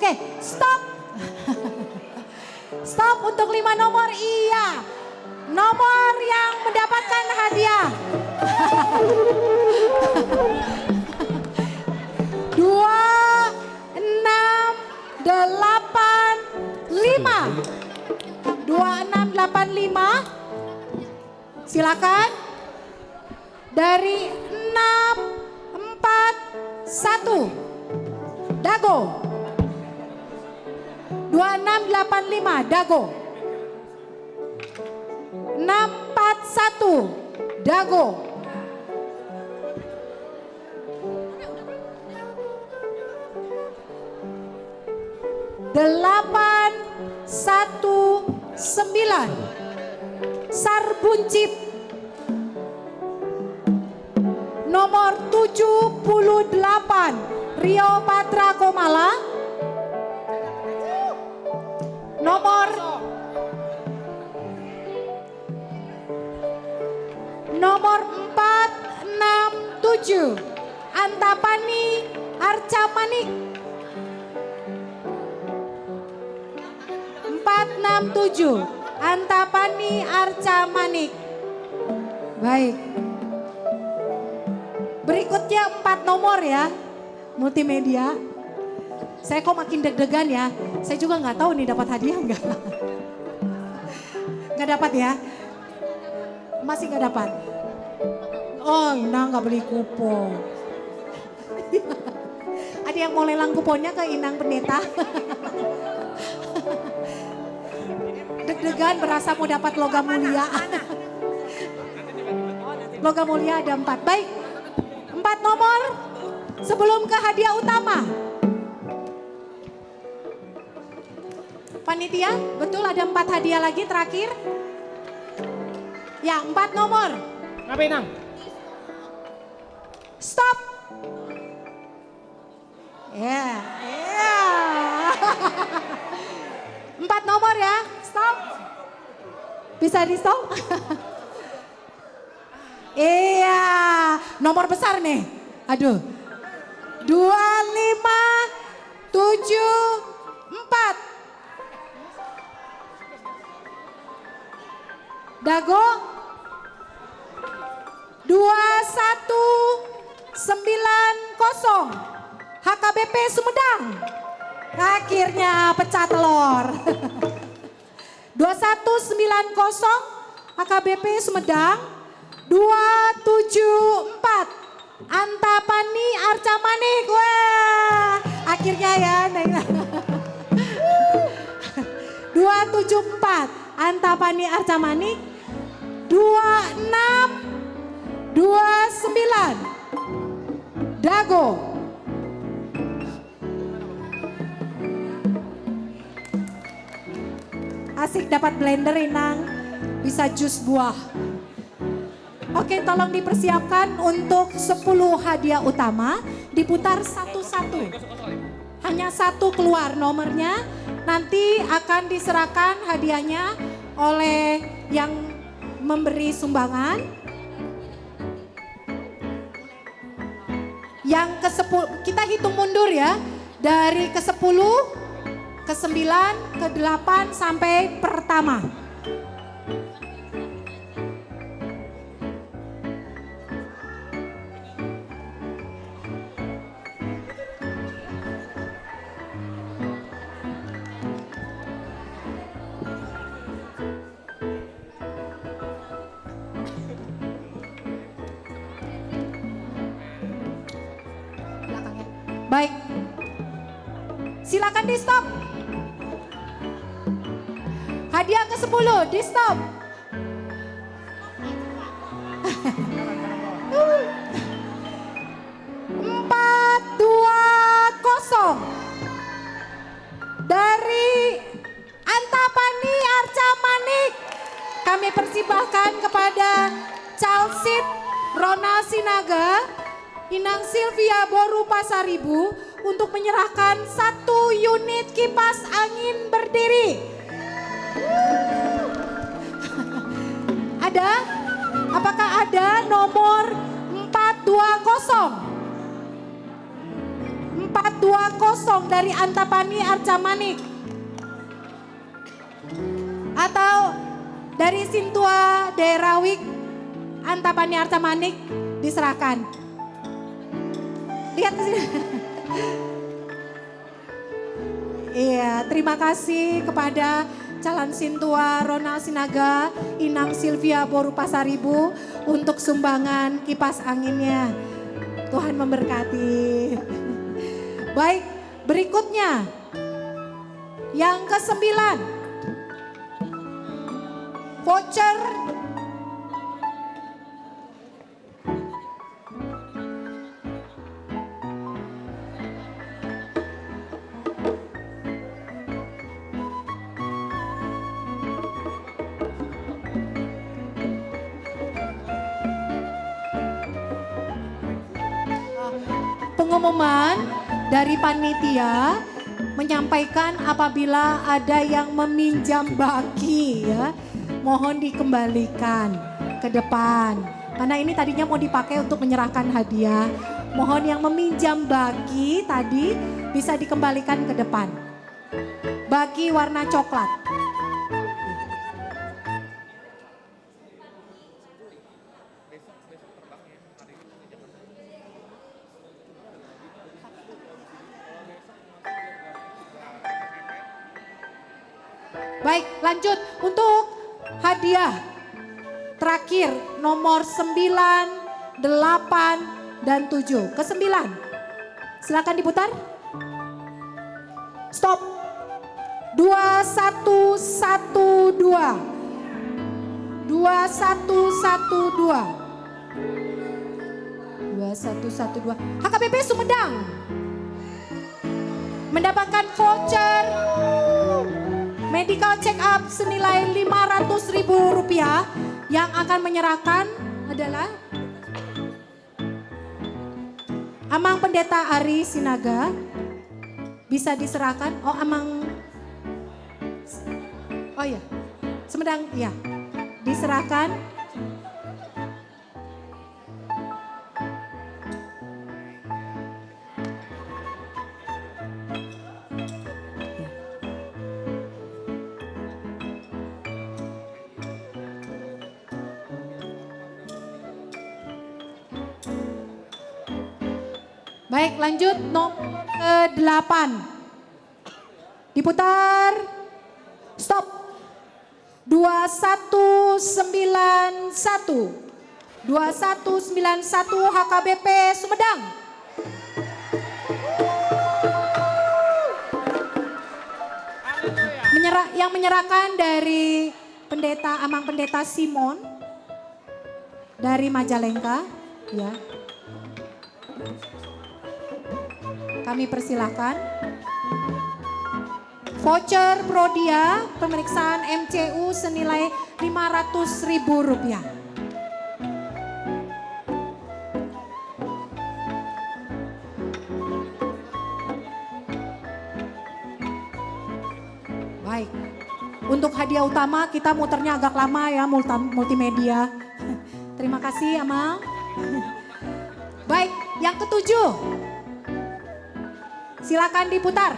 Oke, stop. Stop untuk lima nomor, iya. Nomor yang mendapatkan hadiah. Dua enam delapan lima. Dua enam delapan lima. Silakan. Dari enam empat satu. Dago. Dua enam delapan lima, Dago. Enam empat satu, Dago. Delapan satu sembilan, Sar Buncit. Nomor tujuh puluh delapan, Rio Patra Komala. Nomor Nomor empat enam tujuh, Antapani Arca Manik. Empat enam tujuh, Antapani Arca Manik. Baik. Berikutnya empat nomor ya. Multimedia. Saya kok makin deg-degan ya. Saya juga nggak tahu nih dapat hadiah nggak. Nggak dapat ya? Masih nggak dapat? Oh, Inang nggak beli kupon. Ada yang mau lelang kuponnya ke Inang Pendeta? Deg-degan, berasa mau dapat logam mulia. Logam mulia ada empat. Baik. Empat nomor sebelum ke hadiah utama. Panitia, betul ada empat hadiah lagi terakhir. Ya, empat nomor. Kenapa, Inang? Stop. Ya, ya. Empat nomor ya, stop. Bisa di stop? Iya, nomor besar nih. Aduh. Dua lima tujuh empat. Dago. Dua satu sembilan kosong. H K B P Sumedang. Akhirnya pecah telur. Dua satu sembilan kosong, H K B P Sumedang. Dua tujuh empat, Antapani Arca Manik. Wah, akhirnya ya, Neng. Dua tujuh empat, Antapani Arca Manik. Dua enam dua sembilan, Dago. Asik dapat blender, Inang. Bisa jus buah. Oke, tolong dipersiapkan untuk sepuluh hadiah utama, diputar satu-satu. Hanya satu keluar nomornya, nanti akan diserahkan hadiahnya oleh yang memberi sumbangan. Yang ke sepuluh, kita hitung mundur ya. Dari ke sepuluh, ke sembilan, ke delapan, sampai pertama. Belakangnya. Baik. Silakan di stop. Hadiah ke sepuluh, di stop. Empat dua kosong. Dari Antapani Arca Manik. Kami persembahkan kepada Calsit Ronald Sinaga, Inang Silvia Boru Pasaribu untuk menyerahkan satu unit kipas angin berdiri. Ada? Apakah ada nomor empat dua kosong? Empat Sintua kosong dari Antapani Arca Manik. Atau dari Sintua Daerah Wik Antapani Arca Manik diserahkan. Lihat ke sini. Iya, terima kasih kepada calon Sintua Ronald Sinaga, Inang Silvia boru Pasaribu untuk sumbangan kipas anginnya. Tuhan memberkati. Baik, berikutnya yang kesembilan. Voucher. Pengumuman dari panitia menyampaikan apabila ada yang meminjam baki, ya, mohon dikembalikan ke depan. Karena ini tadinya mau dipakai untuk menyerahkan hadiah. Mohon yang meminjam baki tadi bisa dikembalikan ke depan. Baki warna coklat. Baik, lanjut. Untuk hadiah terakhir, nomor sembilan, delapan, dan tujuh. Kesembilan. Silakan diputar. Stop. Dua satu satu dua. Dua satu satu dua. Dua satu satu dua. H K B P Sumedang mendapatkan voucher medical check up senilai lima ratus ribu rupiah. Yang akan menyerahkan adalah Amang Pendeta Ari Sinaga, bisa diserahkan. Oh, Amang, oh iya, Sumedang, iya. Diserahkan. Baik, lanjut nomor kedelapan. Diputar. Stop. Dua satu sembilan satu. Dua satu sembilan satu H K B P Sumedang. Menyerah, yang menyerahkan dari Pendeta, Amang Pendeta Simon dari Majalengka, ya. Kami persilahkan. Voucher Prodia pemeriksaan M C U senilai lima ratus ribu rupiah. Baik. Untuk hadiah utama kita muternya agak lama ya, multa-, multimedia. Terima kasih, Amang. Baik, yang ketujuh. Silakan diputar.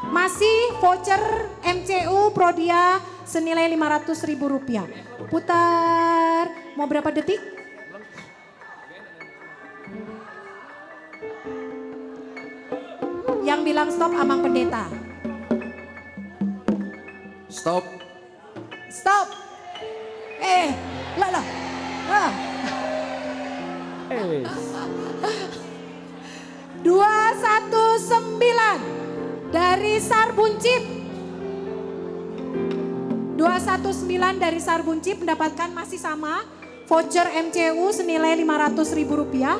Masih voucher M C U Prodia senilai lima ratus ribu rupiah. Putar. Mau berapa detik? Yang bilang stop Amang Pendeta. Stop. Stop. Eh, lah, lah. Ah. Eh. Dua satu sembilan dari Sar Buncit. Dua satu sembilan dari Sar Buncit mendapatkan masih sama. Voucher M C U senilai lima ratus ribu rupiah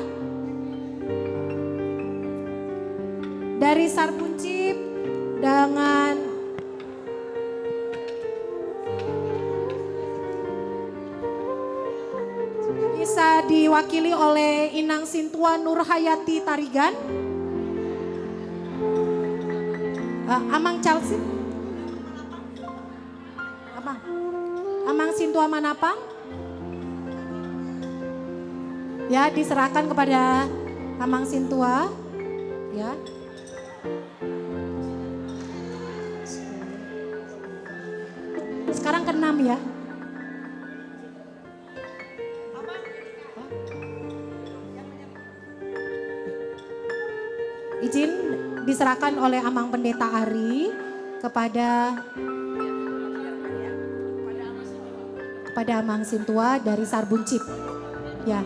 dari Sar Buncit dengan bisa diwakili oleh Inang Sintua Nurhayati Tarigan. Eh, Amang Calsit. Amang. Amang Sintua Manapang. Ya, diserahkan kepada Amang Sintua. Ya. Sekarang keenam ya. Izin diserahkan oleh Amang Pendeta Ari kepada kepada Amang Sintua dari Sarbun Chip. Ya,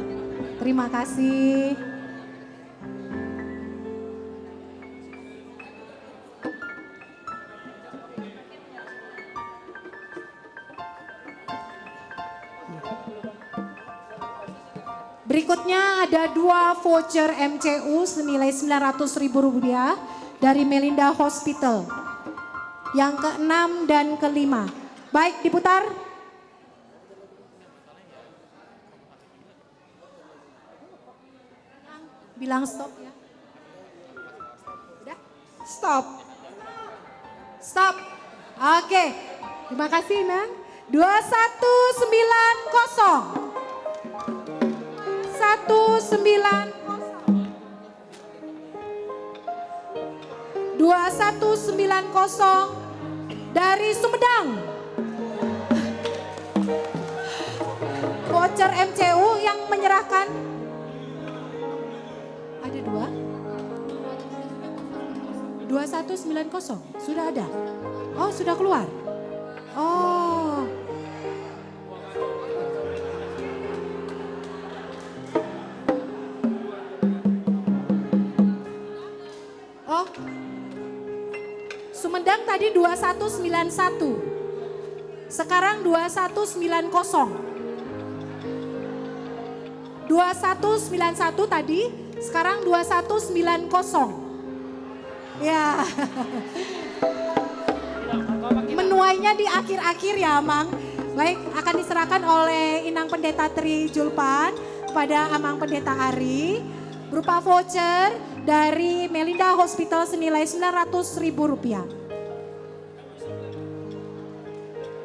terima kasih. Berikutnya ada dua voucher M C U senilai sembilan ratus ribu rupiah dari Melinda Hospital. Yang keenam dan kelima. Baik, diputar. Bilang stop ya. Udah? Stop. Stop. Oke. Terima kasih, Nang. Dua satu sembilan kosong. Satu sembilan kosong. Dua satu sembilan kosong dari Sumedang. Voucher M C U yang menyerahkan ada dua. Dua satu sembilan kosong sudah ada. Oh, sudah keluar. Oh. Oh. Sumedang tadi dua satu sembilan satu. Sekarang dua satu sembilan kosong. Dua satu sembilan satu tadi, sekarang dua satu sembilan kosong. Ya. Menuainya di akhir-akhir ya, Mang. Baik, akan diserahkan oleh Inang Pendeta Tri Julpan kepada Amang Pendeta Ari berupa voucher dari Melinda Hospital senilai sembilan ratus ribu rupiah.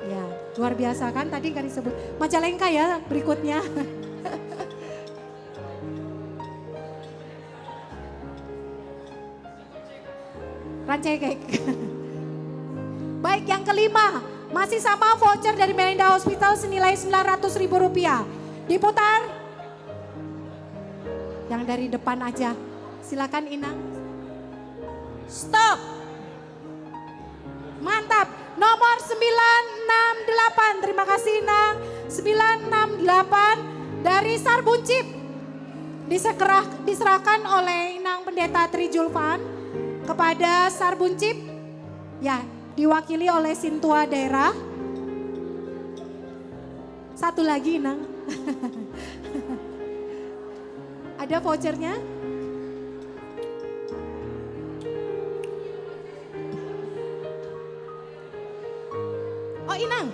Ya, luar biasa kan, tadi nggak disebut. Majalengka ya berikutnya. Rancegek. Baik, yang kelima, masih sama, voucher dari Melinda Hospital senilai sembilan ratus ribu rupiah. Diputar. Yang dari depan aja. Silakan, Inang. Stop. Mantap. Nomor sembilan enam delapan. Terima kasih, Inang. Sembilan enam delapan dari Sarbun Chip. Disekerah-, diserahkan oleh Inang Pendeta Tri Julpan kepada Sarbun Chip. Ya, diwakili oleh Sintua Daerah. Satu lagi, Nang. Ada vouchernya? Oh, Inang.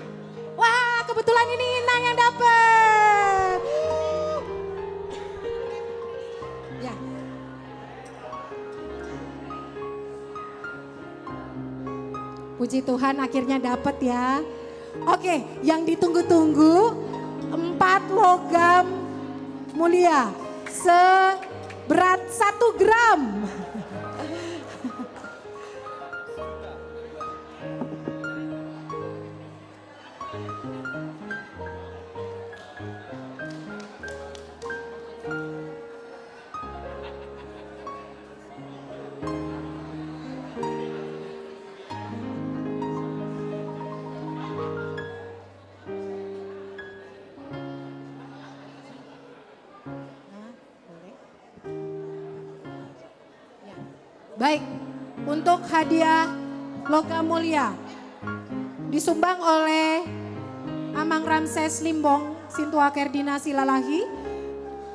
Wah, kebetulan ini Inang yang dapet. Ya. Puji Tuhan, akhirnya dapat ya. Oke, yang ditunggu-tunggu, empat logam mulia seberat satu gram. Nah, boleh. Ya. Baik, untuk hadiah logam mulia disumbang oleh Amang Ramses Limbong, Sintua Kerdina Silalahi,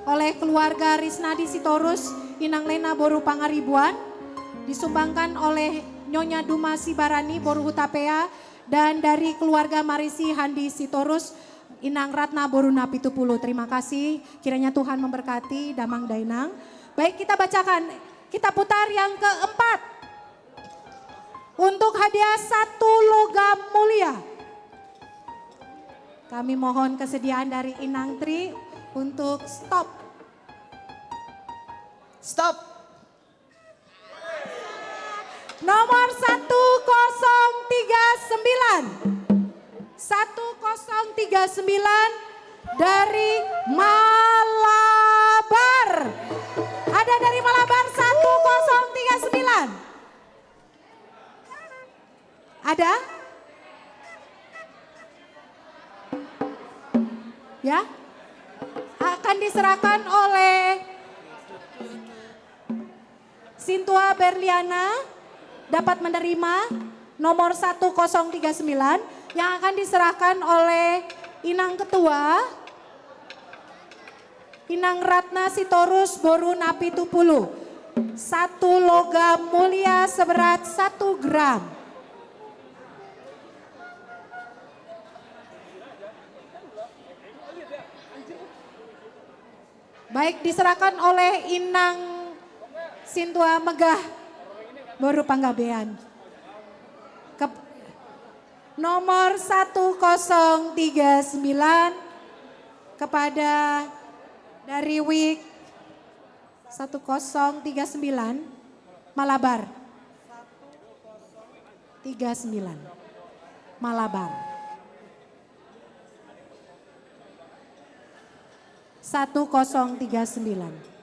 oleh keluarga Risnadi Sitorus, Inang Lena boru Pangaribuan, disumbangkan oleh Nyonya Duma Sibarani boru Hutapea, dan dari keluarga Marisi Handi Sitorus, Inang Ratna boru Napitupulu. Terima kasih, kiranya Tuhan memberkati Damang Dainang. Baik, kita bacakan, kita putar yang keempat. Untuk hadiah satu logam mulia. Kami mohon kesediaan dari Inang Tri untuk stop. Stop. Nomor satu kosong tiga sembilan. Satu kosong tiga sembilan dari Malabar. Ada dari Malabar satu kosong tiga sembilan? Ada? Ya? Akan diserahkan oleh Sintua Berliana, dapat menerima nomor satu kosong tiga sembilan yang akan diserahkan oleh Inang Ketua, Inang Ratna Sitorus boru Napitupulu. Satu logam mulia seberat satu gram. Baik, diserahkan oleh Inang Sintua Megah boru Panggabean. Kep-, nomor satu kosong tiga sembilan kepada dari Wik satu kosong tiga sembilan Malabar. Tiga sembilan Malabar. Satu kosong tiga sembilan.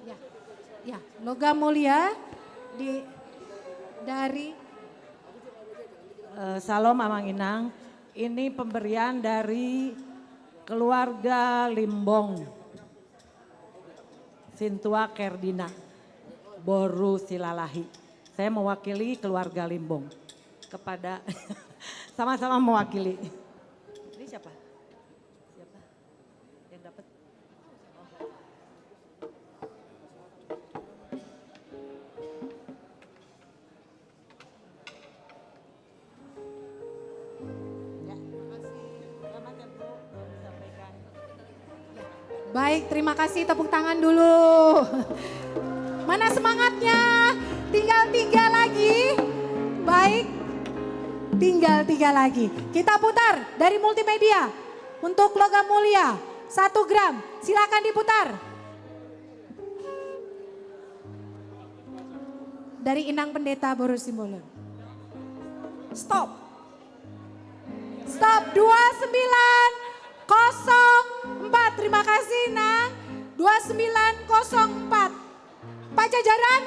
Ya, ya, logam mulia di, dari Eh, Salom Amang Inang, ini pemberian dari keluarga Limbong. Sintua Kerdina boru Silalahi. Saya mewakili keluarga Limbong. Kepada sama-sama mewakili. Ini siapa? Siapa yang dapat? Baik, terima kasih, tepuk tangan dulu. Mana semangatnya? Tinggal tiga lagi. Baik, tinggal tiga lagi. Kita putar dari multimedia untuk logam mulia satu gram. Silakan diputar. Dari Inang Pendeta boru Simbolon. Stop. Stop, dua sembilan kosong empat. Terima kasih, Nang. Dua sembilan kosong empat. Pajajaran.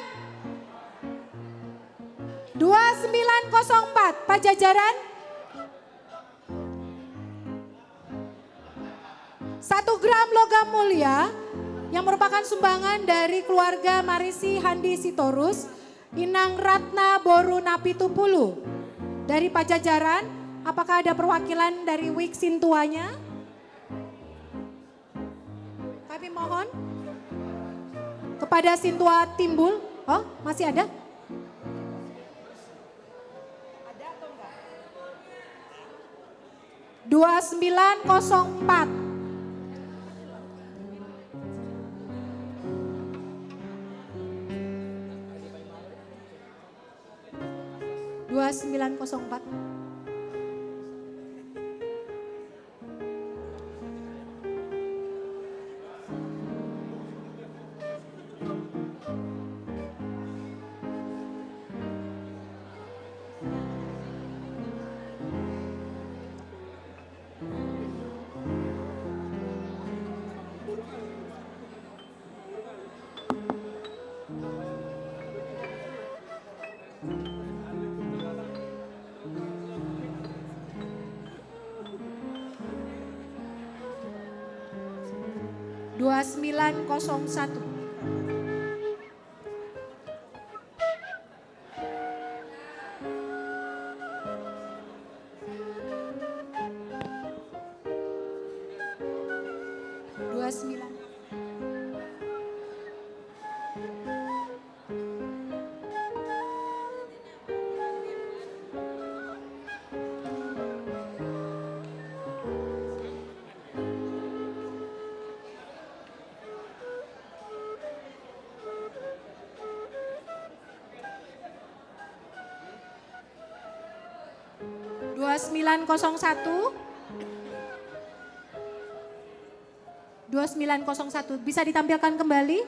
Dua sembilan kosong empat. Pajajaran. Satu gram logam mulia yang merupakan sumbangan dari keluarga Marisi Handi Sitorus, Inang Ratna boru Napitupulu. Dari Pajajaran, apakah ada perwakilan dari Wik Sintuanya? Kami mohon kepada Sintua Timbul. Oh, masih ada? Dua sembilan kosong empat. Dua sembilan kosong empat. Dua sembilan kosong satu. Dua sembilan. Dua sembilan kosong satu. Dua sembilan kosong satu. Bisa ditampilkan kembali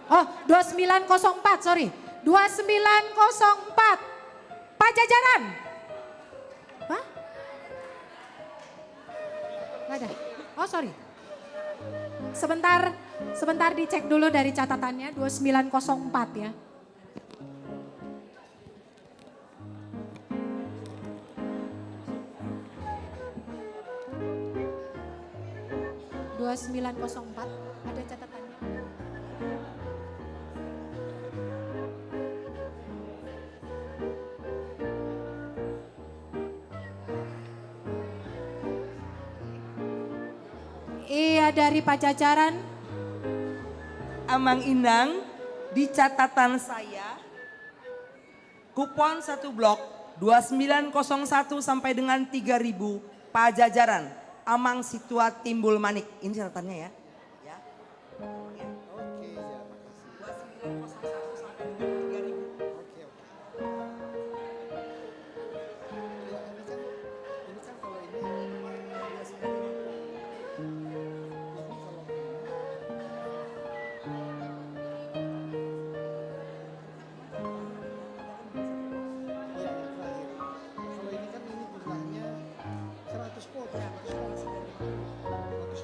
Oh, dua sembilan kosong empat, sorry. Dua sembilan kosong empat. Pajajaran. Hah? Nggak ada. Oh, sorry. Sebentar, sebentar dicek dulu dari catatannya, dua sembilan kosong empat ya. Dua sembilan kosong empat, ada catatannya. Iya, dari Pajajaran. Amang Inang, di catatan saya, kupon satu blok dua sembilan kosong satu sampai dengan tiga ribu, Pajajaran, Amang Situa Timbul Manik. Ini catatannya ya. Ya. Oke, ya, makasih. Dua sembilan kosong satu sampai dengan tiga ribu. Oke, oke. Ya, ini kan, ini kan kalau ini, ini kalau ini, iya, yang terakhir. Kalau ini kan ini jumlahnya seratus pot, seratus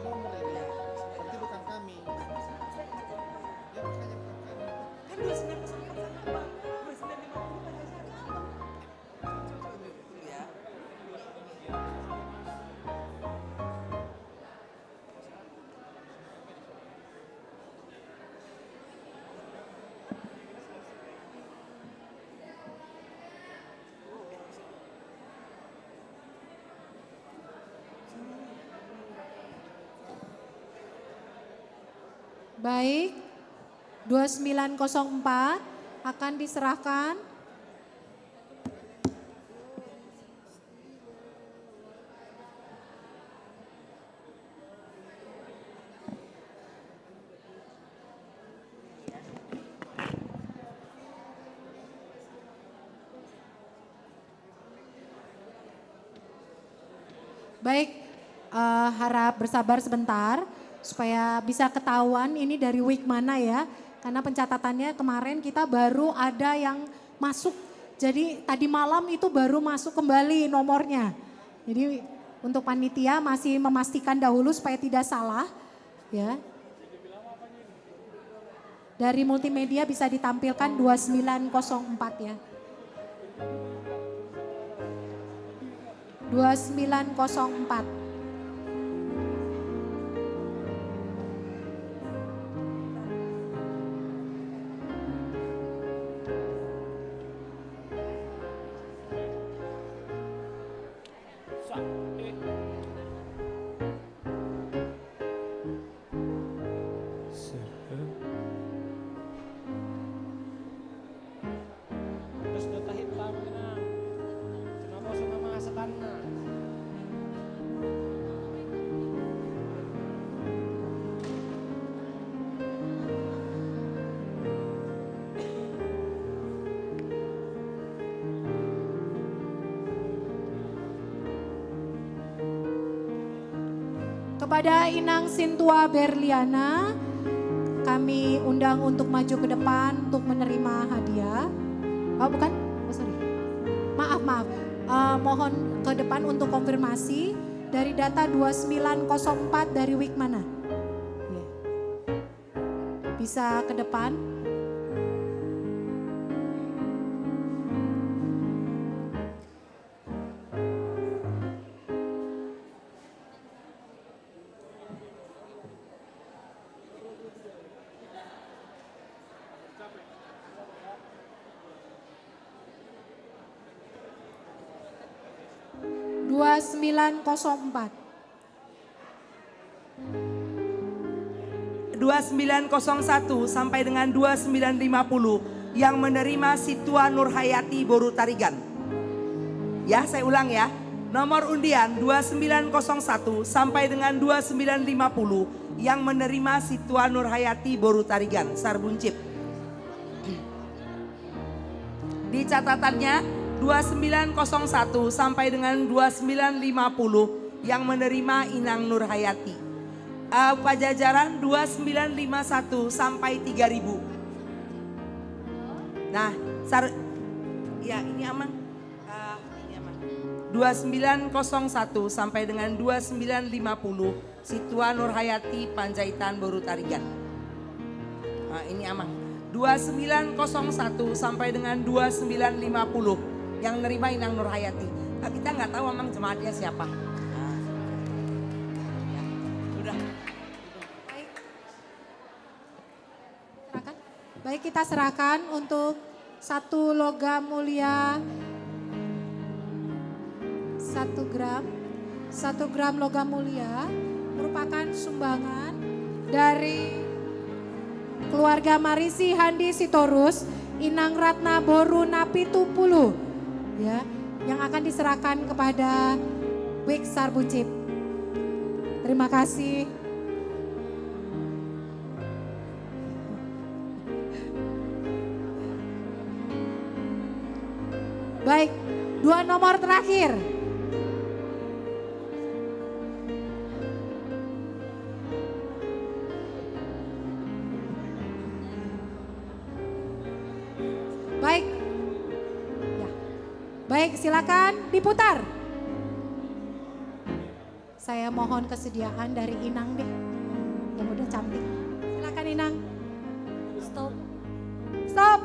nomor ini. Berarti bukan kami. Ya, makanya bukan kami. Kan dua sembilan kosong empat sama, Bang. Dua sembilan lima puluh kan harusnya ada, Bang. Coba, coba, coba, coba, ya. Baik, dua sembilan kosong empat akan diserahkan. Baik, eh, harap bersabar sebentar supaya bisa ketahuan ini dari week mana ya. Karena pencatatannya kemarin kita baru ada yang masuk. Jadi tadi malam itu baru masuk kembali nomornya. Jadi untuk panitia masih memastikan dahulu supaya tidak salah. Ya. Dari multimedia bisa ditampilkan dua sembilan kosong empat ya. Dua sembilan kosong empat. Terus do tahitam, Inang. Cuma poso ma manga setanna. Kepada Inang Sintua Berliana, kami undang untuk maju ke depan untuk menerima hadiah. Oh, bukan? Oh, sorry. Maaf, maaf. Eh, mohon ke depan untuk konfirmasi dari data dua sembilan kosong empat dari week mana? Iya. Bisa ke depan. Dua sembilan kosong empat. Dua sembilan kosong satu sampai dengan dua sembilan lima puluh yang menerima Sintua Nurhayati boru Tarigan. Ya, saya ulang ya. Nomor undian dua sembilan kosong satu sampai dengan dua sembilan lima puluh yang menerima Sintua Nurhayati boru Tarigan, Sar Buncit. Di catatannya, dua sembilan kosong satu sampai dengan dua sembilan lima puluh yang menerima Inang Nurhayati. Eh, Pajajaran dua sembilan lima satu sampai tiga ribu. Nah, sar-, ya, ini Amang. Eh, ini Amang. Dua sembilan kosong satu sampai dengan dua sembilan lima puluh, Sintua Nurhayati Panjaitan boru Tarigan. Nah, ini Amang. Dua sembilan kosong satu sampai dengan dua sembilan lima puluh. Yang nerima Inang Nurhayati. Ah, kita nggak tahu Amang jemaatnya siapa. Nah. Ya. Udah. Baik. Serahkan. Baik, kita serahkan untuk satu logam mulia, satu gram, satu gram logam mulia merupakan sumbangan dari keluarga Marisi Handi Sitorus, Inang Ratna boru Napitupulu, ya, yang akan diserahkan kepada Wik Sarbucip. Terima kasih. Baik, dua nomor terakhir. Baik. Ya. Baik, silakan diputar. Saya mohon kesediaan dari Inang deh, yang udah cantik. Silakan, Inang. Stop. Stop.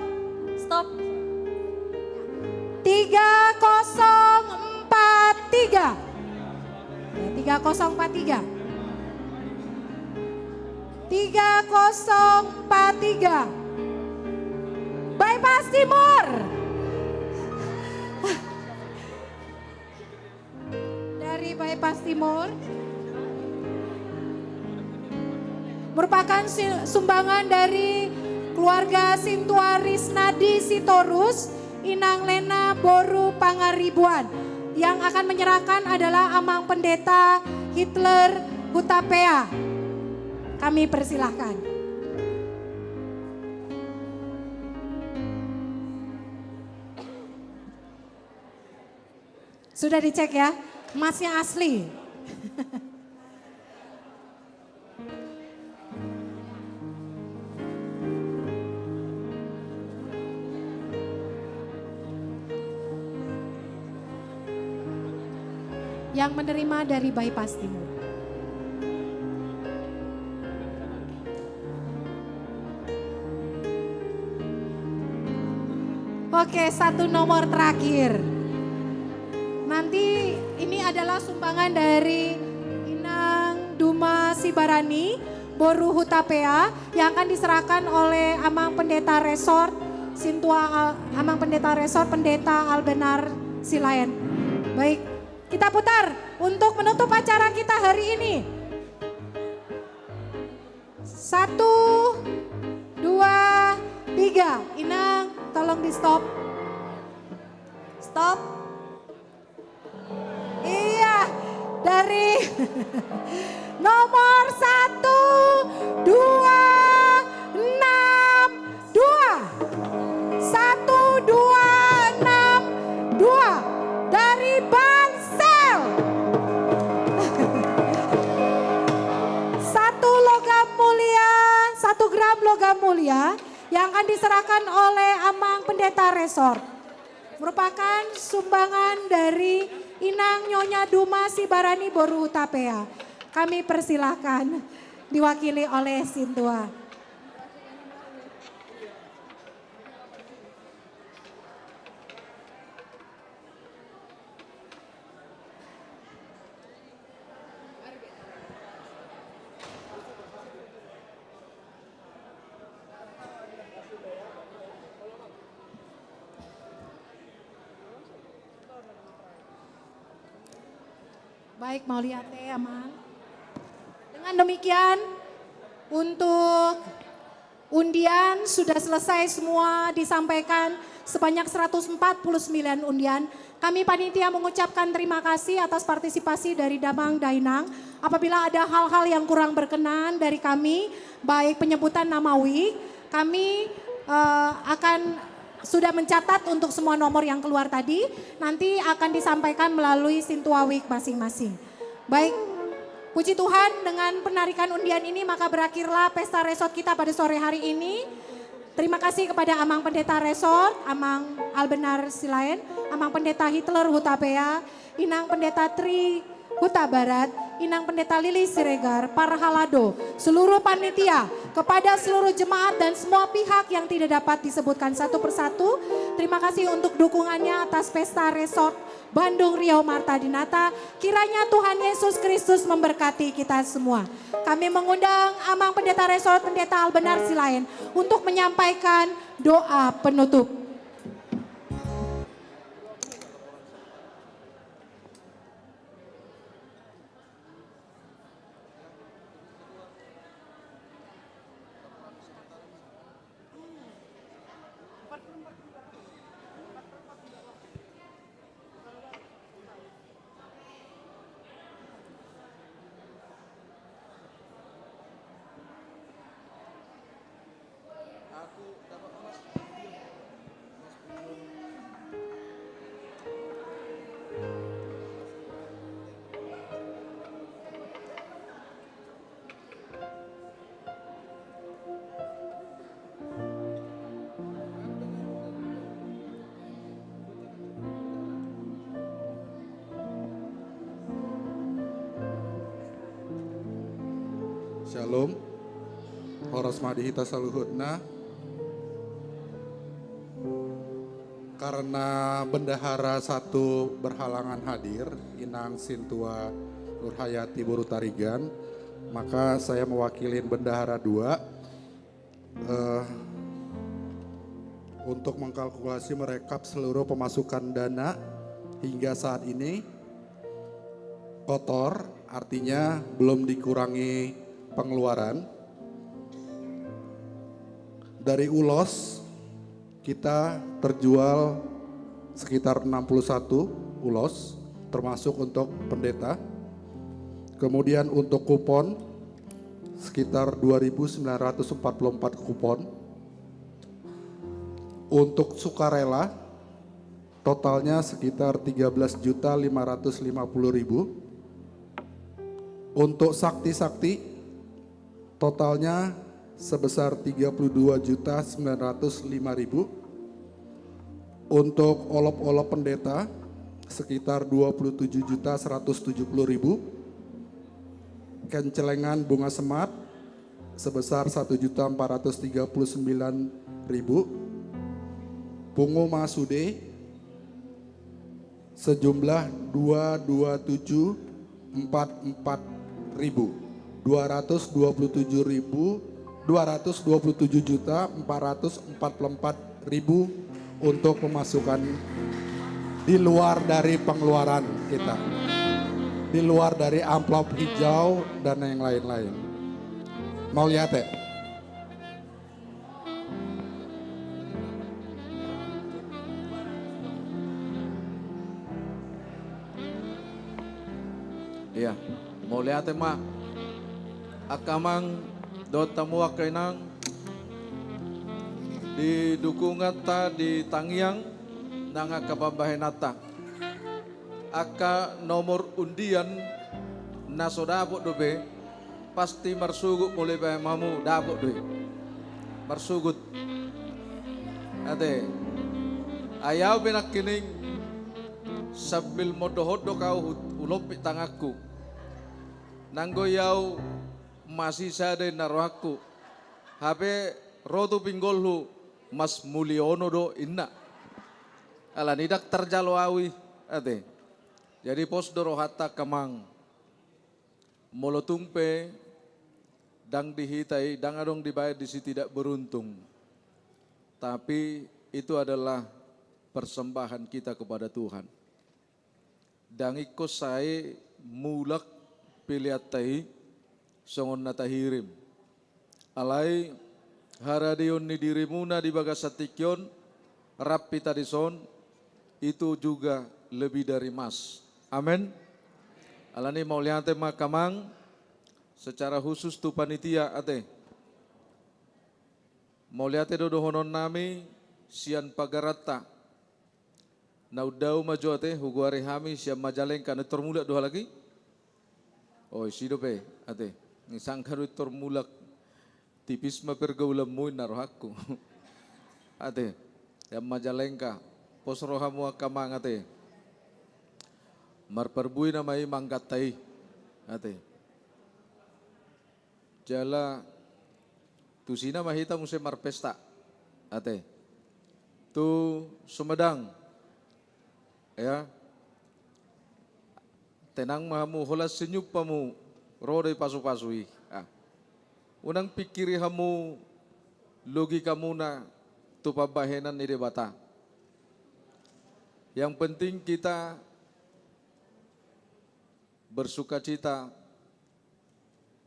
Stop. Tiga kosong empat tiga. Ya, tiga kosong empat tiga. Tiga kosong empat tiga. Bypass Timur. Dari Bypass Timur. Merupakan si-, sumbangan dari keluarga Sintua Risnadi Sitorus, Inang Lena boru Pangaribuan. Yang akan menyerahkan adalah Amang Pendeta Hitler Hutapea. Kami persilahkan. Sudah dicek ya, emasnya asli. Yang menerima dari Bypass Timur. Oke, satu nomor terakhir. Nanti ini adalah sumbangan dari Inang Duma Sibarani, boru Hutapea, yang akan diserahkan oleh Amang Pendeta Resort Sintua Al-, Amang Pendeta Resort Pendeta Albenar Silaen. Baik, kita putar untuk menutup acara kita hari ini. Satu, dua, tiga. Inang, tolong di stop. Stop. Iya, dari nomor satu, dua, enam, dua. Satu, dua, enam, dua. Dari Bangsel. Satu logam mulia, satu gram logam mulia yang akan diserahkan oleh Amang Pendeta Resort. Merupakan sumbangan dari Inang Nyonya Duma Sibarani boru Hutapea. Kami persilahkan diwakili oleh Sintua. Baik, mauliate, Amang. Dengan demikian, untuk undian sudah selesai semua disampaikan sebanyak seratus empat puluh sembilan undian. Kami panitia mengucapkan terima kasih atas partisipasi dari Damang Dainang. Apabila ada hal-hal yang kurang berkenan dari kami, baik penyebutan nama wik, kami, eh, akan sudah mencatat untuk semua nomor yang keluar tadi, nanti akan disampaikan melalui Sintua wik masing-masing. Baik, puji Tuhan, dengan penarikan undian ini maka berakhirlah pesta resort kita pada sore hari ini. Terima kasih kepada Amang Pendeta Resort, Amang Albenar Silaen, Amang Pendeta Hitler Hutapea, Inang Pendeta Tri Hutabarat, Inang Pendeta Lili Siregar, para halado, seluruh panitia, kepada seluruh jemaat dan semua pihak yang tidak dapat disebutkan satu persatu, terima kasih untuk dukungannya atas pesta resort Bandung Riau Marta Dinata. Kiranya Tuhan Yesus Kristus memberkati kita semua. Kami mengundang Amang Pendeta Resort, Pendeta Albenar Silaen, untuk menyampaikan doa penutup. Shalom. Horas ma di hita saluhutna. Karena bendahara satu berhalangan hadir, Inang Sintua Nurhayati boru Tarigan, maka saya mewakilin bendahara dua, eh, untuk mengkalkulasi, merekap seluruh pemasukan dana hingga saat ini kotor, artinya belum dikurangi pengeluaran. Dari ulos, kita terjual sekitar enam puluh satu ulos, termasuk untuk pendeta. Kemudian untuk kupon, sekitar dua ribu sembilan ratus empat puluh empat kupon. Untuk sukarela, totalnya sekitar tiga belas juta lima ratus lima puluh ribu. Untuk sakti-sakti, totalnya sebesar tiga puluh dua juta sembilan ratus lima ribu. Untuk olop-olop pendeta, sekitar dua puluh tujuh juta seratus tujuh puluh ribu. Kencelengan bunga semat, sebesar satu juta empat ratus tiga puluh sembilan ribu. Pungu masude sejumlah dua dua tujuh empat empat ribu, dua ratus dua puluh tujuh ribu, dua ratus dua puluh tujuh juta empat ratus empat puluh empat ribu untuk pemasukan di luar dari pengeluaran kita, di luar dari amplop hijau dan yang lain-lain. Mauliate. Iya, mauliate ma. Angka amang dohot hamu angka inang, di dukunganta di tangiang nang angka pambahenanta. Angka nomor undian na so dapot dope, pasti marsogot molo ibahen hamu dapot do i. Marsogot. Ate. Ai au pe nangkining sambil mondok-ondok au hu-, hulompit tanganku. Nanggo i au masisada inna rohangku. Hape ro tu pinggolhu, mas muliono do inna. Alani ndang tarjalo au i, ate. Jadi pos do rohanta angka amang. Molo tung pe ndang di hita i, ndang adong dibahen disi tidak beruntung. Tapi itu adalah persembahan kita kepada Tuhan. Ndang ingkon sae mulak peleanta i songon na tahirim. Alai haradeon ni dirimuna di bagasan tingki on, rap hita dison, itu juga lebih dari emas. Amen. Alani mauliate ma angka amang, secara khusus tu panitia ate. Mauliate do dohononnami sian pagaranta. Na undau ma jo ate, hugoari hami sian Majalengka, na tor mulak do halak i? O, disi dope, ate. Sangka do tor mulak. Tipis ma pergaulanmu inna rohangku. Ate, Majalengka, pos rohamu angka amang ate. Marparbue nama i mangganta i. Ate. Jala tusi nama hita muse marpesta. Ate. Tu Sumedang. Ya. Tenang ma hamu, holan senyum hamu, ro do i pasu-pasu i. Ah. Unang pikiri hamu logikamuna tu pambahenan ni Debata. Yang penting kita bersukacita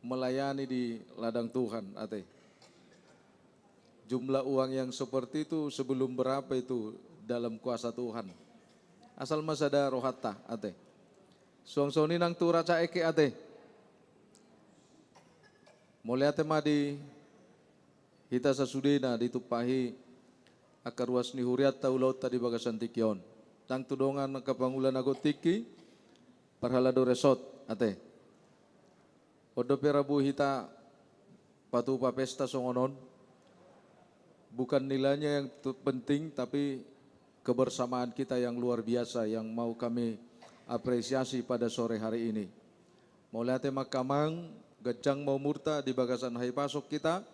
melayani di ladang Tuhan, ate. Jumlah uang yang seperti itu sebelum berapa itu dalam kuasa Tuhan. Asal ma sada rohanta, ate. Suang songon i nang tu raja eke, ate. Mauliate ma di hita sasudena ditumpahi angka ruas ni hurianta ulaonta di bagasan tingki on. Nang tu dongan angka pangula na godang tingki, parhalado resort, ate. On dope rambu hita patupa pesta songon on. Bukan nilainya yang tu-, penting, tapi kebersamaan kita yang luar biasa yang mau kami apresiasi pada sore hari ini. Mauliate ma angka amang, ganjang ma umurta di bagasan hahipason hita,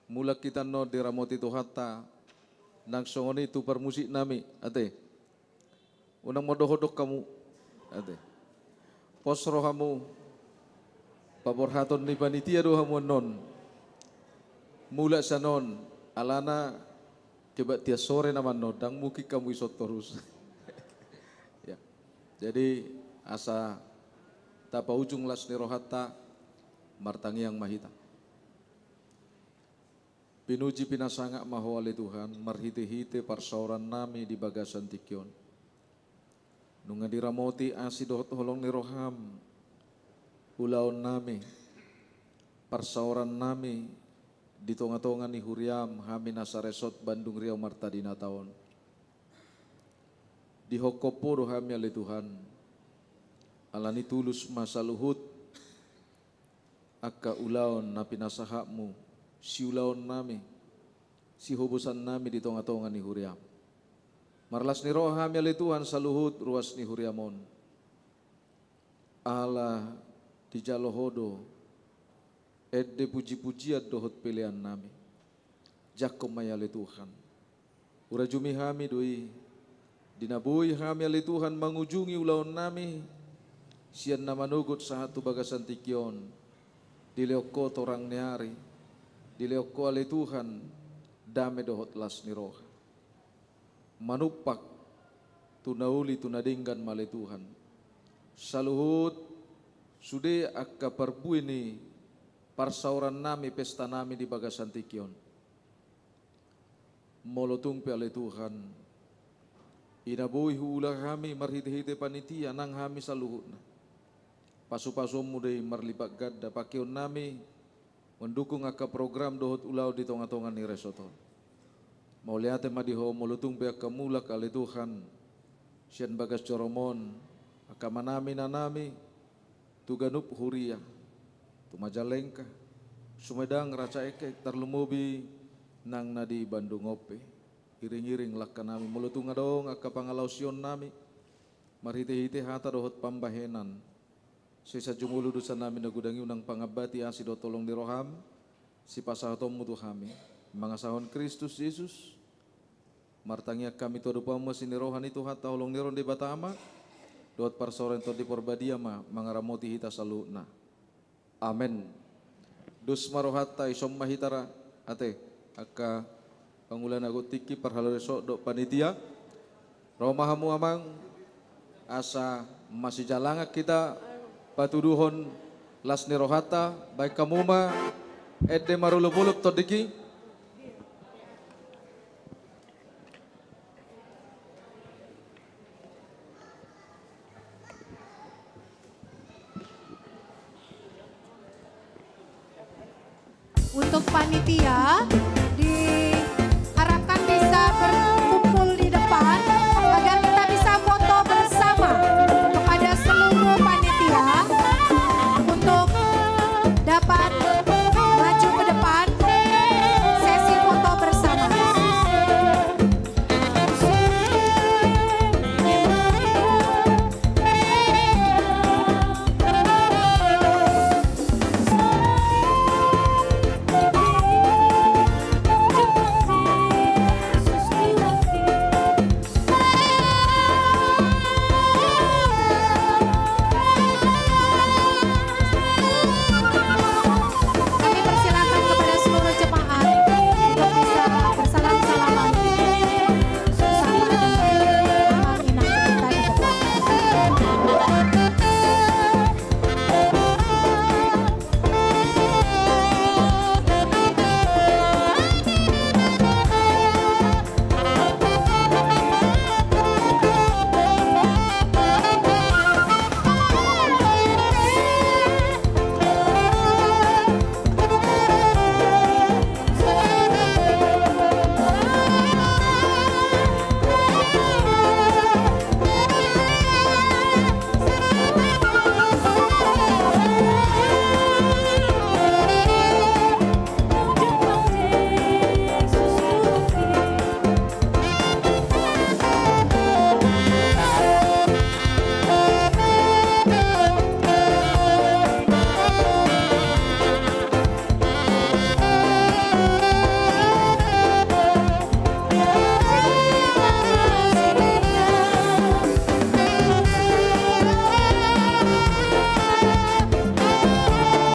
mulak hita annon diramoti Tuhanta, nang songon i tu parmusik nami, ate. Unang mandok-dok hamu. Ate. Pos rohamu. Paborhaton ni panitia do hamu annon. Mulak sian on, alana kebaktian sore nama annon, ndang mungkin hamu dison torus. Ya. Jadi, asa tapaujung las ni rohanta, martangiang ma hita. Pinuji pinasangap ma Ho ale Tuhan, marhite-hite parsaoran nami di bagasan tingki on. Nunga diramoti asi dohot holong ni roham, ulaon nami, parsaoran nami, di tonga-tonga ni huriam, hami na saresort Bandung Riau Marta Dinata on. Dihophop Ho do hami ale Tuhan, alani tulus ma saluhut, angka ulaon na pinasahatmu, siulaon nami, sihobosan nami di tonga-tonga ni huriam. Marlas ni roha hami ale Tuhan saluhut ruas ni huriam on. Ala dijalo Ho do, ende puji-pujian dohot pelean nami. Jangkon ma i ale Tuhan. Hurajumi hami do i, di na boi hami ale Tuhan mangujungi ulaon nami, sian na manogot sahat tu bagasan tingki on, dilehon Ho torang ni ari, dilehon Ho ale Tuhan, dame dohot las ni roha. Manumpak, tu na uli tu na denggan ma ale Tuhan. Saluhut, sude angka parbue ni parsaoran nami pesta nami di bagasan tingki on. Molo tung pe ale Tuhan, i na boi huula hami marhite-hite panitia nang hami saluhutna. Pasu-pasuonmu do i marlipat ganda pangkeon nami, mendukung angka program dohot ulaon di tonga-tonga ni resort on. Mauliate ma di Ho molo tung pe angka mulak ale Tuhan, sian bagas joroM on, angka amanami inanami, tu ganup huria, tu Majalengka, Sumedang, Raja Ekek, tarlumobi nang na di Bandung on pe. Iring-iring langka nami, molo tung adong angka pangalaosion nami, marhite-hite hata dohot pambahenan. Sesa jumolo dosa nami na godang i, unang pangambati asi dohot holong ni roham, sipasahatonmu tu hami. Mangasahon Kristus Jesus, martangiang hami tu adopanmu asi ni roha ni Tuhanta holong ni roha ni Debata Ama, dohot parsaoran Tondi Parbadia ma, mangaramoti hita saluhutna. Amen. Dos ma rohanta, dison ma hita ra, ate, angka pangula na godang tingki, parhalado resort dohot panitia. Ro ma hamu amang, asa masijalangan hita patuduhon las ni rohanta, baen hamu ma ende marolop-olop tondihi. Untuk panitia,